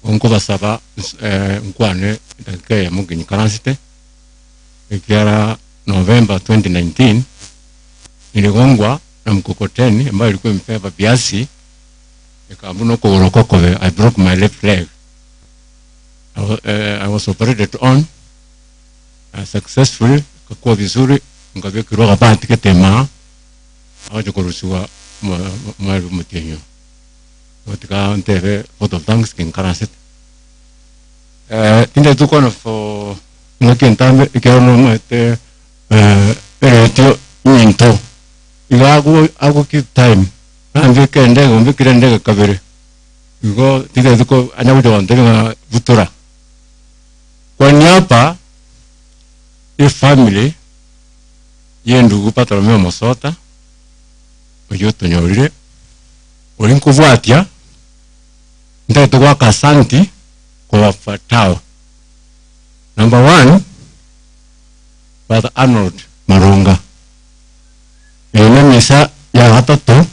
onkobasaba eh, nkwane dakika eyemo nginyikaransete ekiara November 2019 niligongwa na mkokoteni ambayo ilikuwa imebeba viazi nikavuna okogoro kokobe I broke my left leg I, wa- eh, I was operated on uh, successfully kakuwa vizuri nkabekirwa gabati ketema agocha korusiwa mweri omotienyi gotika ntebe vote of thanks kinkaransete eh, tinde tukwana for ng'aki entambe ekero nomanyete eh, eretio nyinto iga ago ago keep time nambika endege ombikire endege kabere igo tinde tuko anya gocha gontebia ng'a butora kwa niaba ya efamily ya endugu Bartolomeo Mosota oyio otonyorire ori nkobwatia ntagete goaka asanti kobafatao number one Father Arnold Marunga eye ne emisa ya gatato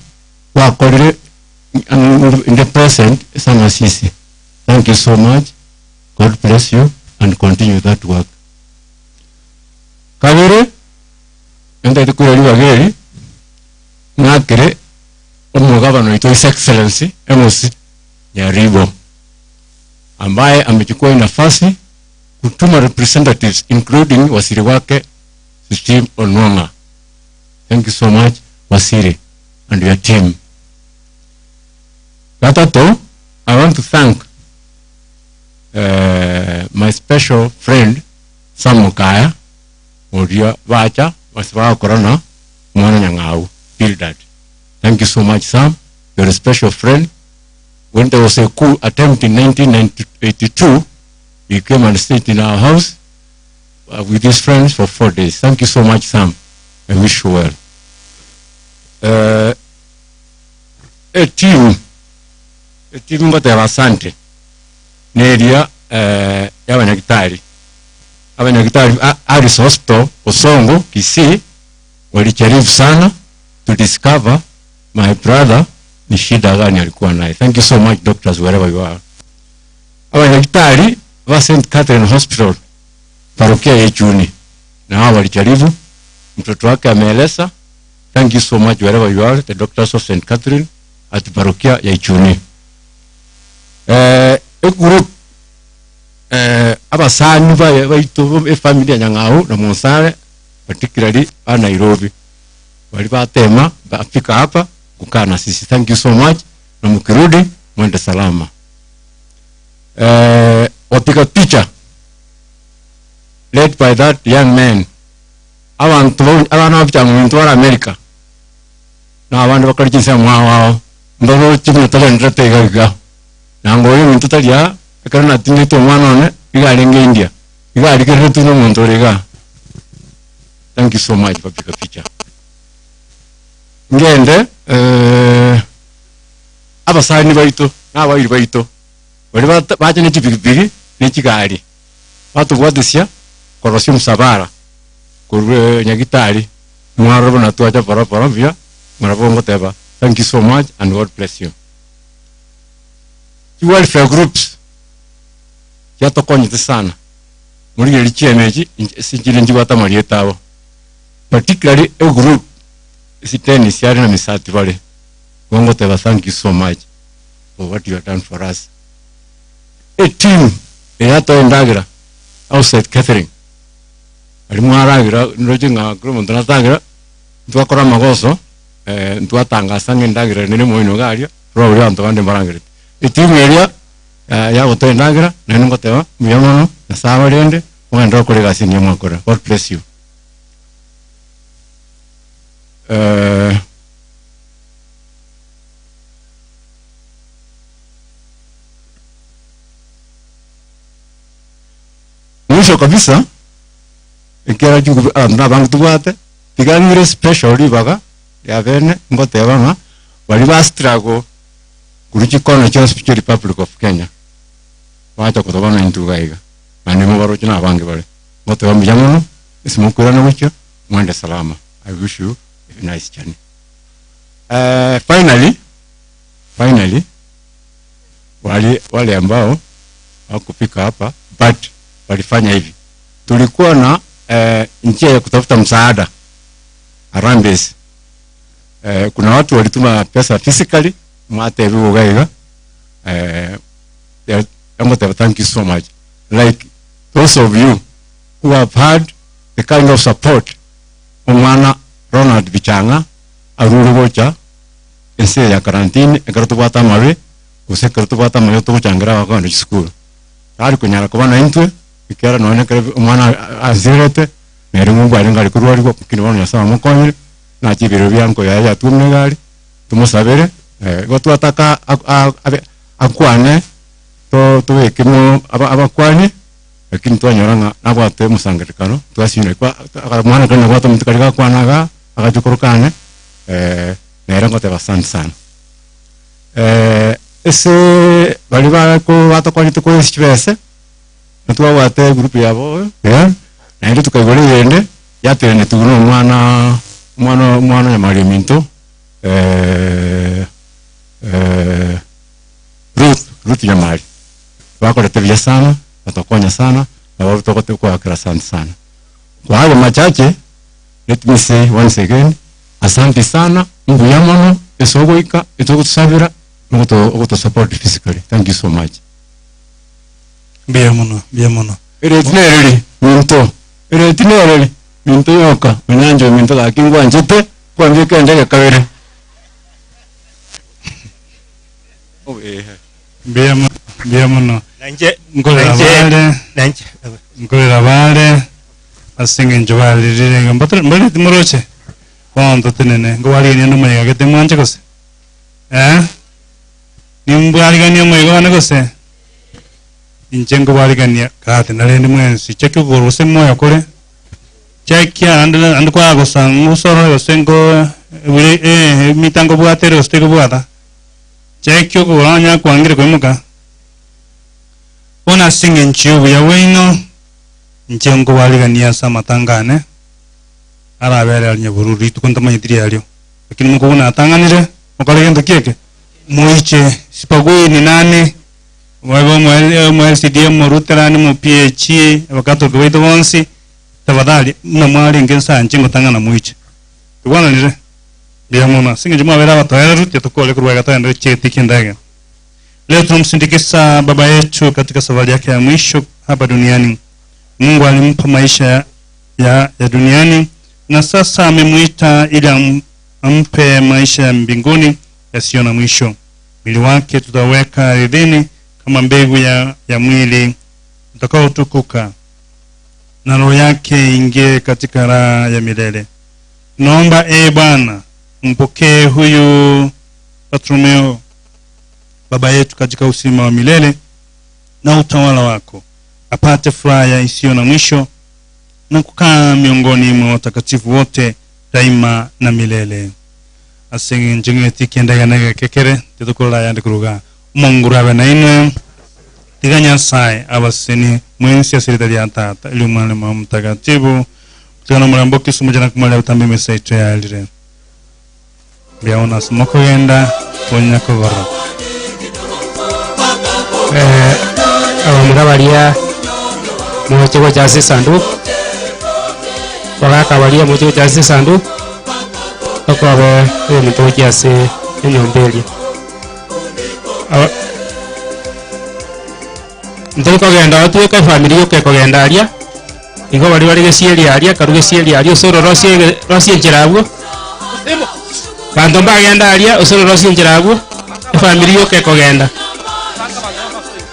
gwakorire in the present ase amasisi thank you so much God bless you and continue that work kabere ntagete koira ribaga eri ng'akere omogabana oito His Excellency Amos Nyaribo ambaye amechukua hii nafasi kutuma representatives including wasiri wake Steve Onwanga. Thank you so much Wasiri and your team. Gatato, I want to thank uh, my special friend Sam Mukaya oria bacha basi bagokora mwana Nyang'au Bildad. Thank you so much Sam. You're a special friend. When there was a coup attempt in 1982, he came and stayed in our house uh, with his friends for four days. Thank you so much, Sam. I wish you well. Uh, a team, a team ngoteba asante neria eh, y'abanyagitari abanyagitari Alice Hospital Osongo Kisii walijaribu sana to discover my brother ni shida gani alikuwa naye. Thank you so much doctors wherever you are. Abanyagitari ba St. Catherine Hospital parokia ya Ichuni na hao walijaribu, mtoto wake ameeleza. Thank you so much wherever you are, the doctors of St. Catherine at parokia ya Ichuni. Eh, e group eh, abasani ba baitu efamily ya Nyang'au na Monsare particularly a Nairobi wali batema bafika hapa kukaa na sisi. Thank you so much, na mkirudi mwende salama. Eh, wapiga picha led by that young man abantu abana bapicha muntu wara America na abandi bakora chinse mwao wao ndoro chimwe talenderete iga iga nango oyo omonto tari aa ekero natingete omwana one iga arenge India iga arigerereti buna omonto ore igaa. Thank you so much bapiga picha. Ngende eh, abasani baito na abairi baito baria bata bacha ne chipikipiki ne chigari batobwatisia korosia omosabara korwa Nyagitari mwarora buna twacha parapara buya mwarabwo ngoteba thank you so much and God bless you. Chiwelfare groups chiatokonyete sana morigereria chieme echi inche ase nchire nchibwate amarieta abo particularly egroup ase Dennis are na Misati bare igo ngoteba thank you so much for what you have done for us. Eteam eye yatoa endagera outside catering aria mwaragera nroche ng'a kera omonto natagera ntwakora amagoso ntwatangasa ng'a endagera nere moino iga aria probably abanto bande mbarangereti. Etimu eria yagotoa endagera naende ngoteba mbuya mono Nyasaye abarende mogenderere gokora egasi engiya mwakora. God bless you. Mwisho kabisa ekiagera chigubi abanto nabange tobwate tiga ng'ire special ribaga ria bene ngoteba ng'a baria ba struggle korwa chikona chionsi chia Republic of Kenya bacha kotoba na intwe iga iga naende mobaroche nabange bare ngoteba mbuya mono ase mokoirana gochia mwende salama I wish you a nice journey. Finally finally wale wale ambao hawakufika hapa but walifanya hivi tulikuwa na eh, njia ya kutafuta msaada harambee eh, kuna watu walituma pesa physically mwatebi gugaiga eh, ngoteba thank you so much like those of you who have had the kind of support omwana Ronald Bichang'a arure gocha ense eye ya karantini ekero tobwate amabe gose ekero tobwate amabe togochangera abakogenda chisukuru. Tari konyara koba naintwe ekiagera nonye ekero omwana asirete nere ng'umbu arenge are korwarigwa lakini bono Nyasaye omokonyire nache ebirero bia nko yaye yatwomire iga aria tomosabere igo twataka abe akwane to tobeke mo abakwanie lakini twanyora ng'a nabwate omosangererekano twasinywa kwa omwana ekero nabwate omonto kari gakwana igaa agachia korokane nere ngoteba asante sana. Ase baria bako batokonyete koesia chibese, ntwabwate egroup yabo eh, naende tokaigora eyende yatenetigwe na omwana omwana omwana Nyamari ominto Ruth Ruth Nyamari. Bakorete buya sana, batokonya sana, nabo togote koakera asante sana. Kwa hayo machache, let me say once again, asante sana, mbuya mono, ase ogoika, ase ogotosabera, na ogoto support physically. Thank you so much. Mbuya mono, mbuya mono. Ereti nereri, minto, ereti nereri, minto yoka, onyancha ominto gaki ngwanchete, kwambeka endege kabere. Mbuya mono, mbuya mono. Nainche- Nkorera nainche- bare, nainche- nkorera bare, ase eng'encho baririre iga mbatore mbareti moroche bono totenene nkobwarigania onde omoyega gete mwanche gose eh nimbwariganie omoyega one gose inche nkobwarigania karatena rende mwensi cheki okogoro gose moyo kore cheki ande ande kwagosa ng'osorore gose nko bure eh emita nkobwata ere gose tekobwata cheki okogoro onye kwangire koimoka bono ase eng'encho ya obuya bwaino inche nkobarigania ase amatanga ane arabere aria nyabururu rituko ntamanyeti riario lakini mokobua natang'anire mokore gento ki eke moiche sibagui ni nani obe omo omo LCD omoruterani omo PH abakatoliki baito bonsi tafadhali buna mwarenge nsa inche ngotang'ana moiche tobwananire mbuya mono ase eng'encho mwabere abatoereru tiga tokore korwa iga togenderere chieti ki'endagera Leo tunamsindikiza baba yetu katika safari yake ya mwisho hapa duniani. Mungu alimpa maisha ya, ya, ya duniani na sasa amemuita ili am, ampe maisha ya mbinguni yasiyo na mwisho. Mwili wake tutaweka ardhini kama mbegu ya, ya mwili utakaotukuka na roho yake ingie katika raha ya milele. Tunaomba ee Bwana, mpokee huyu Bartolomeo baba yetu katika uzima wa milele na utawala wako, apate furaha isiyo na mwisho na kukaa miongoni mwa watakatifu wote daima na milele. Ase eng'encho ng'eti kiendegana egeke kere, titokorora ayande koruga. Omonguru abe nainwe, tiga Nyasaye abasenie mwensi ase erieta ria Tata, erio Omwana na Omoyo Omotakatifu. Tiga nomorembe o Kristo moche na komoria botambe emesa yaito yarire. Mbuya mono ase mokogenda konya kogoro. Eh, abamura baria moche gocha ase esanduku, abagaka baria moche gocha ase esanduku, tokobe oyominto gochia ase enyomba eria. Aba- Ntori kogenda oo tweka efamiri yoka ekogenda aria, igo baria bare gesieri aria, karue gesieri aria ase ororosie ege rosie enchera abwo, banto mbagende aria ase ororosie enchera abwo, efamiri yoka ekogenda.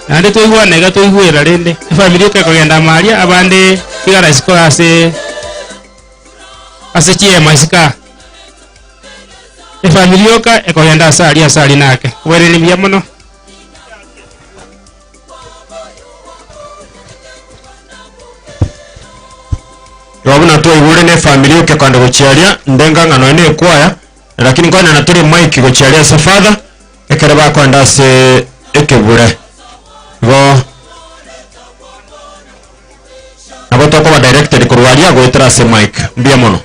Naende twaigwana iga twaigwera rende, efamiri yoka ekogenda amo aria, abande tigara isiko ase ase chiema isiko aa. Efamiri yoka ekogenda ase aria ase aria nake. Oboereri mbuya mono. Igo buna twaigure na efamiri yoka ekogenda gochia aria, ndenga ng'a nonya na ekwaya, lakini nkoenana tore mic gochia aria ase father, ekero bakoenda ase ekebure. Igo nabo tokoba directed korwa aria goetera ase mic. Mbuya mono.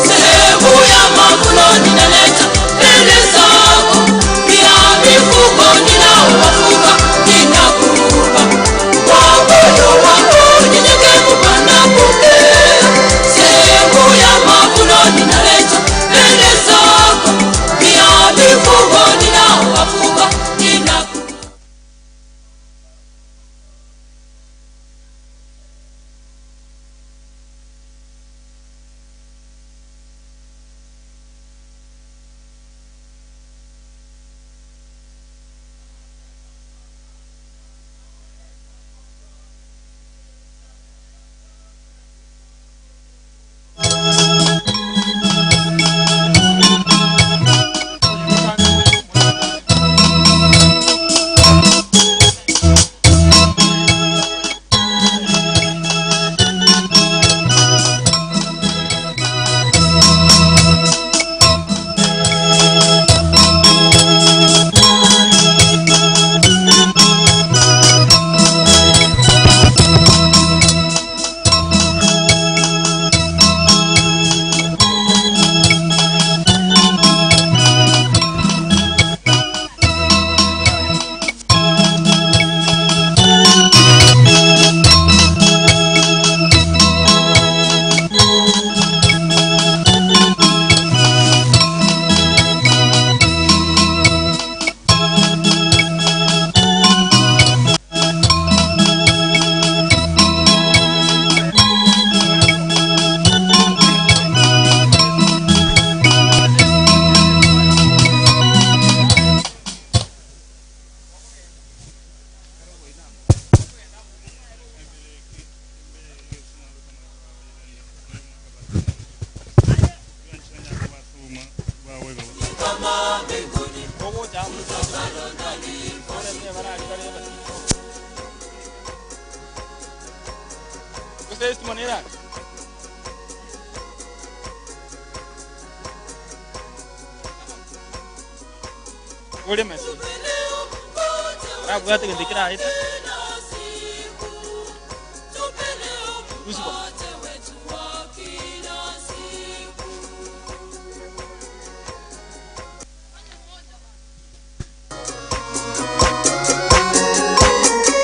Sehemu ya mavuno ninaleta mbele zako, pia mifugo ninaowafuga ninakupa. Kwa moyo wangu nyenyekevu Bwana pokea. Sehemu ya mavuno ninaleta mbele zako, pia mifugo ninaowafuga ninakupa.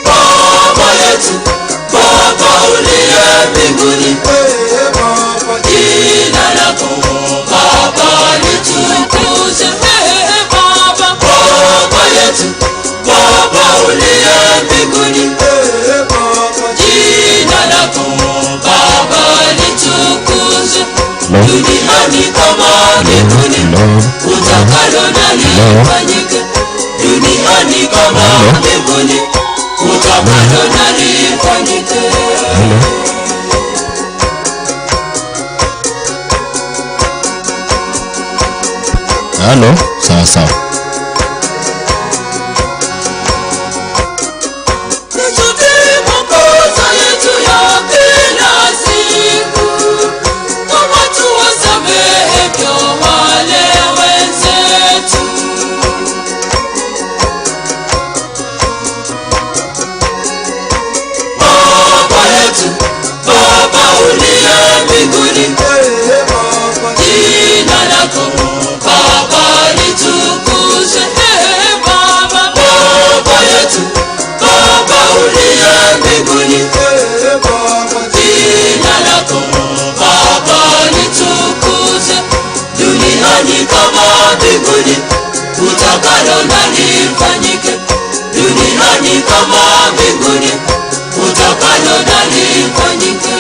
Baba yetu, Baba uliye mbinguni, jina lako Baba litukuzwe. Baba, Baba yetu, Baba Duniani kama mbinguni, utakalo na lifanyike. Duniani kama mbinguni, utakalo na lifanyike. Halo, sawa sawa. Tutubu makosa yetu ya kila siku, kama tuwasamehevyo wale wenzetu. Baba yetu, Baba uliye mbinguni, jina lako Baba litukuzwe. Eh, Baba, Baba yetu, Baba uliye mbinguni, jina lako Baba litukuzwe. Duniani kama mbinguni, utakalo na lifanyike. Duniani kama mbinguni, utakalo na lifanyike.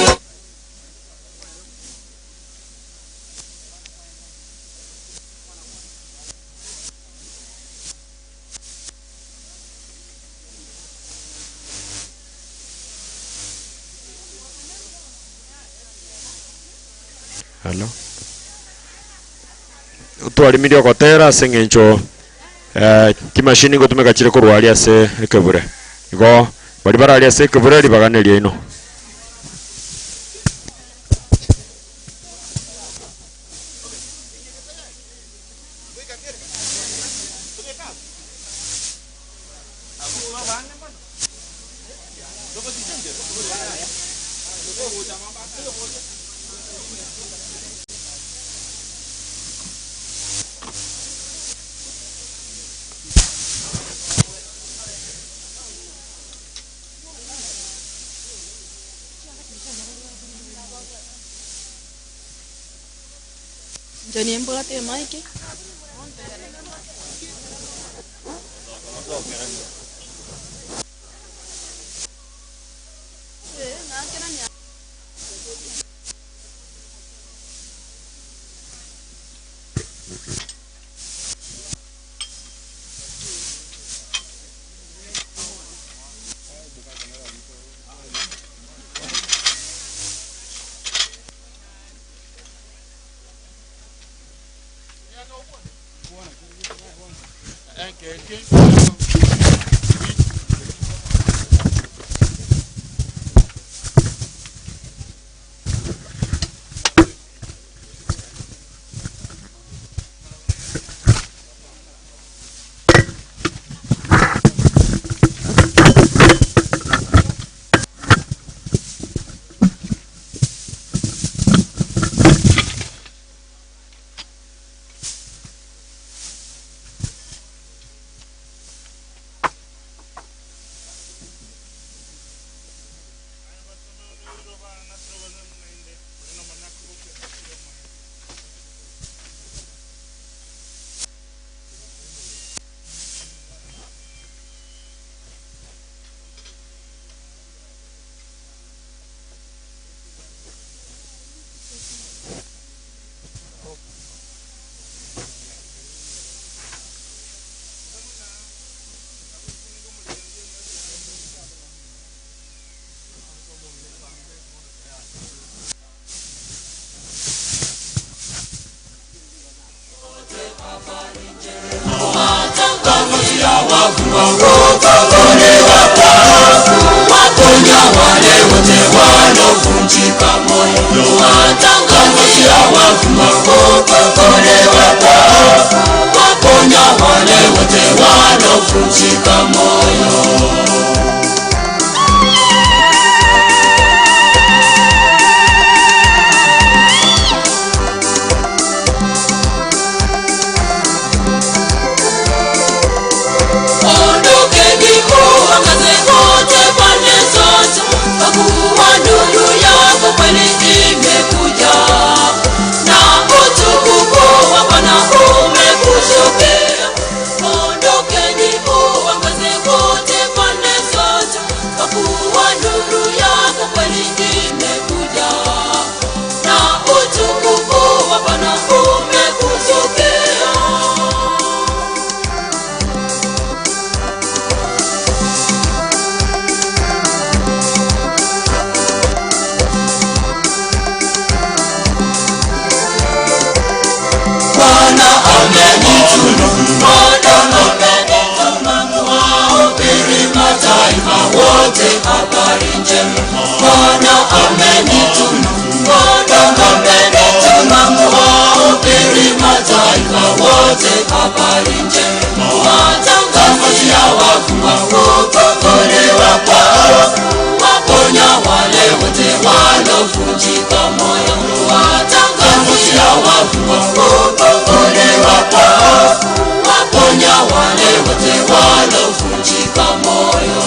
Halo. Twarimirie ogotera ase eng'encho eh, kimashini ngotumeka chire korwaria ase ekebure. Igo bari bararia ase ekebure ribaganeria ino. Johnny mbulate maiki. Waponya wale wote walovunjika moyo, watangazia wafungwa kuokolewa kwao. Waponya wale wote walovunjika moyo. Ondokeni uangaze kote pande zote, kwa kuwa nuru yako kweli imekuja, na utukufu wa Bwana umekushukia. Ondokeni uangaze mataifa wote habari njema. Bwana amenituma, Bwana amenituma kuwahubiri mataifa wote habari njema, kuwatangazia wafungwa kufunguliwa kwao, kuwaponya wale wote walovunjika moyo, kuwatangazia wafungwa kufunguliwa kwao, kuwaponya wale wote walovunjika moyo.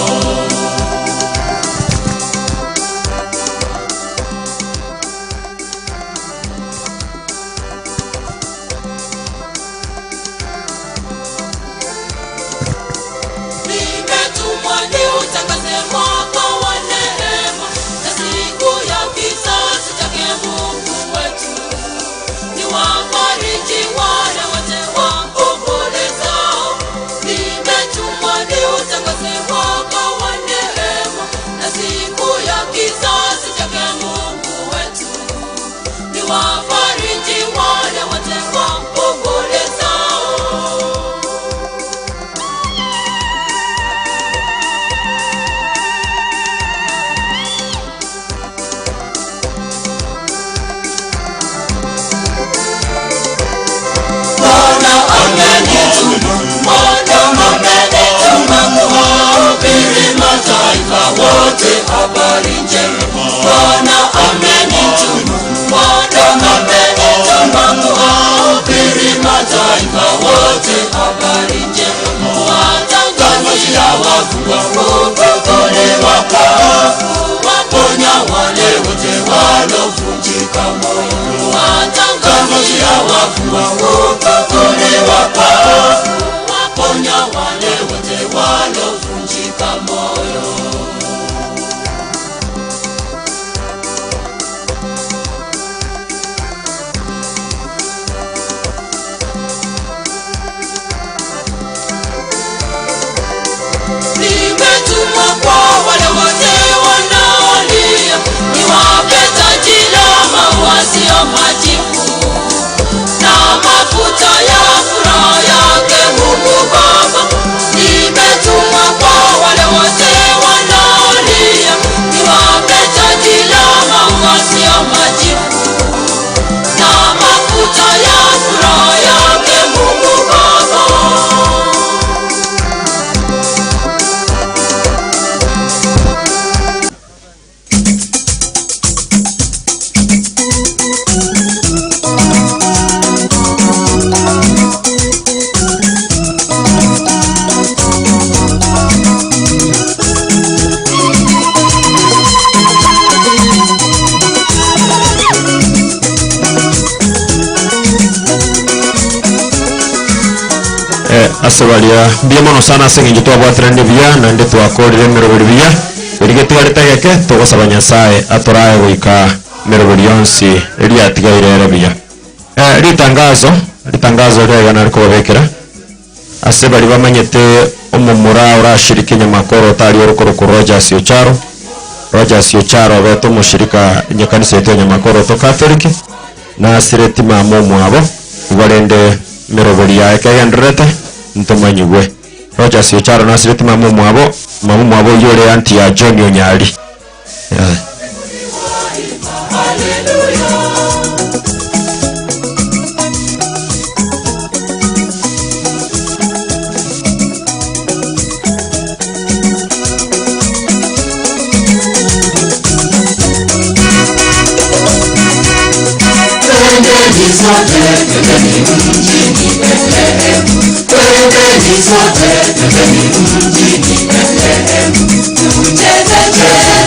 Nimetumwa niutangaze mwaka wa neema na siku ya kisasi chake Mungu wetu. Niwafariji wale wote waombolezao. Nimetumwa niutangaze mwaka wa neema na siku ya kisasi chake Mungu wetu. Niwafariji wale wote waombolezao. Bwana amenituma, Bwana amenituma kuwahubiri mataifa wote habari njema. Bwana amenituma, Bwana amenituma kuwahubiri mataifa wote habari njema, kuwatangazia wafungwa kufunguliwa kwao, kuwaponya wale wote walovunjika moyo, kuwatangazia wafungwa kufunguliwa kwao, kuwaponya wale wote walovunjika moyo. Nimetumwa kwa wale wote wanaolia, niwape taji la maua sio majivu, na mafuta ya furaha yake Mungu Baba. Nimetumwa kwa wale wote wanaolia, niwape taji la maua sio majivu, na mafuta ya furaha yake Mungu Baba. Ase baria mbuya mono sana ase eng'encho twabwateranie buya naende twakorire emeroberi buya erige twarete geke togosaba nyasaye atorae goika emeroberi yonsi eria atigaire ere buya. Ritangazo ritangazo riaiga narikobabekera ase bari bamanyete omomura orashiriki nyamakoro otari orokoroku Rogers Ocharo. Rogers Ocharo obete omoshirika nyekanisa yetu ya Nyamakoro to Catholic nasireti mama omwabo igo rende emeroberi yaye kegendererete ntomanyigwe. Rogers Ocharo nasireti mama omwabo, mama omwabo oyio ore auntie ya John Onyari. Yeah. Twendeni sote, twendeni mjini Bethlehem. Twendeni sote, twendeni mjini Bethlehem. Tucheze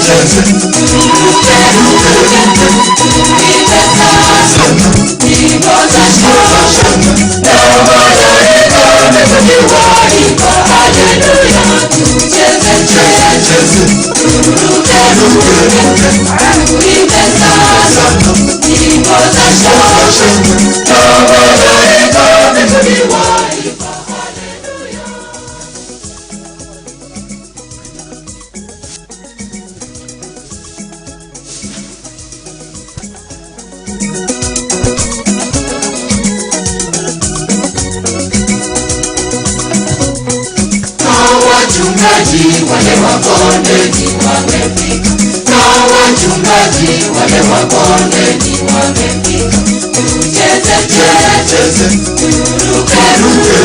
cheze, turuke ruke, tuimbe sasa nyimbo za shangwe. Na malaika waimba haleluya. Tucheze cheze, turuke ruke, tuimbe sasa nyimbo za shangwe. Na malaika waimba. wachungaji wale wa kondeni wamefika, na wachungaji wale wa kondeni wamefika. Tucheze cheze, turuke ruke,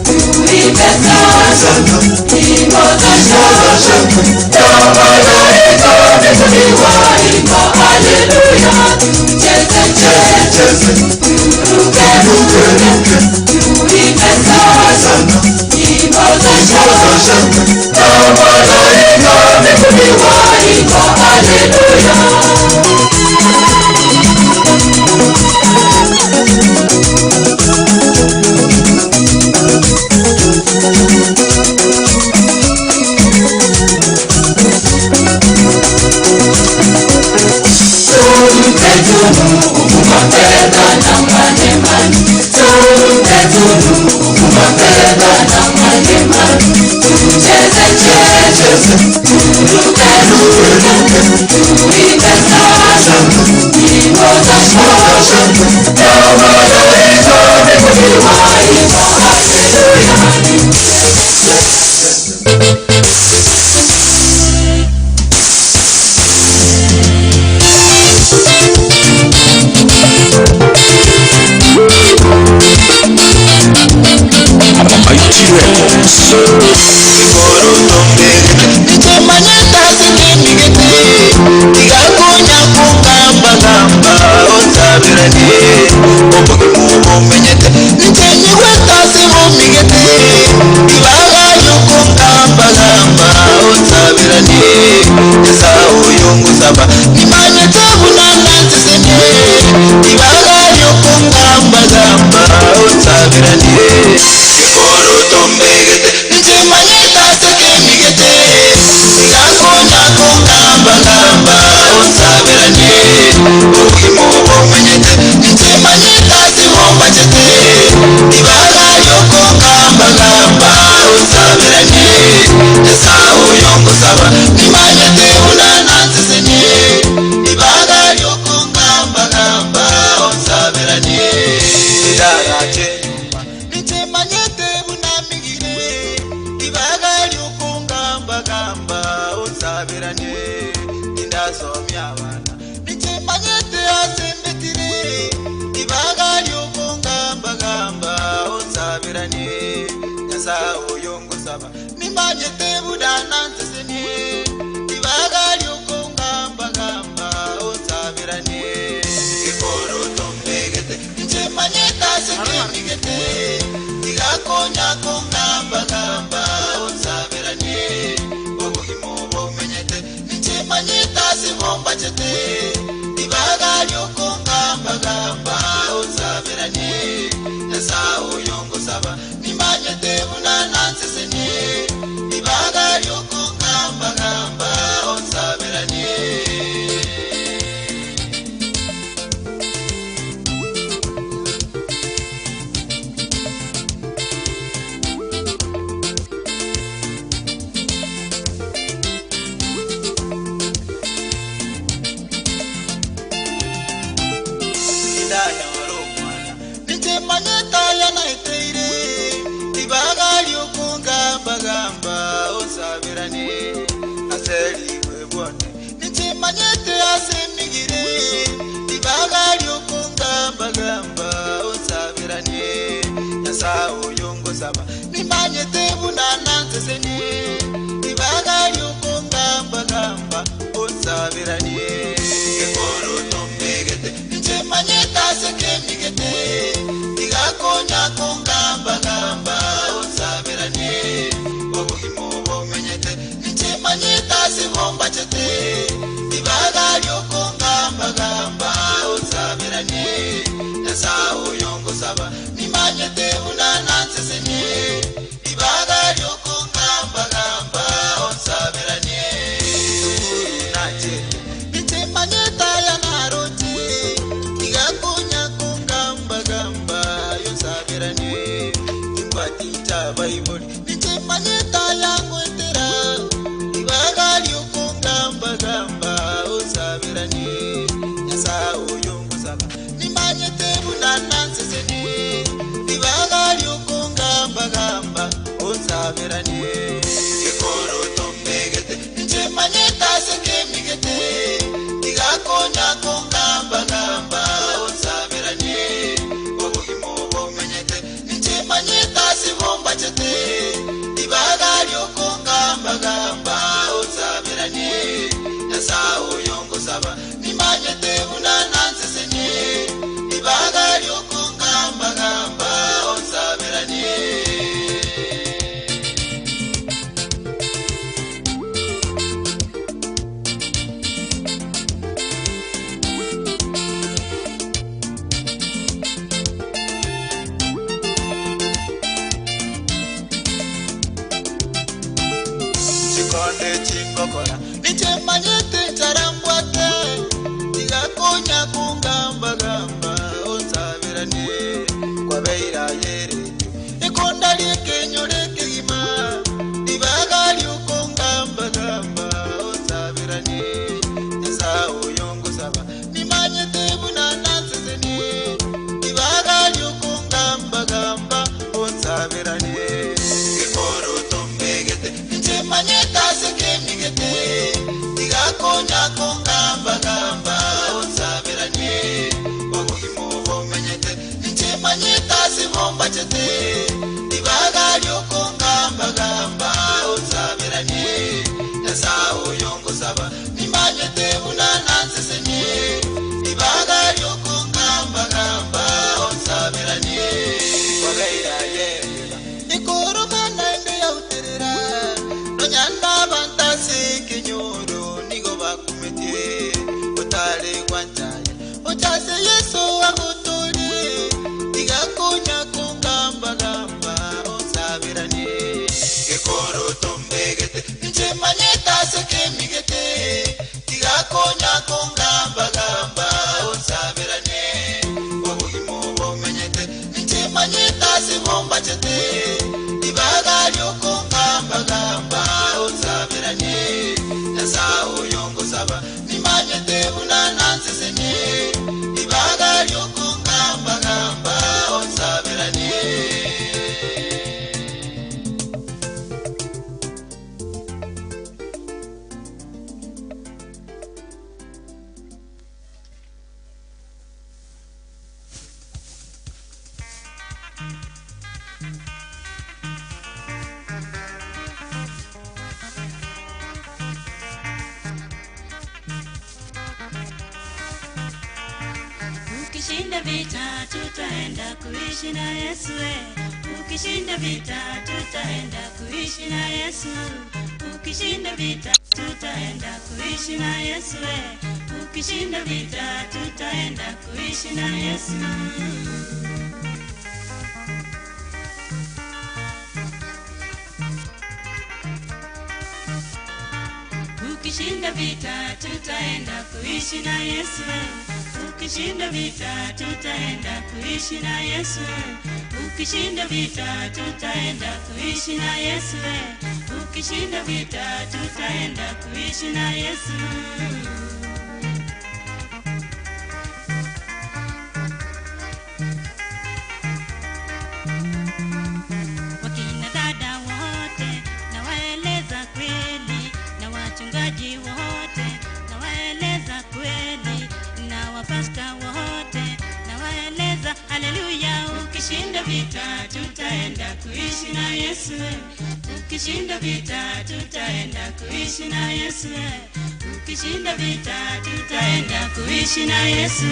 tuimbe sana nyimbo za shangwe, na malaika mbinguni waimba haleluya. Tucheze cheze, turuke ruke, tuimbe sana nyimbo za shangwe, na malaika mbinguni waimba haleluya. Ibanga lyokungambagamba onsabirane. Tigakonya kungambagamba onsaberanie obogima obomenyete nchimanyete ase bombachete ibaga ryokungambagamba onsaberanie nyasaye oyo ngosaba nimanyete bunanansesenye ibaga ryokungambagamba onsaberanie. Chikonde chingokora nichemanyete ncharambwate tigakonya kungambagamba onsaberanie kwabeira yeretu ikonda lyekenyo lekegima libaga lyokongambagamba onsaberanie nyasaye oyo ngosaba nimanyete bunanansesenie libaga lyokongambagamba onsaberanie gekoroto mbegete nchemanyete ase kemigete tigakonya kungambagamba onsaberanie obogima obomenyete nchemanyete ase bombachete libaga lyokungambagamba onsaberanie nyasaye oyo ngosaba nimanyete bunanansesenie libaga lyokungambagamba onsaberanie kwabeira yeba ikoromana ende yauterera nonyanda bantase kenyoro nigo bakumetie otale gwanchaya ochase yesu agotore tigakonya kungambagamba onsaberanie gekoroto mbegete nchemanyete ase kemigete tigakonya kungambagamba onsaberanie obogima obomenyete nchemanyete ase bombachete libaga lyokungambagamba onsaberanie nyasaye oyo ngosaba nimanyete bunanansesenie libaga lyokungambagamba onsaberanie. Ukishinda vita tutaenda kuishi na Yesu eh. Ukishinda vita tutaenda kuishi na Yesu. Ukishinda vita tutaenda kuishi na Yesu eh. Ukishinda vita tutaenda kuishi na Yesu. Ukishinda vita tutaenda kuishi na Yesu. Ukishinda vita tutaenda kuishi na Yesu. Ukishinda vita tutaenda kuishi na Yesu. Ukishinda vita tutaenda kuishi na Yesu. Wakina dada wote nawaeleza kweli, na wachungaji wote nawaeleza kweli, na wapasta wote nawaeleza haleluya. Ukishinda vita tutaenda kuishi na Yesu. Ukishinda vita tutaenda kuishi na Yesu. Ukishinda vita tutaenda kuishi na Yesu.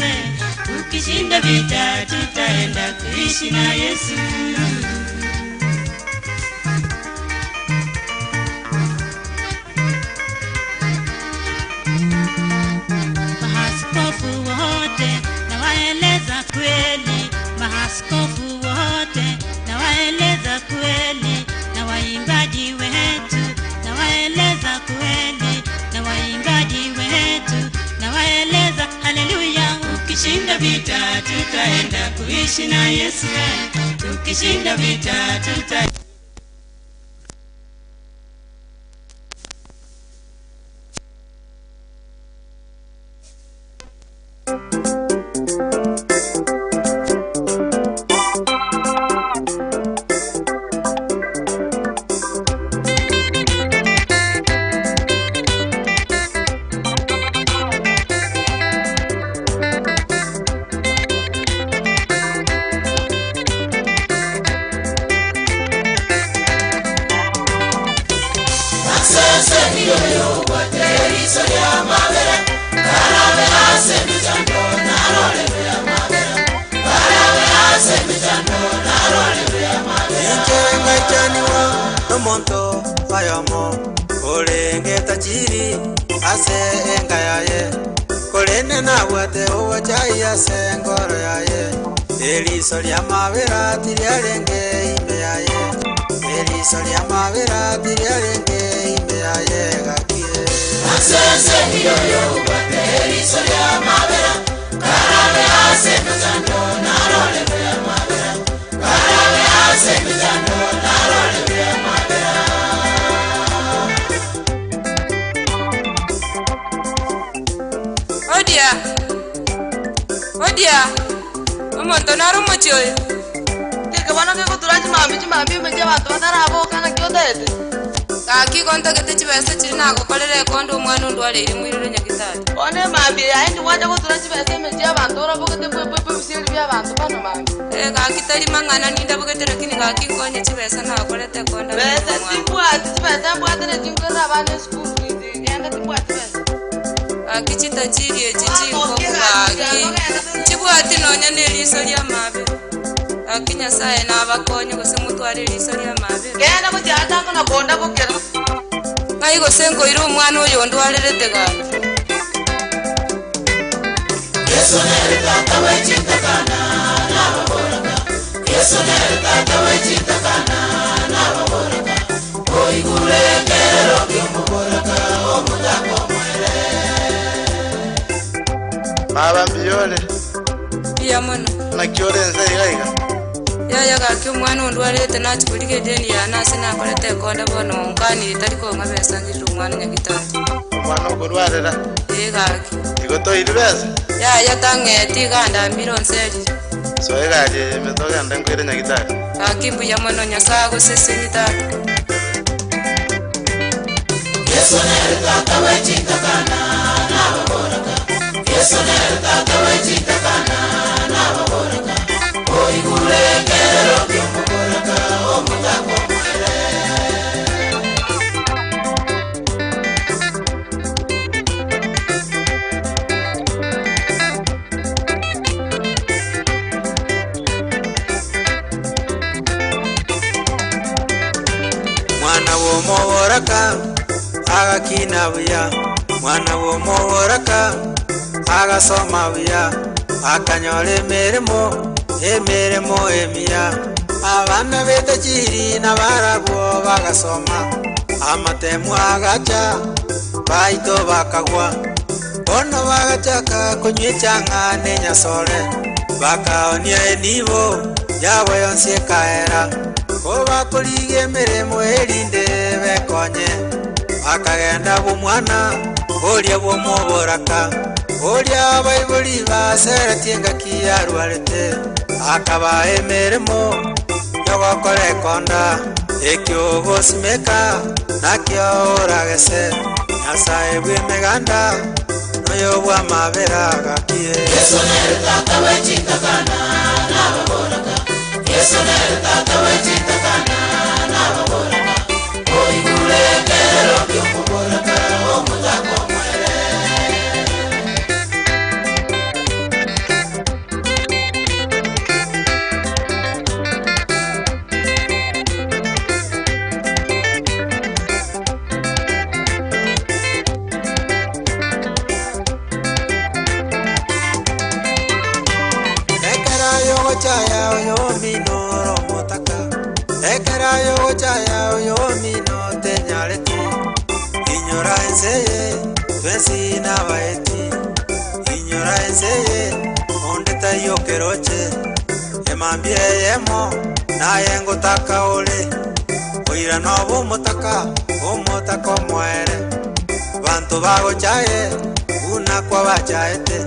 Ukishinda vita tutaenda kuishi na Yesu. Maaskofu wote nawaeleza kweli, maaskofu wote nawaeleza kweli, na waimbaji wetu nawaeleza kweli, na waimbaji wetu nawaeleza haleluya. Ukishinda vita tutaenda kuishi na Yesu, tukishinda vita tuta Omonto oyomo orenge tajiri ase enka yaye korende nabwate obochai ase engoro yaye eriso ria mabera tiriarenge ime yaye eriso ria mabera tiriarenge ime yaye gakie Asese yoyo ubate eriso ria mabera karabe ase mechando narole bya mabera karabe ase mechando narole bya mabera. Odia. Odia. Omonto naro omochi oyo. Geke bono gegotura chimambi chimambi emechi abanto bataraboka naki otete. Gaki gontagete chibesa chiri nagokorera ekondo omwana ondwareire mwirire nyagitari. Bono emambi yaye ndigwacha gotura chibesa emechi abanto orabogete bwebwebwe ebisieri bia abanto bano mambi. Eh, gaki tari mang'ana nindabogete lakini gaki nkonye chibesa nakorete ekonda Besa timbwati chibesa mbwatire chinkorera abana eschool fees genda timbwati besa. Gaki chitajiri echi chinkoku gaki chibwati nonya na eriso ria mabera. Gaki Nyasaye nabakonye gose motware eriso ria mabera. Genda gochiatanga na konda bokera. Ng'ai gose nkoira omwana oyo ondwarerete gaki. Yesu nere tata wechitakana nababoraka Yesu nere tata wechitakana nababoraka oigure kero kiomuboraka omutako mwere. Baba mbiyole Mbuya mono. Naki ore nse iga iga Yaya gaki omwana ondwarete nachikoriga edeni yane ase nakorete ekonda bono nkanire tari kong'a besa ngirire omwana nyagitari. Omwana okorwarera Ee gaki. Igo toire besa Yaya tang'eti iga ndambire onserire. Soa egari eye ime togende nkoire nyagitari. Gaki mbuya mono Nyasaye agoseseni tata. Yesu nere tata wechitakana nababoraka Yesu nere tata wechitakana nababoraka oigure kero kiomuboraka omutako mwere. Mwana womoboraka agakina buya mwana womoboraka agasoma buya akanyora emirimo emirimo emiya abana betajiri nabarabwo bagasoma amatemu agacha baito bakagwa bono bagachaka kunywa echang'a na enyasore bakaonia enibo yabo yonsi ekaera ko bakoriga emirimo erinde bekonye bakagenda bw'omwana oria bw'omoboraka oria baibori baseretie engaki yarwarete akaba emirimo yogokora ekonda ekio gosimeka nakio oragese Nyasaye bwa emeganda noyo bwa amabera gakie. Yesu nere tata wechitakana nababoraka Yesu nere tata wechitakana nababoraka oigure kero kiomuboraka omutako mwere. Ekera yogochaya oyo minoro motaka ekera yogochaya oyo mino tenyareti inyora enseye twensi nabaeti inyora enseye onde taiyokeroche emambia eyemo naye ngotaka ore oira nobo omotaka omotaka omoere banto bagochaye buna kwabachaete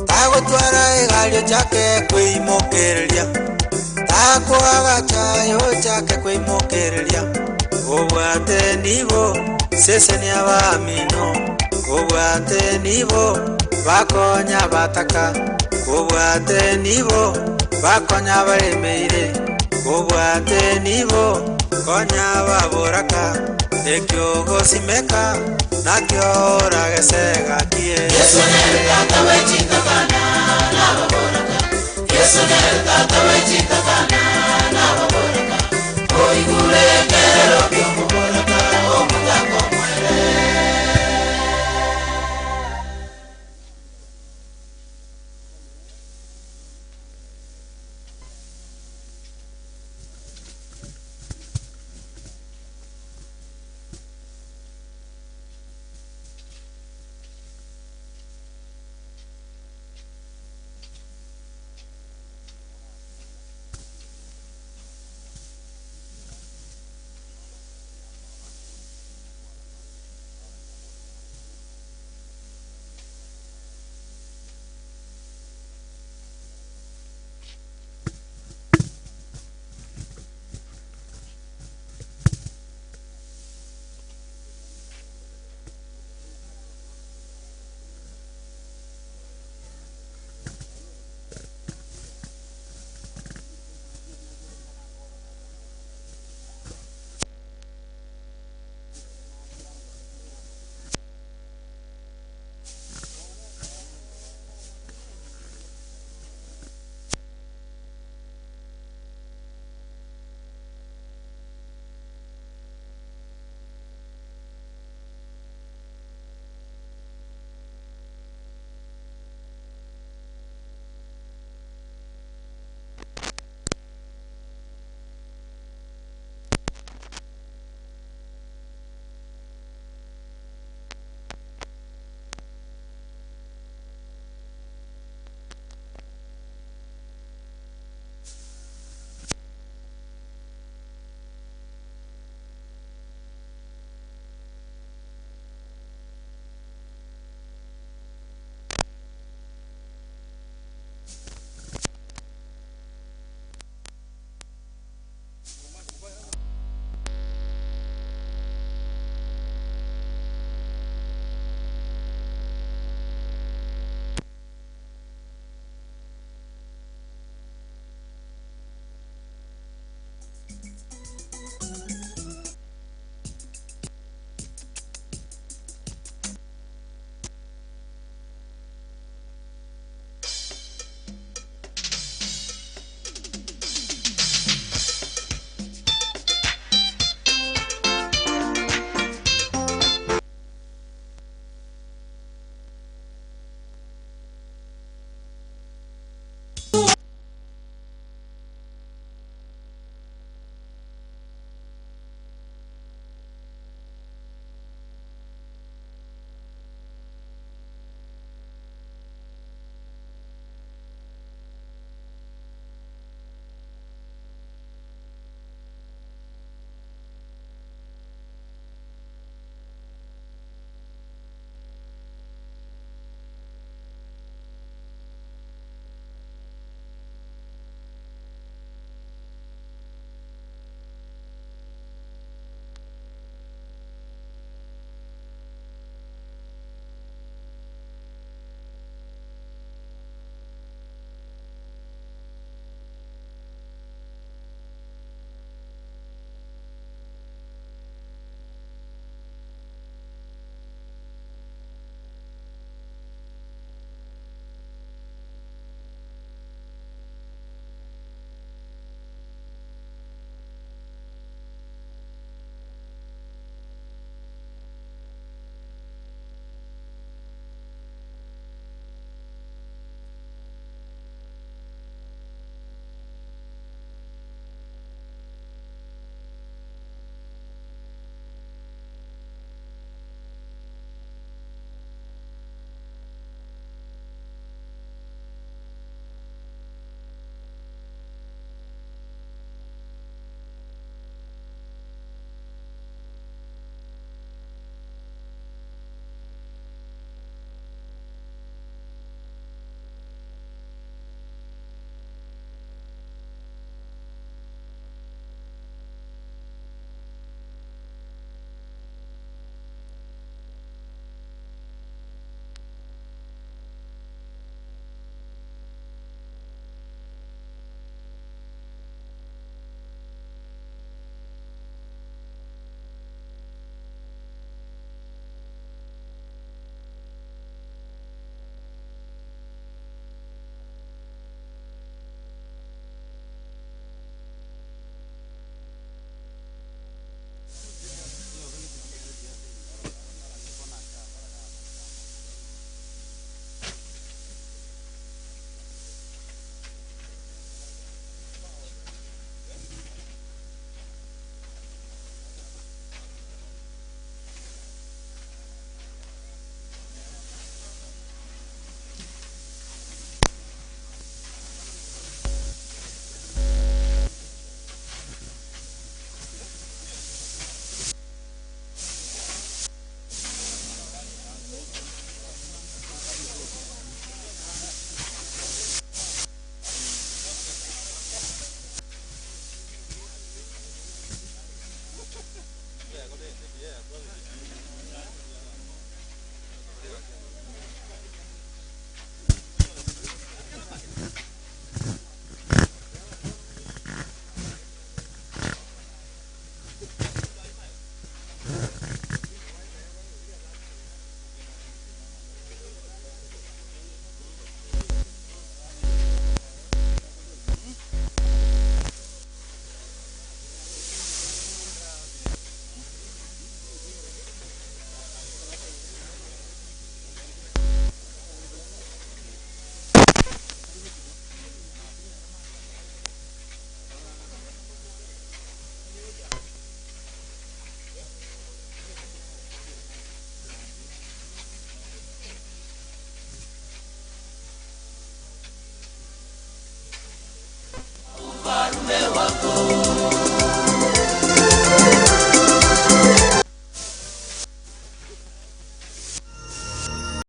tagotwara egario chake kwimokereria takwagachayo chake kwimokereria obwate nibo seseni abamino obwate nibo bakonya bataka obwate nibo bakonya baremeire obwate nibo konya baboraka ekio gosimeka nakio oragesegakie. Yesu nere tata wechitakana nababoraka Yesu nere tata wechitakana.